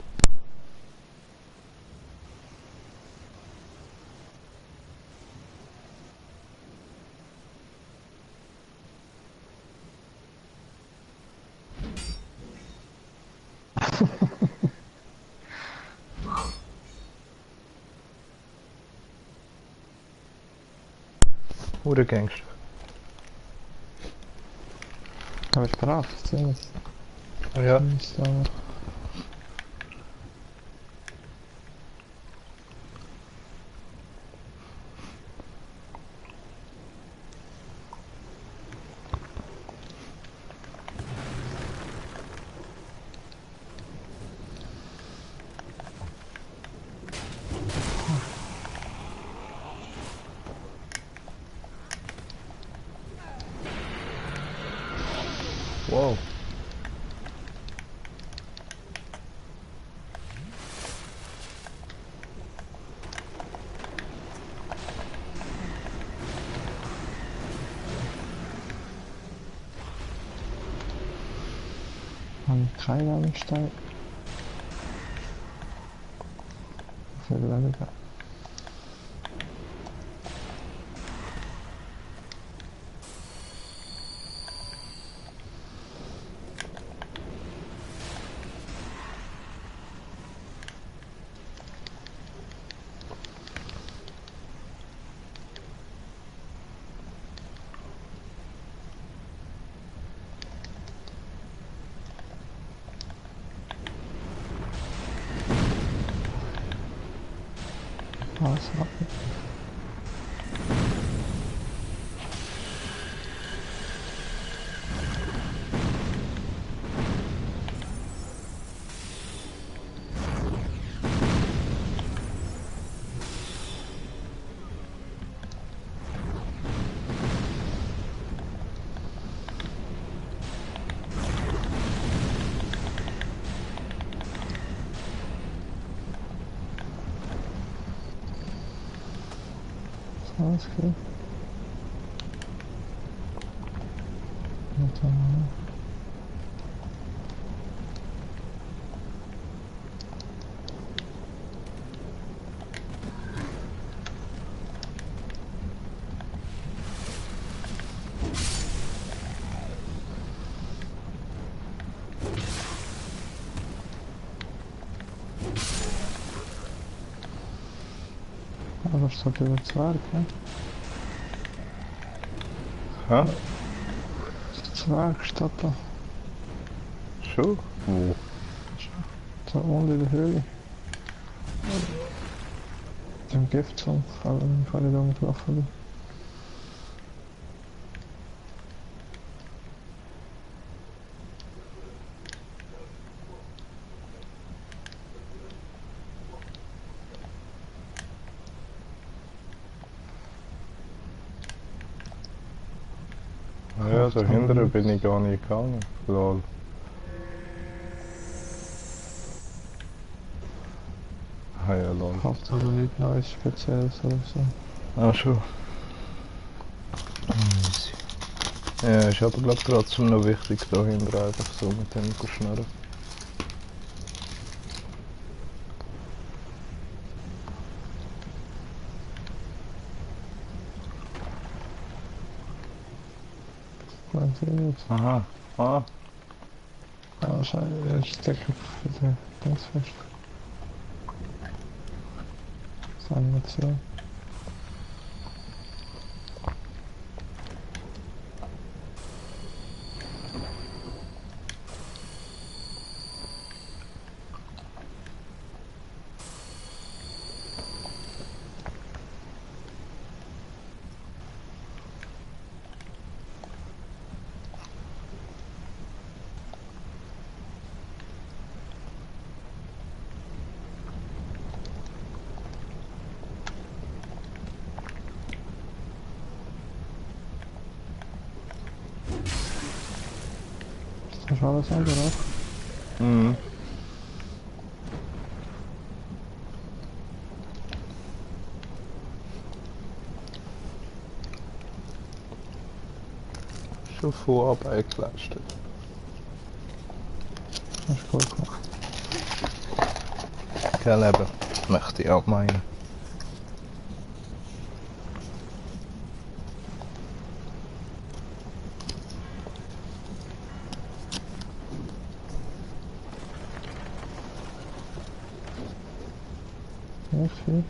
Oder Gangster. Aber ich bereit, ziemlich. Ja. So. Wow. Habe ich keine Anstalt. Viel weniger. Alles ab. Alles klar. Und dann... Aber es hat über Zwerg, ne? Hä? Zwerg steht da. Schon? Wo? Da unten in der Höhle. Im Giftsumpf, aber ich da rumgelaufen bin. Ah ja, da hinten bin ich gar nicht gegangen. Lol. Ah ja, lol. Kauft aber nicht Neues Spezielles oder so. Ah schon. Ja, ist aber glaub trotzdem noch wichtig da hinten einfach so mit dem schnurren. Bleibt eh nicht. Aha. Ah. Ja, wahrscheinlich ist der Kopf für den Dings fest. Das ist Animation. Hast du alles selber auch? Mhm. Schon Vorarbeit geleistet. Das ist gut gemacht. Gell eben, möchte ich auch meinen. Nicht viel.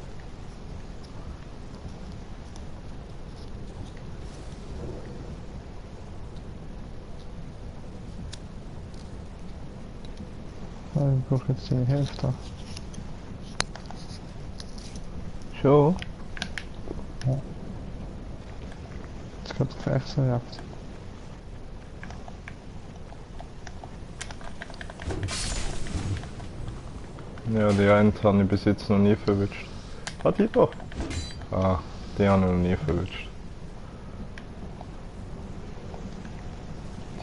Ich brauche jetzt die Hälfte. Schon? Jetzt geht auf Echsenjagd. Ja, die eine habe ich bis jetzt noch nie verwünscht. Ah, die doch? Ah, die habe ich noch nie verwünscht.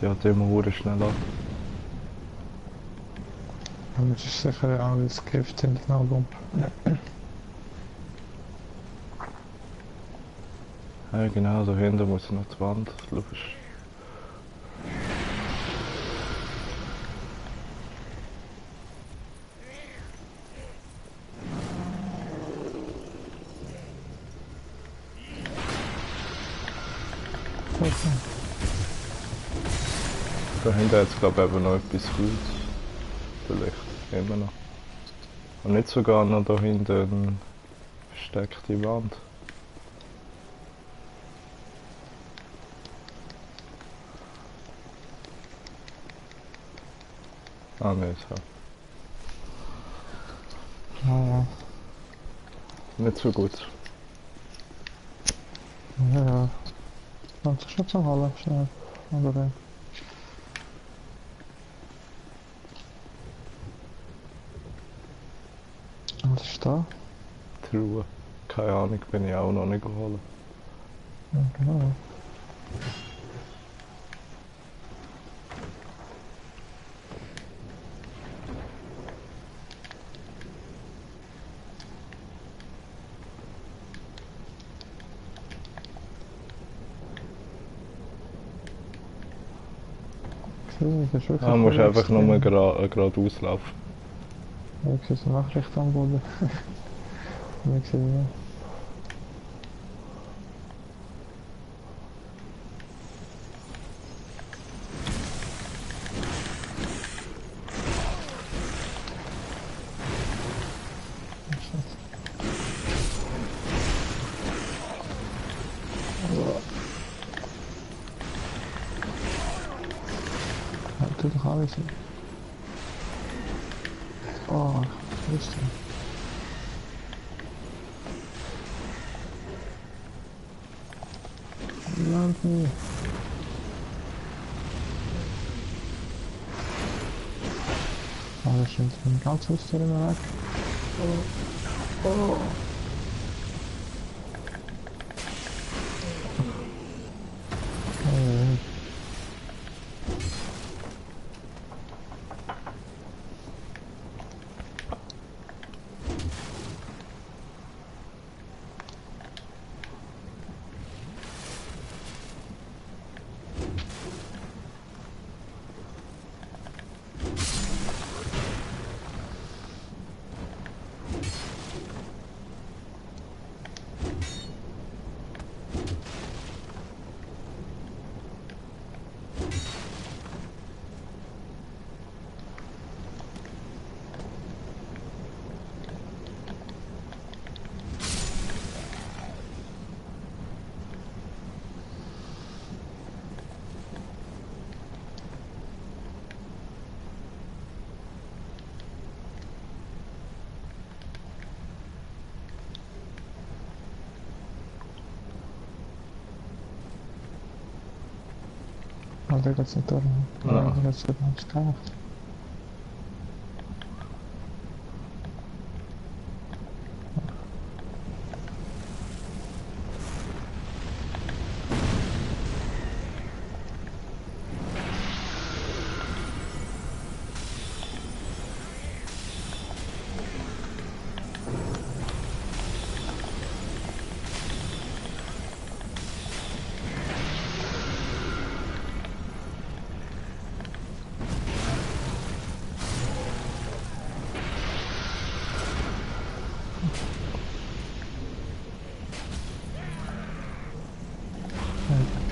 Die hat immer hure schnell ab. Aber das ist sicher auch das Gift in den Album. Ja genau, da hinten muss ich noch die Wand, logisch. Da hinten hat es glaube ich eben noch etwas Gutes. Vielleicht, immer noch. Und nicht sogar noch da hinten eine versteckte Wand. Ah ne, so. Ja, Nicht so gut. ja. Ja. Want er zit zo'n half snel onderin. Wat is dat? Truhe. Keine Ahnung, bin ich auch noch nicht geholt. Ja, genau. Das ist wirklich Ah, musst einfach extrem. nur geradeaus laufen. Ik zit een nachtricht aanboden. Ik zie het. Ja, doe toch alles. Oh, rustig. Laat me. Oh, er zit een brandstoster in mijn weg. Oh. Oh. Oh, der geht's nicht durch. Ja. Der geht's durch ins Kampf.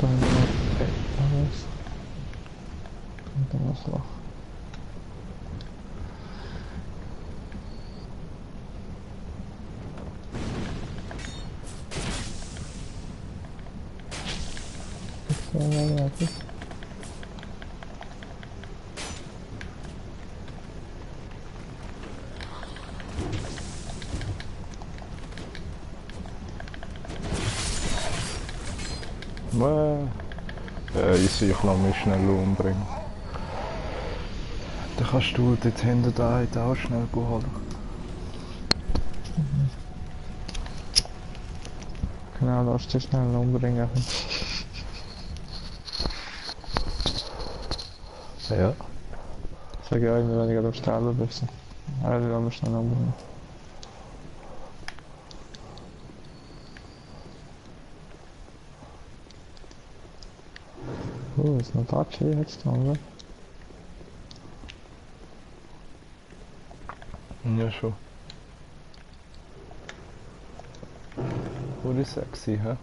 Dann alles. Und dann das Loch. Ja. Ich sehe, ich noch mich schnell umbringen. Dann kannst du dort hinten da auch schnell holen. Genau, lass dich schnell umbringen. Ja. Sag ja immer, wenn ich gerade am Sterben bin. Also, lass mich schnell umbringen. Ist noch Tatschi jetzt dran, oder? Ja, schon. Wurde sexy, hä?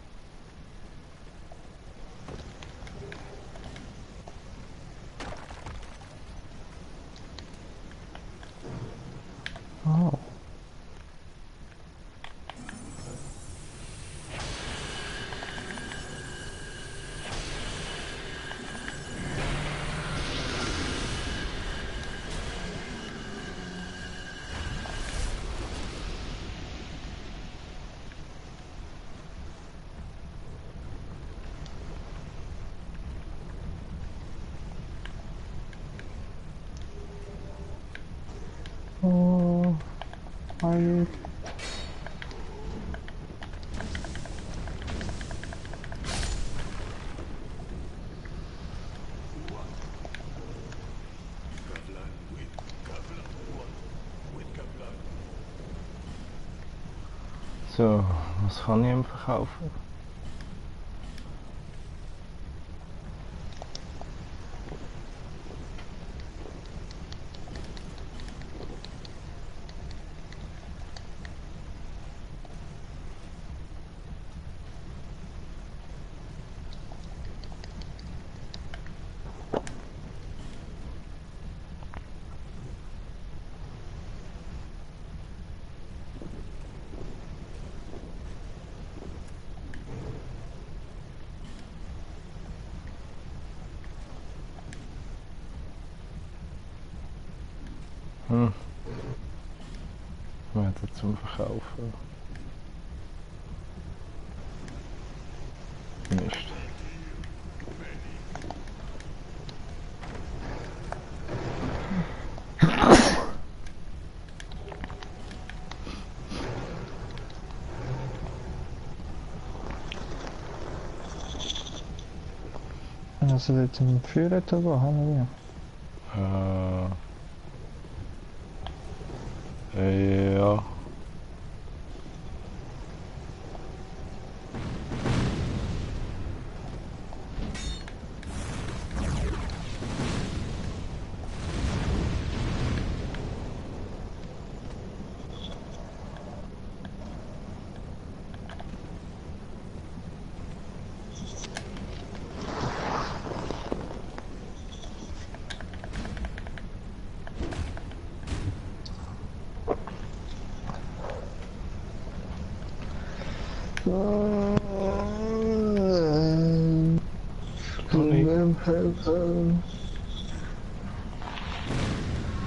Oh. Oh, I So, was kann ich ihm verkaufen? Wir haben zum Verkaufen. Mist. Also jetzt im Führer da haben wir. Ja.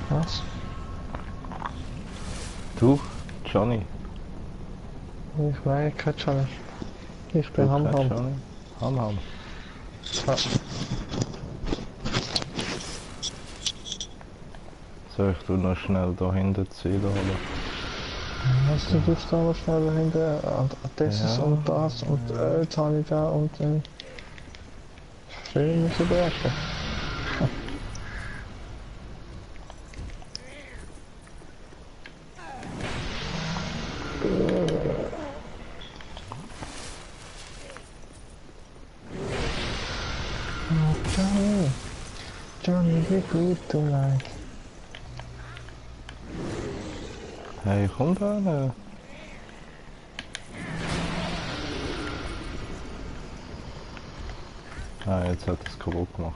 Was? Du, Johnny. Ich weiß kein Johnny. Ich bin Du kennst Ham. Johnny? Ham. Ja. Soll ich noch schnell da hinten Ziel holen? Was du tust da noch schnell dahinter und das Ja. und das und jetzt habe ich da und dann schön müssen werfen. Johnny, Johnny, be good tonight. Hey, komm da hin. Ah, jetzt hat es kaputt gemacht.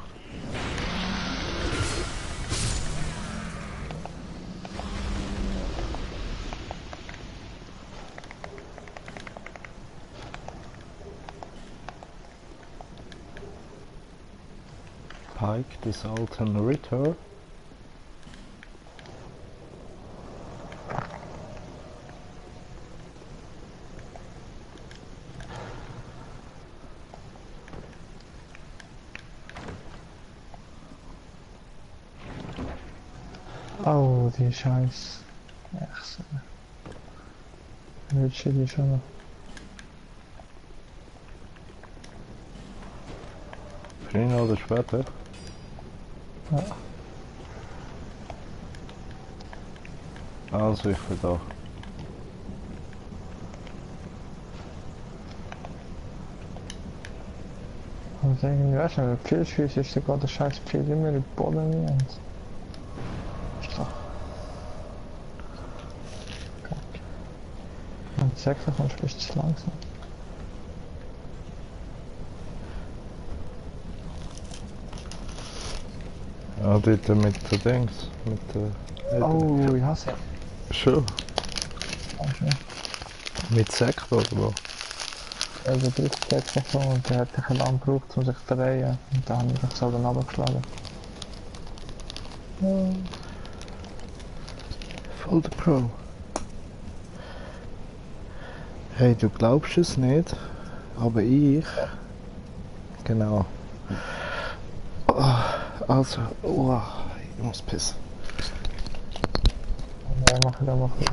Pike des alten Ritter. Oh, die Scheiß. Echt. Willst du die schon noch? Früher oder später? Ja. Also ich bin da. Und irgendwie, weißt du, wenn du Pfeilschüsse ist, dann geht der scheiß Pfeil immer in den Boden rein. Ist doch. Kacke. Wenn du Sektor kommst, bist du zu langsam. Ja, dort mit den Dings. Mit der... Oh, ich hasse ihn. Schon. Dankeschön. Mit Sektor oder was? Also der dritte Sektor so und der hat ein lang gebraucht, um sich zu drehen. Und dann habe ich mich selber runtergeschlagen. Voll der Pro. Hey, du glaubst es nicht, aber ich... Genau. Also, ich muss pissen. Ja, mach ich.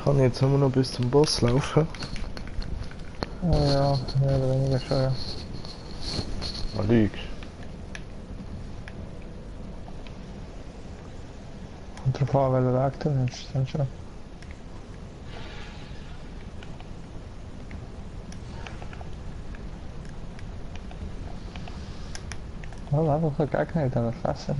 Kann ich jetzt immer noch bis zum Boss laufen? Oh ja, mehr oder weniger schon, ja. Ah, lügst. Kommt drauf an, welchen Weg du nimmst, dann schon. Well, einfach so Gegner in der Fresse.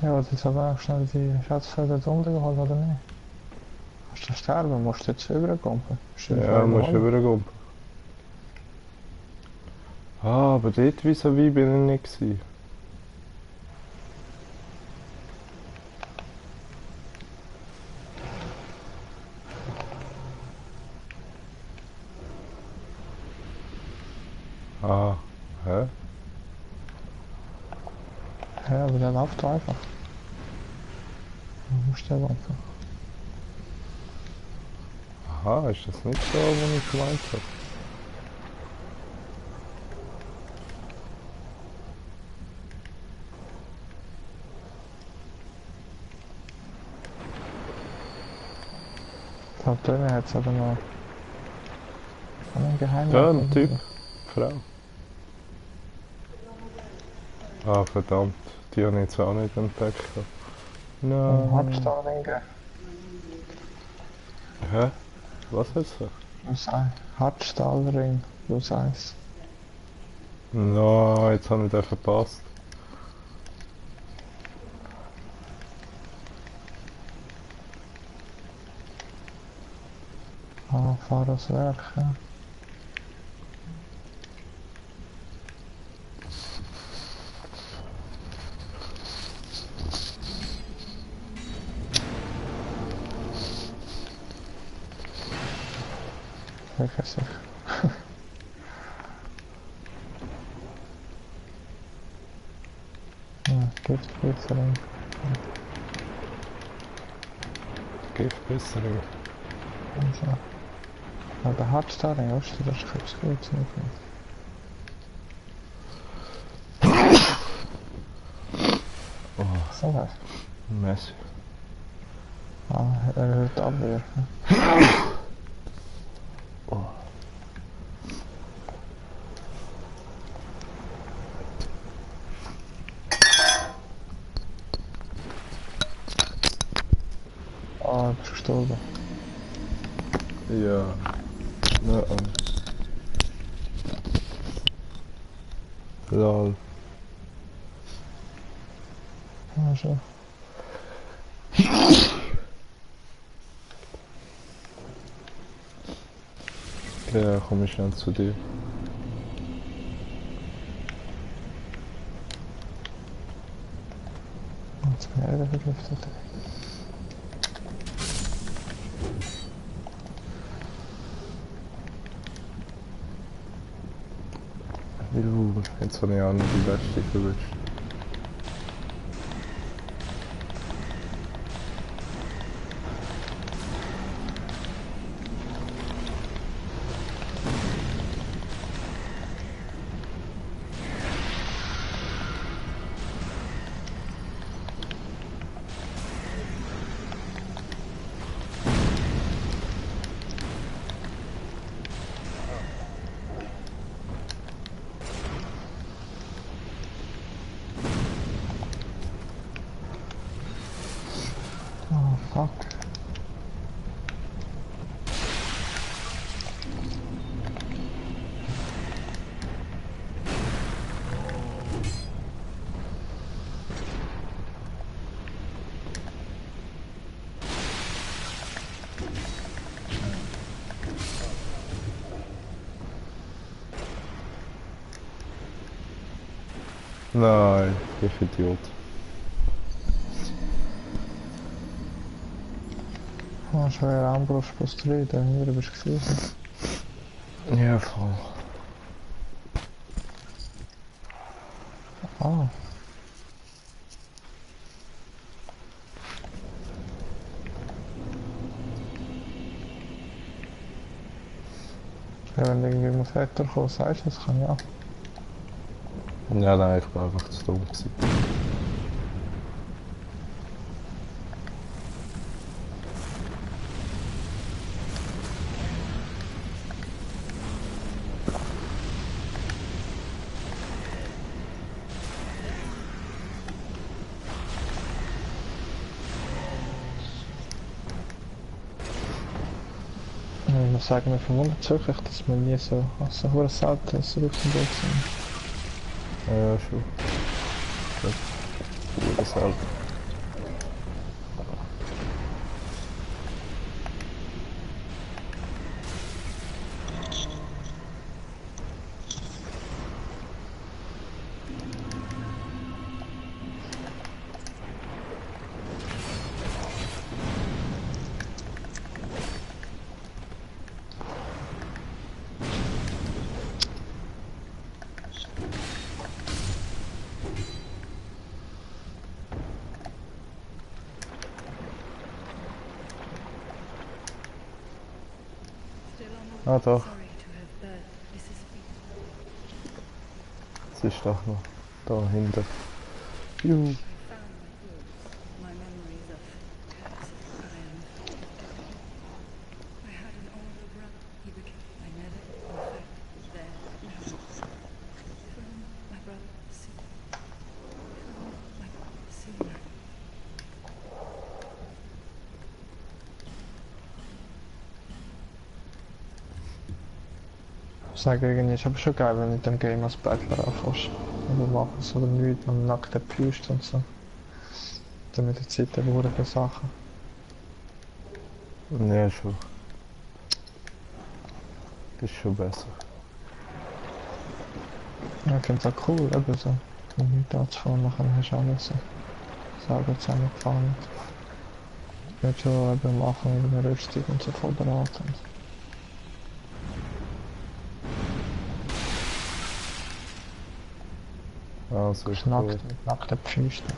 Ja, was jetzt aber auch schnell die Schatzfelder drunter geholt, oder nicht? Kannst du sterben? Musst du jetzt rüberkommen? Ja, musst du rüberkommen. Ah, aber dort vis-à-vis bin ich nicht gewesen. Ah, hä? Ja, aber der läuft einfach. Du musst den einfach. Aha, ist das nicht so, wie ich gemeint habe? Ich glaube, drinnen hat es aber noch einen Geheimnis. Ja, ein Typ. Frau. Ah, verdammt. Die habe ich jetzt auch nicht entdeckt. Ein Nein. Hartstahlring. Hä? Was hast du? Plus ein Hartstahlring plus 1. No, jetzt habe ich den verpasst. Ah, Pharos Werk, ja. Sicher, sicher. Ja, Giftspritzerin. Giftbesserung. Also. Aber der Hartstahlring, weißt du, das ist gut nicht. Oh, So was. Messi. Ah, erhöht Abwehr. Oh. Ah, du bist gestorben. Ja. Ja. Lol. Ah, schon. Ja, komm ich schnell zu dir. Jetzt bin ich wieder vergiftet. Jetzt habe ich auch noch die letzte verwischt. Oh, fuck. Nein, ich Idiot. Ah, schwer Armbrust plus 3, der hier bist du gewesen. Ja, voll. Ah. Ja, wenn du irgendwie muss weiterkommen, sagst du, das kann ja. Ja, nein, ich war einfach zu dumm gewesen. Ich muss sagen, mir verwundert es wirklich, dass wir nie so, also hure selten so Luxemburg sind. Ja, schon. Das ist selber. Ah doch, Sorry to have burnt Mrs. es ist doch noch da hinten. Juhu. I found my memories of cursed iron. I had an older brother. He became. I never, in fact, there. No. From my brother, Seymour. From my brother, Seymour. Ich sage irgendwie, ist aber schon geil, wenn du mit dem Game als Battler anfängst. Aber machen so nichts am nackten Pust und so. Dann mit der Zeit eben auch viele Sachen. Ja, schon. Ist schon besser. Ja, ich finde es auch cool, eben so. Mit nichts anzufangen, nachher hast du alles so selber zusammengefangen. Ich würde schon eben am Anfang über eine Rüstung und so vorbereiten. Also ist Nackt gut. mit nackten Pfüsten.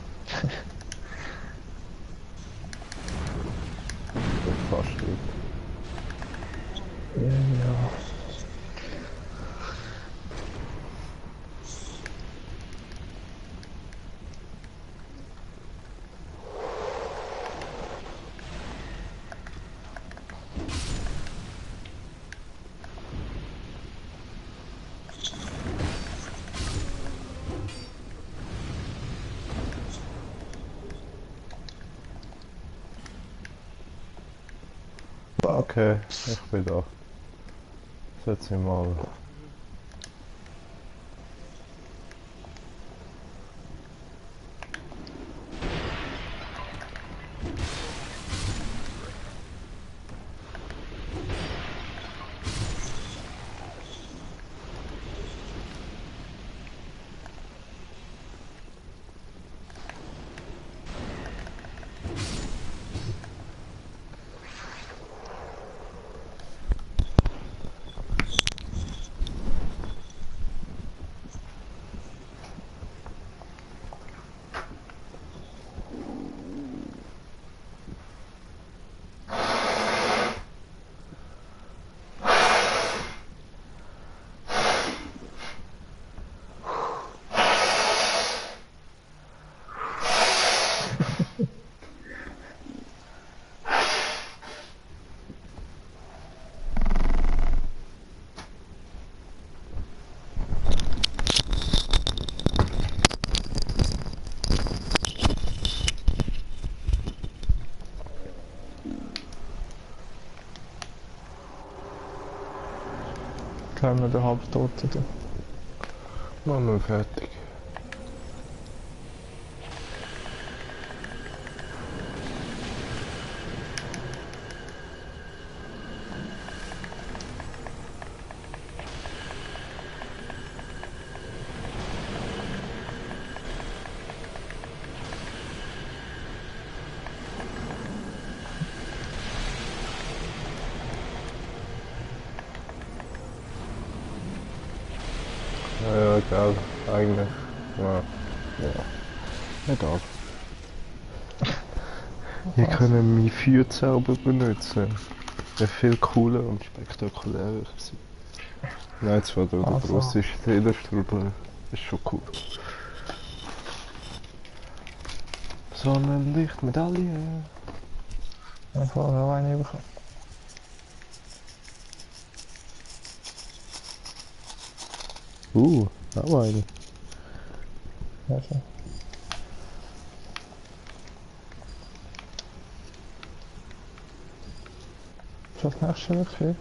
Fast gut. Ja. Okay, ich bin da. Setz mich mal. Können wir den Halbtoten tun? Machen wir fertig. Ja, egal, eigentlich. Ja, ja. Egal. Wir können meinen Feuerzauber benutzen. Wäre viel cooler und spektakulärer gewesen. Nein, zwar der Also. russische Telestrudel ist schon cool. Sonnenlichtmedaille. Ich habe noch eine bekommen. Auch eine. Also. Ist das nächste wirklich?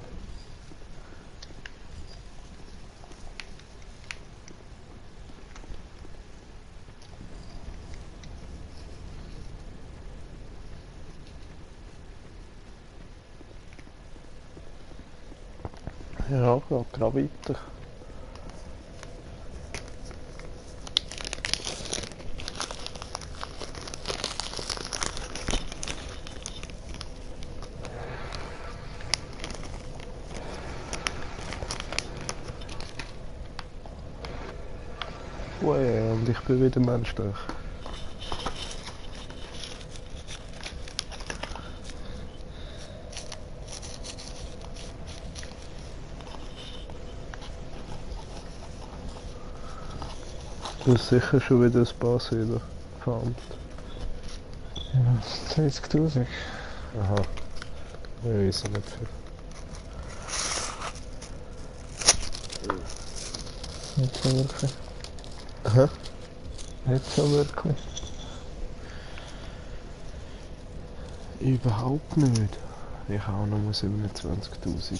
Ja, geht gerade weiter. Ui, und ich bin wieder menschlich. Du hast sicher schon wieder ein paar Seelen gefarmt. Ja, 30.000. Aha. Ich weiß nicht viel. Nicht so wirklich. Hä? Nicht so wirklich. Überhaupt nicht. Ich habe auch nur 27.000.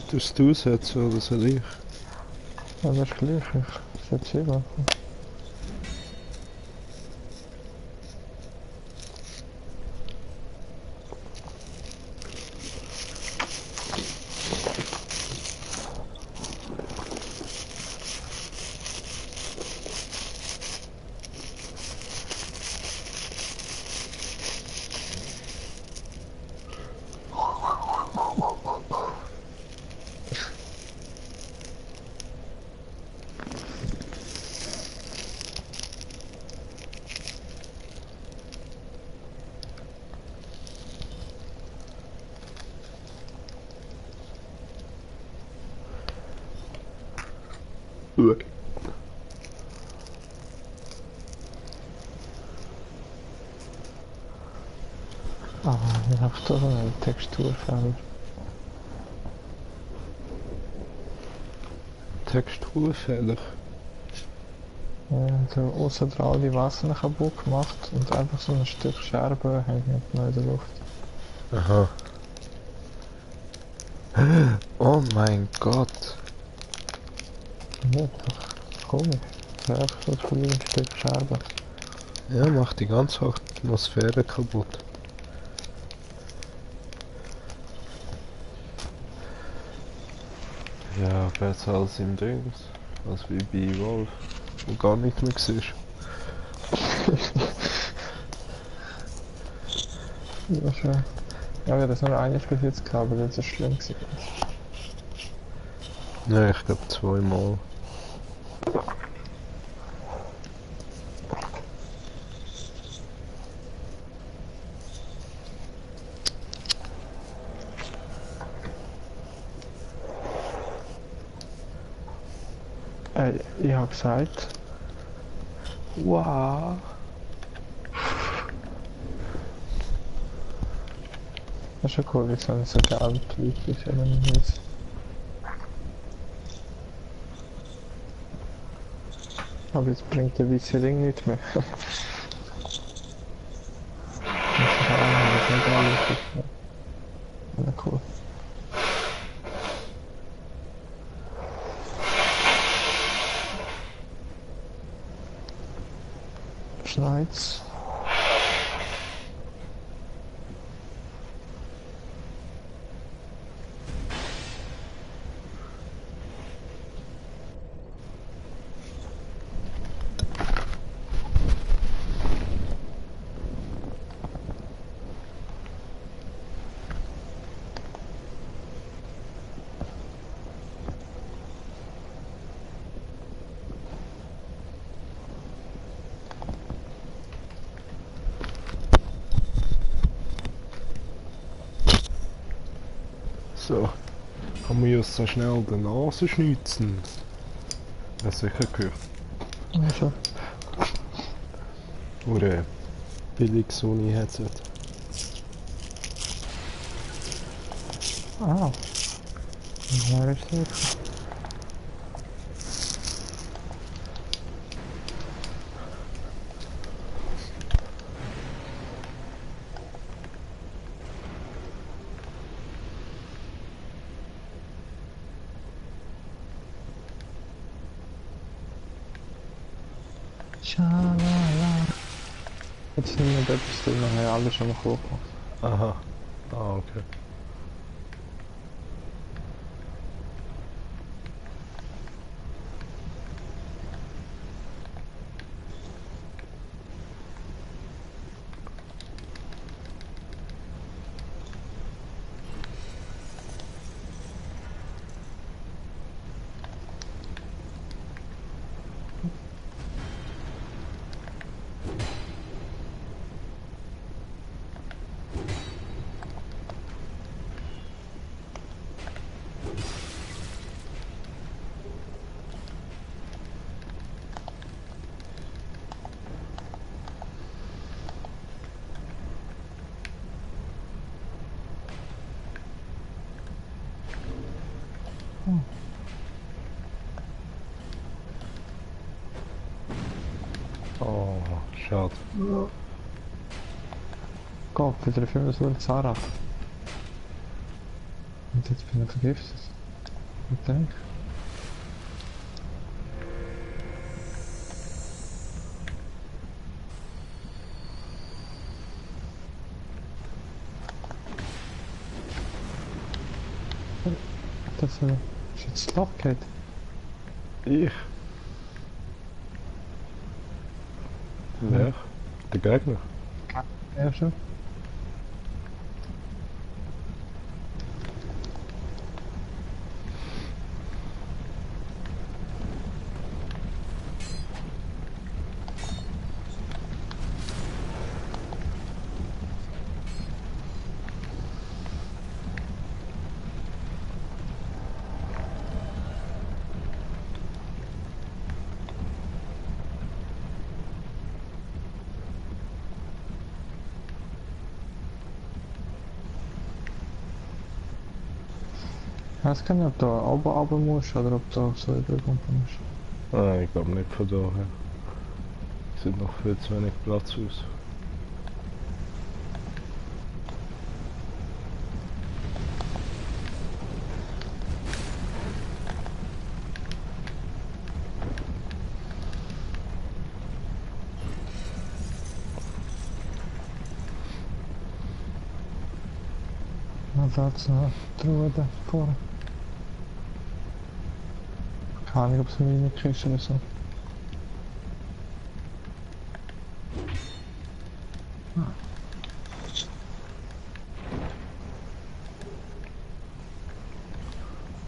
Tust du es jetzt oder soll ich? Ja, das ist gleich. Ich setze hier machen. Ah, ich habe doch einen Texturfehler. Texturfehler. Ja, so aussen dran die Wasser kaputt gemacht und einfach so ein Stück Scherbe hängt noch in der Luft. Aha. Oh mein Gott. Ja, doch komisch. Das ist einfach so ein Stück Scherbe. Ja, macht die ganze Atmosphäre kaputt. Ja, besser als im Dings. Als wie bei Wolf. Wo gar nicht mehr siehst. Ja, schön. Ja, wir haben das nur einmal bis jetzt gehabt, aber das ist schlimm gewesen. Nein, ich glaube zweimal. Ich habe gesagt, wow. Das ist schon cool, wie so gelb Leute ist, wenn man weiß. Aber jetzt bringt der weiße Ring nicht mehr. Das ist auch nicht alles. Ja, cool. Schneit's. So. Kann man jetzt so schnell die Nase schnitzen? Hast du sicher gehört. Also, Oder billig Sony Headset. ah. Ja, richtig. Schalala. Jetzt nicht mehr etwas drin, wir haben alles schon mal hochgemacht. Aha. Ah, okay. Oh, schade. Gott, wieder für so ein Zara. Und jetzt bin ich vergiftet. Ich denke. Das ist jetzt das Loch geht. Ich? Wer? Der Gegner? Ja, schon. Ich weiß gar nicht, ob du runter musst oder ob du so überkommen musst. Nein, ich glaube nicht von daher. Sieht noch viel zu wenig Platz aus. Da hat's noch Truhe da vorne. Keine Ahnung, ob es eine Mini-Kiste oder so.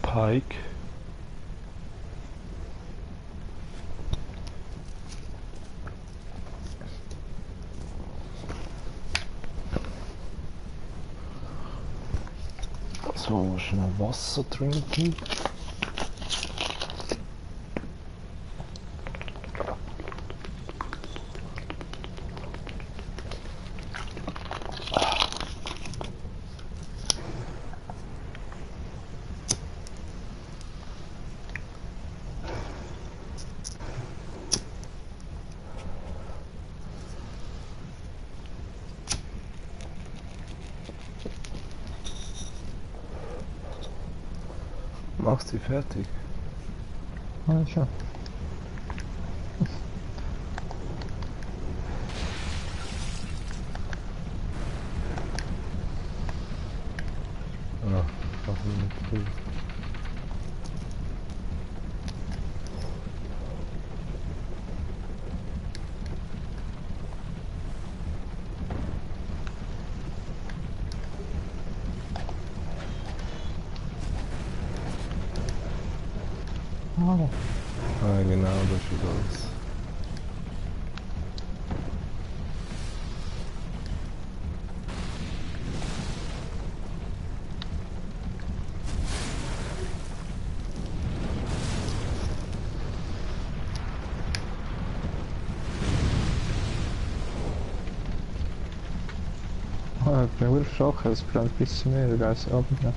Pike. So, schnell Wasser trinken. Machst du fertig? Ja, schon. Ah, das ist nicht cool. Ah, Ah, genau, das ist alles. ich bin wirklich erschrocken, es brennt bis zu mir, der Geist runter.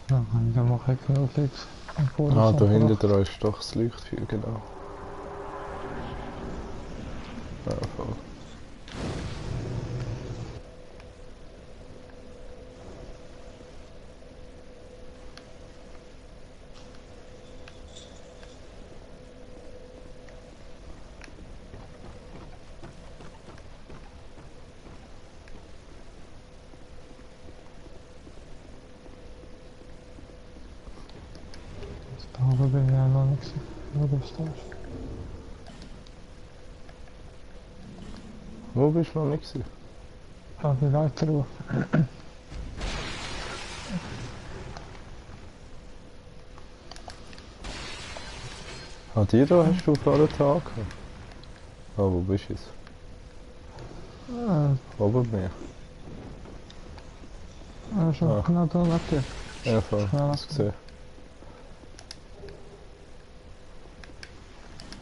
Ja, dann mache ich genug Licks. Ah, da hinter dir ist doch das Leuchtfeuer, genau. Ja, voll. Da oben bin ich ja noch nicht gesehen. Wo du stehst. Wo bist du noch nicht gewesen? Da die Leiter rauf. Ah, die da hast du vor einem Tag gehabt? Ah, wo bist du jetzt? Ah, Ober mir. schon, Ah. genau da neben dir. Ja, voll. Ja, Das gesehen.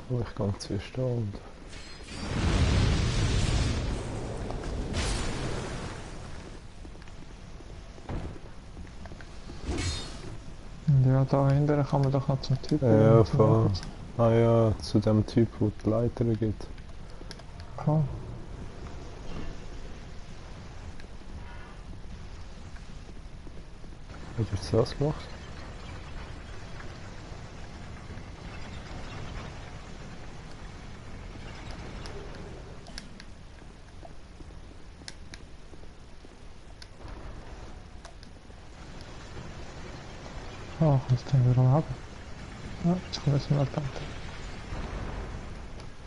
Cool, ich gehe hier stehen und... Und ja, da hinten kann man doch noch zum Typ Ja, voll. Ah ja, zu dem Typ, wo die Leiter gibt. Klar. Wie hast du das gemacht? Oh, was denn wir haben? Ja, jetzt kommen wir mal da.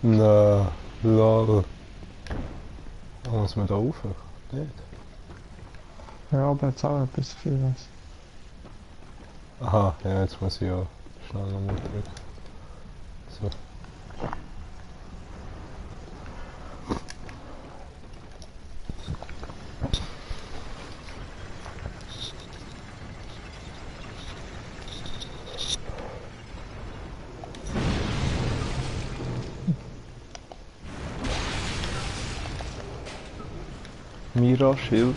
Na, lol. Muss man da rauf? Nicht? Ja, aber jetzt auch etwas viel was. Aha, ja, jetzt muss ich ja schnell nochmal drücken. So. Mira, Schild.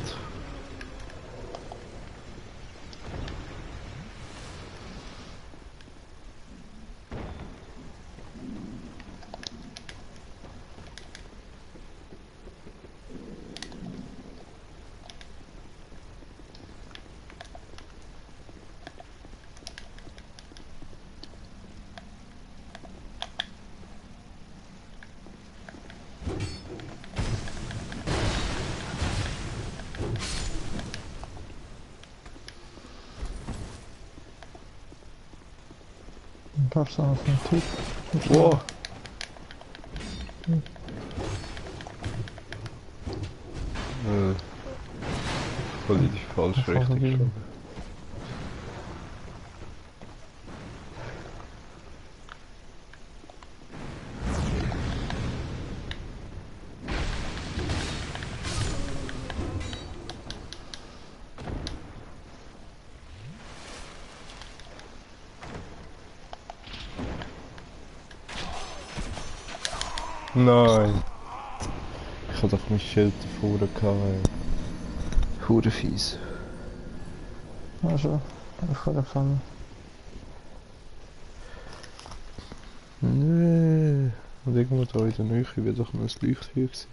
Ein paar Sachen vom Typ. Wow! Voll in die falsche Voll Richtung daneben. geschoben. Nein! Ich hatte doch mein Schild davor gehabt. Hure fies. Also, ich würde fangen. Nee. Und irgendwo da in der Nähe wird doch noch ein Leuchtfeuer gewesen.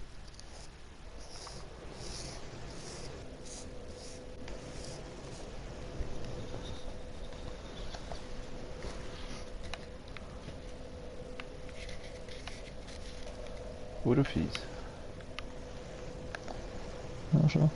Hure fies. Also.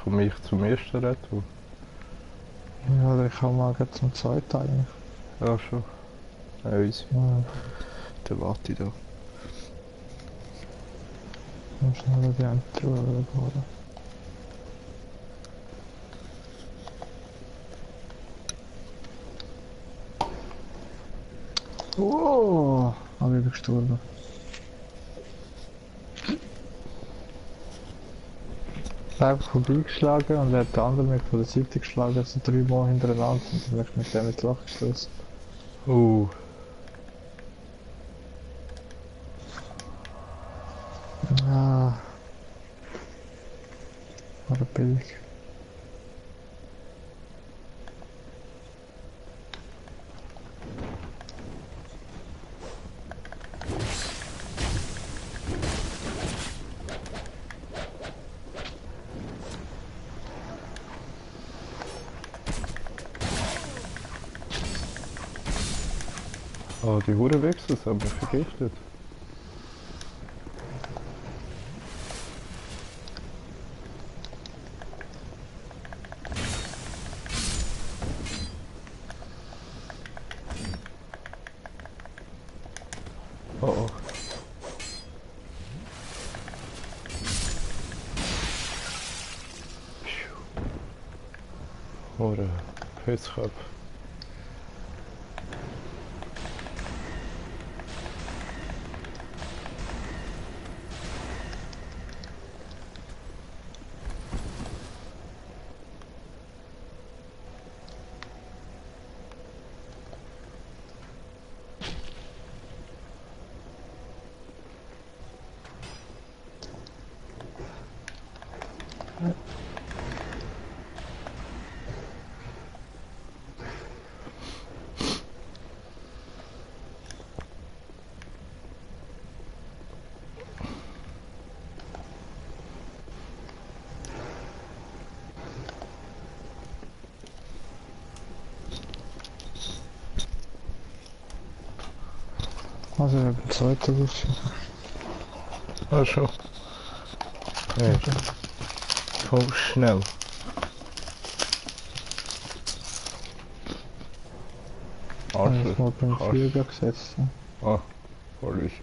Komme ich zum ersten Reto? Ja, oder ich kann mal gleich zum zweiten eigentlich. Ja, schon. Ja, easy. Ja, Dann warte ich da. dann schnell die Endruhe holen. Oh, habe ich gestorben. Einfach vorbeigeschlagen und er hat den anderen mit von der Seite geschlagen, also 3 Mal hintereinander und dann bin ich mit dem ins Loch gestoßen. Ah. War billig. Oh, die Hure Wichser haben mich vergiftet. Oh oh. Hure Pisskopf. Also ich habe einen zweiten Bildschirm. Ah schon. Hey, voll schnell. Habe ich mal beim Arschloch. Flieger gesetzt. Ah, voll ich.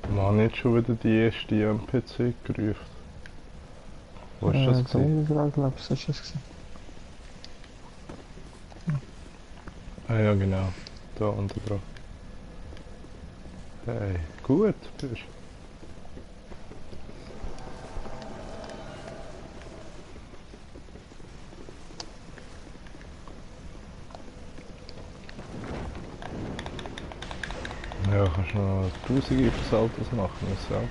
Man hat nicht schon wieder die erste NPC gerufen. Wo ist das Da gewesen? unten dran, glaube ich, ist es gewesen. Ah ja genau, da unten dran. Hey, gut bist. Ja, kannst du noch tausende Saltos machen, muss ich sagen.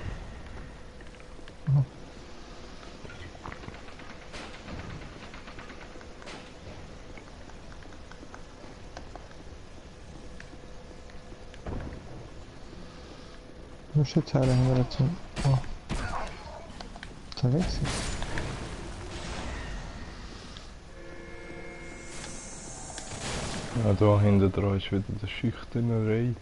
Wo ist jetzt her, wenn wir zum... Oh. Unterwegs sind. Ja, da hinten dran ist wieder der Schüchternerei.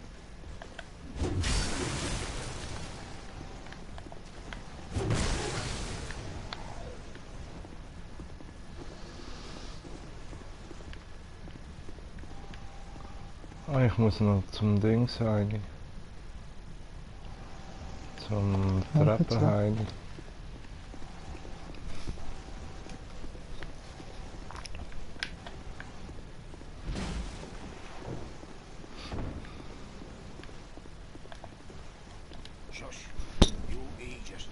Ah, ich muss noch zum Ding sein. Zum Treppenhain. Shush. You idiot.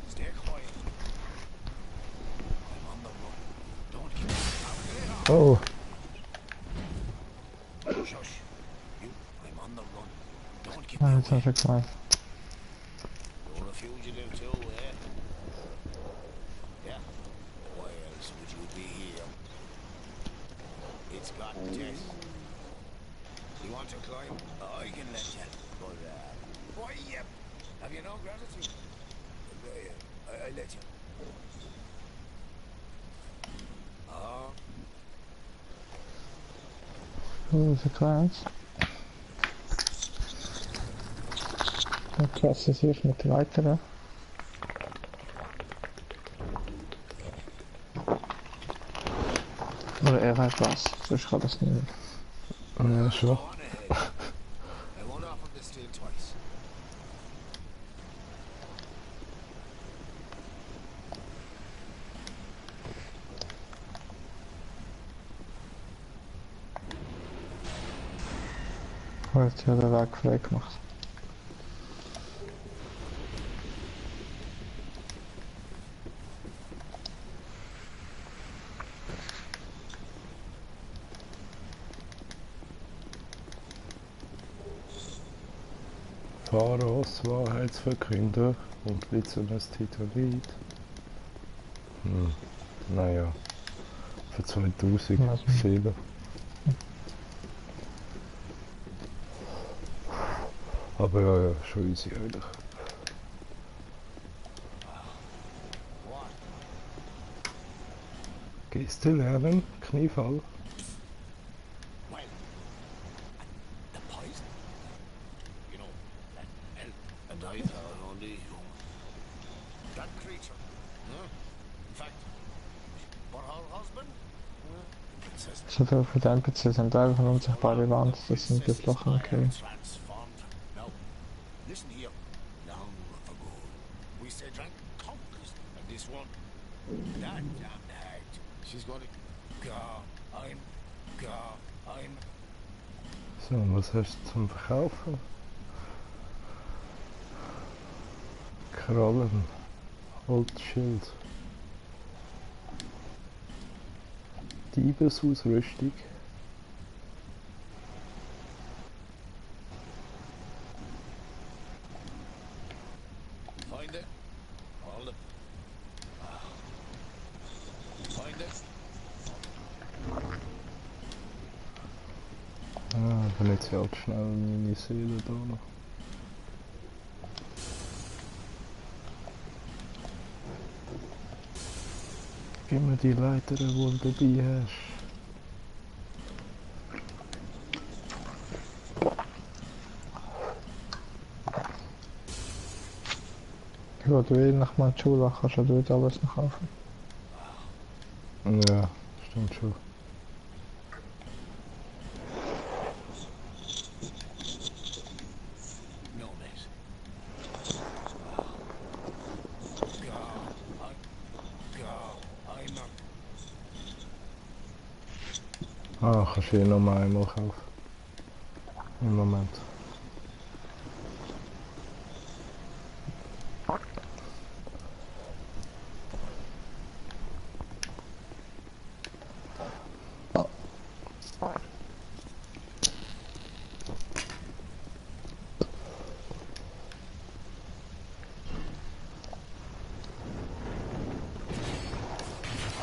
Stay quiet. I'm on the run. Don't give me Oh, Shush. You. I'm on the run. Don't give ja, me jetzt away. hast du gemeint. You're a fugitive too, eh? Yeah. Why else would you be here? It's got tests. You want to climb? I can let you. But, why, yep. Have you no gratitude? I let you. Oh, ist kleins. Okay, sie sich mit weiteren. Oder er hat was, sonst kann das nicht. Ja, schon. On ahead. I won't offer this steel twice. Wird ja der Weg frei gemacht. Pharos Wahrheitsverkünder und glitzendes Titalit. Naja, für 2000 Also, Seelen. Aber ja, schon easy eigentlich. Gehst du lernen, Kniefall? Well, the poison. You know, that elk and I thought only that creature. Huh? In fact, but her husband? The princess. so viel für die NPCs sind einfach eine unsichtbare Wand, das sind gebrochene Kehle. Transformed. Now, listen here. Long ago, we said drank countless, and this one, that damned hag, she's going to. I'm. So, was hast du zum Verkaufen? Krallen, Holzschild, Diebesausrüstung, Find it. All the. Find it. dann jetzt halt schnell meine Seele da noch. Gib mir die Leiter, die du dabei hast. Ja, du willst nach meiner Schule kannst du dort alles noch kaufen. Ja, stimmt schon. No, mate. I'm not. Kannst du hier noch einmal kaufen. Im Moment.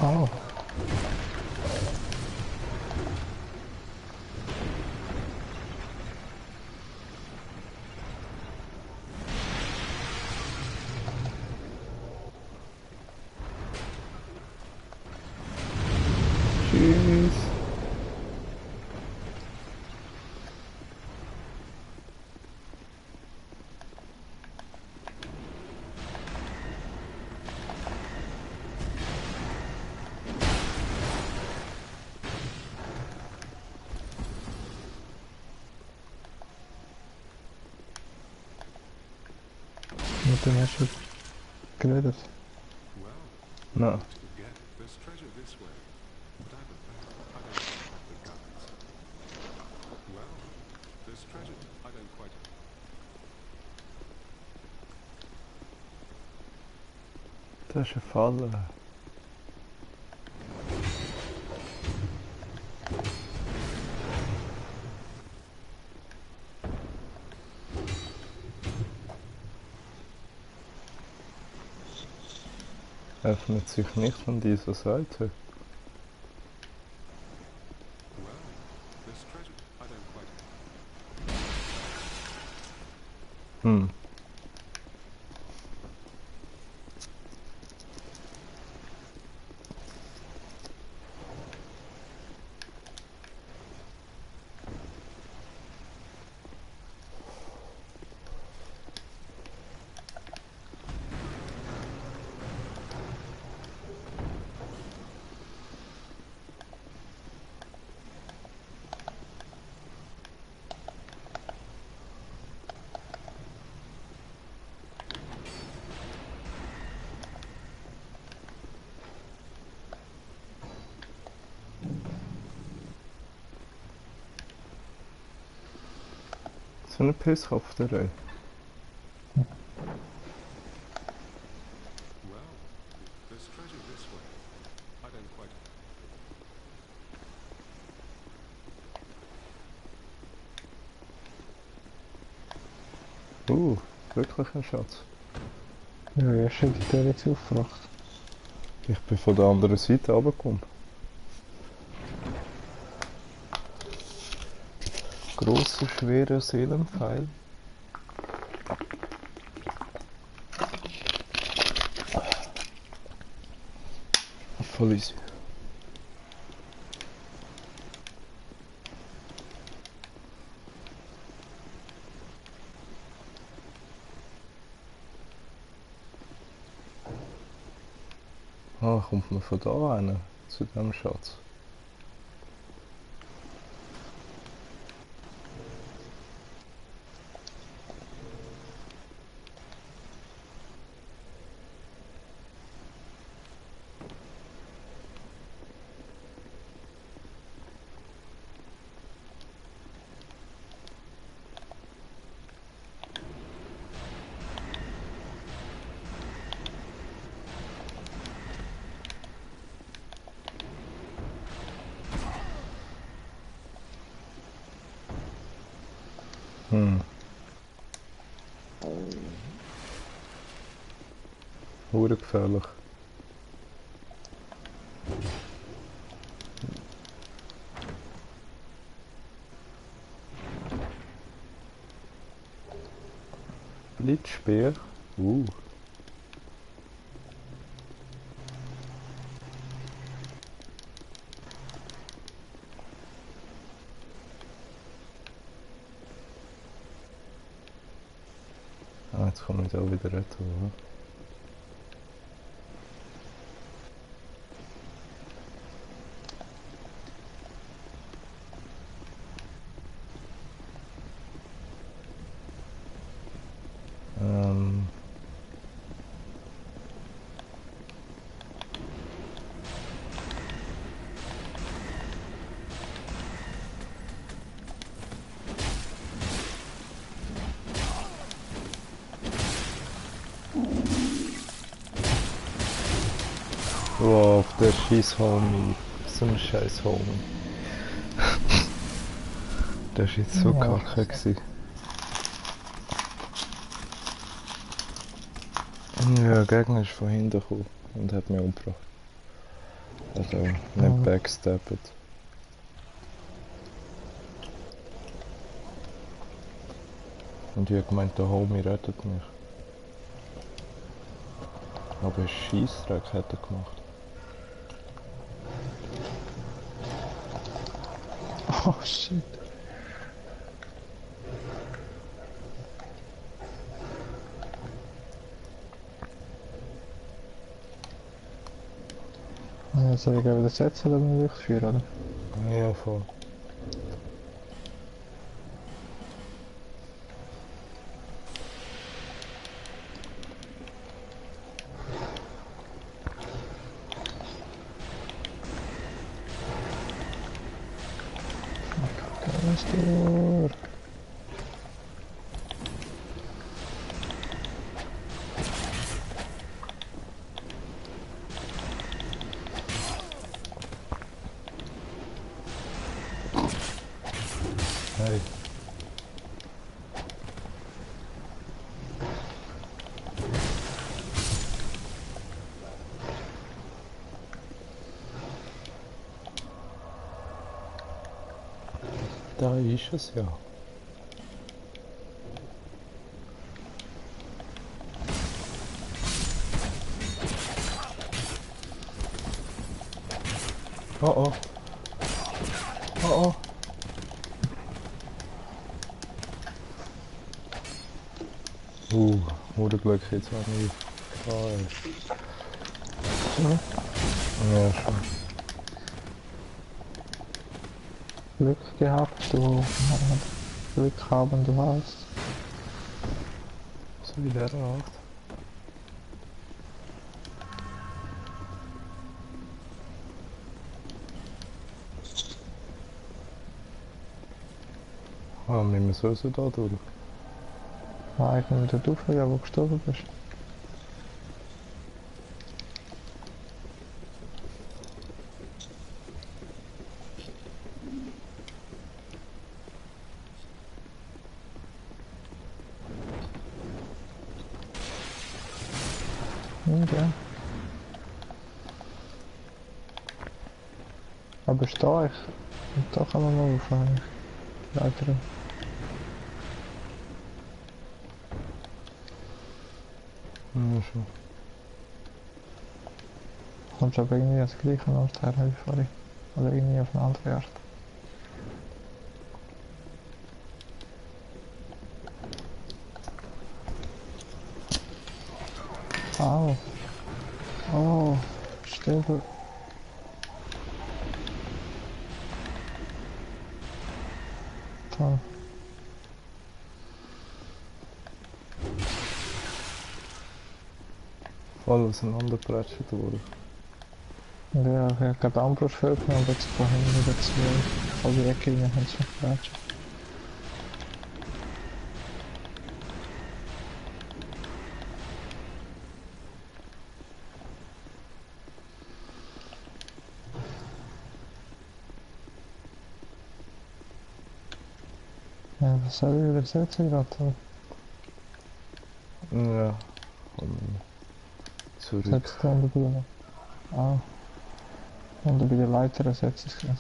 Oh. Tschüss. Mit dem hast du geredet. Na, Get this treasure this way. But I don't the guides. Well, this treasure, I don't quite. das ist eine Falle. Öffnet sich nicht von dieser Seite. Well, this treasure, I don't quite. So eine Pisskopfterei. Well, there's treasure this way. I don't quite. Wirklich ein Schatz. Ja, wie hast du die Tür jetzt aufgebracht? Ich bin von der anderen Seite runtergekommen. Grosser, schwerer Seelenpfeil. Voll easy. Ah, kommt man von da hin zu dem Schatz? Hure gefährlich. Blitzspeer. Ah, jetzt komme ich da wieder retten, oder? Wow, der scheiß Homie. So ein scheiß Homie. Der war jetzt so kacke gewesen. Ja, der Gegner ist von hinten gekommen und hat mich umgebracht. Also, nicht backstabbed. Und ich habe gemeint, der Homie rettet mich. Aber einen Scheissdreck hat er gemacht. Oh shit. Soll ich wieder setzen oder mal durchführen, oder? Ja, voll. Door. Hey. Da ist es ja. Oh oh. Oh oh. Glück jetzt auch nicht. Ja, schon. Glück gehabt, du Glück haben, du hast. So wie der macht. Ah, müssen wir sowieso da durch. Nein, ich muss dort raufgehen, wo du gestorben bist. Ja. Aber stehe ich. Und da kann man mal aufhören. Weiter. Ja, schon. Kommst aber irgendwie ans gleiche Ort her wie vorhin. Oder irgendwie auf eine andere Art. Au. Oh. Sterbe. Toll. Voll auseinandergeprescht worden. Ja, ich habe gerade Armbrustfeld genommen, aber jetzt vorhin wieder zwei. Voll die Ecke rein haben sie geprescht. Ja, was soll ich übersetzen gerade? Ja. Komm zurück. Setzt da unten drüber. Ah. Und bei der Leiter setzt es gleich.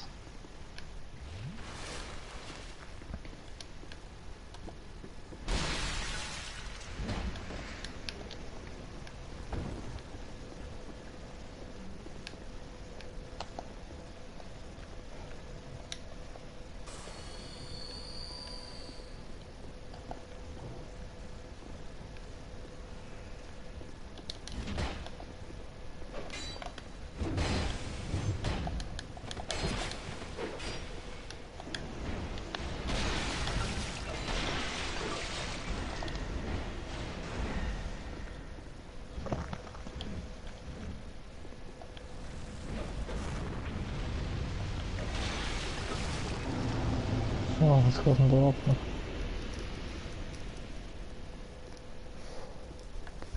Oh, was geht denn da ab?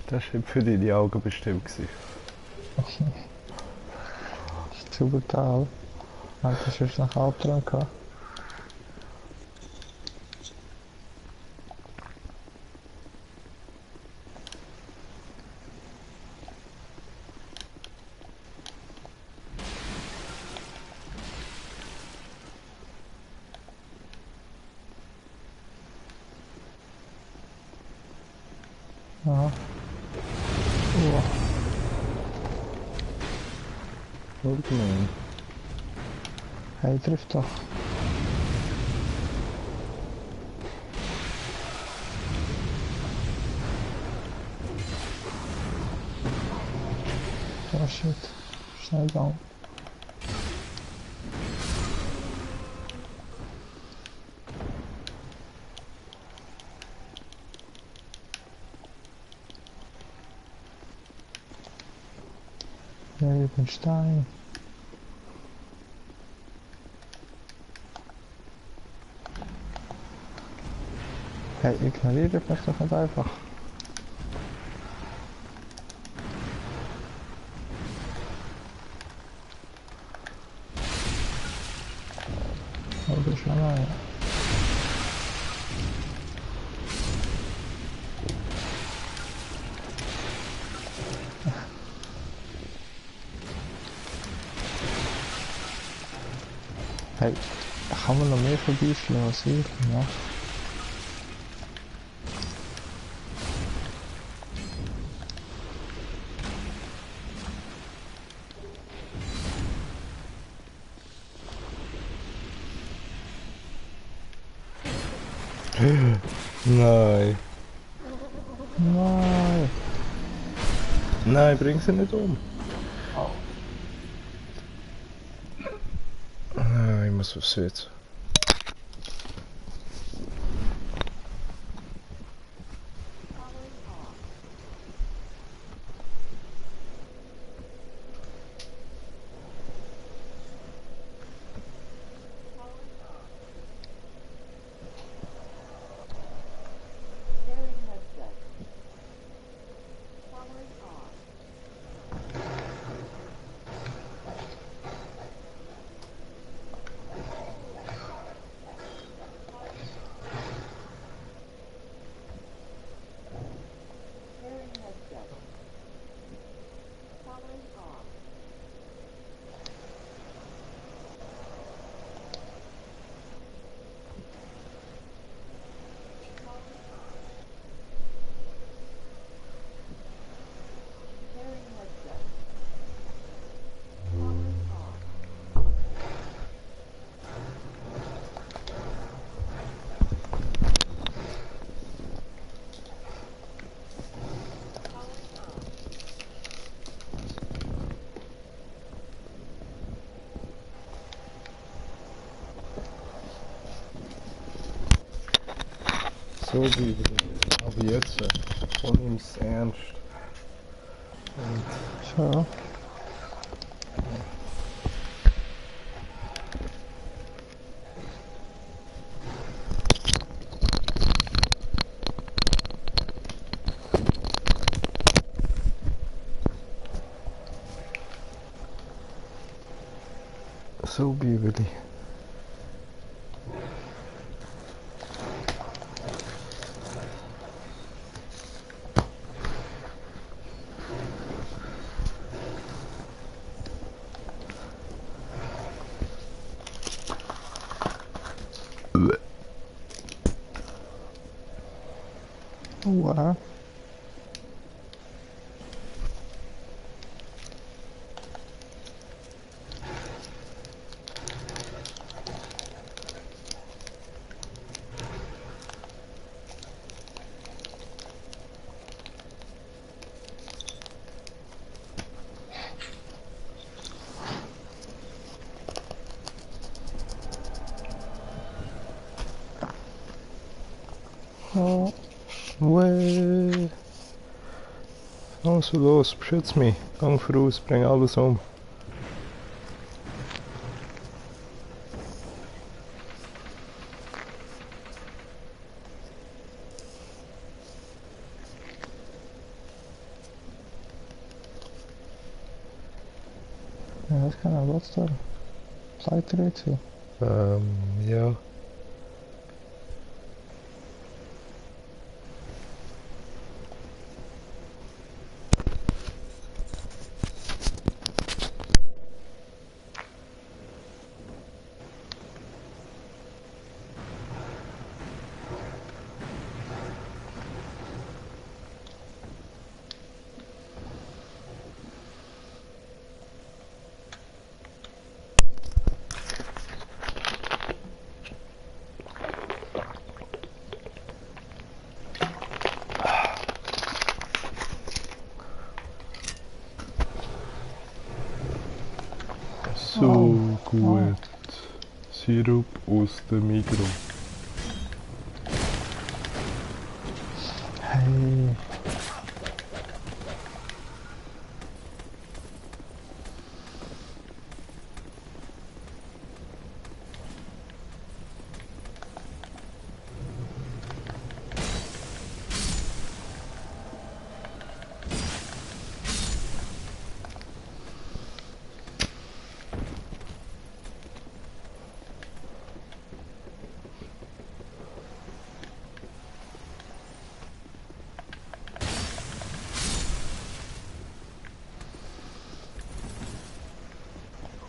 Das war für deine Augen bestimmt gewesen. Das ist zu brutal. Hättest du noch Albtraum gehabt? Aha. Oh. Allgemein. Hey, trifft doch. Oh shit. Schnell down. Ja, ich bin Stein. Hey, ignoriere mich doch nicht einfach. Oh, das ist mal. Hey, gaan we nog meer voorbij als hier? Ja. Nein. Nein. Nein, bring sie nicht um. Ah, ich muss was jetzt. So wie. Aber jetzt, ohne es ernst. So. So Bibeli. Wow. Oh, weh. Also los, beschütz mich. Gang voraus, bring alles um. Ja, das kann ein Platz da. Seid ihr jetzt hier? Ja. So gut. Sirup aus dem Migros. Hey.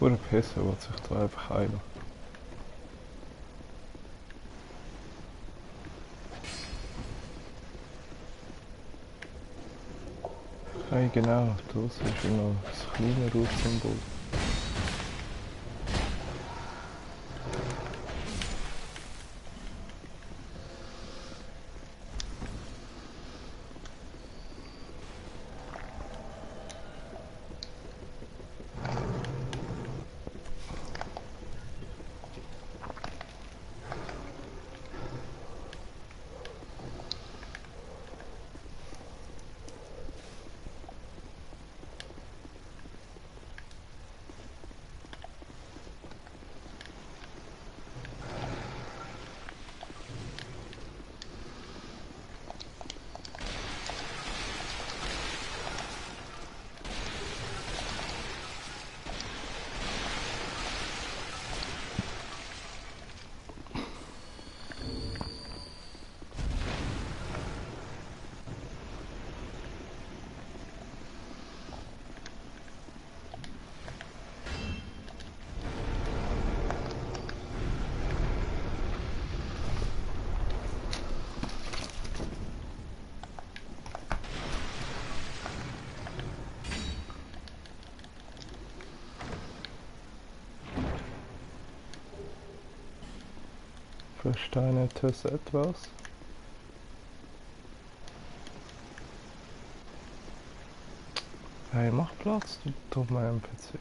Hure Pisse, will sich da einfach heilen. Hey, genau, da ist noch das kleine Rufsymbol. Versteinertes etwas. Hey, mach Platz, du dummer NPC.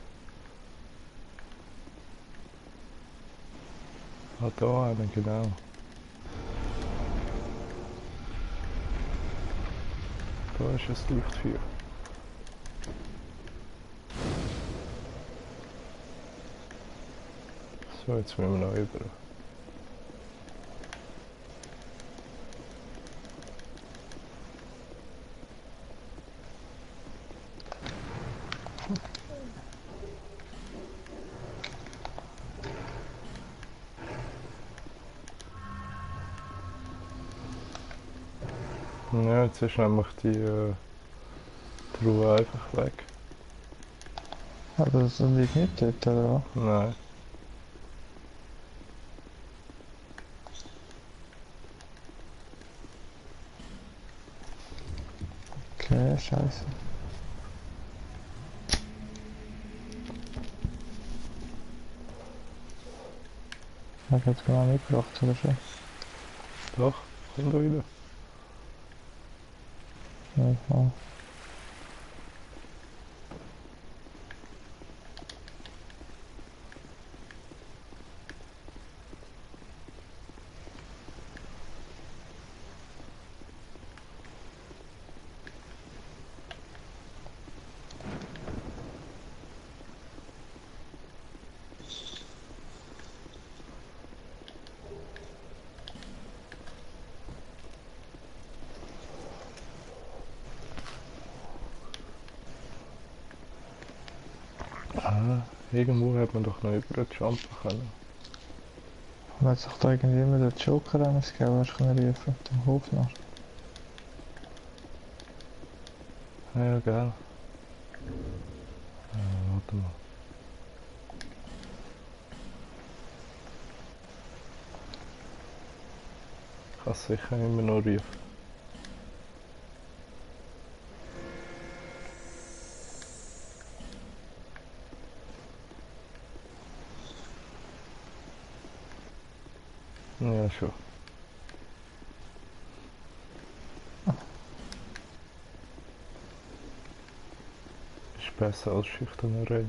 Ah, da einer, genau. Da ist das Leuchtfeuer. So, jetzt müssen wir noch über. Ja, jetzt ist nämlich die Truhe einfach weg. Aber das liegt nicht dort, oder was? Nein. Okay, scheiße. Hab ich jetzt genau mitgebracht, oder schon? Doch, komm da wieder. Ja. Ah, irgendwo hat man doch noch über den jumpen können. Man hat sich da irgendwie immer den Joker gegeben, hast du rufen, dem Hofnarr. Ja, gell. Warte mal. Ich kann sicher immer noch rufen. Ja, schon. Ist besser als Schüchternerei.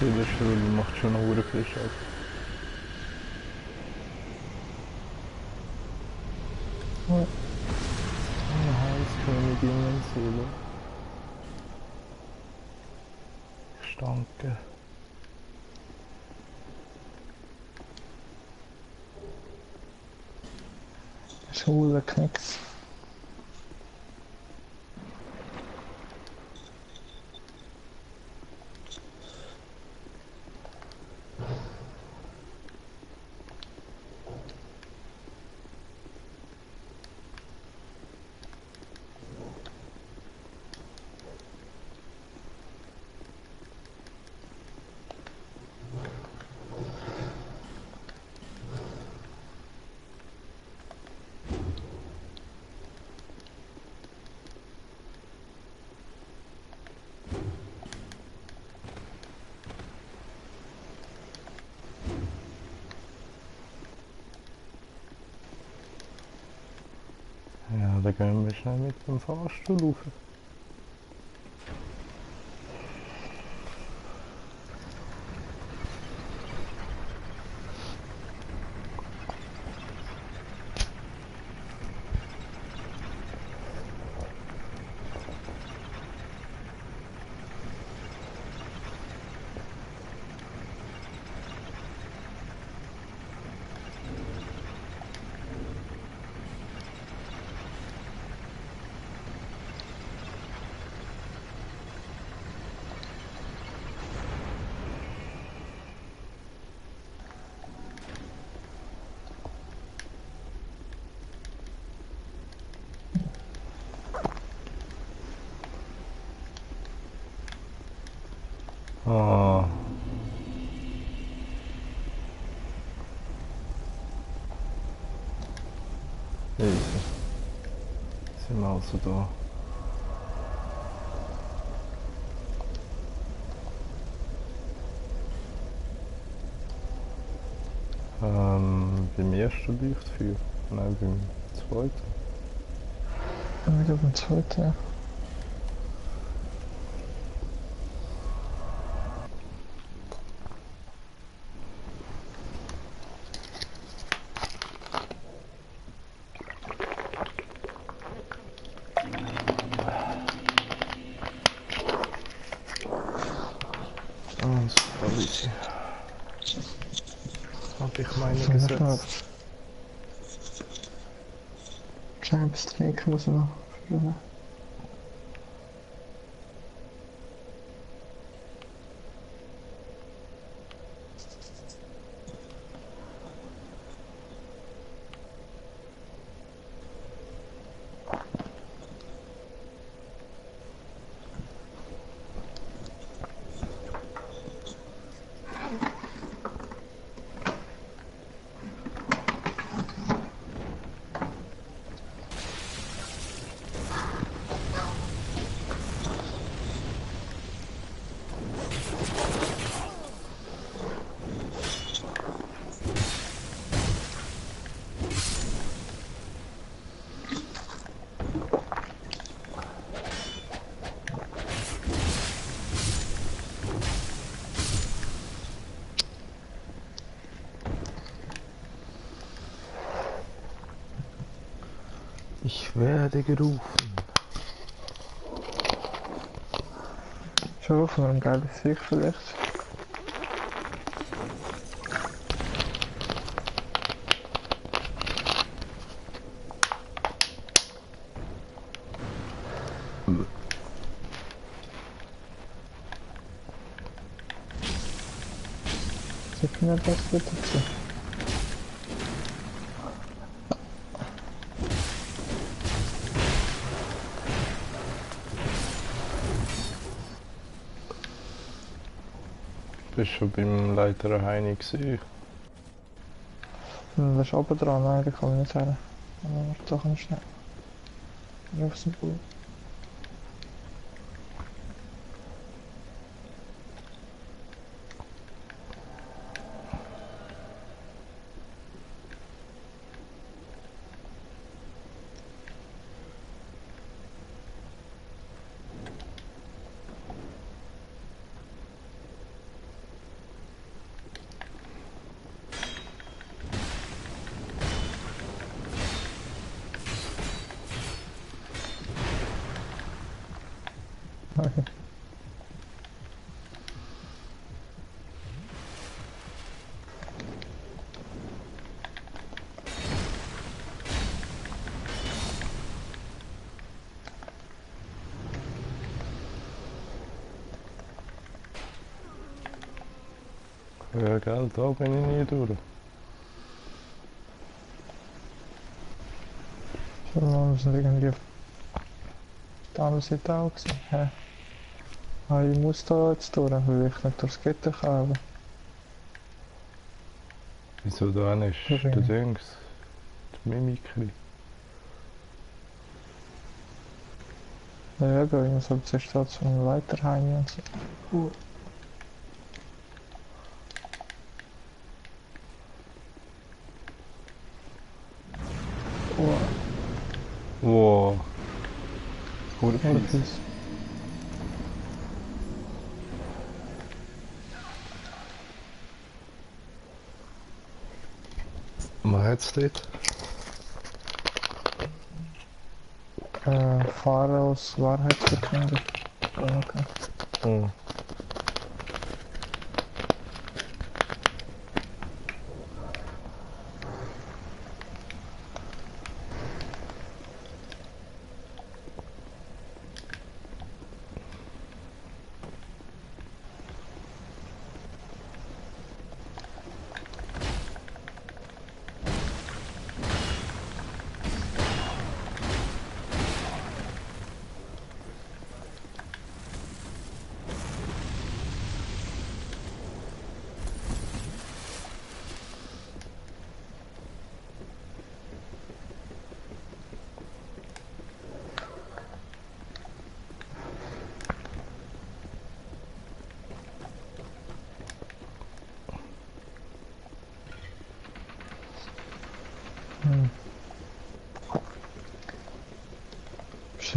Silberstuhl macht schon noch hure viel Schaden. Ja. Heißkönigin in Silber. Stanke. Schwuler Knicks. Ja, da gehen wir schnell mit dem Fahrstuhl rauf. Ah. Easy. Sind wir also da. Beim ersten Leuchtfeuer? Nein, beim zweiten. Wieder beim zweiten, ja. Ah, das ist voll easy. Habe ich meine So, gesetzt. Kleines Trinken muss ich noch füllen. Ich werde gerufen. Schon von einem geilen Sieg vielleicht. Sieht mir das gut dazu. Bist schon beim Leiter Heini gewesen? Das ist oben dran, nein, da kann ich nicht her. Aber doch nicht schnell. Ich aufs Symbol. Ja, gell, da bin ich nie durch. Wir sind irgendwie auf der anderen Seite auch gewesen. Hä? Ah, ich muss da jetzt durch, weil ich nicht durchs Gitter kann. Wieso da nicht? Das Der bin ich. Dings. Die Mimikry. Ja, ich muss halt zuerst da zum Leiter heim und so. Wow. Hure Oder fies. fies. Was hat's dort? Fahren aus Wahrheitsbekundung. Okay. Oh.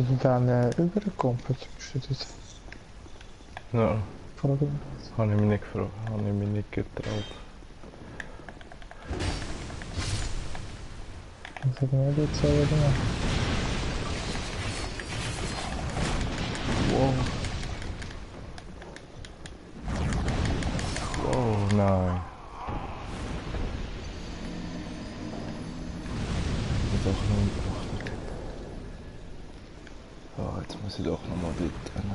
du dann übergekumpelt? Bist du dort? Ja, Frage. habe ich mich nicht gefragt, habe ich mich nicht getraut. Was hat mir jetzt selber gemacht? Wow. Oh nein. Ich bin doch noch umgebracht. Ah, jetzt muss ich doch noch mal dort hin.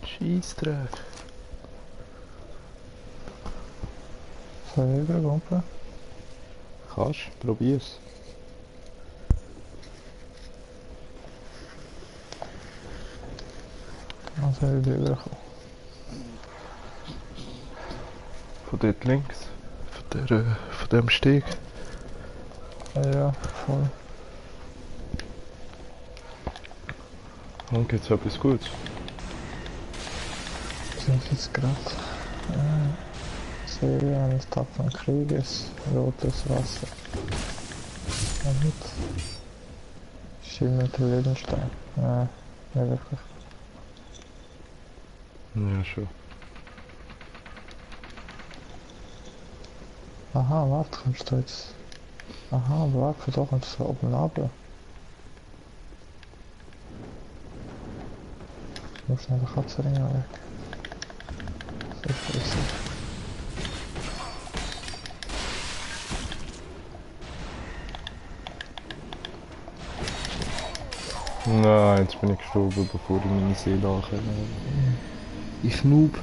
Scheissdreck. Soll ich überkumpeln? Kannst, probier's. Dann soll ich überkommen. Von dort links. Von dem Steg. Ja, voll. Und gibt's etwas Gutes? Sind jetzt gerade Serie eines tapferen Krieges, rotes Wasser. Und schimmernde Lebensstein. Nein, nicht wirklich. Ja, schon. Aha, warte, kommst du jetzt... Aha, warte, doch, kommst du oben runter. Ich muss schnell den Katzenring weg. So ist es. Nein, jetzt bin ich gestorben, bevor ich meine Seele ankenne. Ich Noob.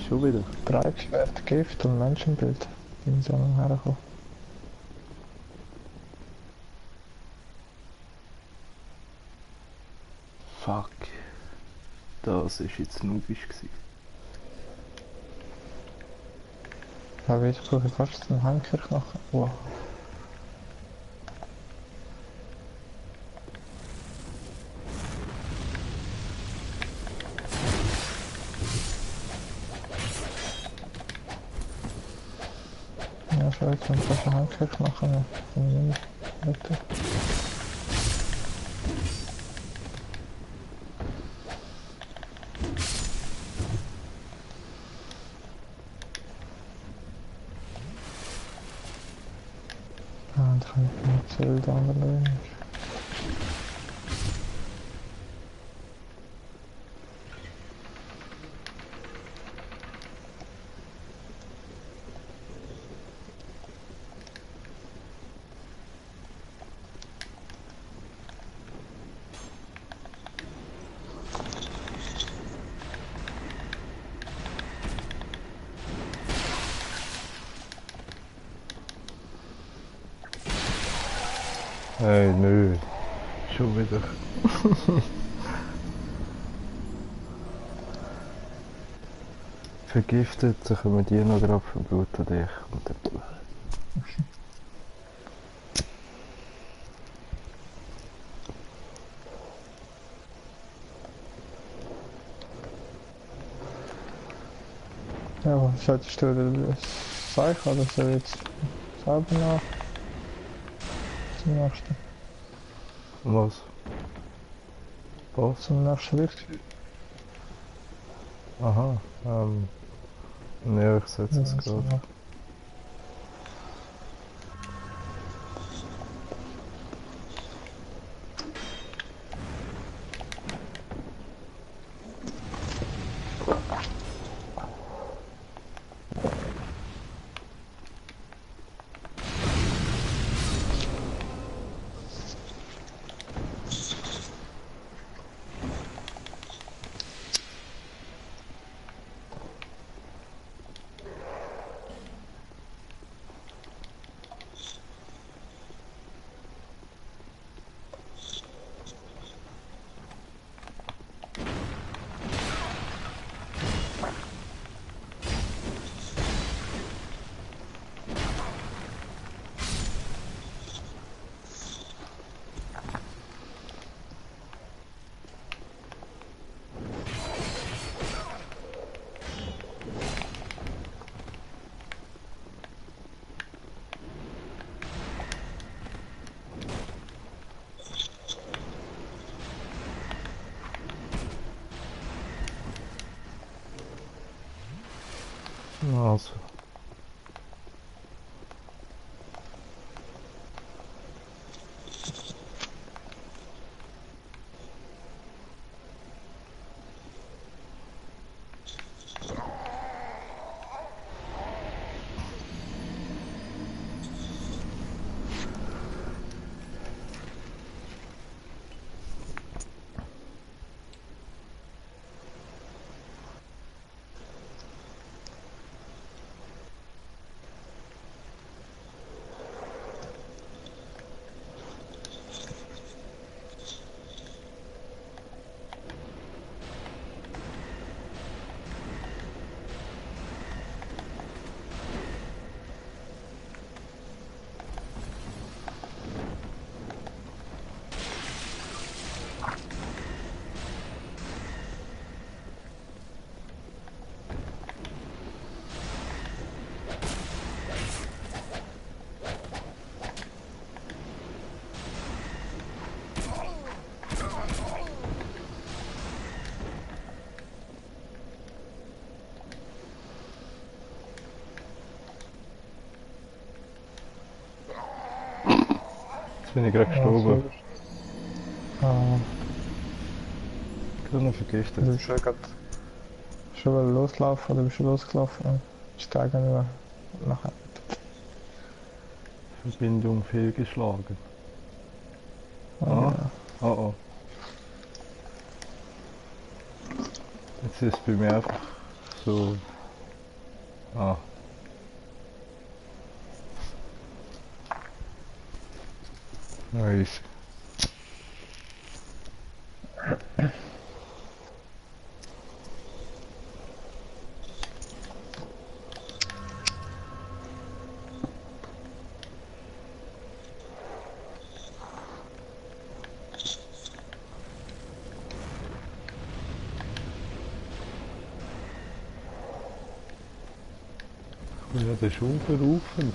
Schon wieder. Breitschwert, Gift und Menschenbild. Bin so noch hergekommen. Fuck. Das ist jetzt noobisch gewesen. Aber jetzt brauche ich fast einen Handkirchknochen. Wow. Ja, schau, jetzt haben wir fast einen Handkirchknochen. Ja, von mir bitte. Ah, da kann ich nicht so wild anlegen. Hey, nö. Schon wieder. Vergiftet, dann kommen die noch drauf, verbluten dich und dann durch. Ja, was solltest du dir sagen, oder soll ich jetzt selber nach zum nächsten? Was? Was? Zum nächsten Licht? Aha, ja, ich setze es gerade. Ja. Also. Jetzt bin ich gerade gestorben. Ah, Gerade noch vergiftet. du bist schon loslaufen oder bist du losgelaufen und steigen wir nachher. Verbindung fehlgeschlagen. Ah, Ah, genau. oh oh. Jetzt ist es bei mir einfach so. Ah. Nice. Ja, der ist aufgerufen.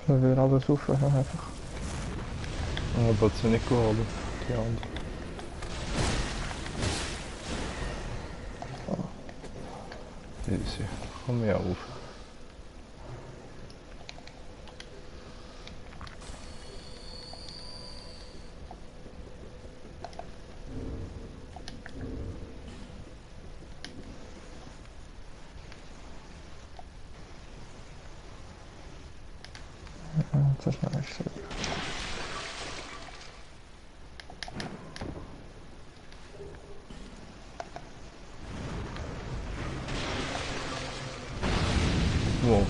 Sollen wir alles aufhören einfach? Aber sie nicht geholt. Die anderen. Easy. Komm her auf. Ja, das ist noch nicht so. Wow.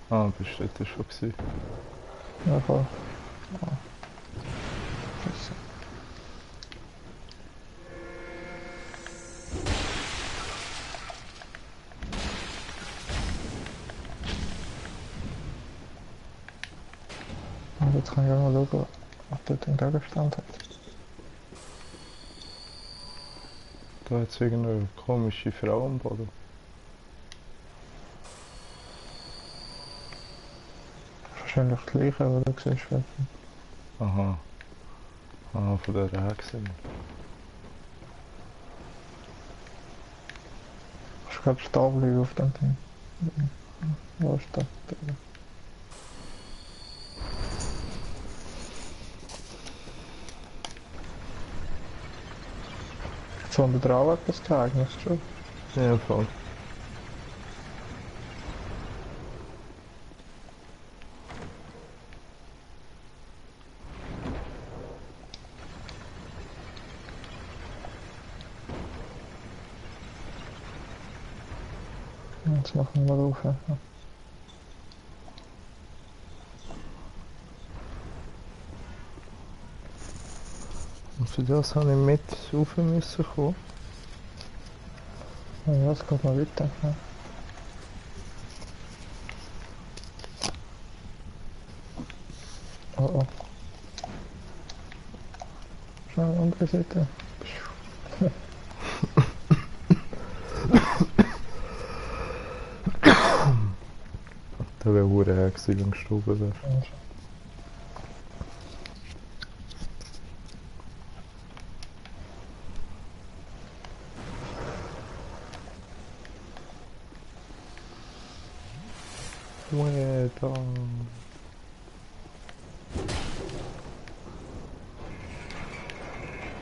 Ah, bist du dort schon gewesen? Ja, voll. Ja. Scheiße. Und jetzt kann ich auch mal schauen, ob dort ein Gegenstand hat. Da hat es irgendeine komische Frau am Boden. Wahrscheinlich das gleiche, was du siehst. Aha. Ah, von der Hexe. Ich glaube, stehen bleiben auf dem Ding. Wo ist das? Jetzt haben wir drauf etwas geeignet schon. Ja, voll. Jetzt machen wir mal drauf. Ja. Und für das habe ich mit rauf müssen kommen. Ja, es geht mal weiter. Ja. Oh oh. Schnell, andere Seite. Da wäre hure her gewesen, wenn du gestorben wärst. Ja, Well done.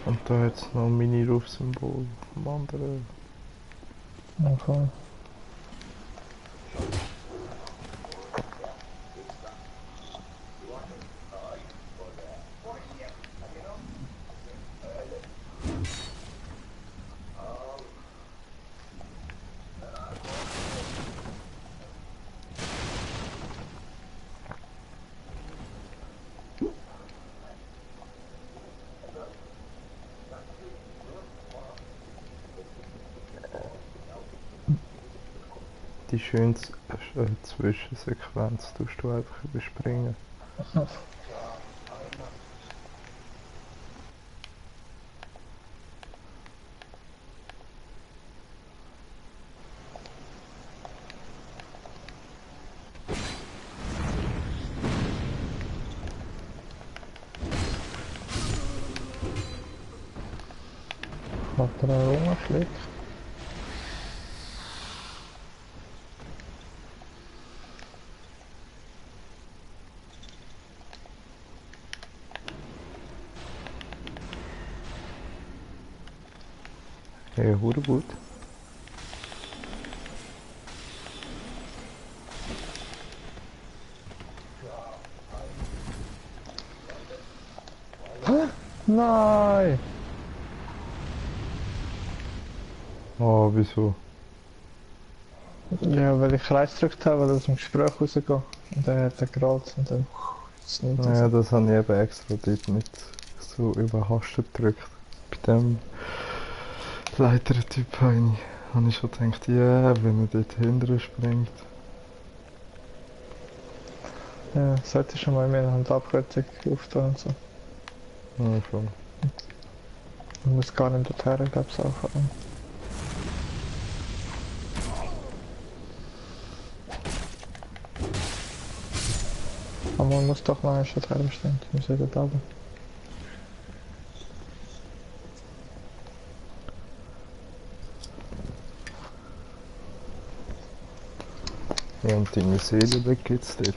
Und da hat es noch ein Mini-Rufsymbol vom anderen. ja, voll. Die schönste Zwischensequenz tust du einfach überspringen. Hat er einen Rumschlägt? Hey, hure gut. Nein! Oh, wieso? Ja, weil ich Kreis gedrückt habe, weil aus dem Gespräch rausgeht. Und dann hat er gerollt und dann nimmt Ja, das habe ich eben extra dort nicht so überhastet gedrückt. Bei dem Leitertyp habe ich schon gedacht, ja, wenn er dort hinterher springt. Ja, sollte schon mal mehr eine Abkürzung auftun und so. Ja, voll. Man muss gar nicht dorthin, glaube ich, auch. Aber man muss doch noch eine Stadt bestellen. Ich muss ja dort runter. Ja, und deine Seele weg geht's dort.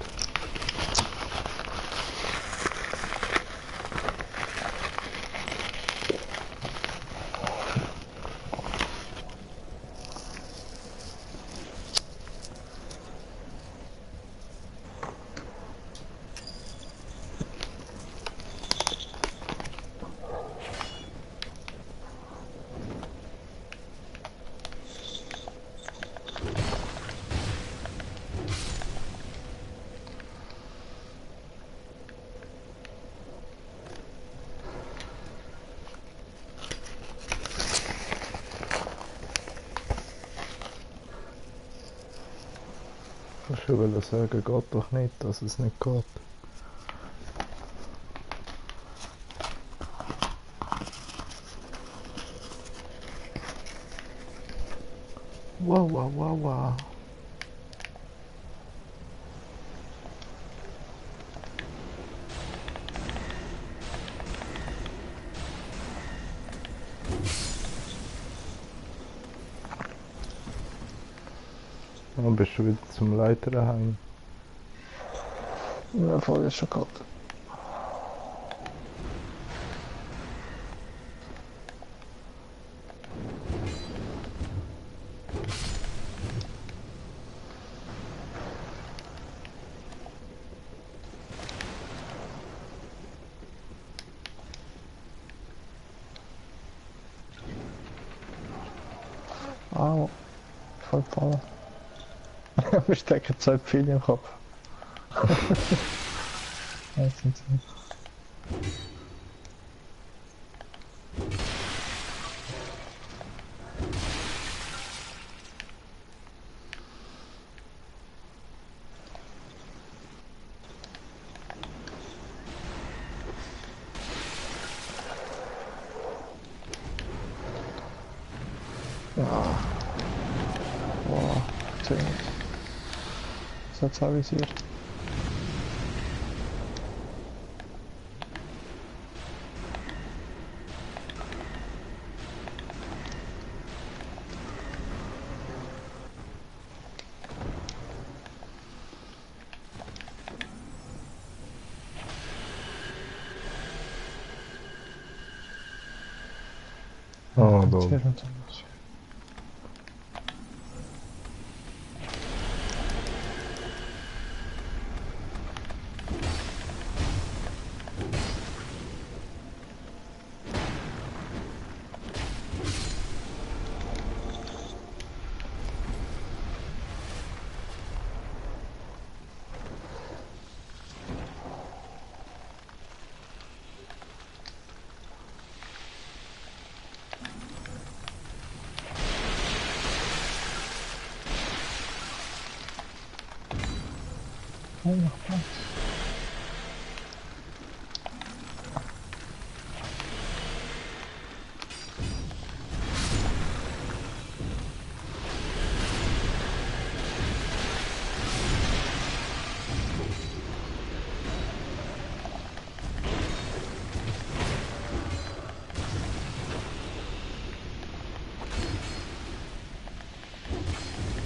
Ich wollte sagen, geht doch nicht, dass es nicht geht. Wow, wow, wow, wow. Dann bist du wieder zum Leiter daheim. Ja, voll ist schon kalt. Au, voll voll. Wir stecken 2 Pfeile im Kopf. Das sind sie. Ja. Boah, ziemlich. Das hat's avisiert. Oh, Jetzt da. hier und so. Oh, noch Platz.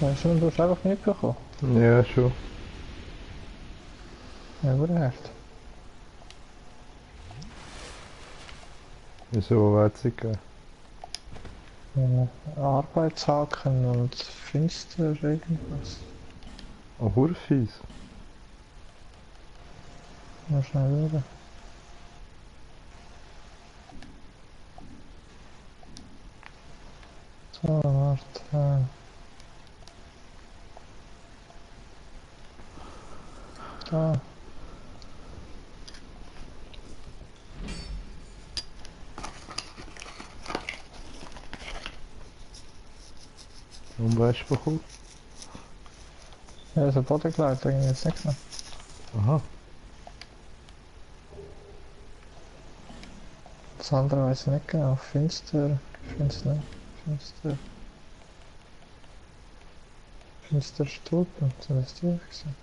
Weißt du, du hast einfach mitbekommen. Ja, schon. Ja, wurde hart. Wieso wird's nicht geben? Arbeitshaken und Finster irgendwas. Oh, Hurfies. Mal schnell schauen. So, warte. Da. Und weißt du warum? Ja, das ist ein Bodengeleit, da ging jetzt nichts mehr. Aha. Das andere weiß ich nicht genau. Finster, Finster, Finster. Finster Stulpen, sind das die gewesen?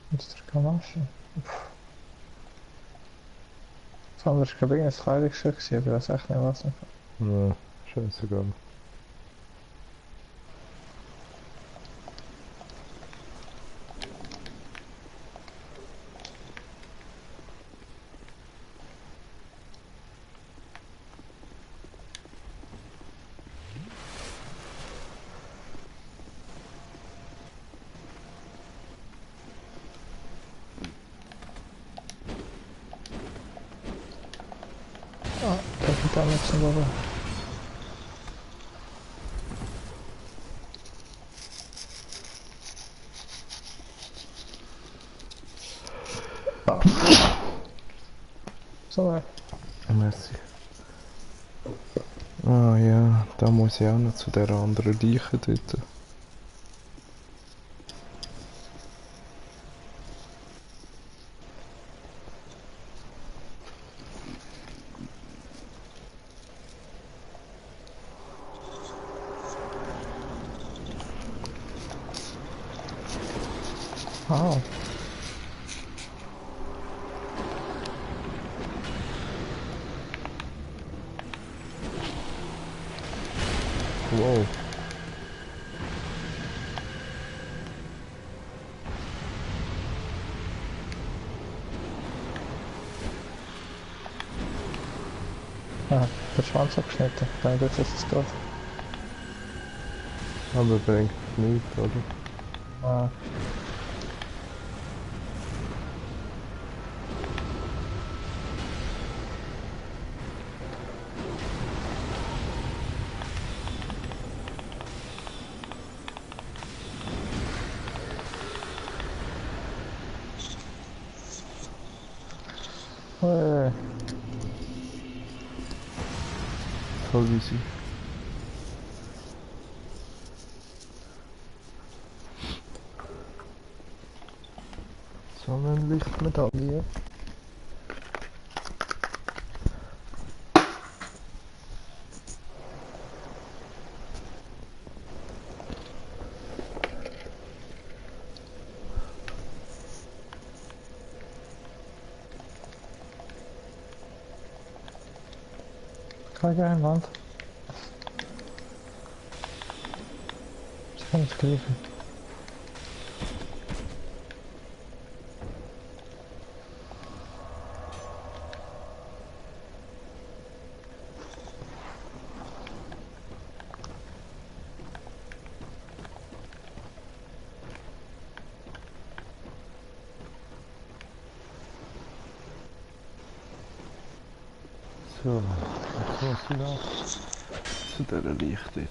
Finster Kamaschen. Das andere ist glaube ich ein Kleidungsstück gewesen, aber ich weiß echt nicht was. Ja, scheißegal. Ah, da geht da nichts im Boden. So, Merci. Ah ja, da muss ich auch noch zu der anderen Leiche dort. ah. Wow. Ah, der Schwanz abgeschnitten, dann wird es jetzt geht. Aber bringt nichts, oder? Ah. Voll easy. Sonnenlichtmedaille. Keine Einwand. Das kann ich geliefert. So, jetzt muss ich noch zu dieser Licht dort.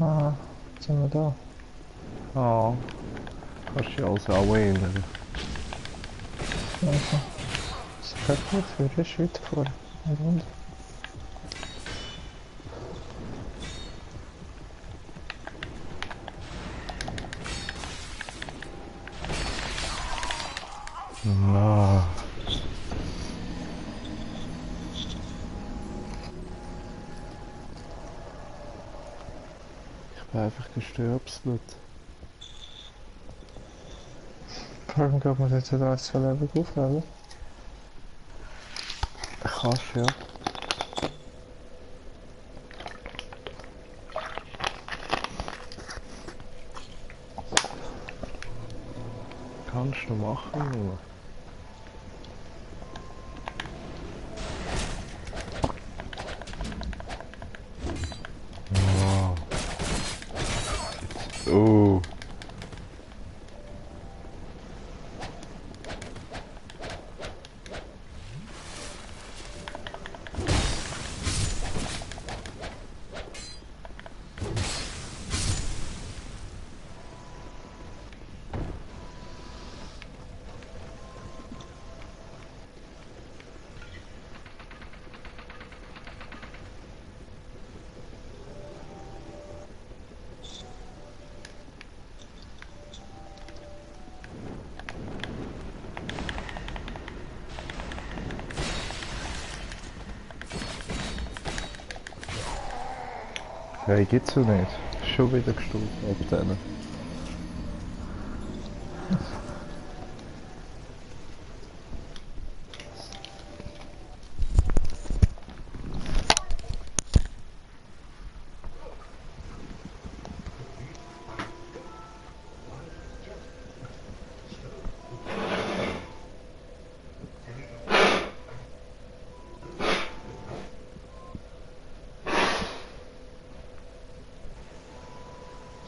Ah, jetzt sind wir da. Ah, kannst du dich also auch erinnern. Also, das ist gut für dich weiterfahren. Und? Ah. Ich bin einfach gestöpselt. Warum geht man jetzt da 2 Level aufladen? Kannst du, ja. Kannst du machen, nur. Wow. Oh. Hey, gibt's ja nicht. Schon wieder gestorben ab denen.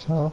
So.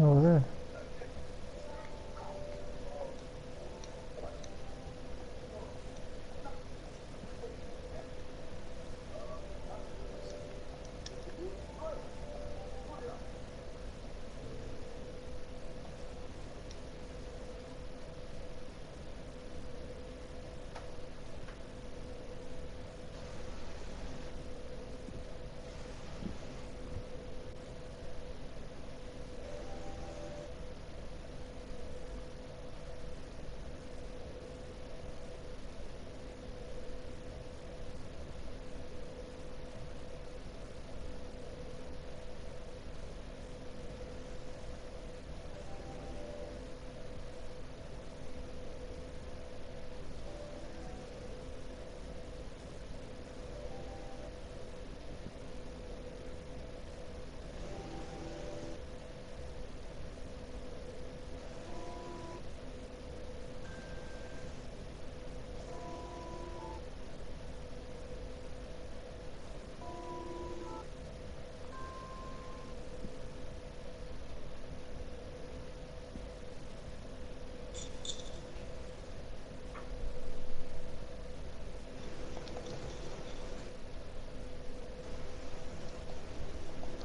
Oh weh.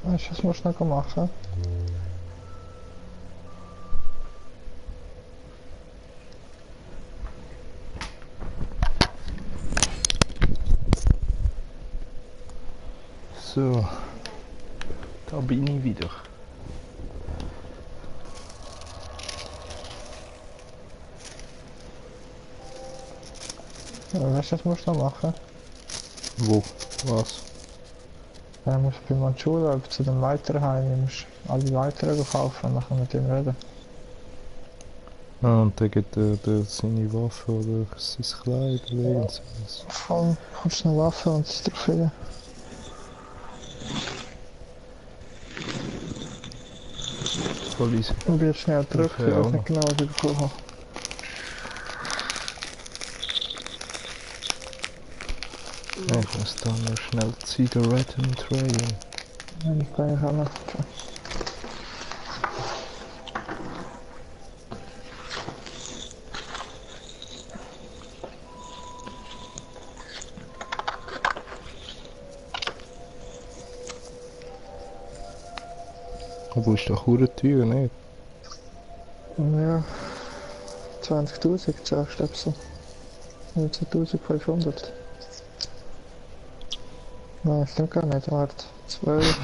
Weißt du, was musst du noch machen? So, da bin ich wieder. Ja, weißt du, was musst du noch machen? Wo? Was? Dann musst du bei Manchula zu dem Leiterheim, du musst alle Leiter kaufen und nachher mit ihm reden. Ah, und dann gibt er seine Waffe oder sein Kleid oder irgendwas. Voll, kommst du eine Waffe und es drauf wieder. Voll easy. Und wird schnell drücken, ich Ja, weiß auch nicht genau, was ich bekommen habe. Ja, ich muss da noch schnell Zigaretten trayen. Nein, ich kann auch noch. Aber ist doch hure teuer, nicht? Ja, 20.000 sagst du so. 19.500. Nein, stimmt gar nicht, warte. 12,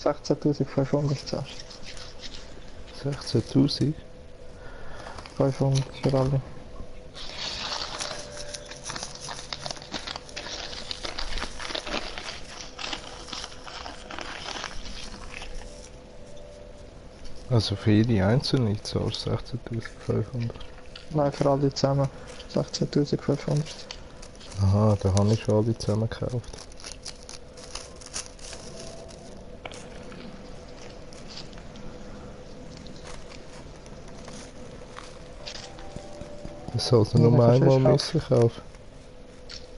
16.500 sagst 16.000? 500 für alle. Also für jede einzelne zahlst du 16.500. Nein, für alle zusammen 16.500. Aha, da habe ich schon alle zusammen gekauft. Das sollst du Ja, nur dann kannst du einmal erst müssen kaufen.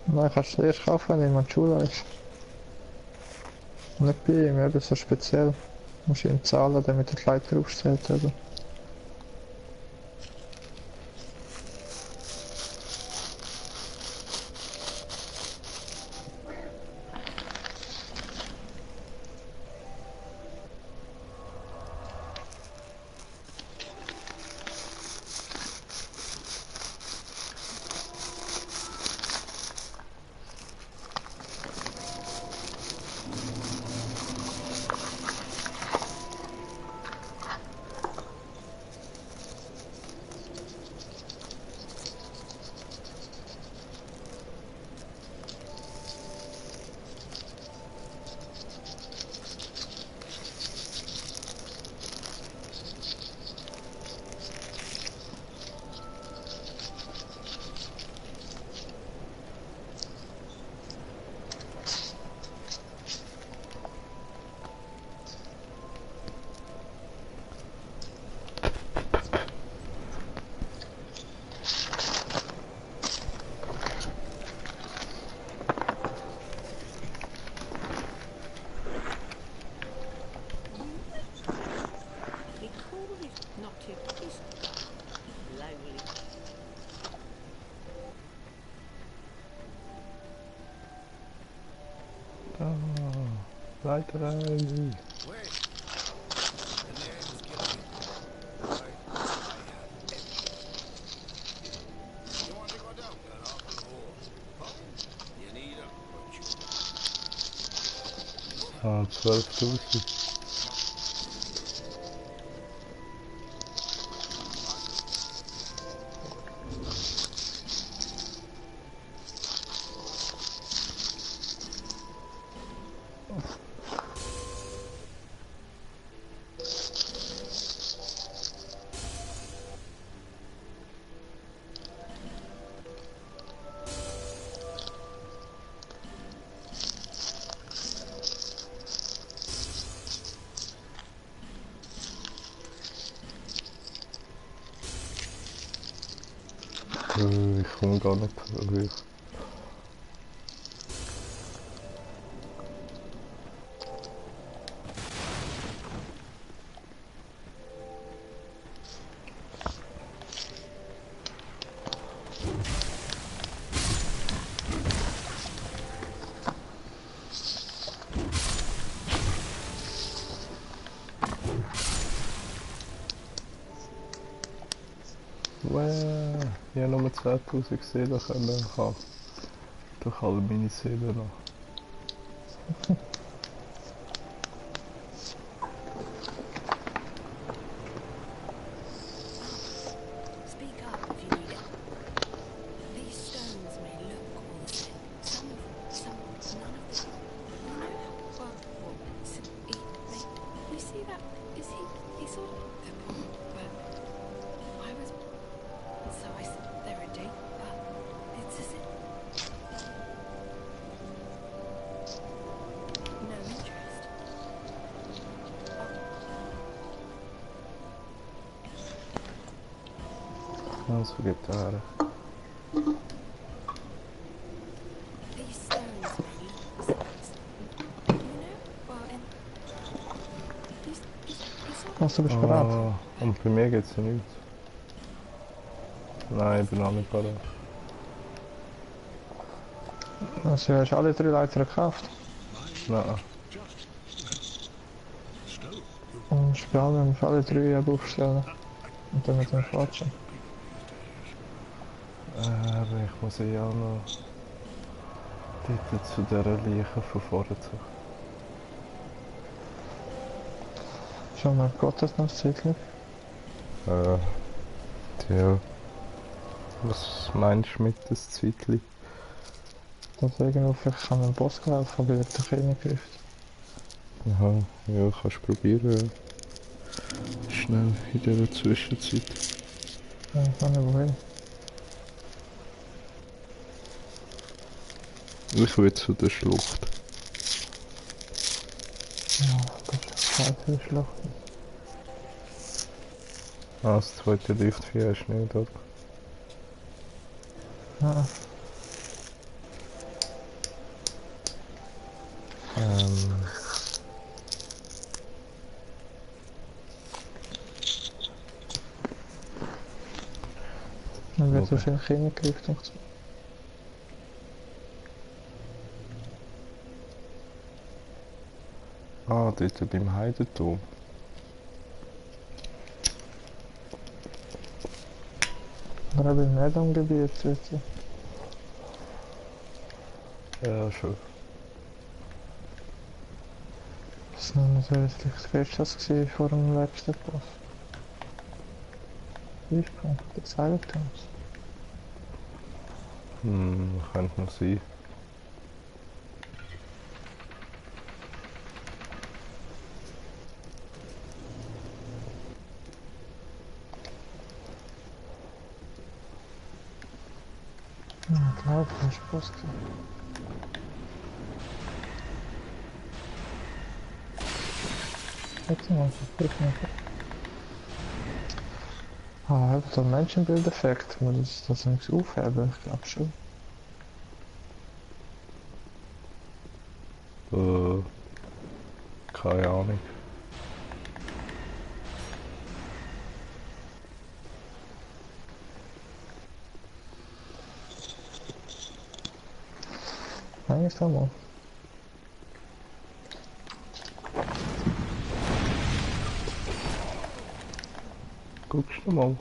Nein, kannst du erst kaufen, wenn jemand Schule ist. Nicht bei ihm, eben so speziell. Musst du ihm zahlen, damit er die Leiter aufstellt. Eben. Leiterei. Wait. The name is getting right. You want to go down there after all? Huh? You need a Ah, 12.000. Ich komme gar nicht hoch. Wow, ich habe nur 2000 Seelen können haben. Durch alle meine Seelen noch. Speak up if you need it. These stones may look all the same. Some, none of them. You know, well, you see that? He sort of the point, but I was, so I said they're a date, but it's as if no interest. Also Gitarre. These stones may look the same. You know, well, and he's sort of. Also bist du bereit? Ah, und bei mir geht's ja nichts. Nein, ich bin auch nicht bereit. Also hast du alle 3 Leiter gekauft. Nein. Und Spiele musst du alle 3 eben aufstellen. Und dann mit dem quatschen. Aber ich muss ja auch noch dort zu dieser Leiche von vorne zu. Schau mal, Gott das noch das Zeitchen. Ja. Was meinst du mit das Zeitli? Dass irgendwo vielleicht an den Boss gelaufen, aber wird doch eh nicht greift. Aha, ja, kannst du probieren. Ja. Schnell in dieser Zwischenzeit. Ja, ich weiß nicht wohin. Ich will zu der Schlucht. Ja, das ist Zeit für die Schlacht. Ah, das zweite Liftvieh hast du nicht, oder? Ja. Dann wird wahrscheinlich eh nicht greift. Ah, dort beim Heidenturm. Oder beim Nedam-Gebiet, weißt du. Ja, schon. Das war noch so das Festschatz vor dem letzten Boss. Ursprung, der Seiltanz. Könnte noch sein. Ja, ich glaube, das ist Boss gewesen. Jetzt mal, ich nicht. Ah, eben der Menschenbildeffekt, muss das nichts aufheben, ich glaube schon. Keine Ahnung. Nein, ist mal. Guckst du mal?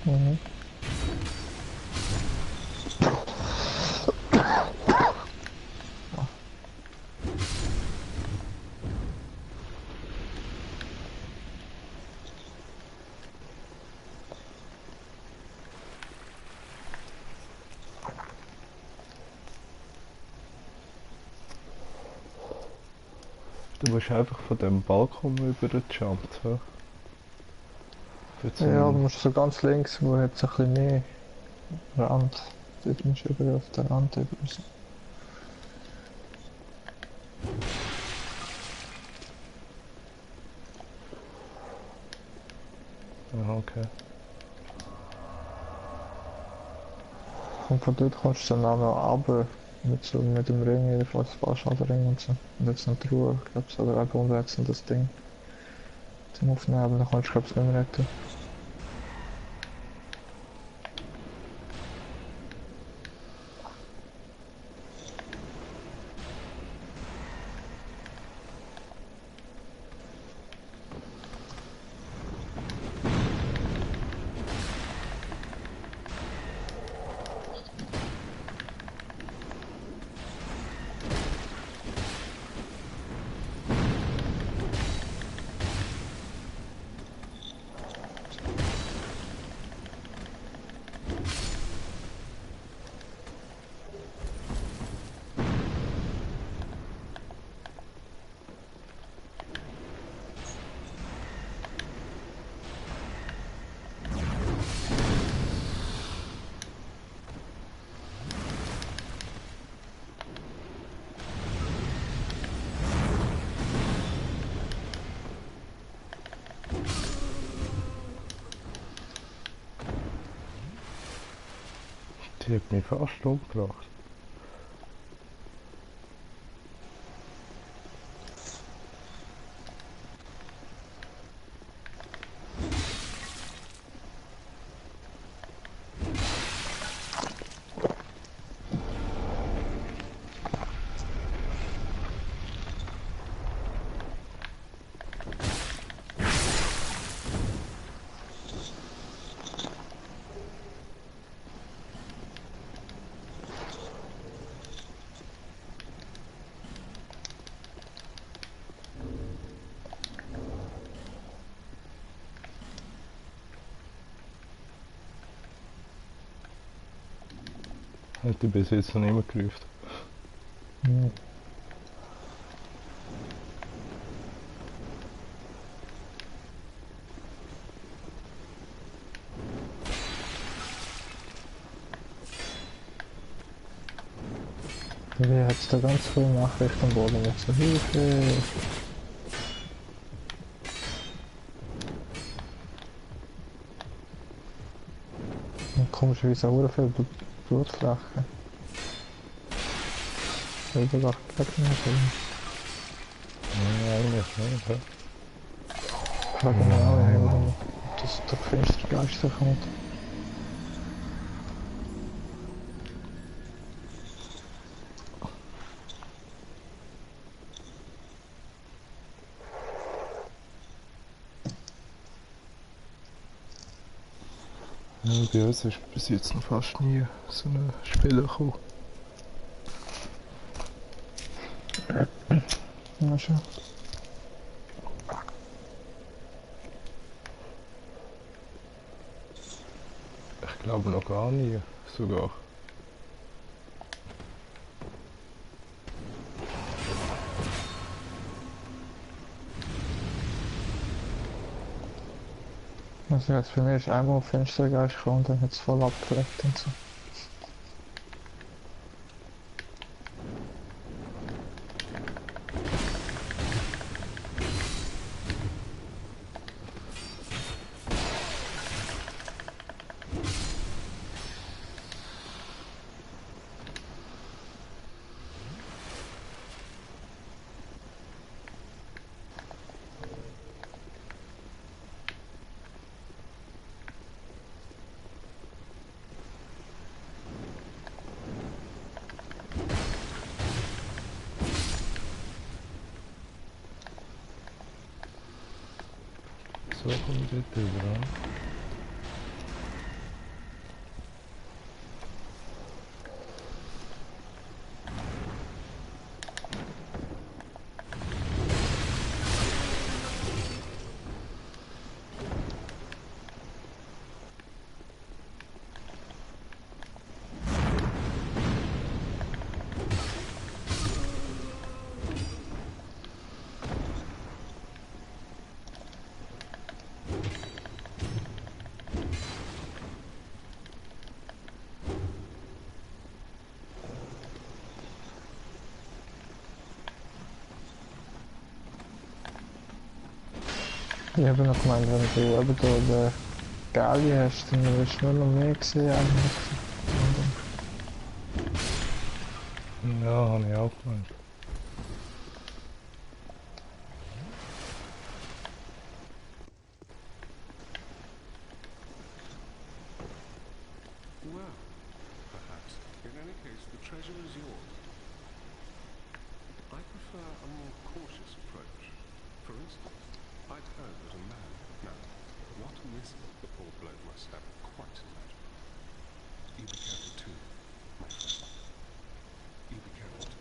Mhm. Du musst einfach von dem Balkon über jumpen. Ja, du musst so ganz links, wo jetzt ein bisschen mehr Rand. Dort musst du über auf den Rand über. So. Ah, okay. Und von dort kommst du dann auch noch runter. Mit dem Ring, jedenfalls Fallschalterring und so. Und jetzt noch die Ruhe, glaube ich, oder eben umwechseln das Ding. Zum Aufnehmen, dann kannst du, glaube ich, nicht mehr retten. Die hat mich fast umgebracht. Hat die bis jetzt noch niemand gerufen. Mhm. Wie hat es da ganz viele Nachrichten geworden mit so Hilfe. Und komischerweise auch viel Blutfläche. Überall Gegner drin. Ja, eigentlich nicht. Ja. Frage mich auch, hey, warum das der Finstergeister kommt. Ja, bei uns ist bis jetzt noch fast nie so ein Spieler gekommen. Ja, schon. Ich glaube noch gar nie, sogar. Also jetzt bei mir ist einmal Finstergeist gekommen und dann hat es voll abgelegt und so. so komme ich dort rüber, oder? Ich habe noch gemeint, wenn du eben da den Gali hast, dann wirst du nur noch mehr sehen eigentlich. Ja, habe ich auch gemeint. Well, perhaps. In any case, the treasure is yours. I prefer a more cautious approach. For instance, I'd heard that a man... Now, what a missive the poor bloke must have quite imagined. You be careful too, my friend. You be careful too.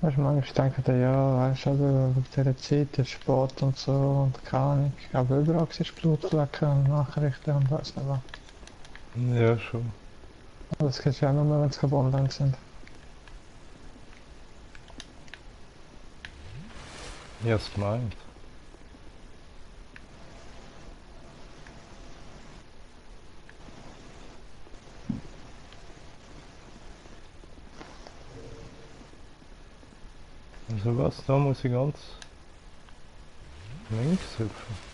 Weißt du, manchmal denkt er, ja, weißt du, wegen dieser Zeit, der Sport und so und keine Ahnung. Aber überall siehst du Blutflecken und Nachrichten und weiss nicht was. Ja, schon. Aber das kriegst du ja nur, wenn sie keine online sind. Ich hab's gemeint. Also was, da muss ich ganz links hüpfen.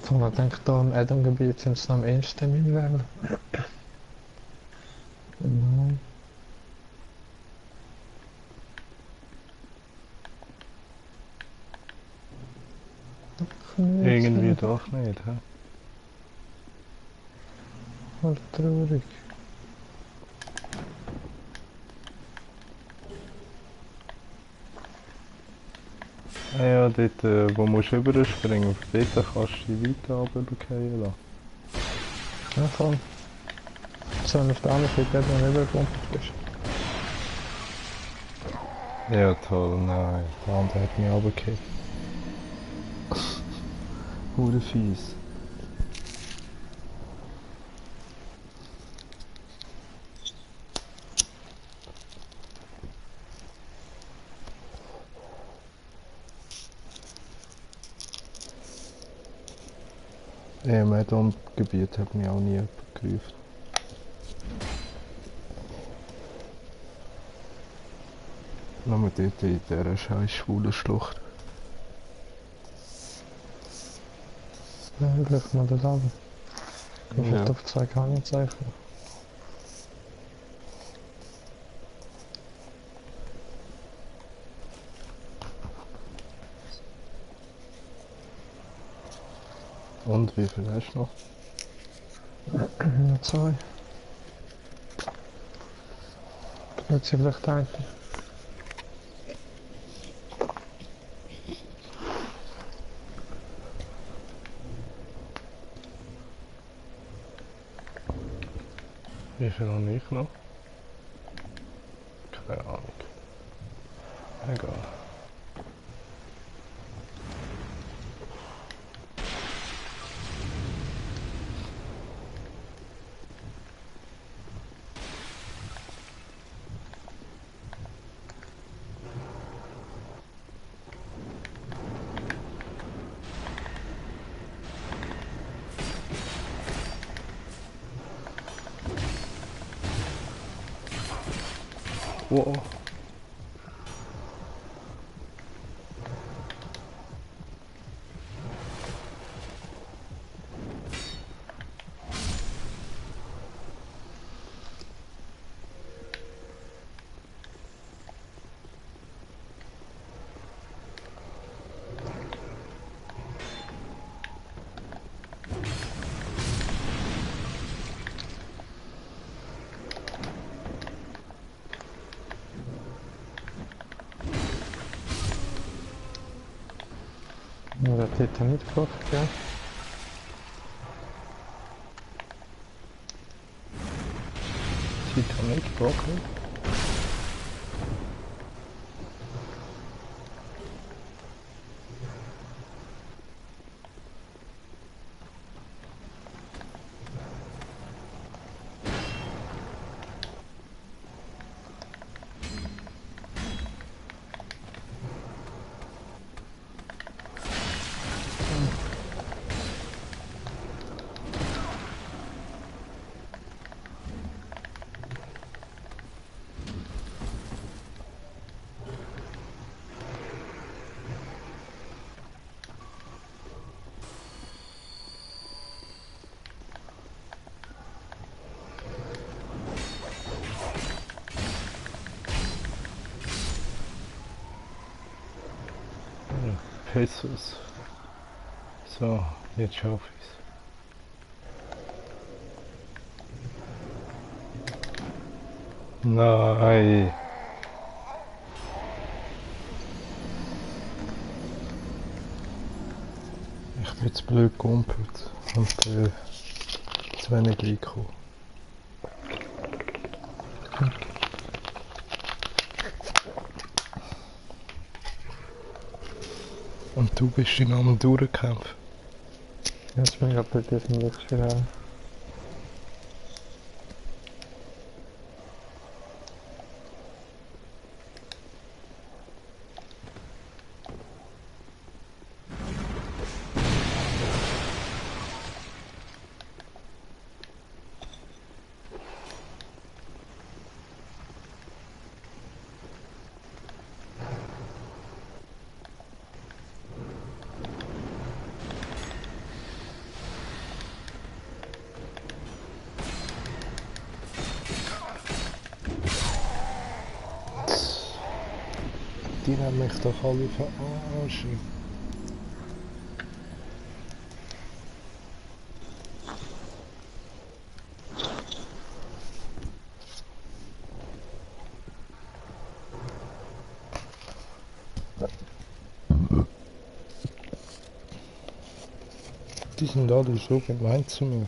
So, ich denke, da im Adam-Gebiet sind es noch am ehesten Minenlevel. Genau. Irgendwie doch nicht, hä? Voll traurig. Ah ja, dort wo musst du überspringen, dort kannst du dich weiter runterfallen lassen. Ja, voll. So, auf der anderen Seite hat man rübergepumpert bist. Ja toll, nein, der andere hat mich runtergefallen. Hure fies. Ja, im Add-on-Gebiet hat mich auch nie jemand gerufen. Nur dort in dieser scheiß schwulen Schlucht. Ja, vielleicht mal das an. Ich Ja. hätte auf 2 Kanenzeichen. Und wie viel hast du noch? Noch 2. Jetzt sie vielleicht einen. Wie viel habe ich noch? Keine Ahnung. Egal. Wow. Ja, das hat er nicht gebracht, ja. Titanic gebrochen. Jesus. So, jetzt schaffe ich's. Nein. Ich bin jetzt blöd gehumpelt und zu wenig reingekommen. Und du bist in einem Durchkämpfen. Jetzt bin ich gerade bei diesem Lichtschirm. Die haben mich doch alle verarschen. Die sind alle so gemein zu mir.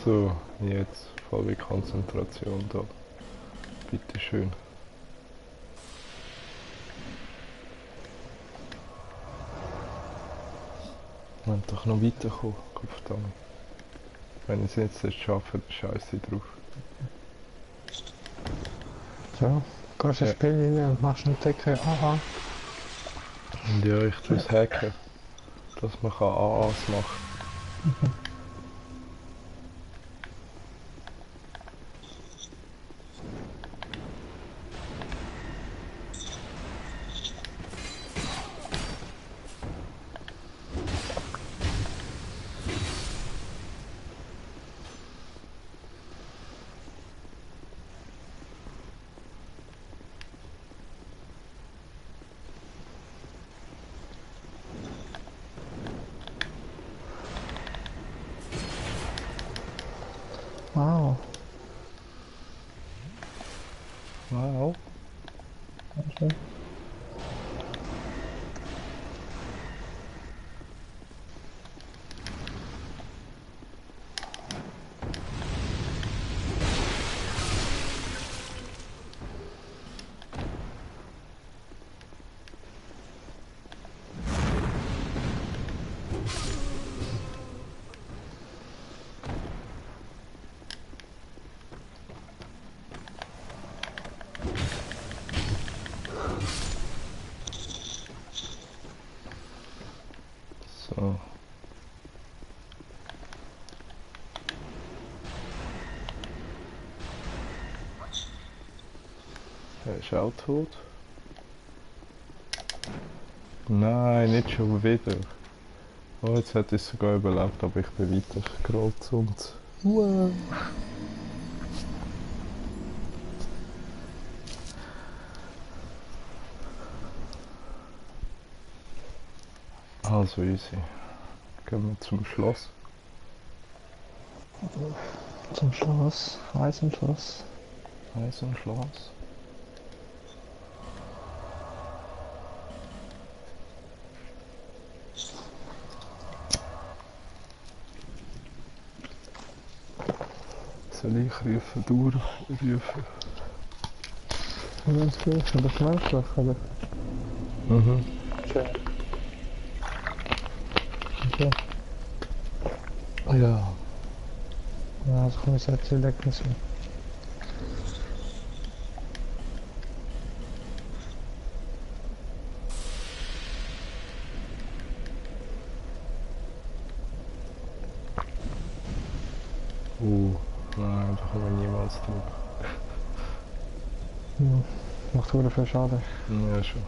So, jetzt volle Konzentration da. Bitteschön. Wir wollen doch noch weiterkommen, Kopfdammt. Wenn ich es jetzt nicht schaffe, dann scheiße drauf. So, gehst du ins Spiel rein und machst einen Deckel AA. Und ja, ich tue es hacken, dass man AAs machen. Wow. Wow. Okay. So, Der ist auch tot. Nein, nicht schon wieder. Oh, jetzt hätte ich es sogar überlebt, aber ich bin weiter gerollt und... Wow. Also easy. Gehen wir zum Schloss. Zum Schloss. Eisenschloss. Eisenschloss. Soll ich rufen, du rufen? Ganz gut, oder schmerzlich, oder? Mhm. Okay. Okay. Ja. Ja, also komm ich jetzt wieder wegnehmen. Nein, da kommen wir niemals drauf. Ja, macht verdammt viel Schaden. Ja, schon.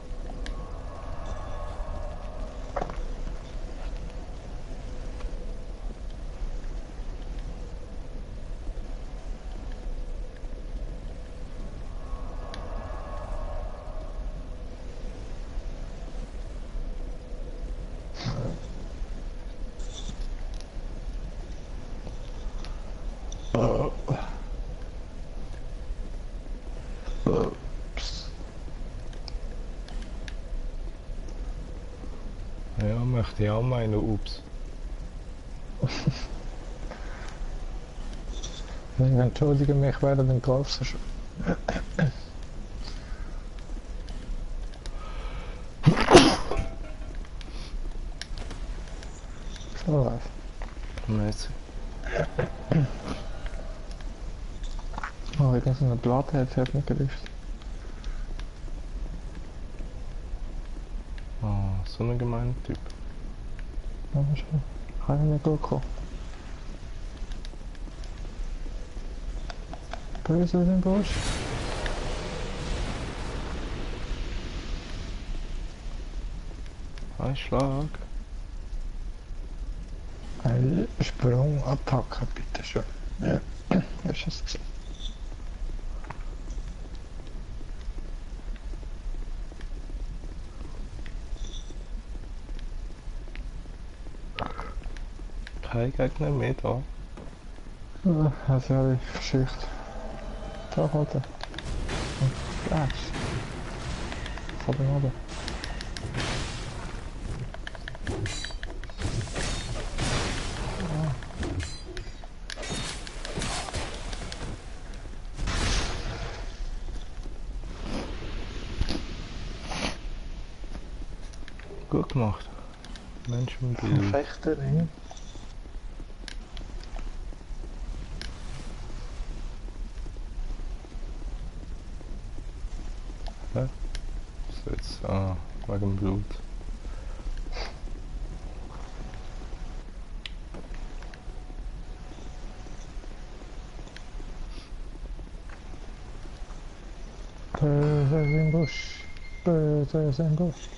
Ja, möchte ich auch meinen, ups. Entschuldige mich, während dem Golf so schon. So live. Merci. Oh, ich denke, so eine Platte hat mich gerüft. Ah, so ein gemeiner Typ. Ja, schon. Kann ich nicht gut kommen. Böse in den Busch. Ein Schlag. Eine Sprungattacke, bitte schön. Ja, hast du es gesehen? Kein Gegner mehr da. Ja, also habe ich verschücht. Da halt er. Und Gas. Von den oben. Gut gemacht. Menschenbild. Fechterin. So jetzt, wegen Blut. Böse im Busch. Böse im Busch.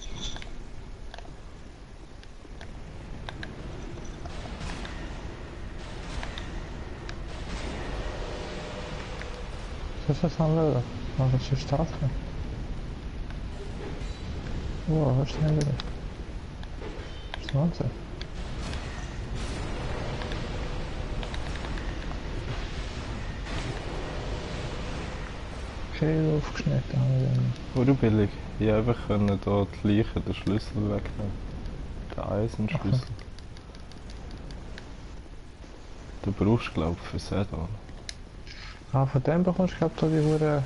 Das ist ein Löwe. Aber das ist stark. Wow, was schnell wieder. Das ist Wahnsinn. Schön aufgeschnitten haben wir dann. Oder billig. Ich einfach können da die Leiche den Schlüssel wegnehmen. Den Eisenschlüssel. Du brauchst, glaube ich, für Sedan. Ah, von dem bekommst du, glaube ich, die hure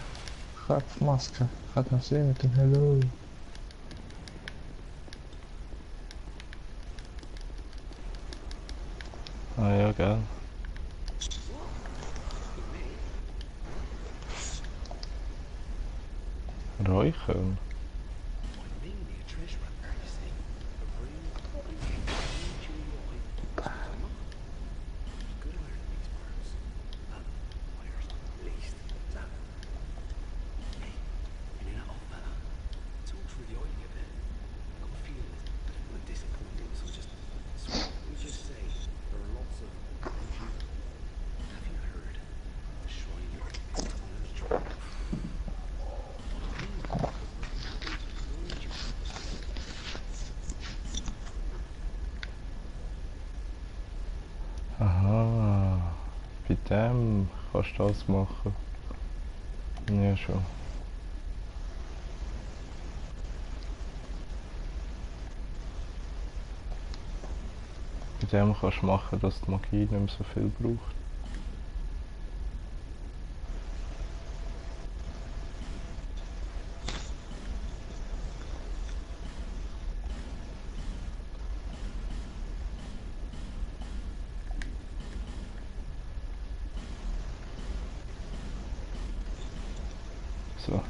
Kopfmaske. Kann man sehen mit dem Hello. Ah ja, gell. Räuchern? Aha, bei dem kannst du das machen. Ja schon. Bei dem kannst du machen, dass die Magie nicht mehr so viel braucht. So.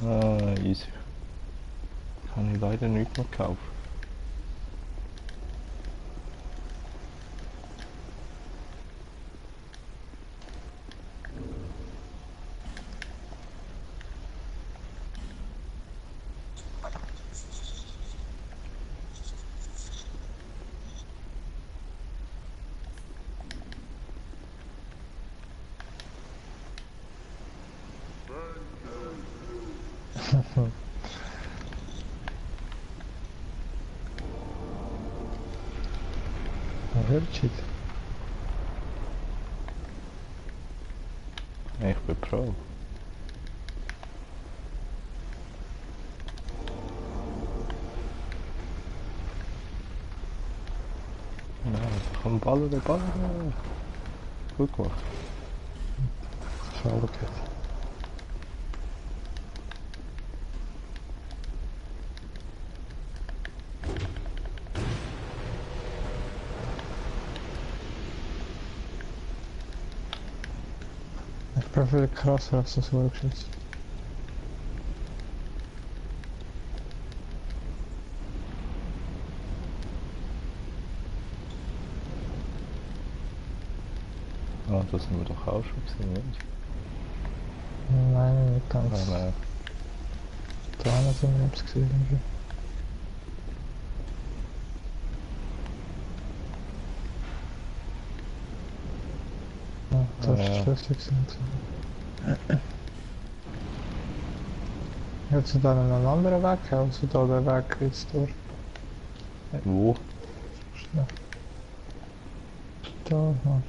Ah, easy. Kann ich leider nicht mehr kaufen. Hörtschit. Ich bin Pro. Nein, komm, ballern, ballern. Gut gemacht. Schau, okay. Ich bin viel krasser als das Workshop. Ah, das sind wir doch auch schon gesehen, nicht? Nein, nicht ganz. Ah, nein. Da haben wir etwas gesehen. Ja, das ist Ja. Schlüssel gesehen. Jetzt da noch einen anderen Weg, also da der Weg jetzt durch. Wo? Ja. Da, ja.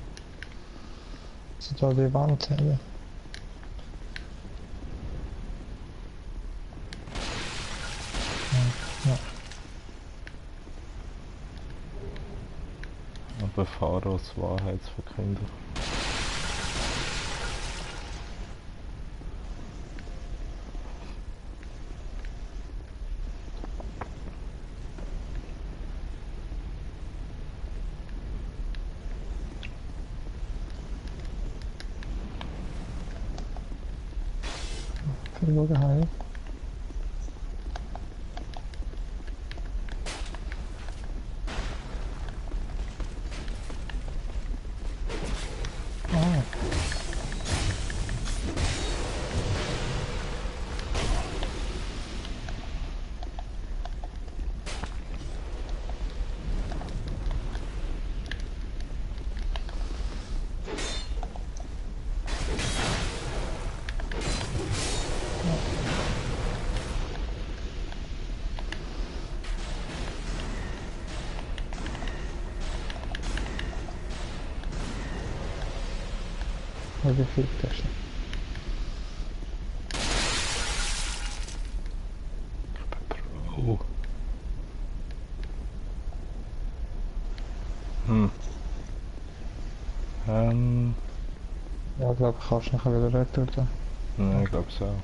Also da die Wand haben. Ja. Aber Pharos Wahrheitsverkünder. Irgendwo geheim. Ah. Wie viel das? Oh. Hm. Ja, ich glaube, kannst du nachher wieder retour da. Nein, ich glaube so.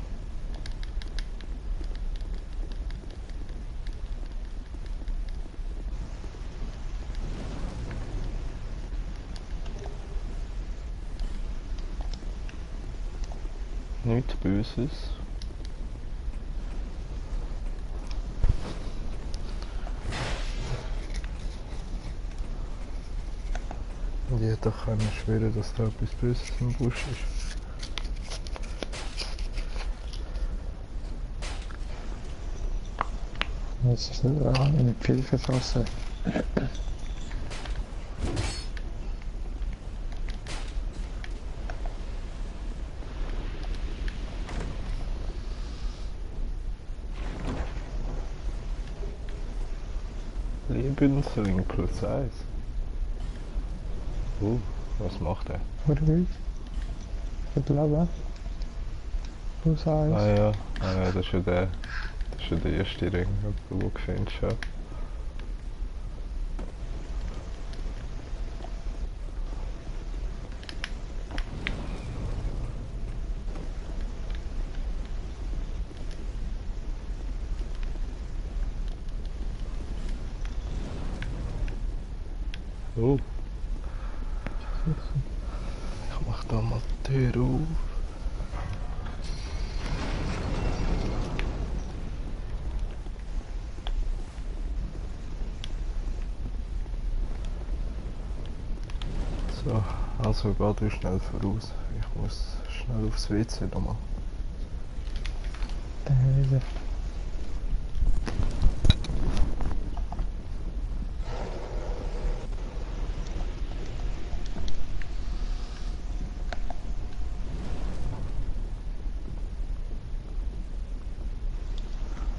Nichts Böses. Ich hätte doch können schwören, dass da etwas Böses im Busch ist. Das ist nicht in die Pilgerstraße. Lebensring plus 1. Was macht er? Oder wie? Für das Leben. Plus 1. Ah ja, das ist ja der. Das ist ja der erste Ring, den du findest. Ja. Ich mach da mal die Tür auf. So, also geh du schnell voraus. Ich muss schnell aufs WC nochmal. Der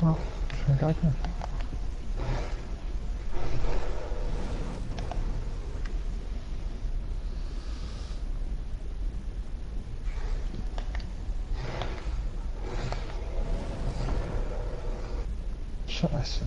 Oh, schön geeignet. Scheiße.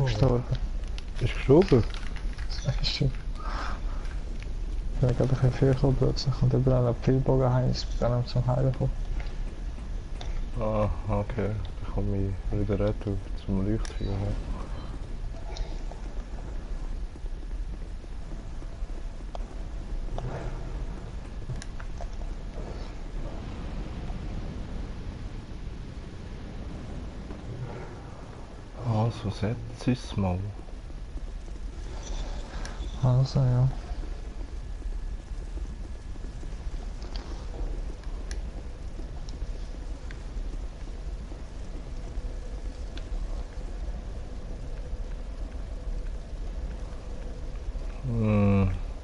Gestorben. Ist gestorben? Ist schon. Ich bin gerade ein bisschen viel gekommen plötzlich und überall einen Pfeilbogen haben, ist dann zum Heilen gekommen. Ah, okay. Dann komme ich wieder retour zum Leuchtfeuer. Also setz es mal. Also ja.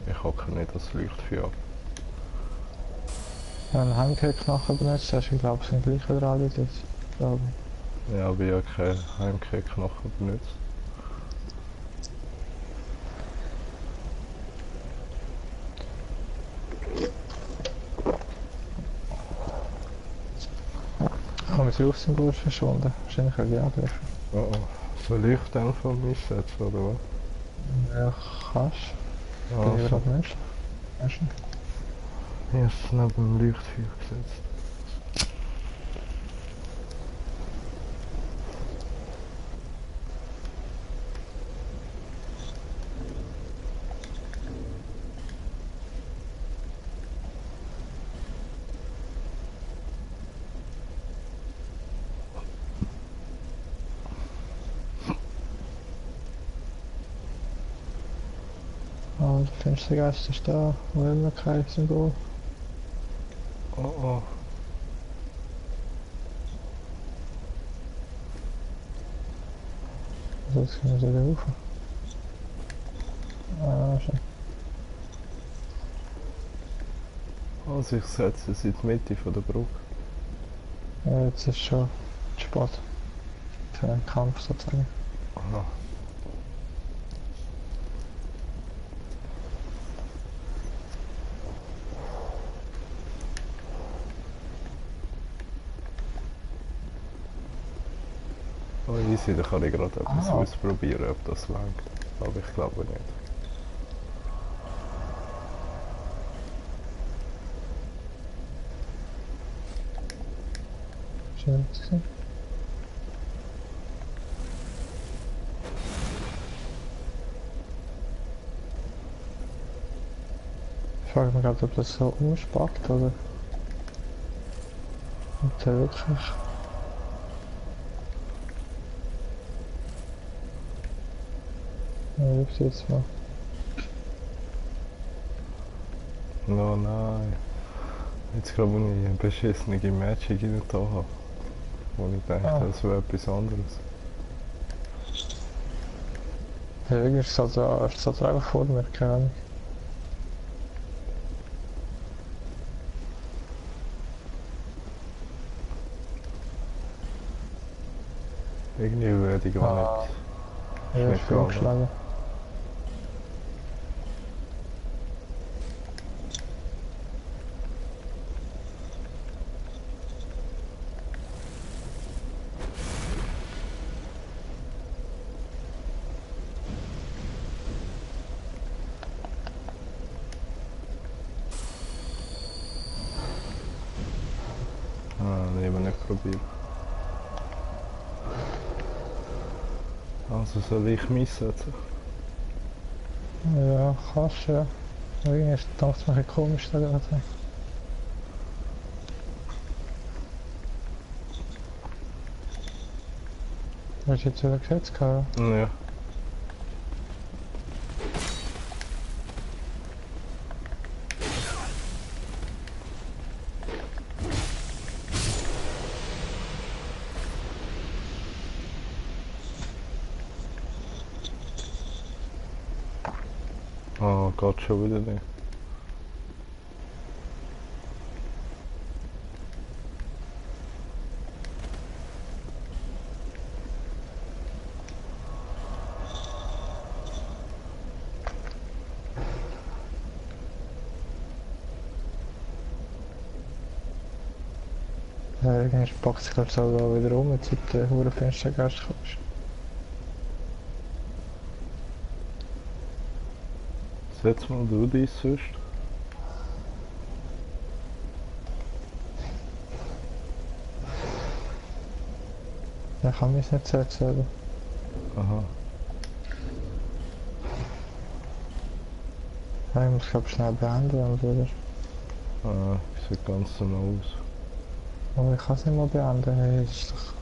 Ich hocke nicht das Leuchtfeuer ab. Ja, einen Heimkehrknochen benutzt, hast du glaube ich den gleichen Radius jetzt, glaube ich. Ja, aber ich habe keine Heimkehrknochen benutzt. Ich habe mein Rufsymbol verschwunden, wahrscheinlich habe ich angegriffen. Oh, soll ich dann von mich setzen, oder was? Ja, kannst. Bin ich Also, gerade nicht. Weißt du? ich habe es neben dem Leuchtfeuer gesetzt. Oh, der Finstergeist ist da, wo immer kein Symbol. Oh oh. Also jetzt können wir wieder rauf. Ah, schon. Also ich setze es in die Mitte von der Brücke. Ja, jetzt ist schon zu spät. Für einen Kampf sozusagen. Aha. easy, dann kann ich gerade etwas Ah. ausprobieren, ob das langt. Aber ich glaube nicht. Schön gesehen. Ich frage mich gerade, ob das so umspackt oder ob der wirklich. Ja, ich jetzt mal. Oh nein. Jetzt glaube ich, eine beschissene Magic in da habe. Wo ich denke, das wäre etwas anderes. Ja, irgendwie steht er einfach vor mir, keine Ahnung. Irgendwie würde ich gar nicht. Ja, Nicht ich bin gegangen. umgeschlagen. Ah, nee, aber nicht probiert. Also soll ich mich setzen? Ja, kannst du, ja. Irgendwie ist das ein bisschen komisch da gerade. Hast du jetzt wieder gesetzt, Karl? Ja. Oh, geht schon wieder nicht. Ja, irgendwie packt es glaube ich so da wieder um, jetzt seit der Hurenfenstergeist kommst. Setz mal du dich sonst. Ja, kann mich nicht setzen, oder? Aha. Ja, ich muss glaube ich schnell beenden, oder? Ah, sieht ganz so aus. Aber ich kann es nicht mal beenden, hey, das ist doch...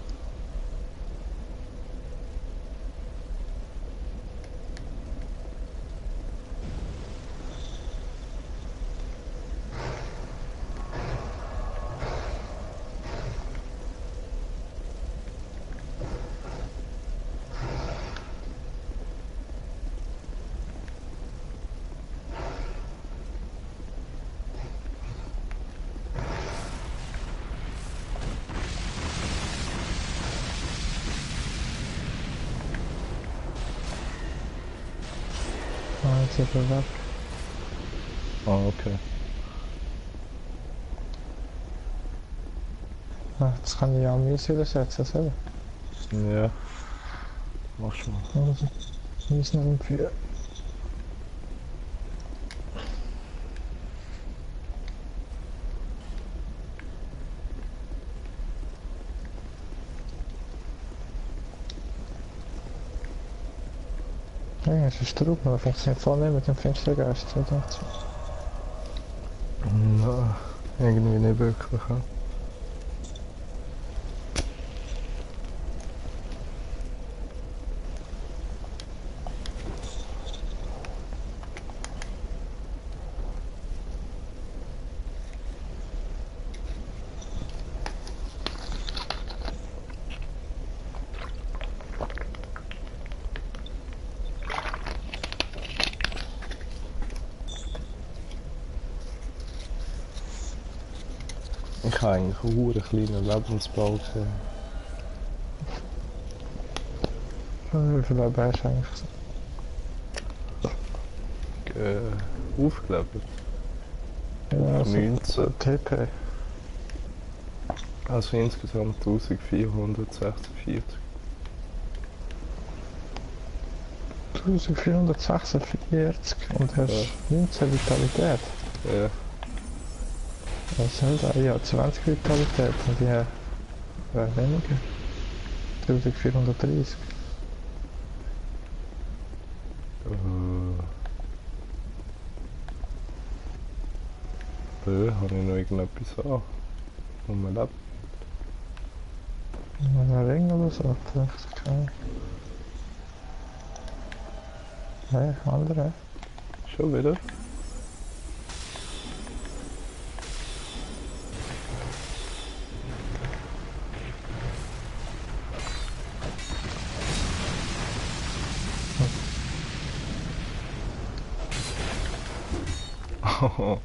Ah, jetzt ist er weg. Ah, okay. Ah, jetzt kann ich ja an mich wieder setzen, selber. Ja. Machst du mal. Also, wir müssen um 4. Ja, es ist Trug, aber funktioniert voll nicht mit dem Fenstergeist, so dachte ich. Nein, irgendwie nicht wirklich. Ja. Ich habe eigentlich einen kleinen Lebensbau gesehen. Wie viel Leben hast du eigentlich? Aufgelebt. Ja, also 19. TP. Also insgesamt 1446. 1446 und hast Ja. 19 Vitalität. Ja. Was soll das? Ja, 20 Vitalität und die weniger. 1430. Habe ich noch irgendetwas an? Wo man lebt? Ein Ring oder so, vielleicht kein. Nein, andere. Schon wieder? Oh.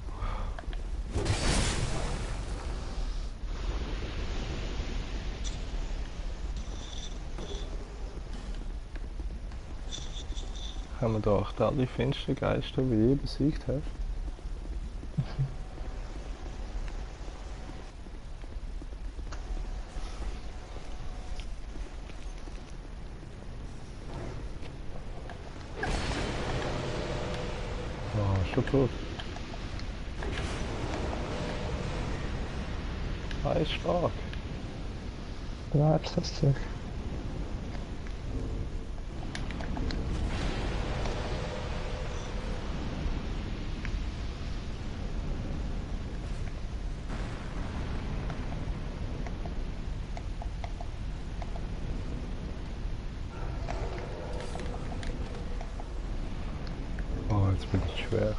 Haben wir da auch alle Finstergeister wie je besiegt hast? Oh, schon gut. Ah, ist stark. Bleibst das Zeug. Oh, jetzt bin ich schwer.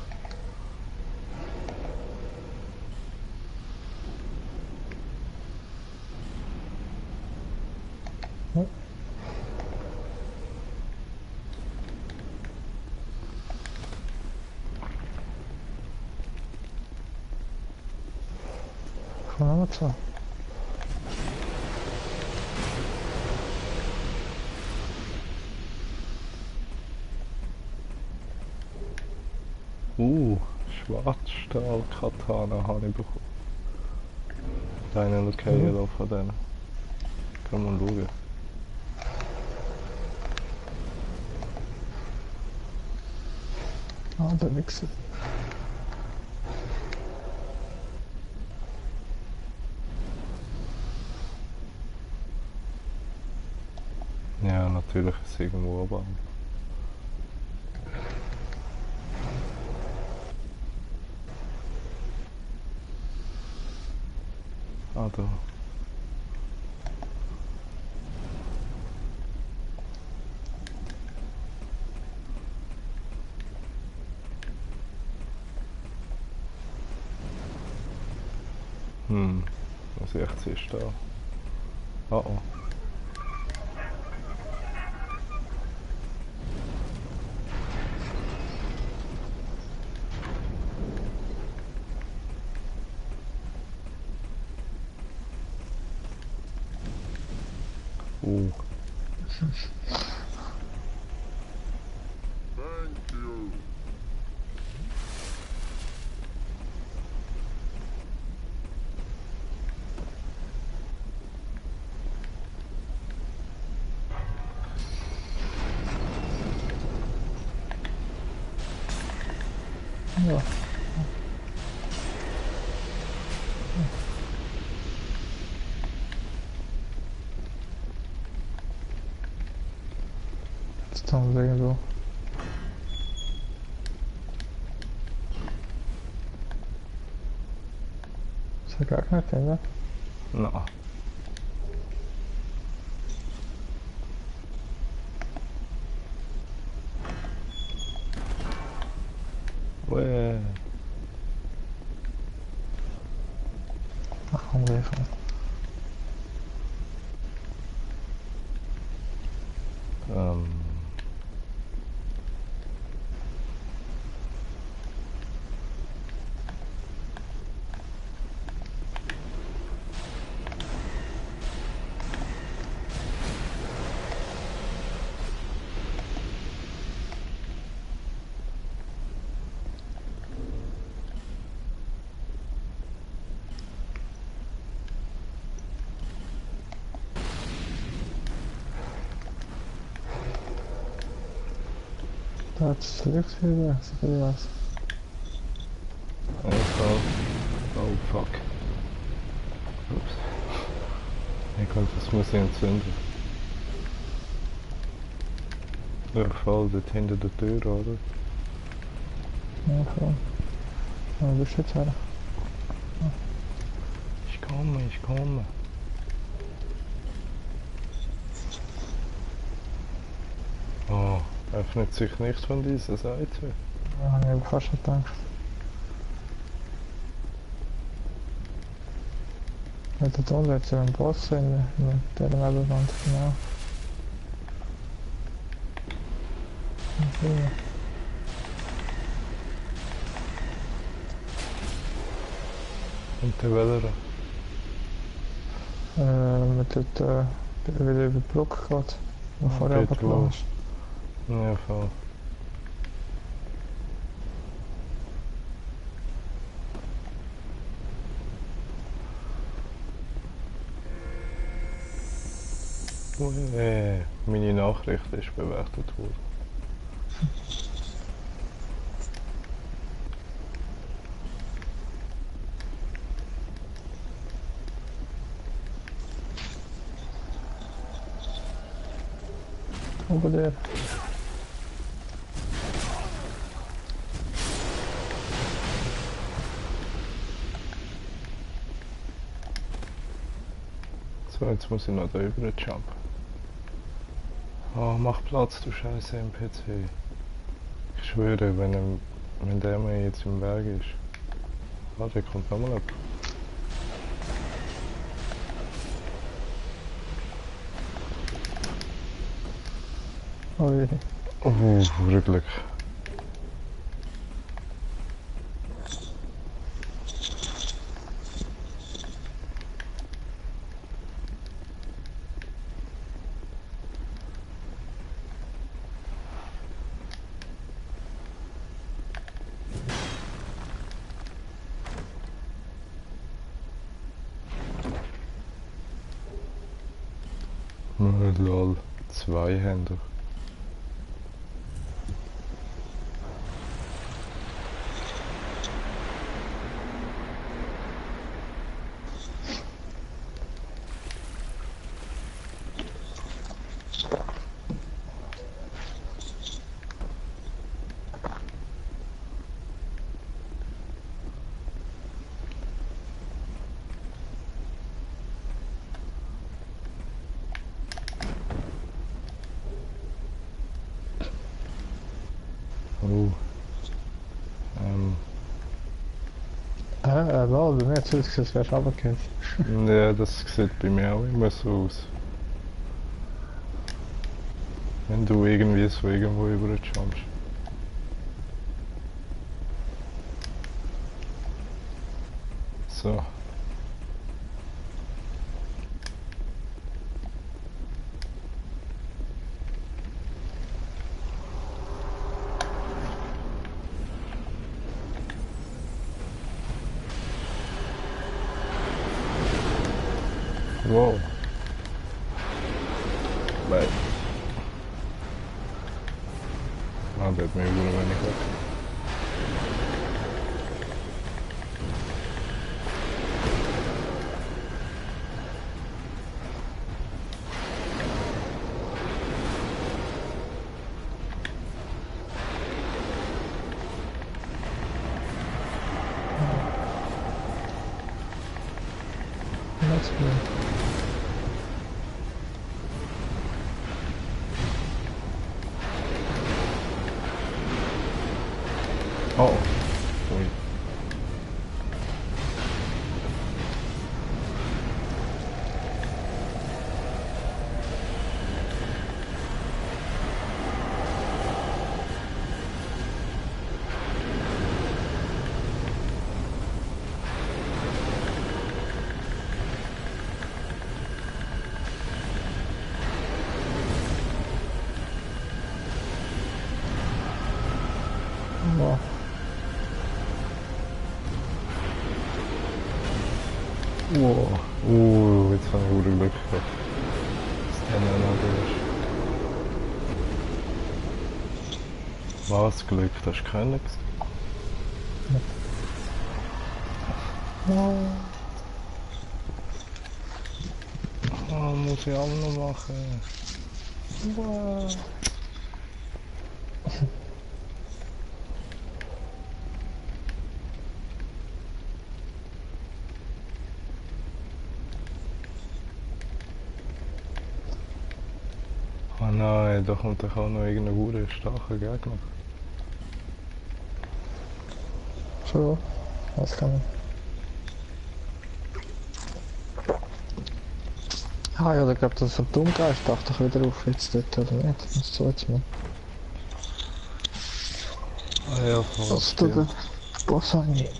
Von Amazon. Schwarzstahl-Katana habe ich bekommen. Deine Locale da von denen. Kann man schauen. Ah, der Wichser. Ja, natürlich ist es irgendwo oben. Ah, da. Was echt ist da? Oh oh. Thank you. Ja. Jetzt haben wir irgendwo. Ist ja gar kein Finger. Na. Uäh. Ach, komm, Leben. Ähm. Jetzt zurück wieder, so viel was. Einfach. Oh fuck. Ups. Ich glaube, das muss ich entzünden. Ja, voll dort hinter der Tür, oder? Ja, voll. Wo bist du jetzt her? Ich komme, ich komme. Oh, öffnet sich nicht von dieser Seite. Ja, hab ich fast schon gedacht. Ja, da unten hat es ja einen Boss in der Nebenwand, genau. Okay. Und der Weller. Mit dort wieder über die Brücke geht, wo vorher dort, runtergelassen ist. Ja, voll. Meine Nachricht ist bewertet worden. Over there. So, jetzt muss ich noch da rüber jumpen. Oh, mach Platz, du scheiße NPC. Ich schwöre, wenn der mir jetzt im Weg ist. Ah, der kommt nochmal ab. Ui. Oh, Glück. Lol, Zweihänder. Oh. Lol, bei mir hat es ausgesehen, als wärst du runtergefallen. Ja, das sieht bei mir auch immer so aus. Wenn du irgendwie so irgendwo überjumpst. So. Wow. Nein. Ah, der hat mir wohl wenig weg. That's good. Oh. Ui. Wow. Wow. Jetzt habe ich guten Glück gehabt. Das ist dann noch durch. Was Glück, das war keiner. Oh, muss ich auch noch machen. Wow. Oh nein, da kommt doch auch noch irgendein hure starker Gegner. So, was kann ich? Ah ja, ich glaube, das Phantomgeist dachte ich wieder auf jetzt dort, oder nicht? Was soll jetzt mal? Ah ja, Was fast, du ja. den Boss eigentlich?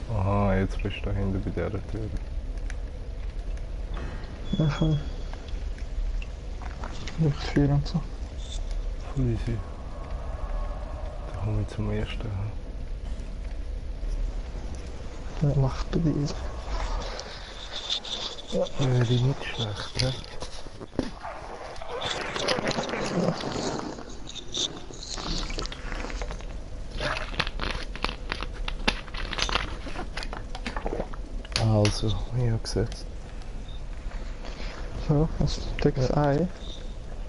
Aha, jetzt bist du da hinten bei dieser Tür. Ja, voll. Luftfeuer und so. Voll easy. Da komme ich zum ersten. Ja, mach du diese. Wäre nicht schlecht, ne? Also, ich habe gesetzt. So, was deckst Ja. Ei?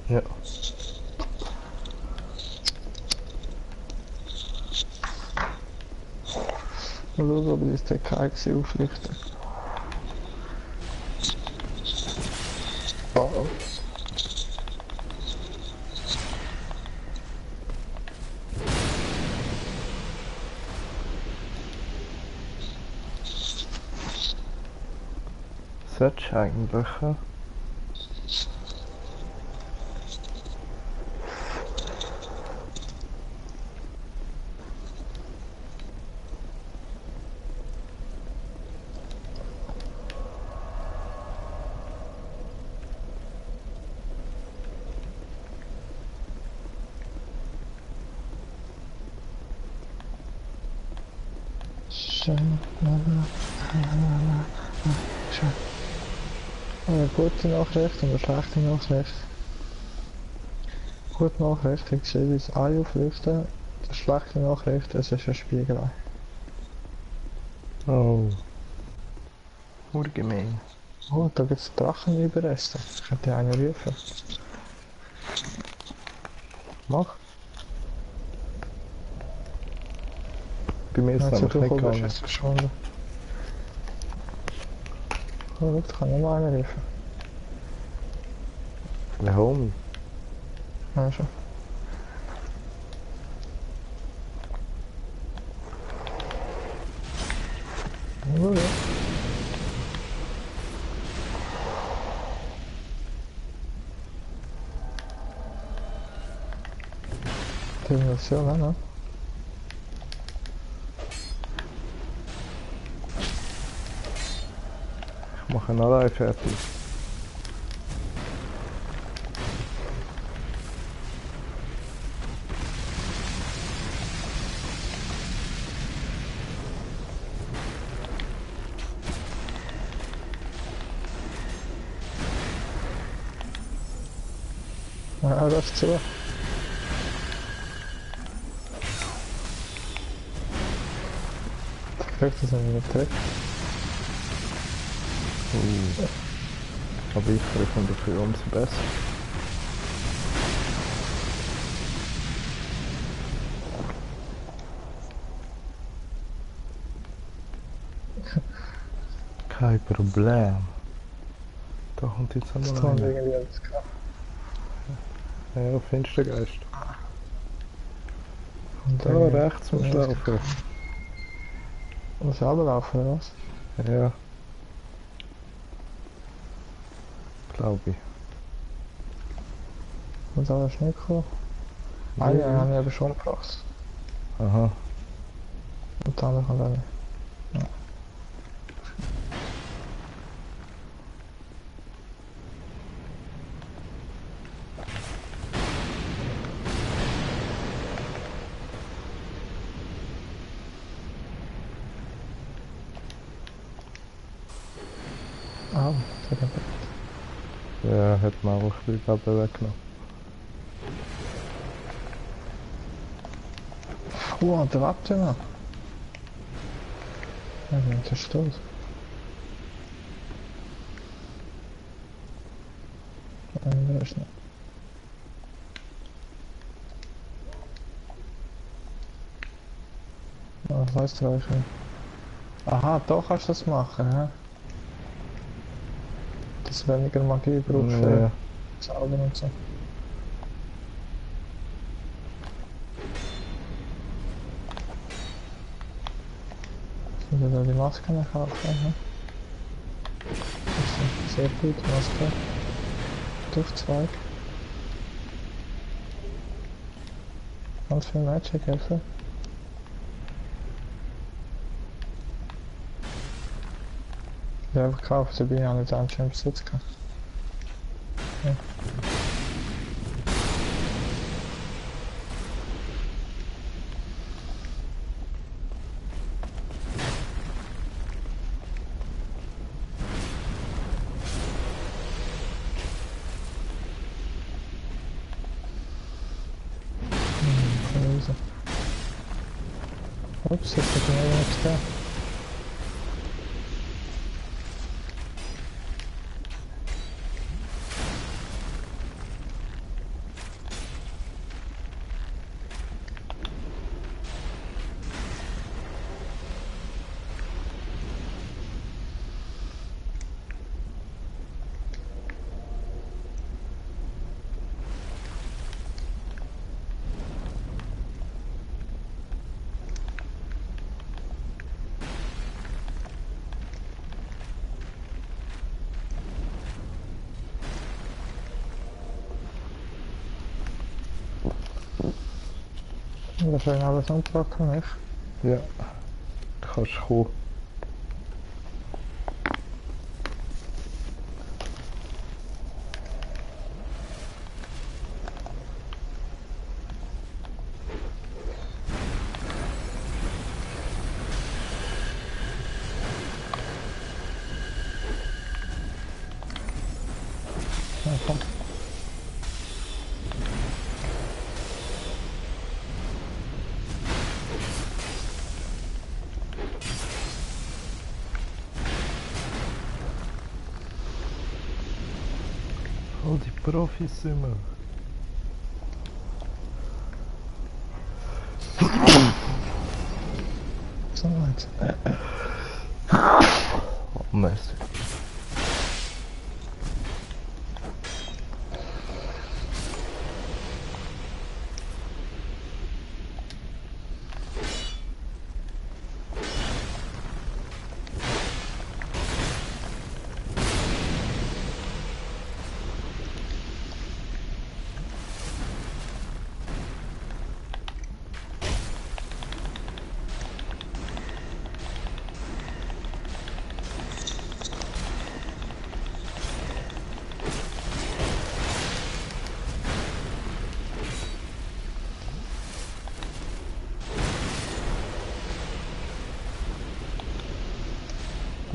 Ja. Mal schauen, ob ich das Deck Ei auflichten. Oh. Solltest du eigentlich. Schön. Schön. Eine gute Nachricht und eine schlechte Nachricht. Gute Nachricht, ich sehe das Ei aufleuchten. Die schlechte Nachricht, es ist ein Spiegelei. Oh. Urgemein. Oh, da gibt es Drachenüberreste. Ich könnte einen rufen. Mach. Bei mir ist es Als du nämlich nicht durchkommst, gegangen. ist es verschwunden. Oh, schau, ich kann noch mal einen rufen. Der Homie. Ja, schon. Oh, ja. Terminación, ¿no? Ich mache ihn allein fertig. Ja, das ist so. Kriegt das einen Trick? Aber ich finde dafür umso besser. Kein Problem. Da kommt jetzt Das einmal kann einer. irgendwie alles klar. Ja, Finstergeist. Und Da rechts musst du laufen. Muss ich runterlaufen, oder was? Ja. Glaube ich. Muss aber schnell kommen. Ah ja, haben wir aber schon gebracht. Aha. Und der andere kann dann nicht. Ja. Ah, das hat er. hat mir auch ein bisschen Leben weggenommen. Oh, der Warte noch. Ja, der ist tot. Der ist nicht. Was heißt der eigentlich? Aha, da kannst du das machen, ja? Dass du weniger Magie brauchst für Ja. Zauber und so. Ich will da die Maske noch kaufen, ja? Das ist sehr gut, Maske. Duftzweig. Ganz viel Magic helfen. Ich habe einfach gekauft, dabei habe ich nicht einen Besitz gehabt. Ja. Raus. Ups, jetzt hat er mir nichts da. Das ist alles anpacken, nicht? Ja. Du kannst kommen. Ja, komm. Oh, die Profis sind wir. So weit. Oh, merci.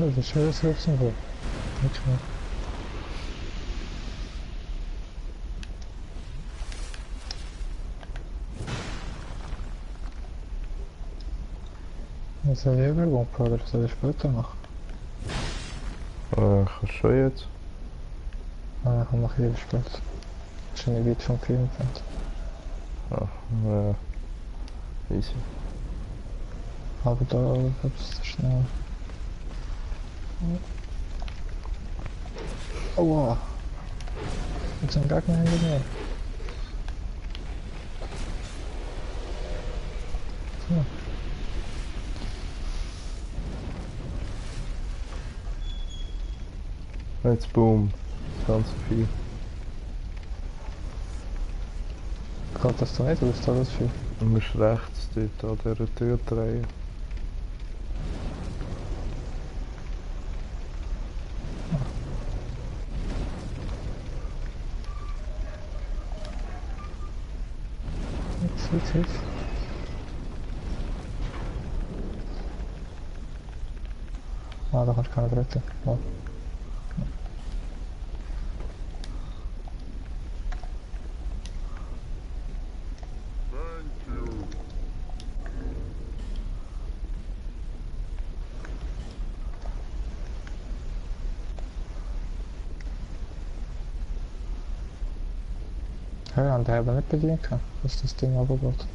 Das ist schönes Luxemburg. Nicht mehr. Soll ich übergumpen oder soll ich später machen? Kannst du schon jetzt? Ah, ich mache ich später. Das ist nicht weit vom Film entfernt. Ah, ja. Easy. Aber da gibt's es schnell. Aua! Jetzt sind gar keine Hände mehr. So. Jetzt boom. Ganz viel. Geht das da nicht, oder ist da das viel? Du musst rechts dort an dieser Tür drehen. Jetzt. Ah, da kannst du keine Bretter. Ja. Ja, und der haben nicht bedient, dass das Ding runtergeht.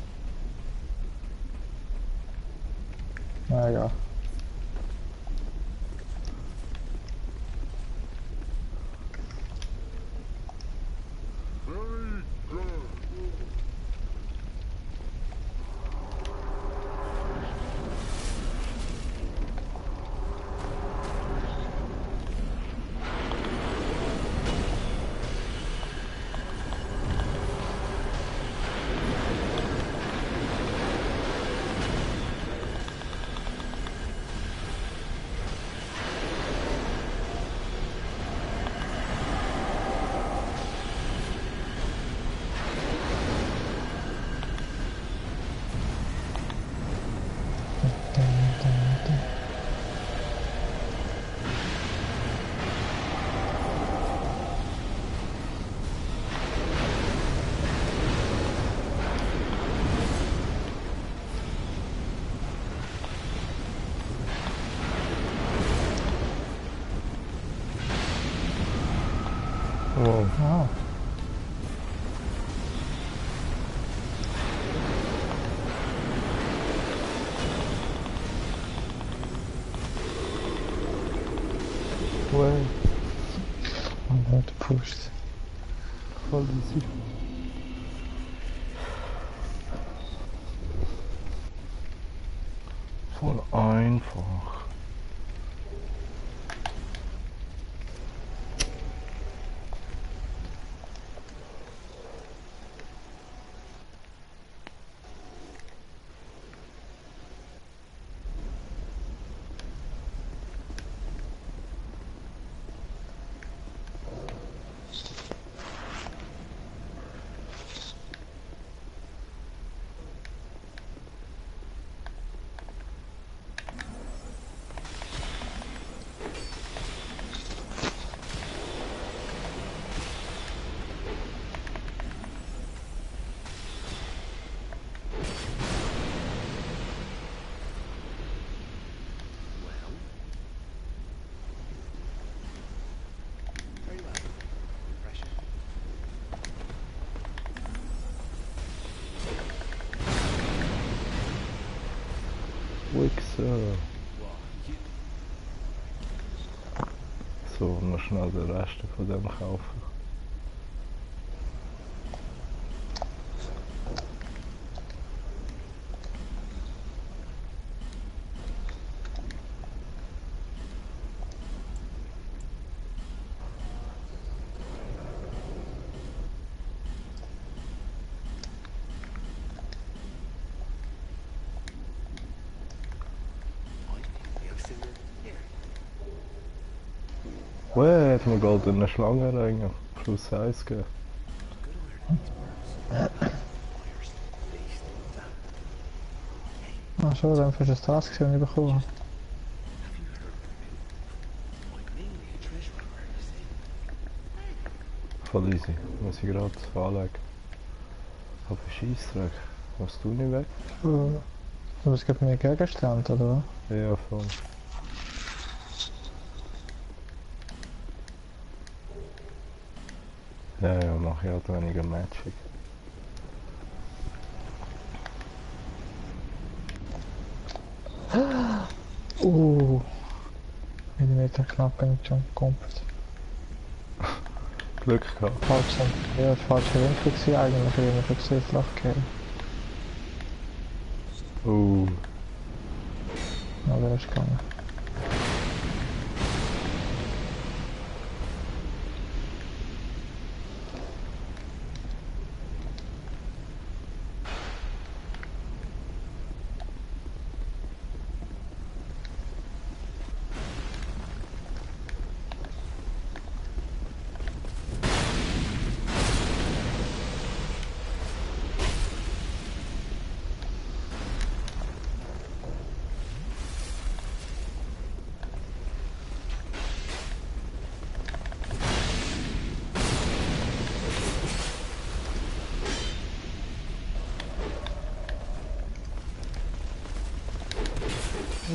Na egal. Wow. Ah. Wow. Und Leute pusht. Voll easy. Voll einfach. Very well. Pressure. Wichser. What? You... So, noch schnell den Rest von dem kaufen. I think we have similar... Here. Wow, hat mir goldene Schlangenringe. Plus 1 gegeben. Good awareness. Wires, beast, that. Ah, schon, dann hast du das Task gesehen bekommen. Have you heard of him? Like mainly a treasure hunter, you see. Voll easy. Muss ich gerade anlegen. Aber Scheissdreck. Machst du nicht weg? Du bist gerade mir Gegenstand, oder was? Ja, voll. Ja, mach ich halt weniger Magic. Millimeter knapp bin ich schon komplett. Glück gehabt. Ja, falsche Winkel gewesen eigentlich, wenn ich gesehen flach gehen. Aber er ist gegangen.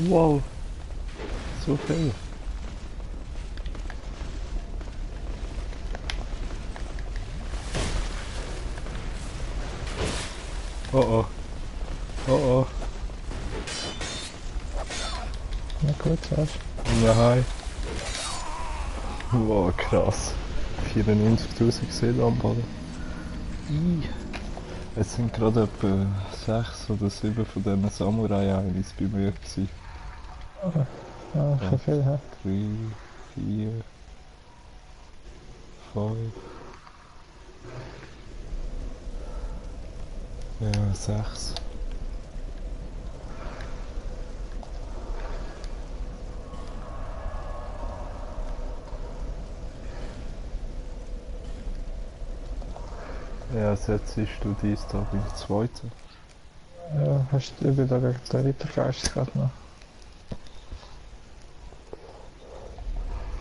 Wow. So viel. Oh oh. Oh oh. Na gut, sagst Nein. Wow, krass. 94.000 gesehen am Boden. Es sind gerade etwa 6 oder 7 von diesen Samurai-Einis bei mir gewesen. du? Ja, schon viel, hä? 3, 4, 5. Ja, 6. Ja, setzt du dies da beim zweiten? Ja, hast du über da gegen den Rittergeist gerade noch?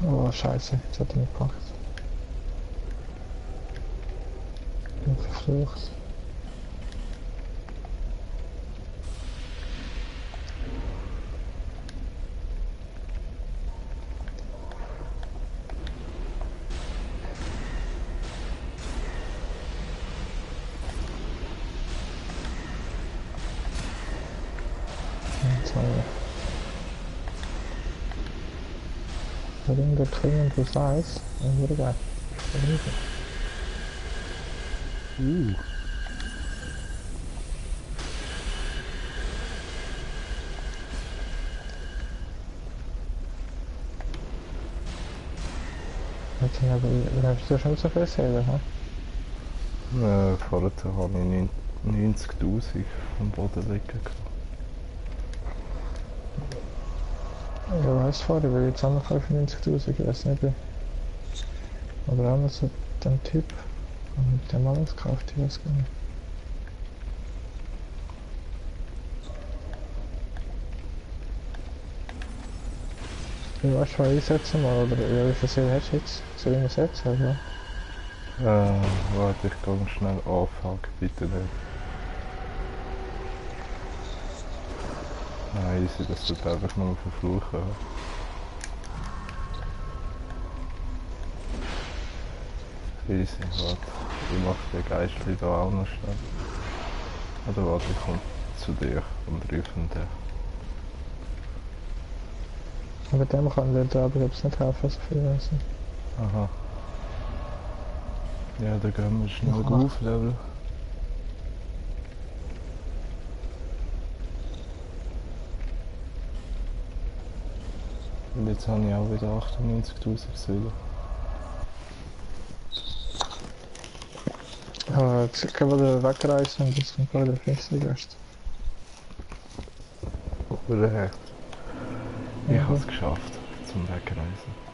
Oh, scheiße, jetzt hat er mich gepackt. Bin verflucht. Jetzt haben wir. Der Ring der Klingen plus 1. Dann wurde geil. Jetzt haben wir, hast du schon so viel Seelen, hä? Vorher habe ich 90.000 vom Boden liegen gehabt. Ja, weißt du vorher, weil jetzt haben wir 95.000, ich weiß nicht. Aber auch noch so den Typ. Und mit dem alles gekauft, ich weiß gar nicht. Du weißt schon einsetzen mal, oder ja, wie viel Seele hast du jetzt? Soll ich mal setzen, oder? Warte, ich kann schnell anfangen, bitte nicht. Nein, easy, das tut einfach nur verfluchen. Easy, warte. Ich mach den Geistli da auch noch schnell. Oder warte, ich komme zu dir und rufe den. Aber dem kann der da aber jetzt nicht helfen, so viel weiß ich. Aha. Ja, dann gehen wir schnell Aha. aufleveln. Und jetzt habe ich auch wieder 98.000 Seelen. Aber jetzt können wir wegreisen und das kommt gerade der feste Gast. Oder ich Ja. habe es geschafft, zum Wegreisen.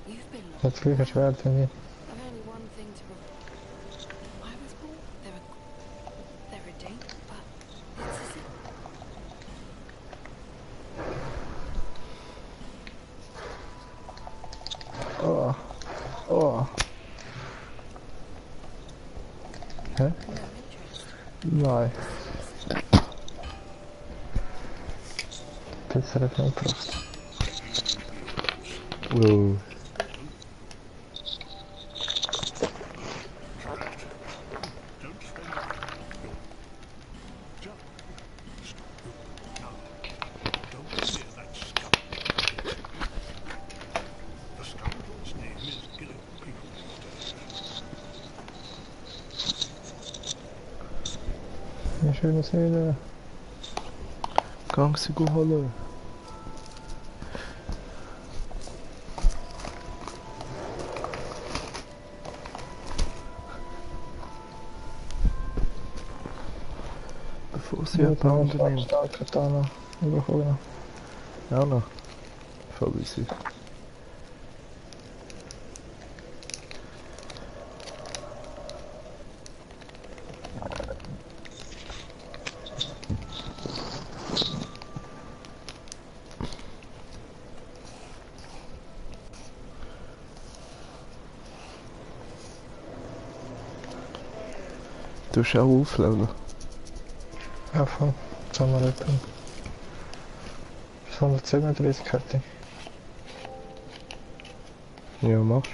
You've been lost. Das gleiche Schwert wie mir. I've only one thing to I was born. They're a date, but it's as if Oh. Oh. Hä? no interest. Nein. Bessere Filmpracht. Oh. The scoundrel's name is Gillen Peoplemaster. Eine schöne Seele. Gang sie holen. Bevor sie jemand nimmt. Katana überholen. Ja noch. Voll easy. Du hast auch aufleveln. Ja, voll. Jetzt haben wir etwa bis 137 Karte. Ja, machst.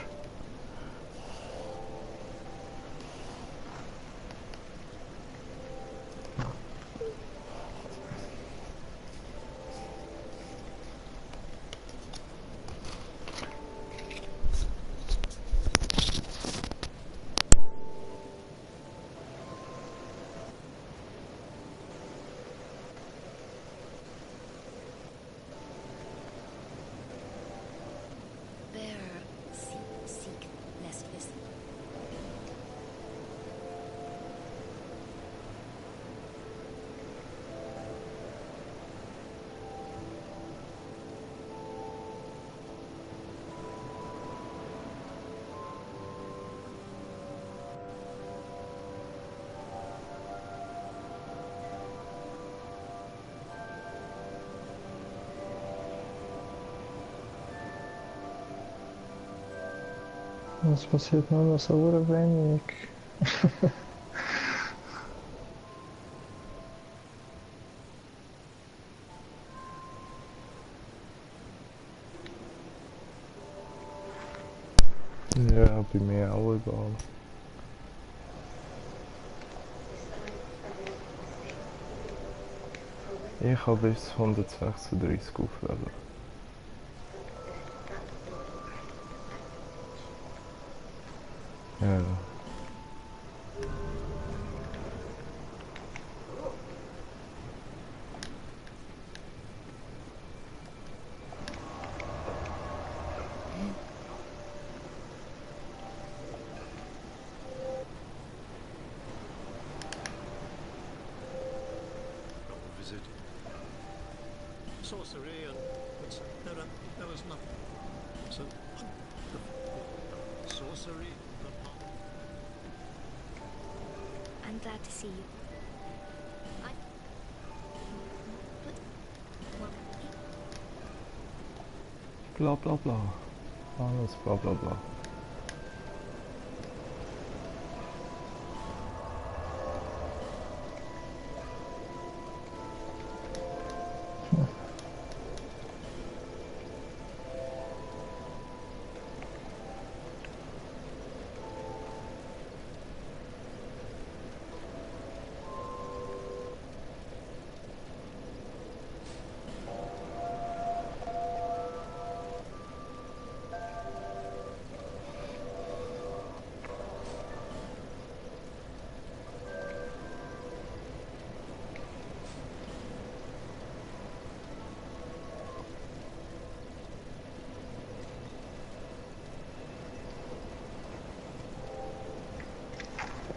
Bearer, seek, lest listen. Es passiert nur noch so wenig. Ja, bei mir auch egal. Ich habe bis 136 aufleveln. Ja. Visit. Sorcery and there was nothing. So sorcery. I'm glad to see you. Bla bla bla. Alles bla bla bla.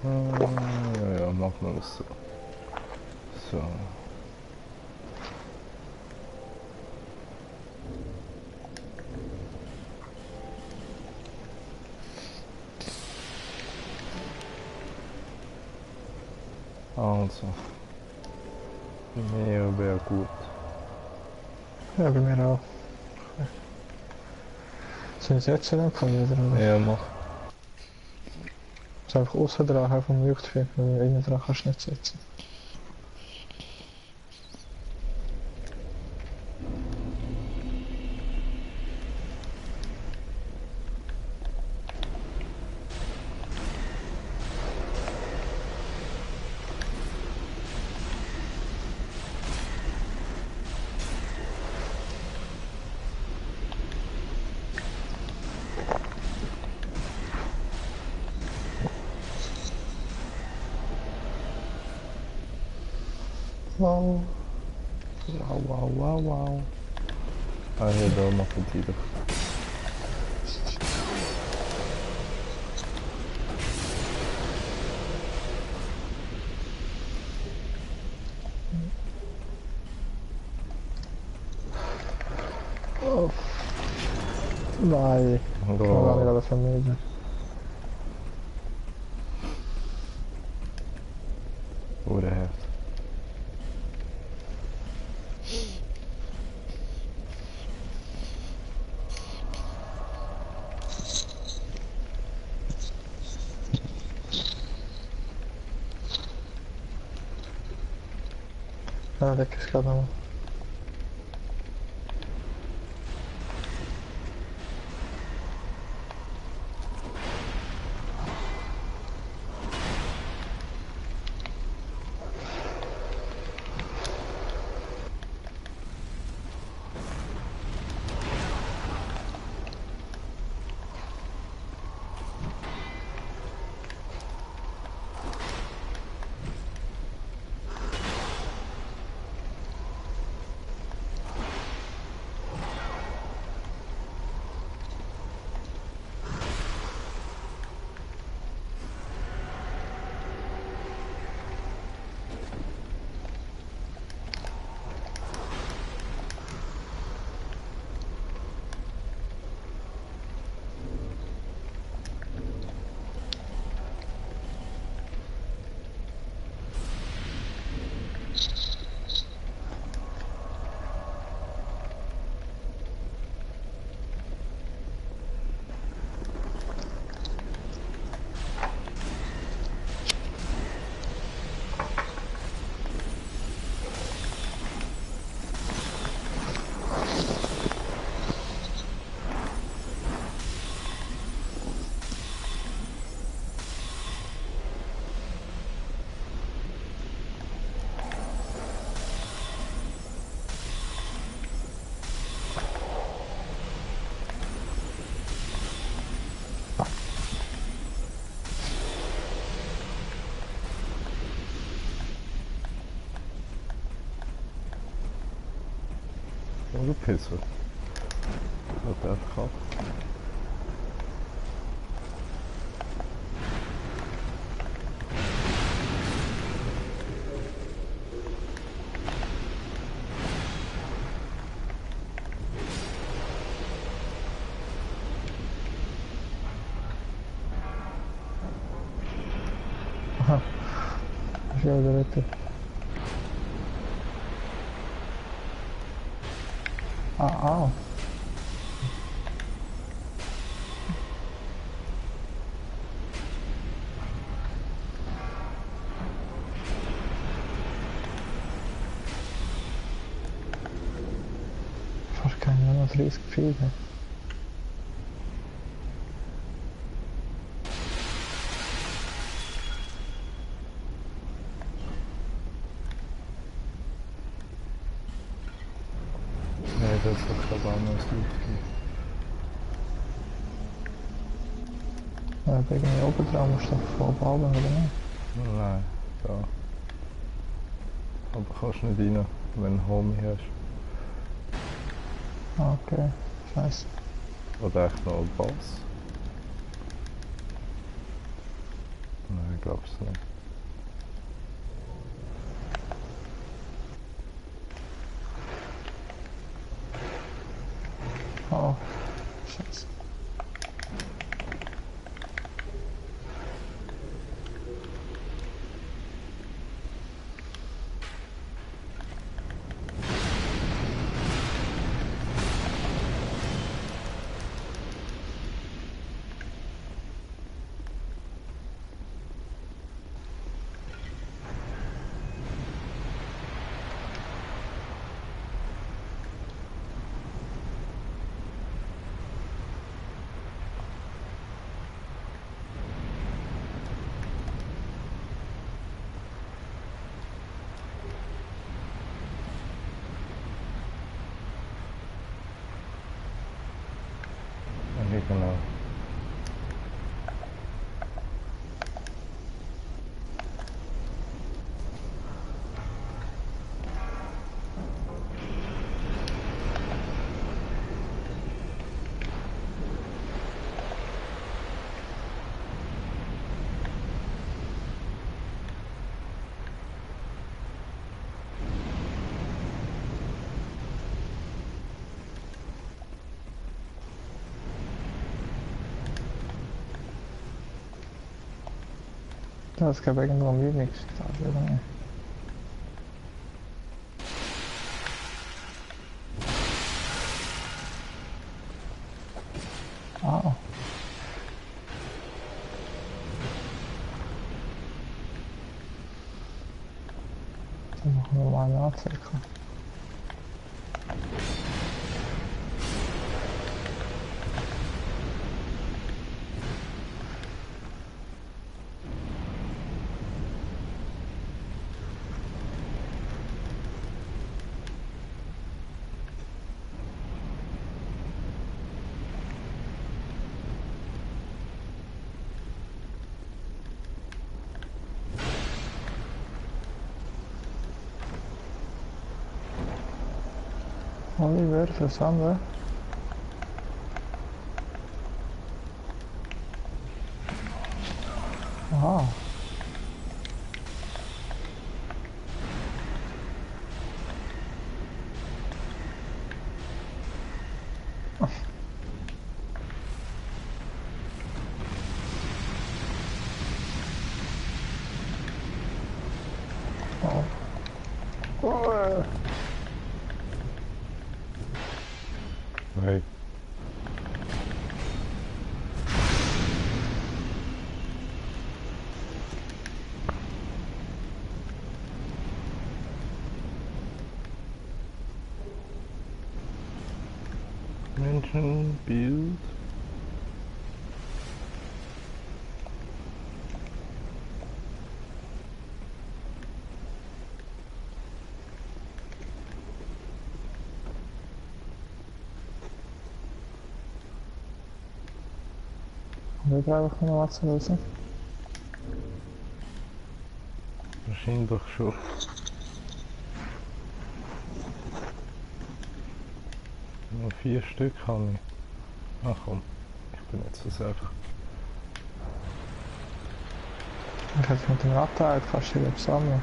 Ja, ja, machen wir das so. So. Also. Ja, wäre gut. Ja, bei mir auch. Soll ich es jetzt schon anfangen wieder? Oder? Ja, mach. Es ist einfach außen dran vom Leuchtfeuer, weil innen dran kannst du nicht setzen. Wow. Wow, wow, wow, wow. Ah ja, da machen die doch. Oh. Nein, ich kann gar nicht alle vermeiden. Oder Heft. Ja, weg ist gerade nochmal. Oh, du Pisser. Hat der verkackt. Aha. Ist ja wieder retten. Ah. Fast keine noch 30 Pfeile. Nee, das ist doch glaube ich anders Ja, wegen der oben musst du vorbauen, oder nicht? Nein, da. Aber kannst nicht rein, wenn du einen Homie hast. Ah, okay, scheiße. Oder echt noch ein Boss? Nein, ich glaube es nicht. Oh, scheiße. Ja, genau. Das ist glaube ich irgendwo am Übungstag, oder nicht? Ah. Dann machen wir mal einen Anzeige. Oliver, versammeln. Aha. Oh. Oh. Hey. Mention build. Wieder einfach noch was zu lösen. Wahrscheinlich schon. Nur 4 Stück habe ich. Ach komm, ich bin jetzt so einfach. Ich hätte mit dem Radteil fast wieder sammeln.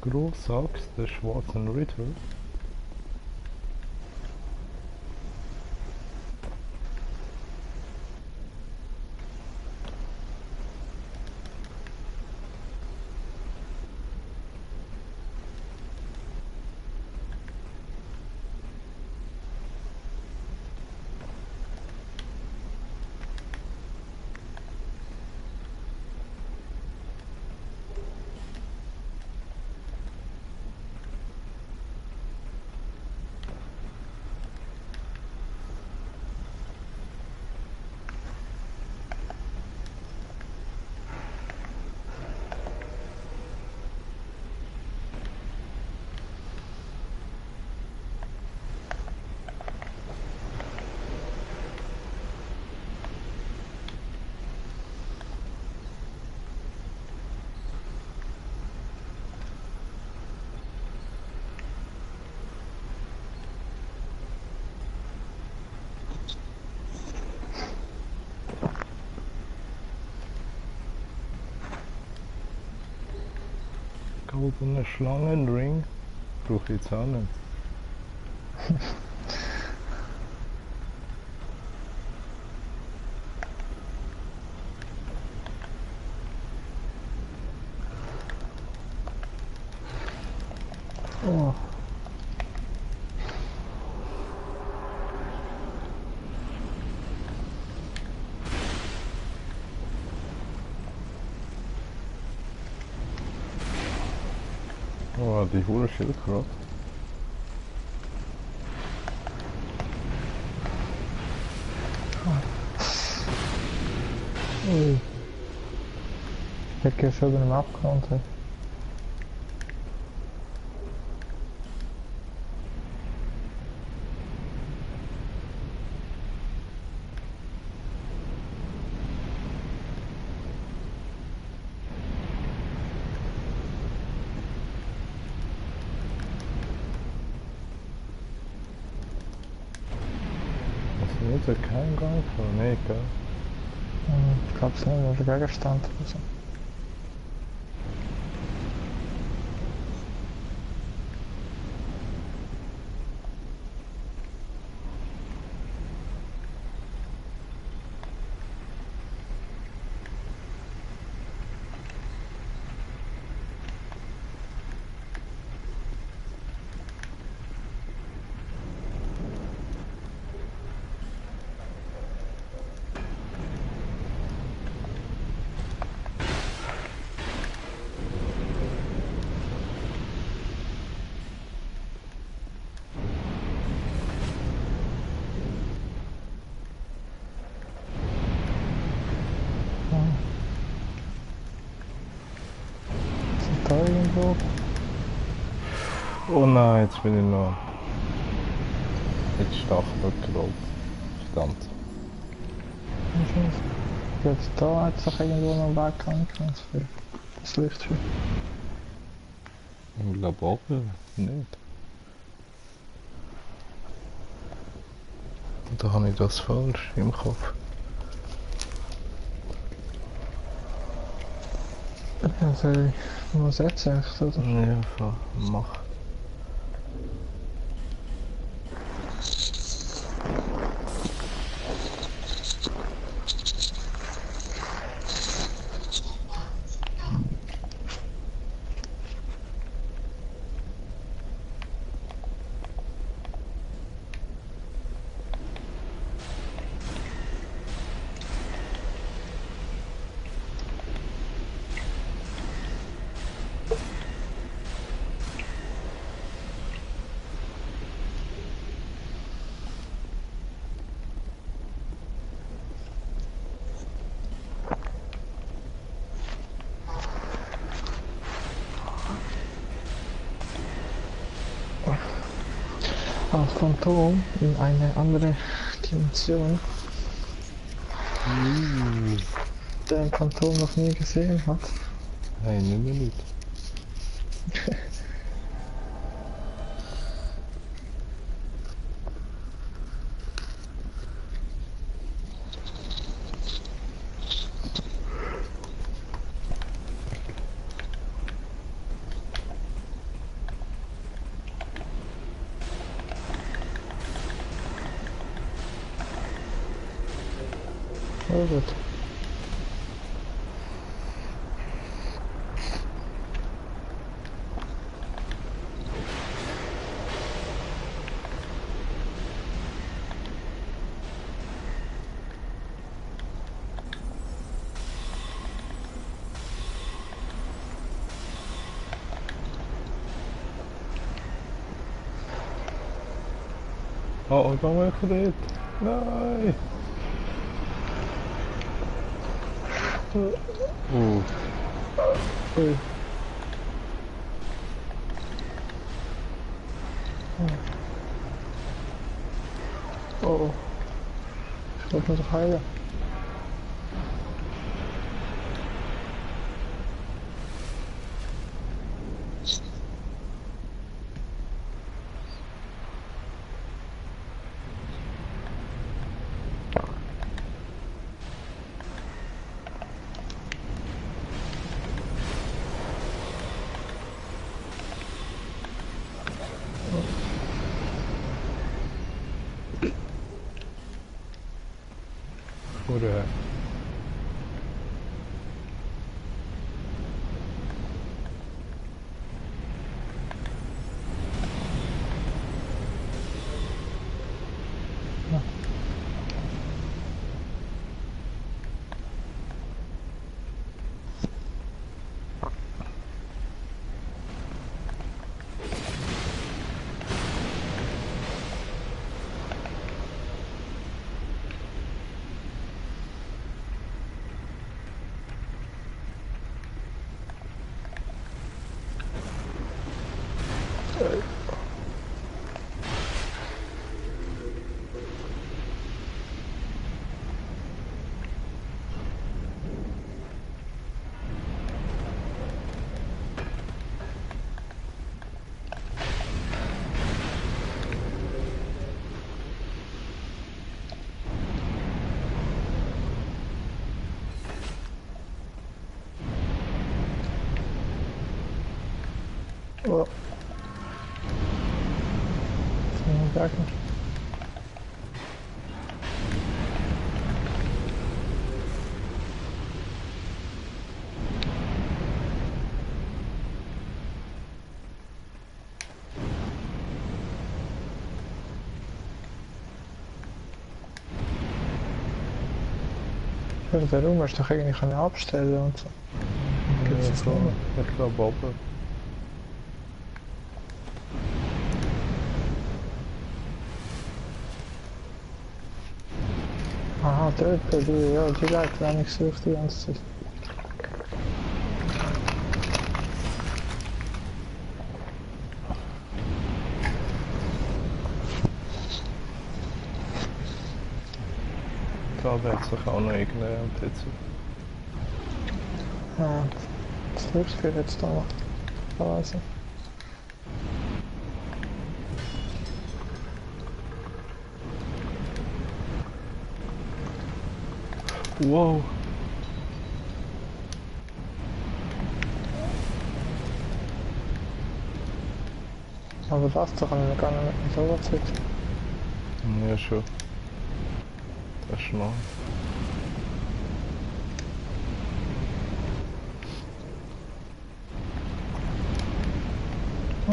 Großachs, der schwarzen Ritter. Goldener Schlangenring brauche ich jetzt auch nicht. Oh. Oh, die hohe Schildkröte. Ui. Ich hätte ja schon über den abgerannt. Wieder kein Gang von, nee, gell? Ich glaube es nicht, der Gegenstand oder so. Sind da irgendwo? Oh nein, jetzt bin ich noch jetzt Stachel gerollt. Verdammt. Jetzt da hat sich irgendwo noch einen Weg angehängt für das Lichtschwert. Ich glaube oben nicht. Da habe ich das falsch im Kopf. Ja, soll ich mal setzen, echt, oder? Ja, mach. Als Phantom in eine andere Dimension, der ein Phantom noch nie gesehen hat. Hey, nicht mehr nicht. Oh gut. Oh, ich komme einfach dort. Nein! Ui. Oh. Ich wollte mich doch heilen. Oder? Oh. Gegner. Ja, der Raum hast du doch eigentlich abstellen und so. Gibt's das nicht mehr? Ich glaube oben. Aha, dort, die, ja, die Leute habe ich gesucht die ganze Zeit. Da wird sich auch noch irgendein PC. Ja, das Liebsgefühl jetzt da noch. Also. Wow. Aber das da kann ich gar nicht mit so was Zeit. Ja, schon. Das ist noch.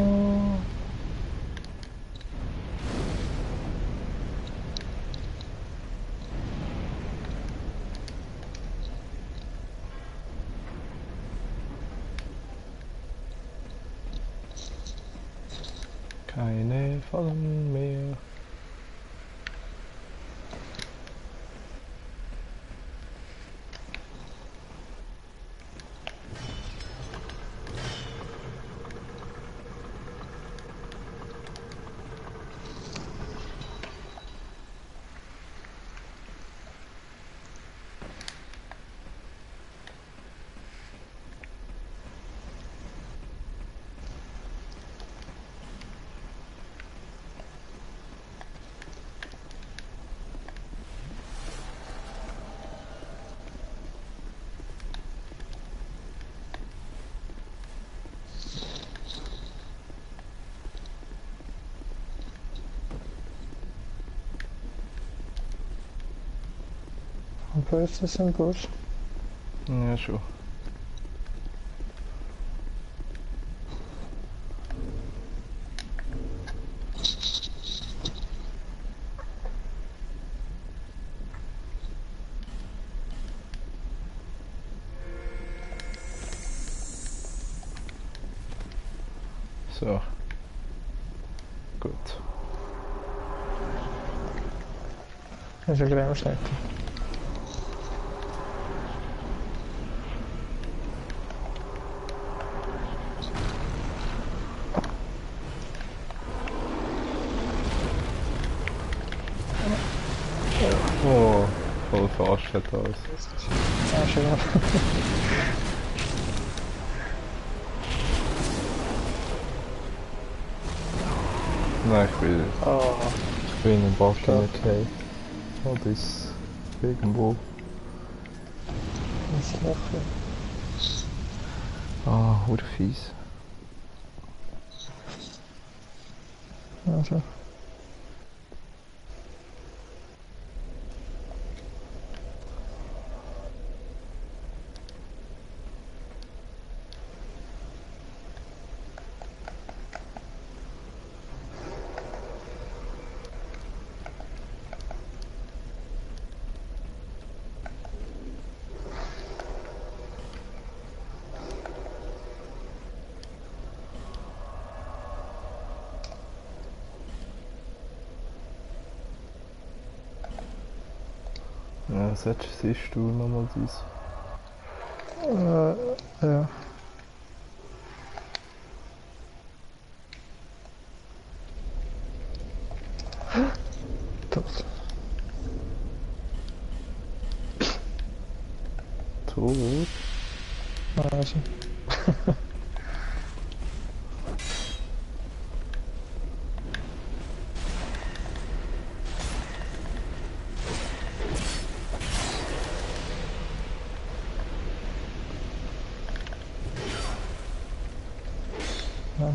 Oh. Keine Fallen mehr. Und wo ist das im Busch? Ja, schon. So. Gut. Das ist ein Gräberschnitt. Oh, voll verarscht alles. Ja, schön. Nein, Oh, ich bin in einem Bug in der Cave. Oh, das ist irgendwo. das ist lächerlich. Ah, hure fies. Also. Ja, siehst du nochmal dies? Ja. Tot. Tot? Also.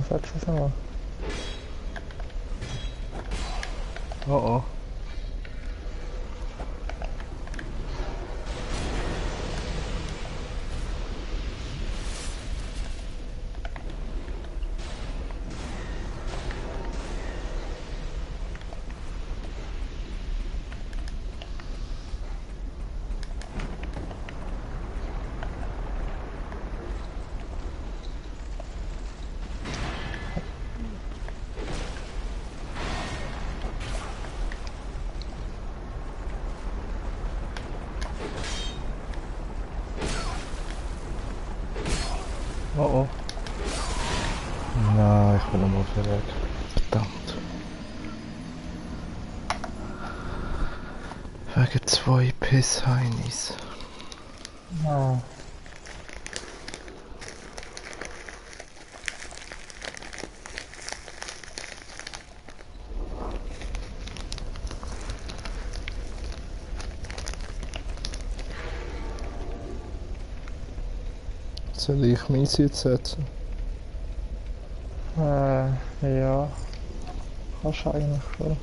setz es mal. Oh oh. Oh oh. Nein, ich bin nochmal verreckt. Verdammt. Wegen 2 Pissheinis. Ja. Soll ich mein Sitz setzen? Ja. Kannst du eigentlich schon.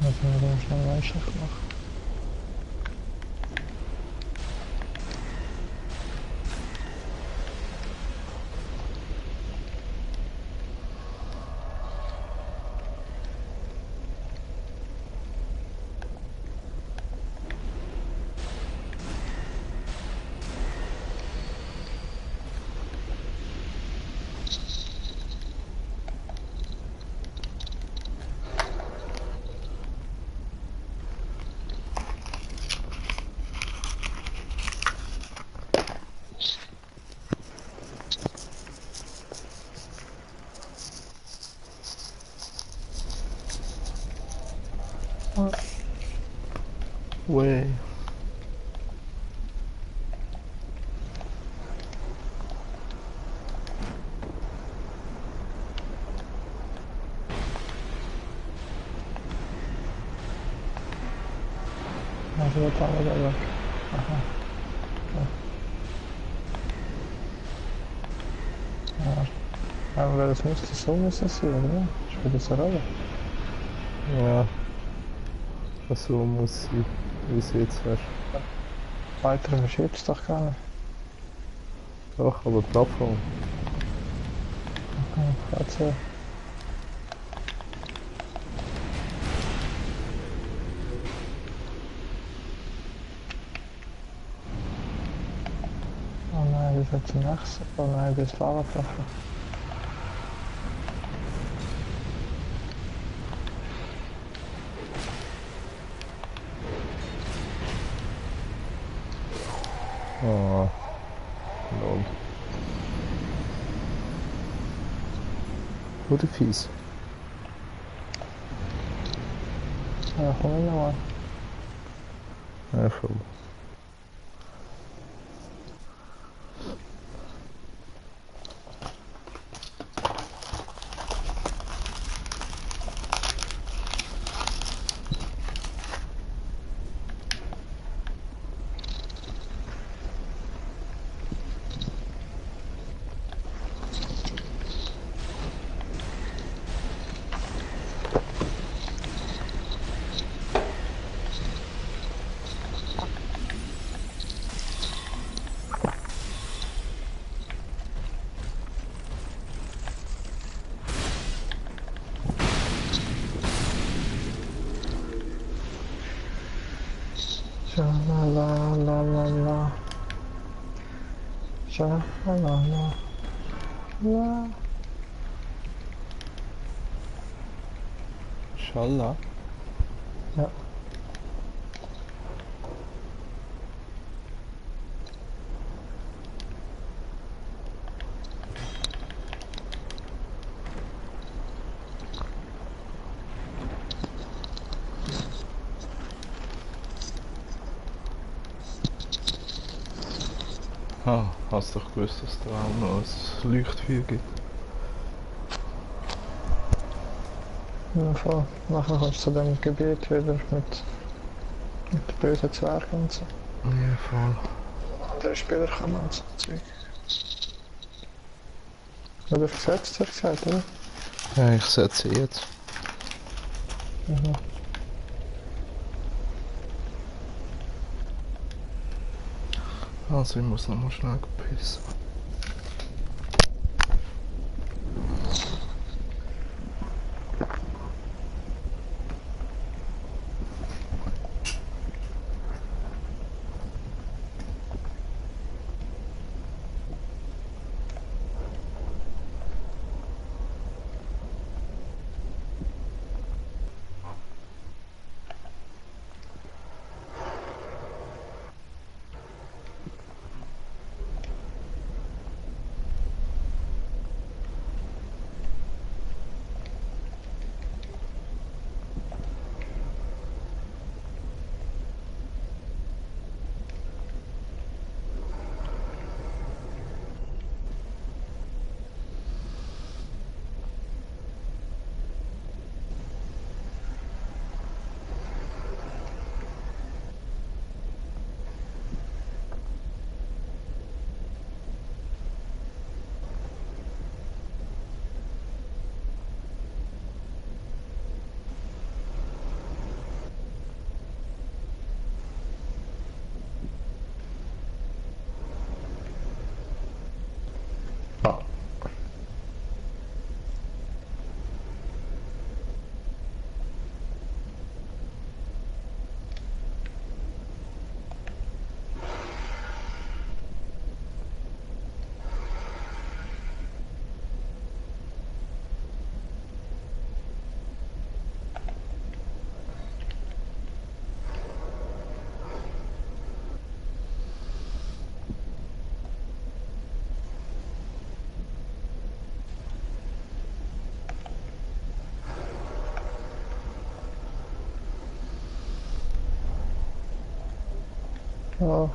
Müssen wir dann schnell Menschlich machen. Way. Also wird da wieder weg. Aha. Ja. Aber das müsste so müssen sein, oder? Spielt das eine Rolle? Ja. So muss sie, wie sie jetzt hast. Weiter marschiert es doch gar nicht. Doch, aber Plattform. Okay, erzähl. Oh nein, das ist jetzt nachts. Oh nein, das ist Lavaplatte. Oh. Lol. Oder fies. Ja, komm ich nochmal. Ja, schon. Sha-la-la-la-la-la. Sha-la-la-la. La. Schallah. Ja. Ah, hast doch gewusst, dass es da auch noch ein Leuchtfeuer gibt. Ja, voll. Nachher kommst du zu dem Gebiet wieder mit den bösen Zwergen und so. Ja, voll. Der Spieler kommen und so Zeug. Ja, du hast gesetzt, hast du gesagt, oder? Ja, ich setze jetzt. Mhm. Also ich muss noch mal schnell pissen. Ja.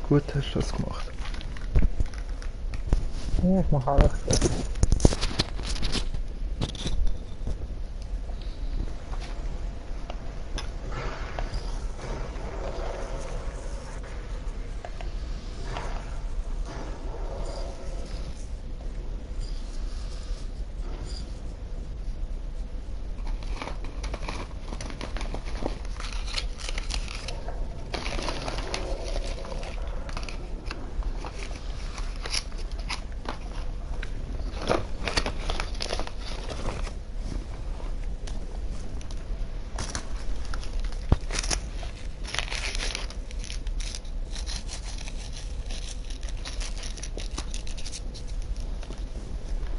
Gut hast du das gemacht. Ja, ich mache alles gut.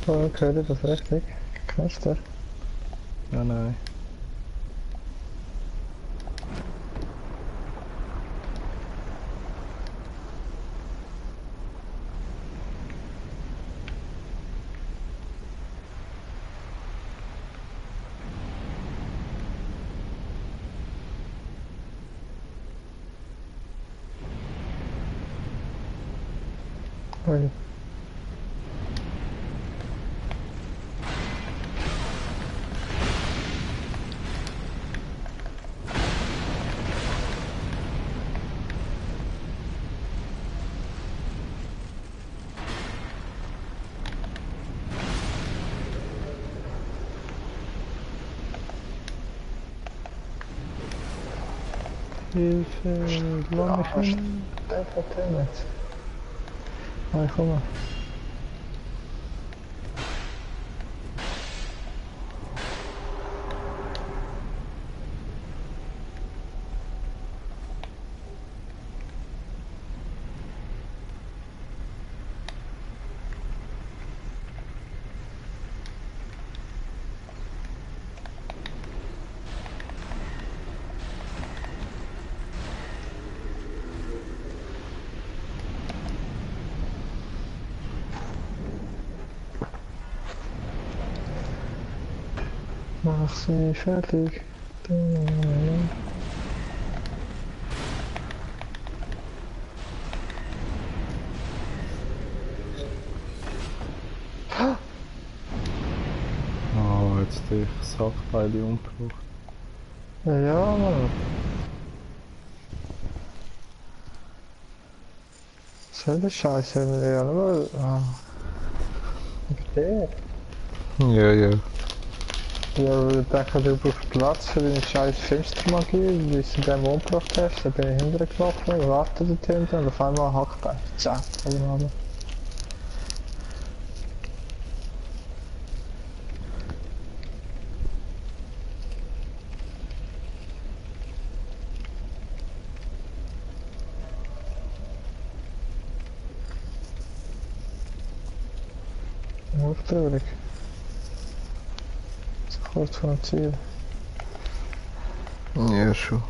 So, höre ich das richtig? Knister? Ja, nein. Ui. Hilfe, lass mich hin. Einfach nicht. Ah, ich komme. Mach sie fertig. Oh, jetzt dich Sackbeile umgebracht. Ja, Mann. Selbe Scheiße haben wir ja nur. Ah. Der. Ja, ja. Ja, ich denke, du brauchst Platz für deine scheiß Fenstermagie, wie du den umgebracht hast. Dann bin ich hinterher gelaufen, warte dort hinten und auf einmal hackt er. Zack, oben. Nur traurig. So kurz vor dem Ziel. Ja, schon.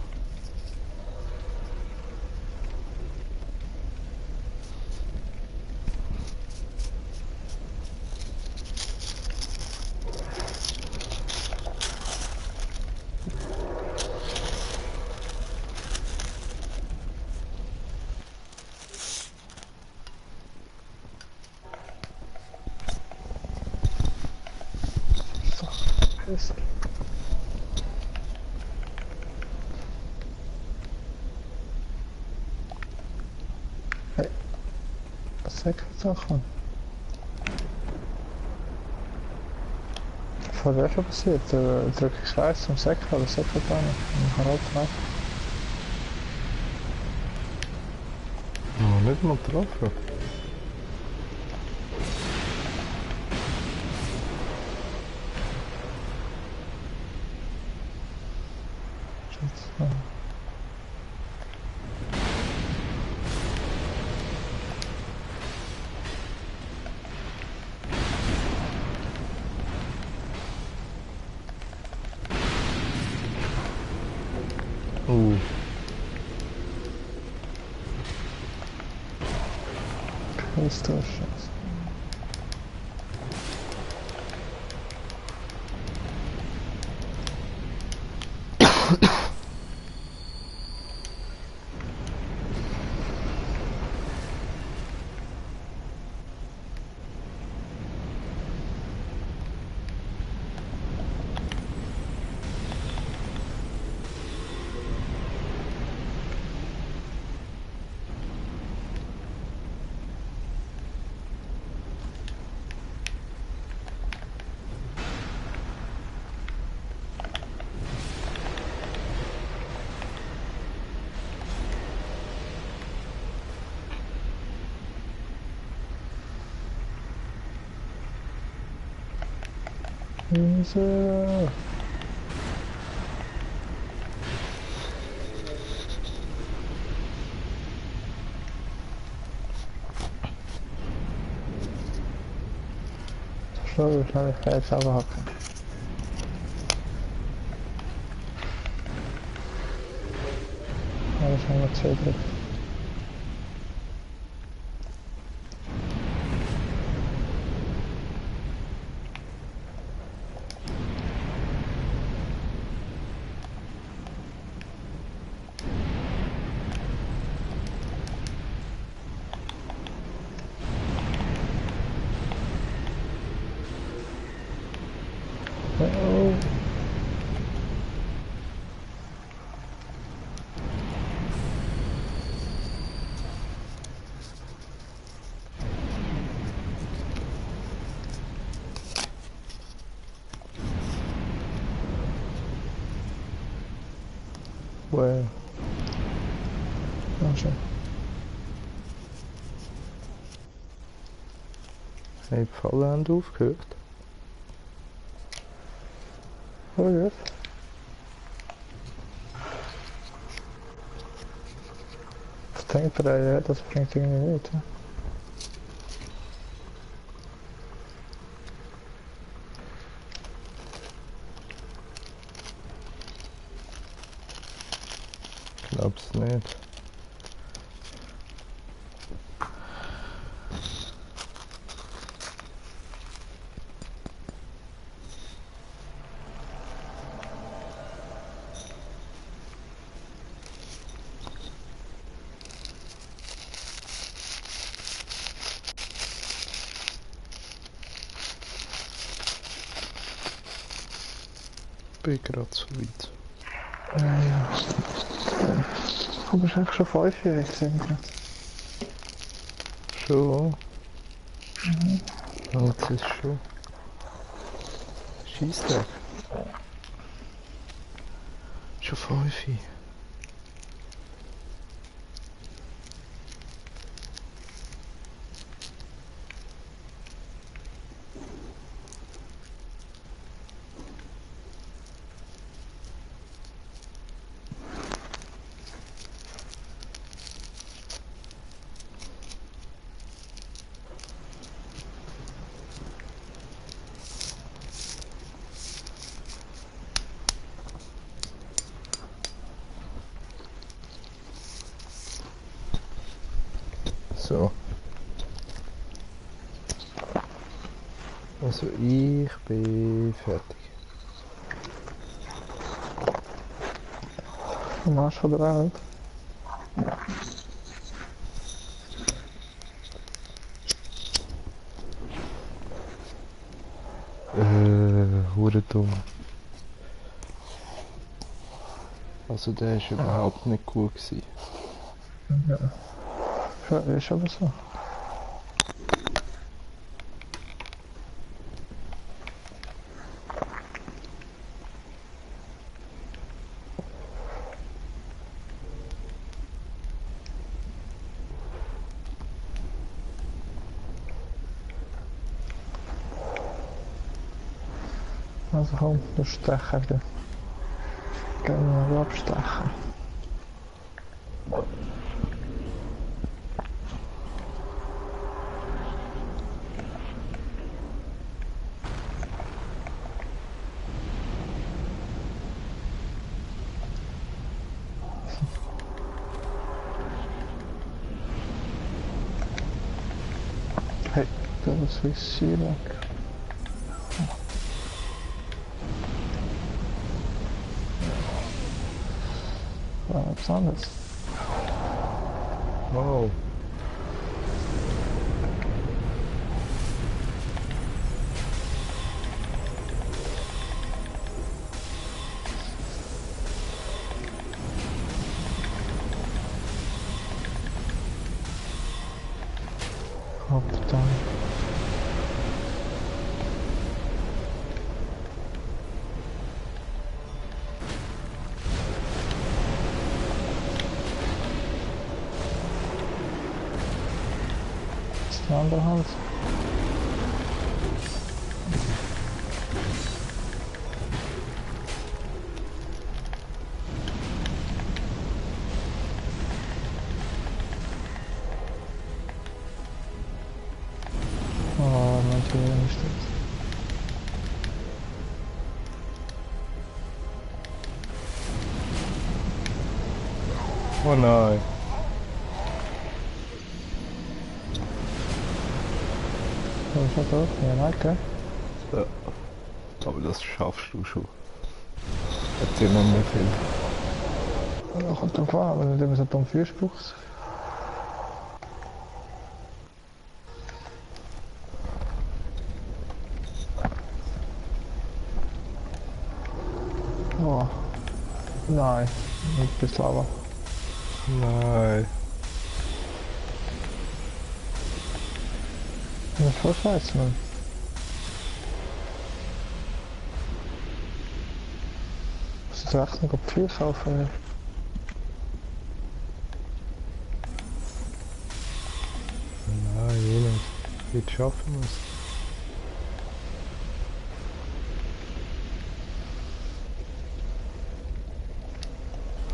Ist. Hey, was sagt Sachen? Vor wer schon passiert? Drücke ich rechts zum Säckel, aber Säckel gar nicht. Und kann halt rein. Oh, nicht mal getroffen. Ist das Scheiße. Hilfe! So Schnelligkeit selber hacken. Alles haben wir 2 Druck. Oh. Well. schon. Hey, die Fallen haben aufgehört. Oh gut. Das denkt er, ja, das bringt irgendwie nicht. Ja. Glaub's nicht. Bin gerade so weit. Ja, ja. Du bist einfach schon 5-jährig gewesen. Schon? Mhm. Jetzt ist schon. Scheissdreck. Schon 5. So. Also ich bin fertig. Am Arsch von der Welt. Hure dumm. Also der ist überhaupt nicht gut gewesen. Ja. Ja, ist aber so. Also komm, du Stecher. Gehen wir mal abstechen. Hey, das ist Visier weg. Was anderes. Wow. Hauptteil. Das ist die andere Hand. Oh, mein Tür nicht das. Oh nein. Das ist ja doof, ja, danke. Ja. Aber das schaffst du schon. Erzähl mir nicht viel. Ja, kommt drauf an, wenn du immer so dumm Feuerspuchst. Oh. Nein, nicht bis Lava. Nein. Das ist voll scheiße, Mann. Muss ich echt noch viel kaufen? Jetzt schaffen wir es.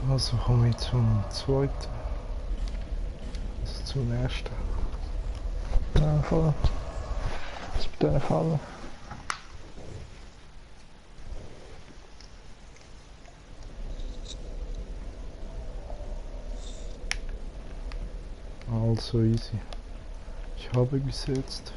Also komme ich zum zweiten. Also zum ersten. Ja, voll. Das ist bei denen Fallen. Also easy. Ich habe gesetzt.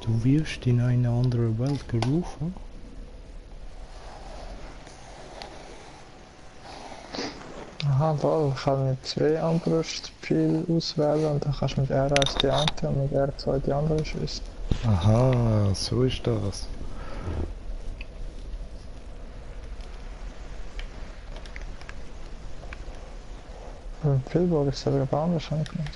Du wirst in eine andere Welt gerufen. Aha, da kann ich zwei andere Spiele auswählen und dann kannst du mit R1 die eine und mit R2 die andere schießen. Aha, so ist das. Beim Pillbogen ist es aber anders, habe ich gemeint.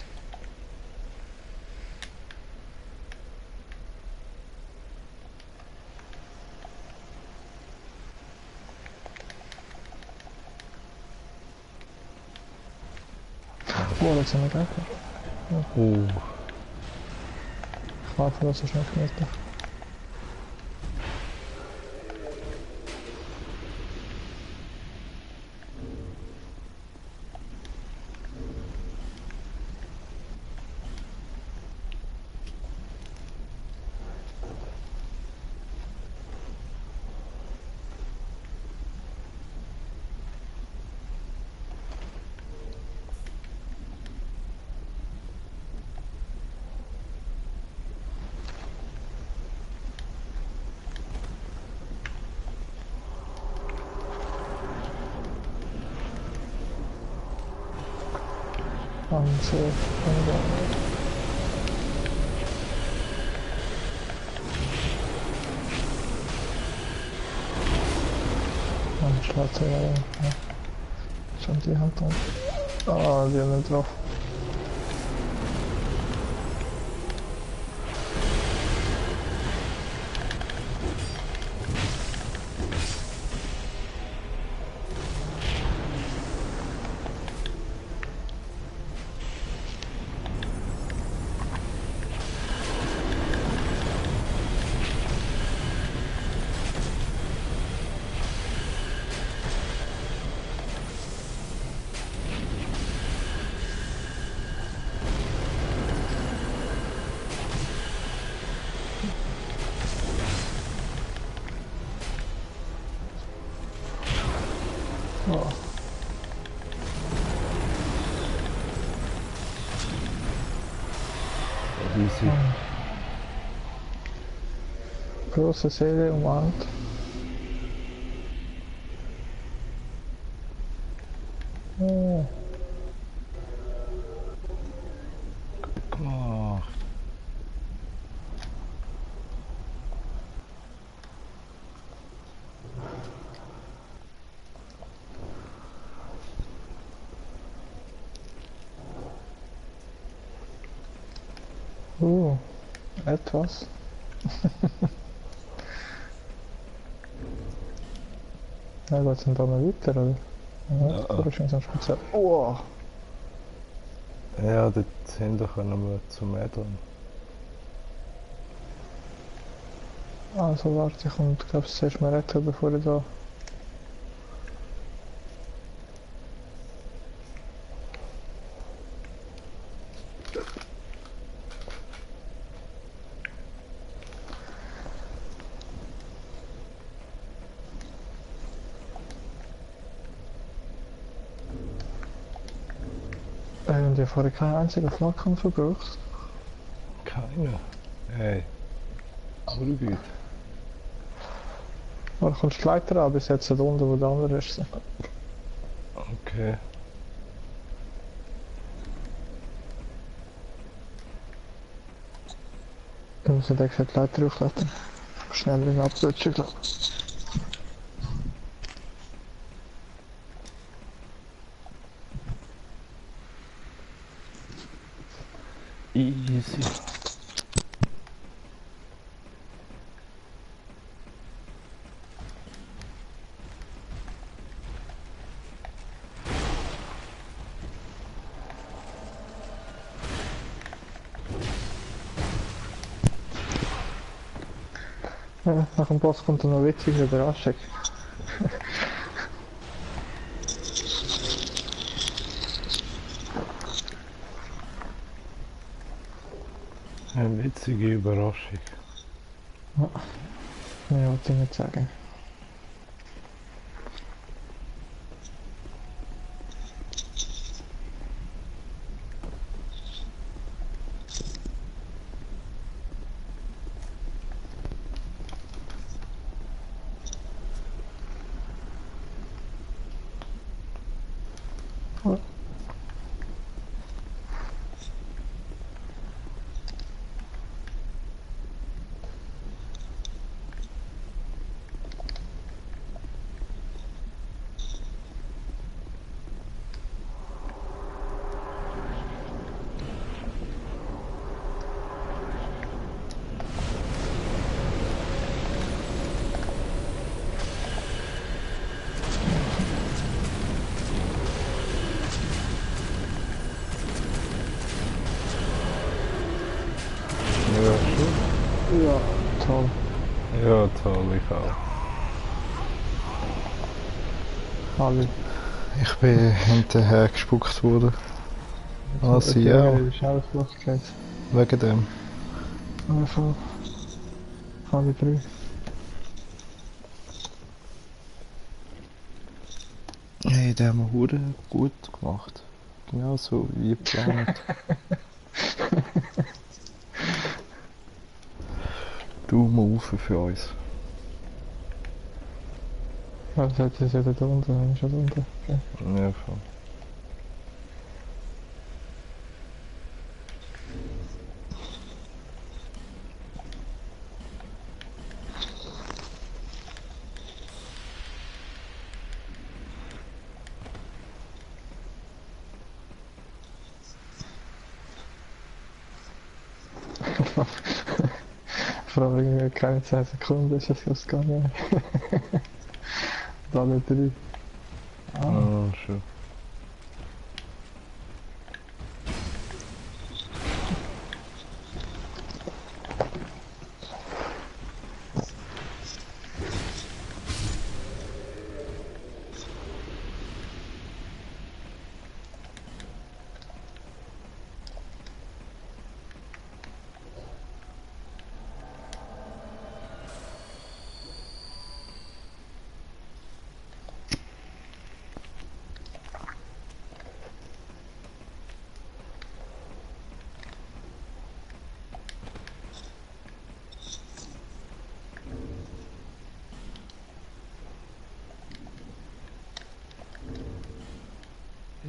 Oh, das sind wir gleich. Oh. Ich warte, dass es nicht gemütlich. Und so, und schwarze ja. Schon die Hand um. Ah, die haben nicht drauf. Oh. Easy. Große Seele umarmt. Oh. Gemacht. Etwas. Na, geht's denn da noch weiter, oder? Ja, da ist schon speziell. Oh! Ja, dort hinten können wir zum Mädchen. Also warte, ich komme, glaube ich, zuerst mal retten, bevor ich da... Haben die vorher keinen einzigen Flakon verbraucht? Keiner. Hey. Aber gut. Oder kommst du die Leiter an, bis jetzt da unten, wo der andere ist. Okay. Du musst nicht extra die Leiter aufklettern. Schneller in abrutschen, glaube ich. Easy. Ja, nach dem Boss kommt dann noch witzige Überraschung. Eine witzige Überraschung. Ja, mehr wollte ich nicht sagen. Ja, schon. Ja, toll. Ja, toll, ich auch. Alle. Ich bin hinterher gespuckt worden. Ah, sie auch. Schnellflüssigkeit. Wegen dem. Einfach. Alle drei. Hey, den haben wir hure gut gemacht. Genau so wie geplant. Daumen auf für uns. Was hat sie ja da unten? Schon da unten. Okay. Ja, voll. Vor allem keine 10 Sekunden ist das fast gar nicht. Da alle drei. Ah, schon.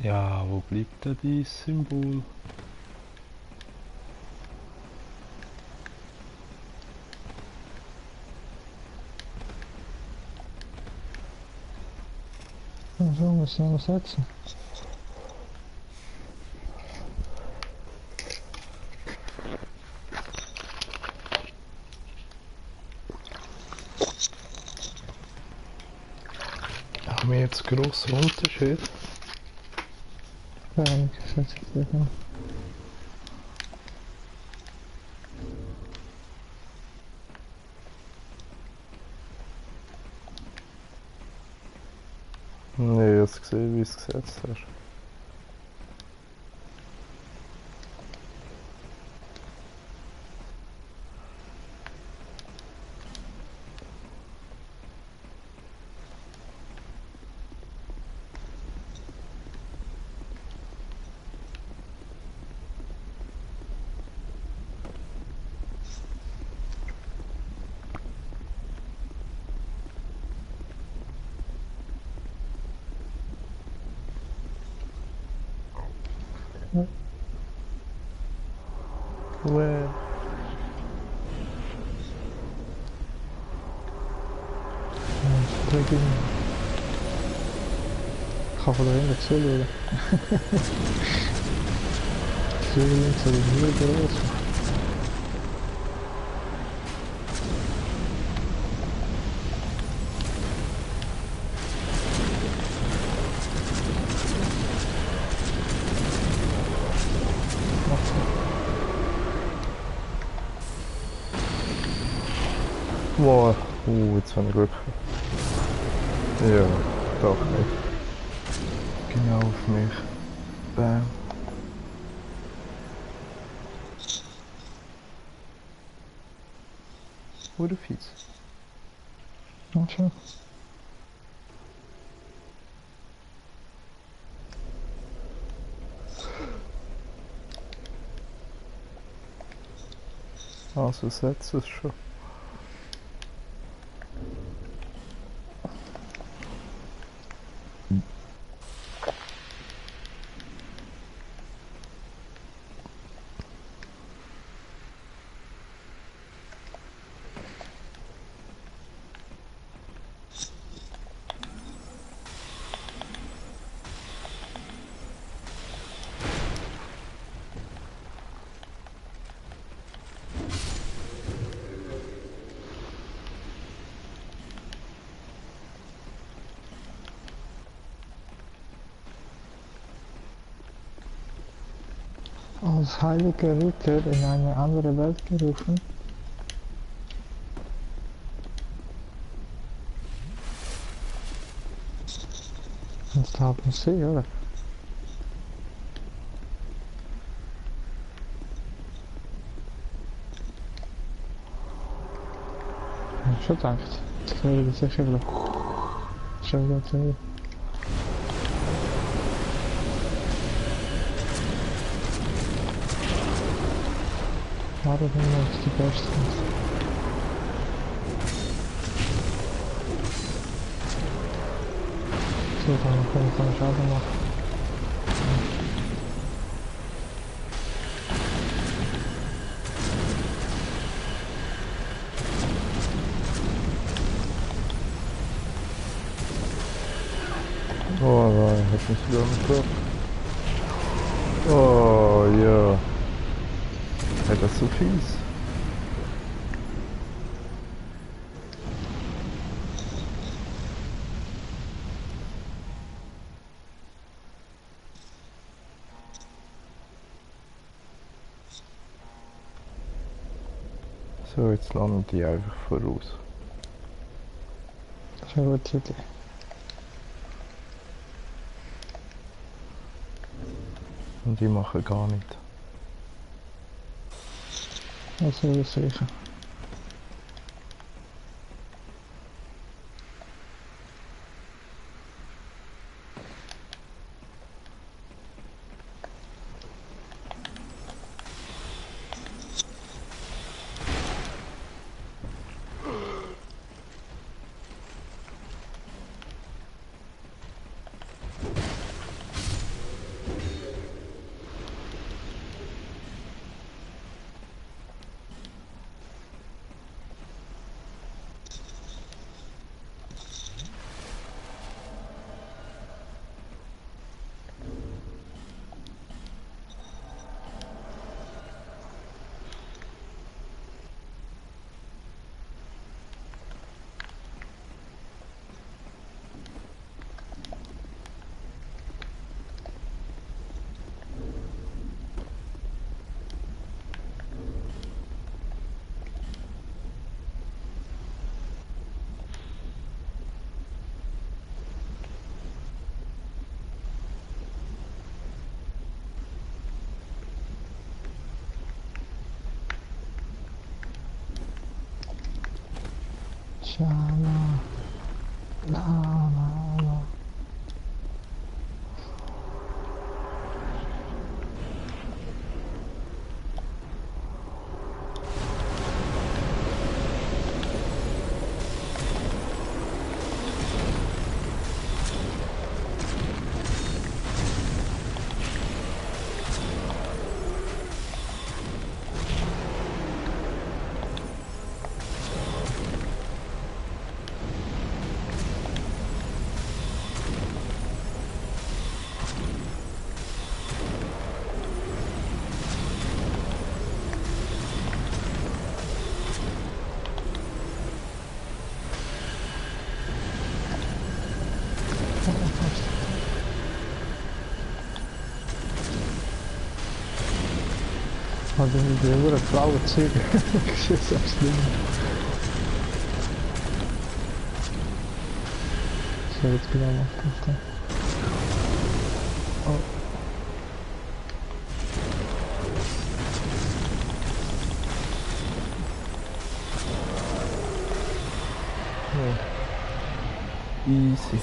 Ja, wo bleibt denn dieses Symbol? So, müssen wir noch setzen. Haben wir jetzt grossen Unterschied? Ja, ich setze jetzt gleich noch. Nee, ich habe gesehen, wie du es gesetzt hast. Uäh. Ich kann von da hinten zuschauen. Die Tür links oder hier groß. Wow. Jetzt habe ich Glück. Ja, doch nicht. Genau auf mich. Bam. Oder fies. Ja, schön. Also setzt es schon. Als heiliger Ritter in eine andere Welt gerufen. Das haben sie, oder? Ich hab schon gedacht, ich höre das sicher wieder. Schon wieder zu. Warum ist die Beste? So, dann können wir Schaden machen. Oh nein, hat mich sogar getroffen. Oh ja. Hey, das ist so fies. So, jetzt landen die einfach voraus. Das ist eine gute Idee. Und die machen gar nichts. Das soll ich sicher. Shala. La la la. Also die über blaue Züge. Das ist echt schlimm. So, jetzt genau machen. Oh. Easy.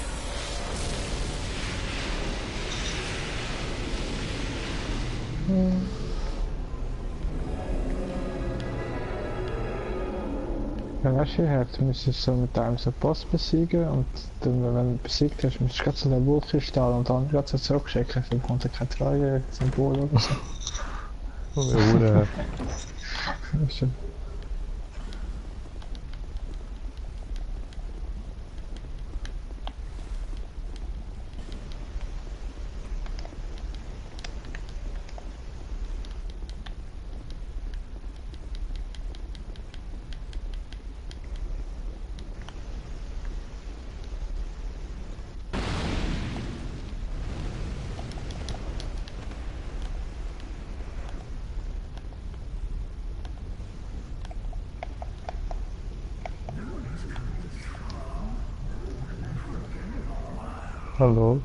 Ja, weißt du, du müsstest so mit einem so Boss besiegen und dann, wenn du besiegt hast, musst du gerade zu dem Wohlkristall und dann gerade so zurückschicken, dann kommt er kein Treue, Symbol oder so. Oder Weißt du? hallo.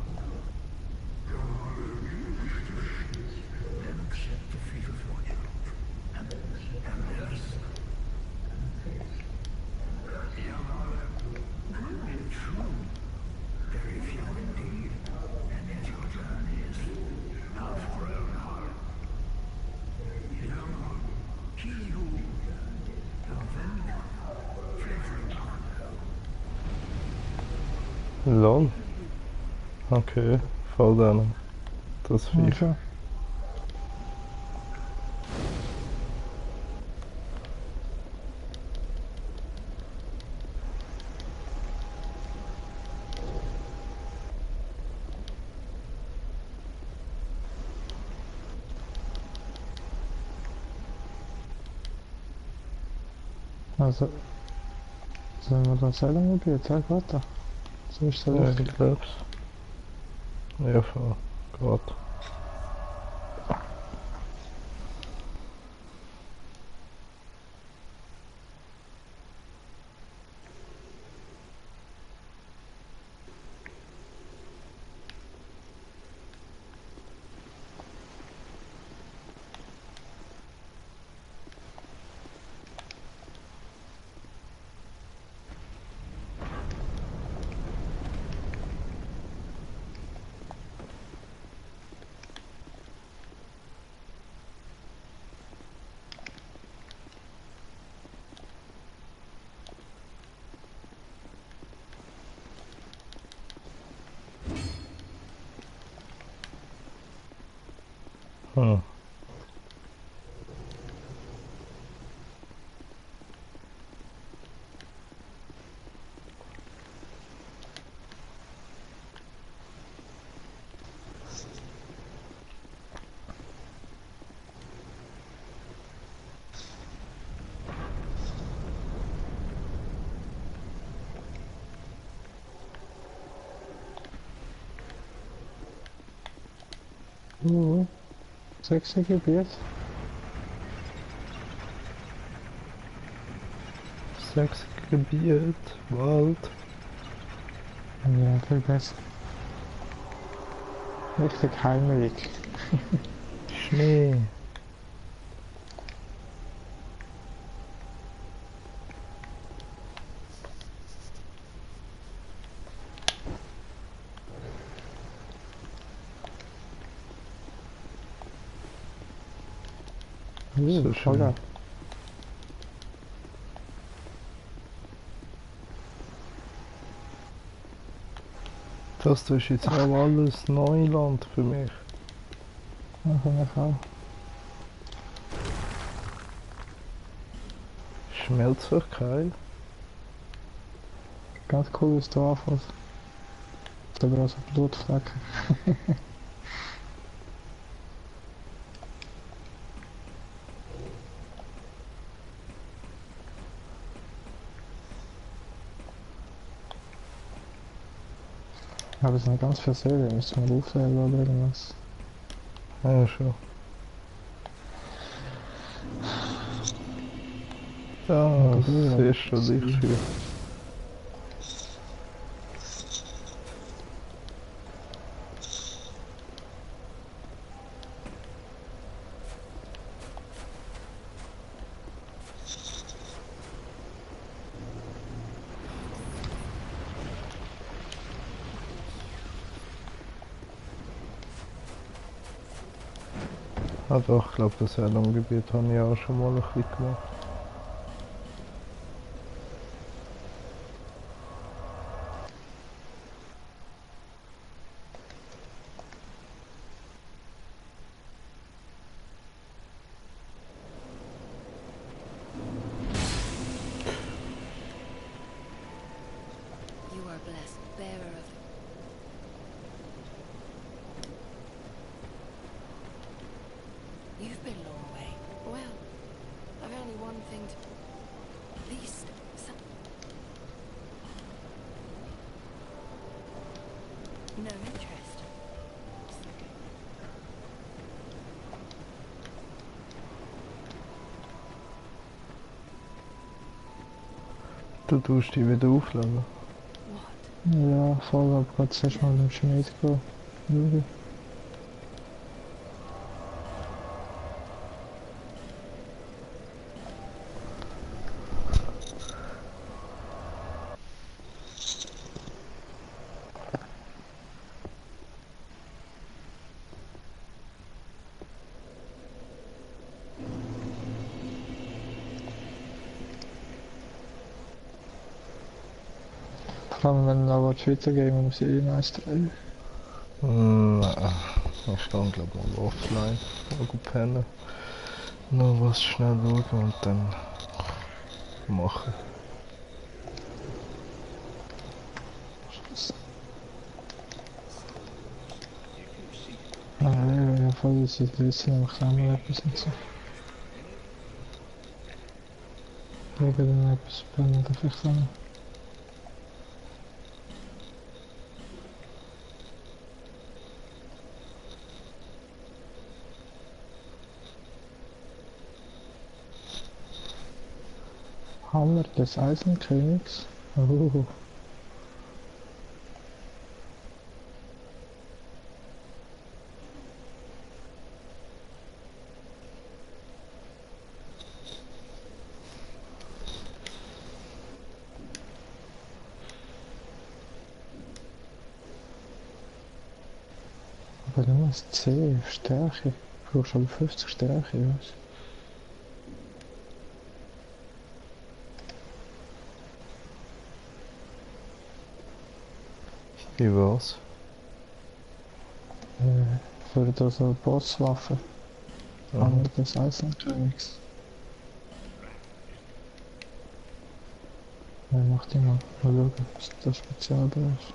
Lol. Okay, voll dann. Das Viech. Okay. Also, sollen wir das selber probieren? Sag weiter. So ist der Ja, richtig. ich glaub's. Ja, voll. Gott. Hm. Sechste Gebiet. 6 Gebiet, Wald. Ja, viel besser. Richtig heimelig. Schnee. So schön. Voll. Das ist jetzt auch alles Neuland für mich. Ja, von der Frau. Schmelzverkehr. Ganz cooles Dorf. Da große Blutflecken. Aber es sind ganz viele Serien, müssen wir aufnehmen oder irgendwas. Ja, schon. Ja, das ist schon Lichtschwert. Ah doch, ich glaube, das Erlung-Gebiet habe ich auch schon mal ein bisschen gemacht. You are blessed, bearer of. You've been a long way. Well, I've only one thing to. These. Some. No interest. Du tust die wieder aufladen. What? Ja, voll, aber gerade zuerst mal im Schmied gehen. Schauen. Vor allem, wenn du noch weitergehen muss ich eh nice drehen. Nein, ich stehe glaube ich mal offline. Mal gut pennen. Noch was schnell schauen und dann machen. Ja, voll, das ist jetzt noch einmal etwas und so. Wegen dann etwas spannend, vielleicht sagen. Hammer des Eisenkönigs. Oh. Aber nur das C, Stärke. Du brauchst aber 50 Stärke, weißt Wie war's? Für da so Bosswaffen. Hammer des Eisenkönigs. Ja, mach die mal. Mal schauen, was das Spezial da ist.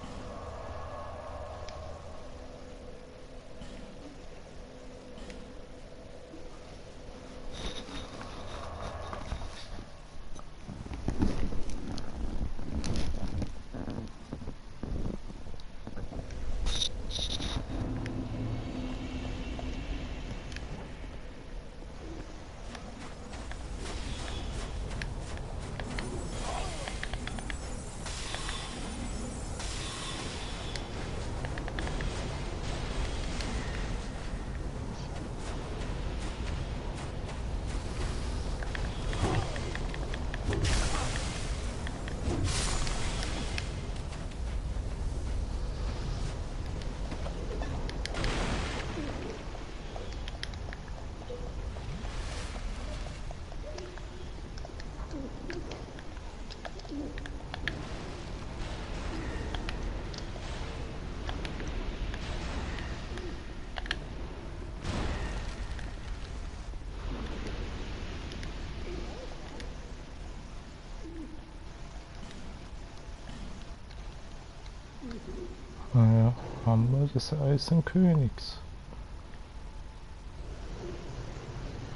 Ja, Hammer des Eisenkönigs.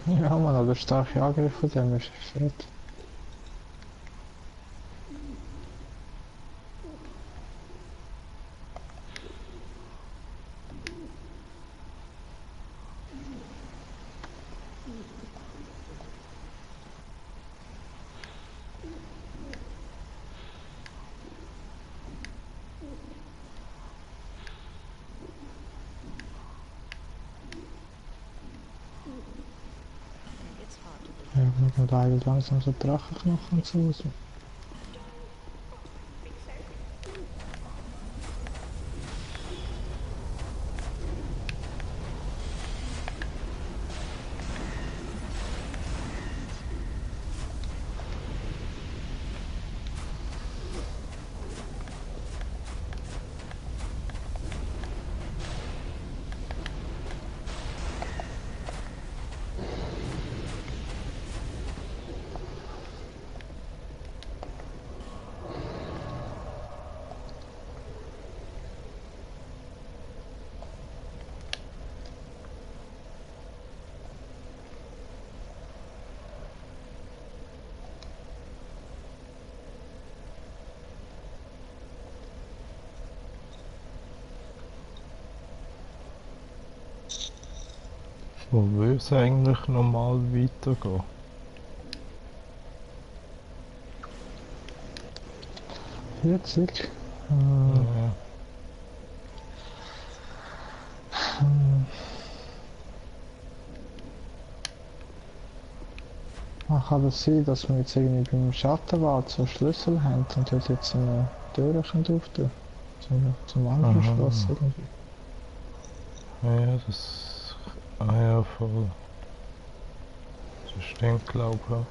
Ja, man, aber starke Angriff von dem ist fett. Mir da eigentlich langsam so Drachenknochen zu Hause. Wo will es eigentlich normal weitergehen? Jetzt? Ja. Kann das sein, dass wir jetzt irgendwie beim Schattenwald so Schlüssel haben und dort jetzt eine Tür öffnen zum anderen Aha. Schloss irgendwie? Ja, das... Ah ja, voll. Das stimmt, glaube ich. Auch.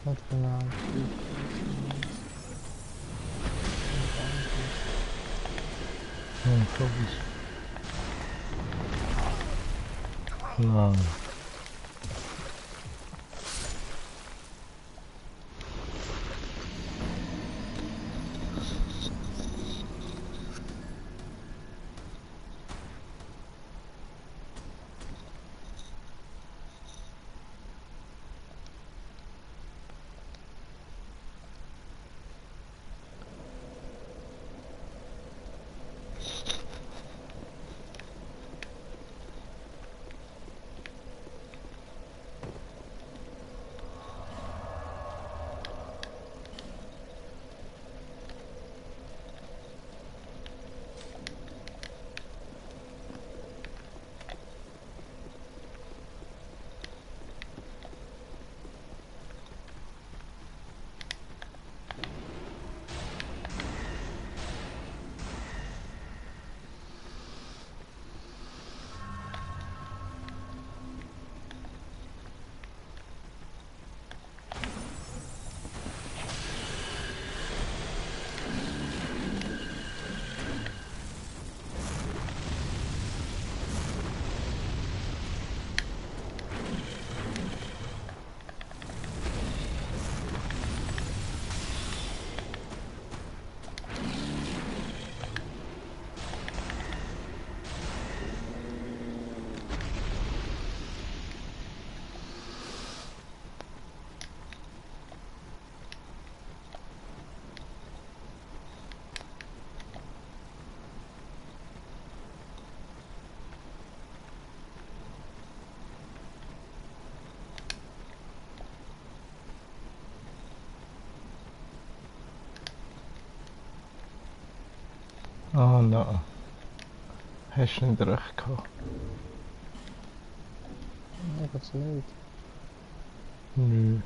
Nicht genau. Hm, Nein. Ah, nein. Hast du nicht recht gehabt? Nein, geht's nicht. Nö.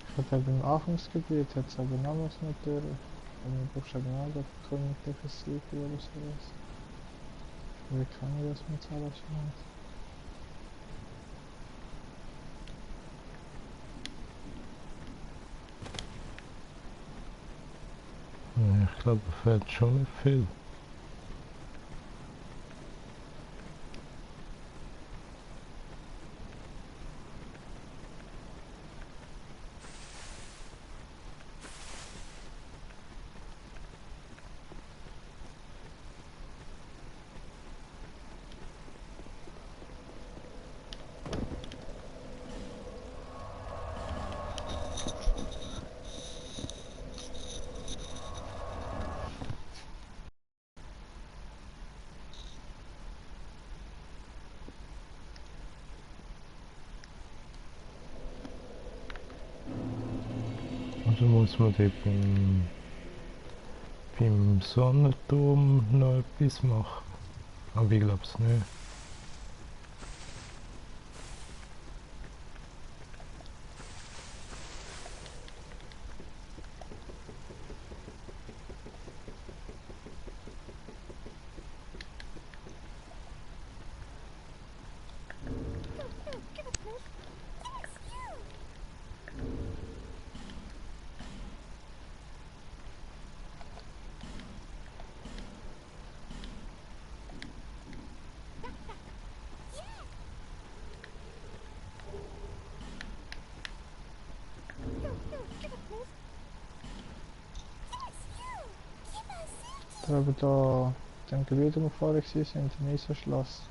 Ich hatte beim Anfangsgebiet hat es aber damals nicht durch. Und man braucht eben auch das kognitive Sieg oder sowas. Wie kann ich das mit alles machen? Ja, ich glaube, da fehlt schon nicht viel. Also muss man dort beim Sonnenturm noch etwas machen. Aber ich glaube es nicht. Da haben wir da dem Gebiet, wo wir vorher waren, ein Eisenschloss.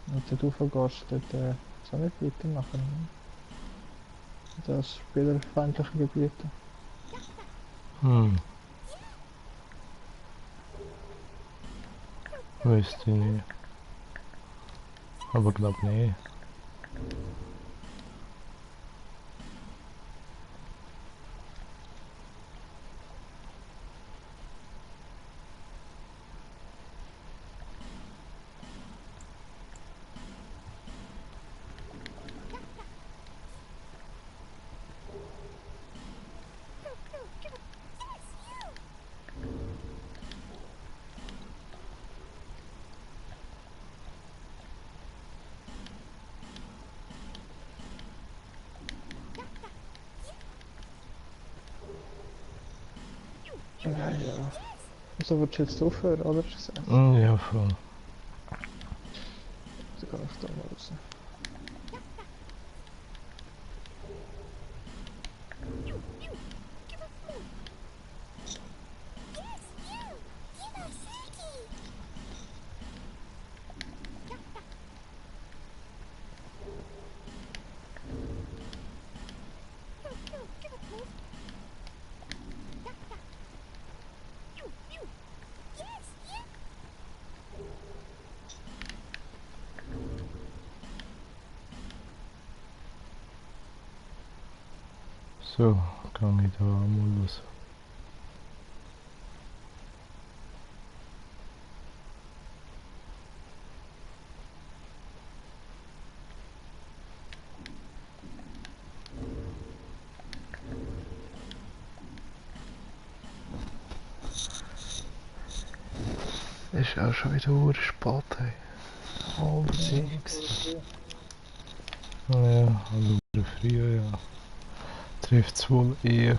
Und dort raufgehst, dort soll nicht weitermachen. Das spielerfeindliche Gebiet. Hm. Wüsste ich nicht. Aber glaub nicht. Ja, ja. Also willst du jetzt aufhören, oder? Ja, voll. Dann kann ich da mal raus. So, kann ich da mal los. Ist auch schon wieder hure spät, ey. Halb 6. Ja, halb früh, ja. Trifft es wohl eher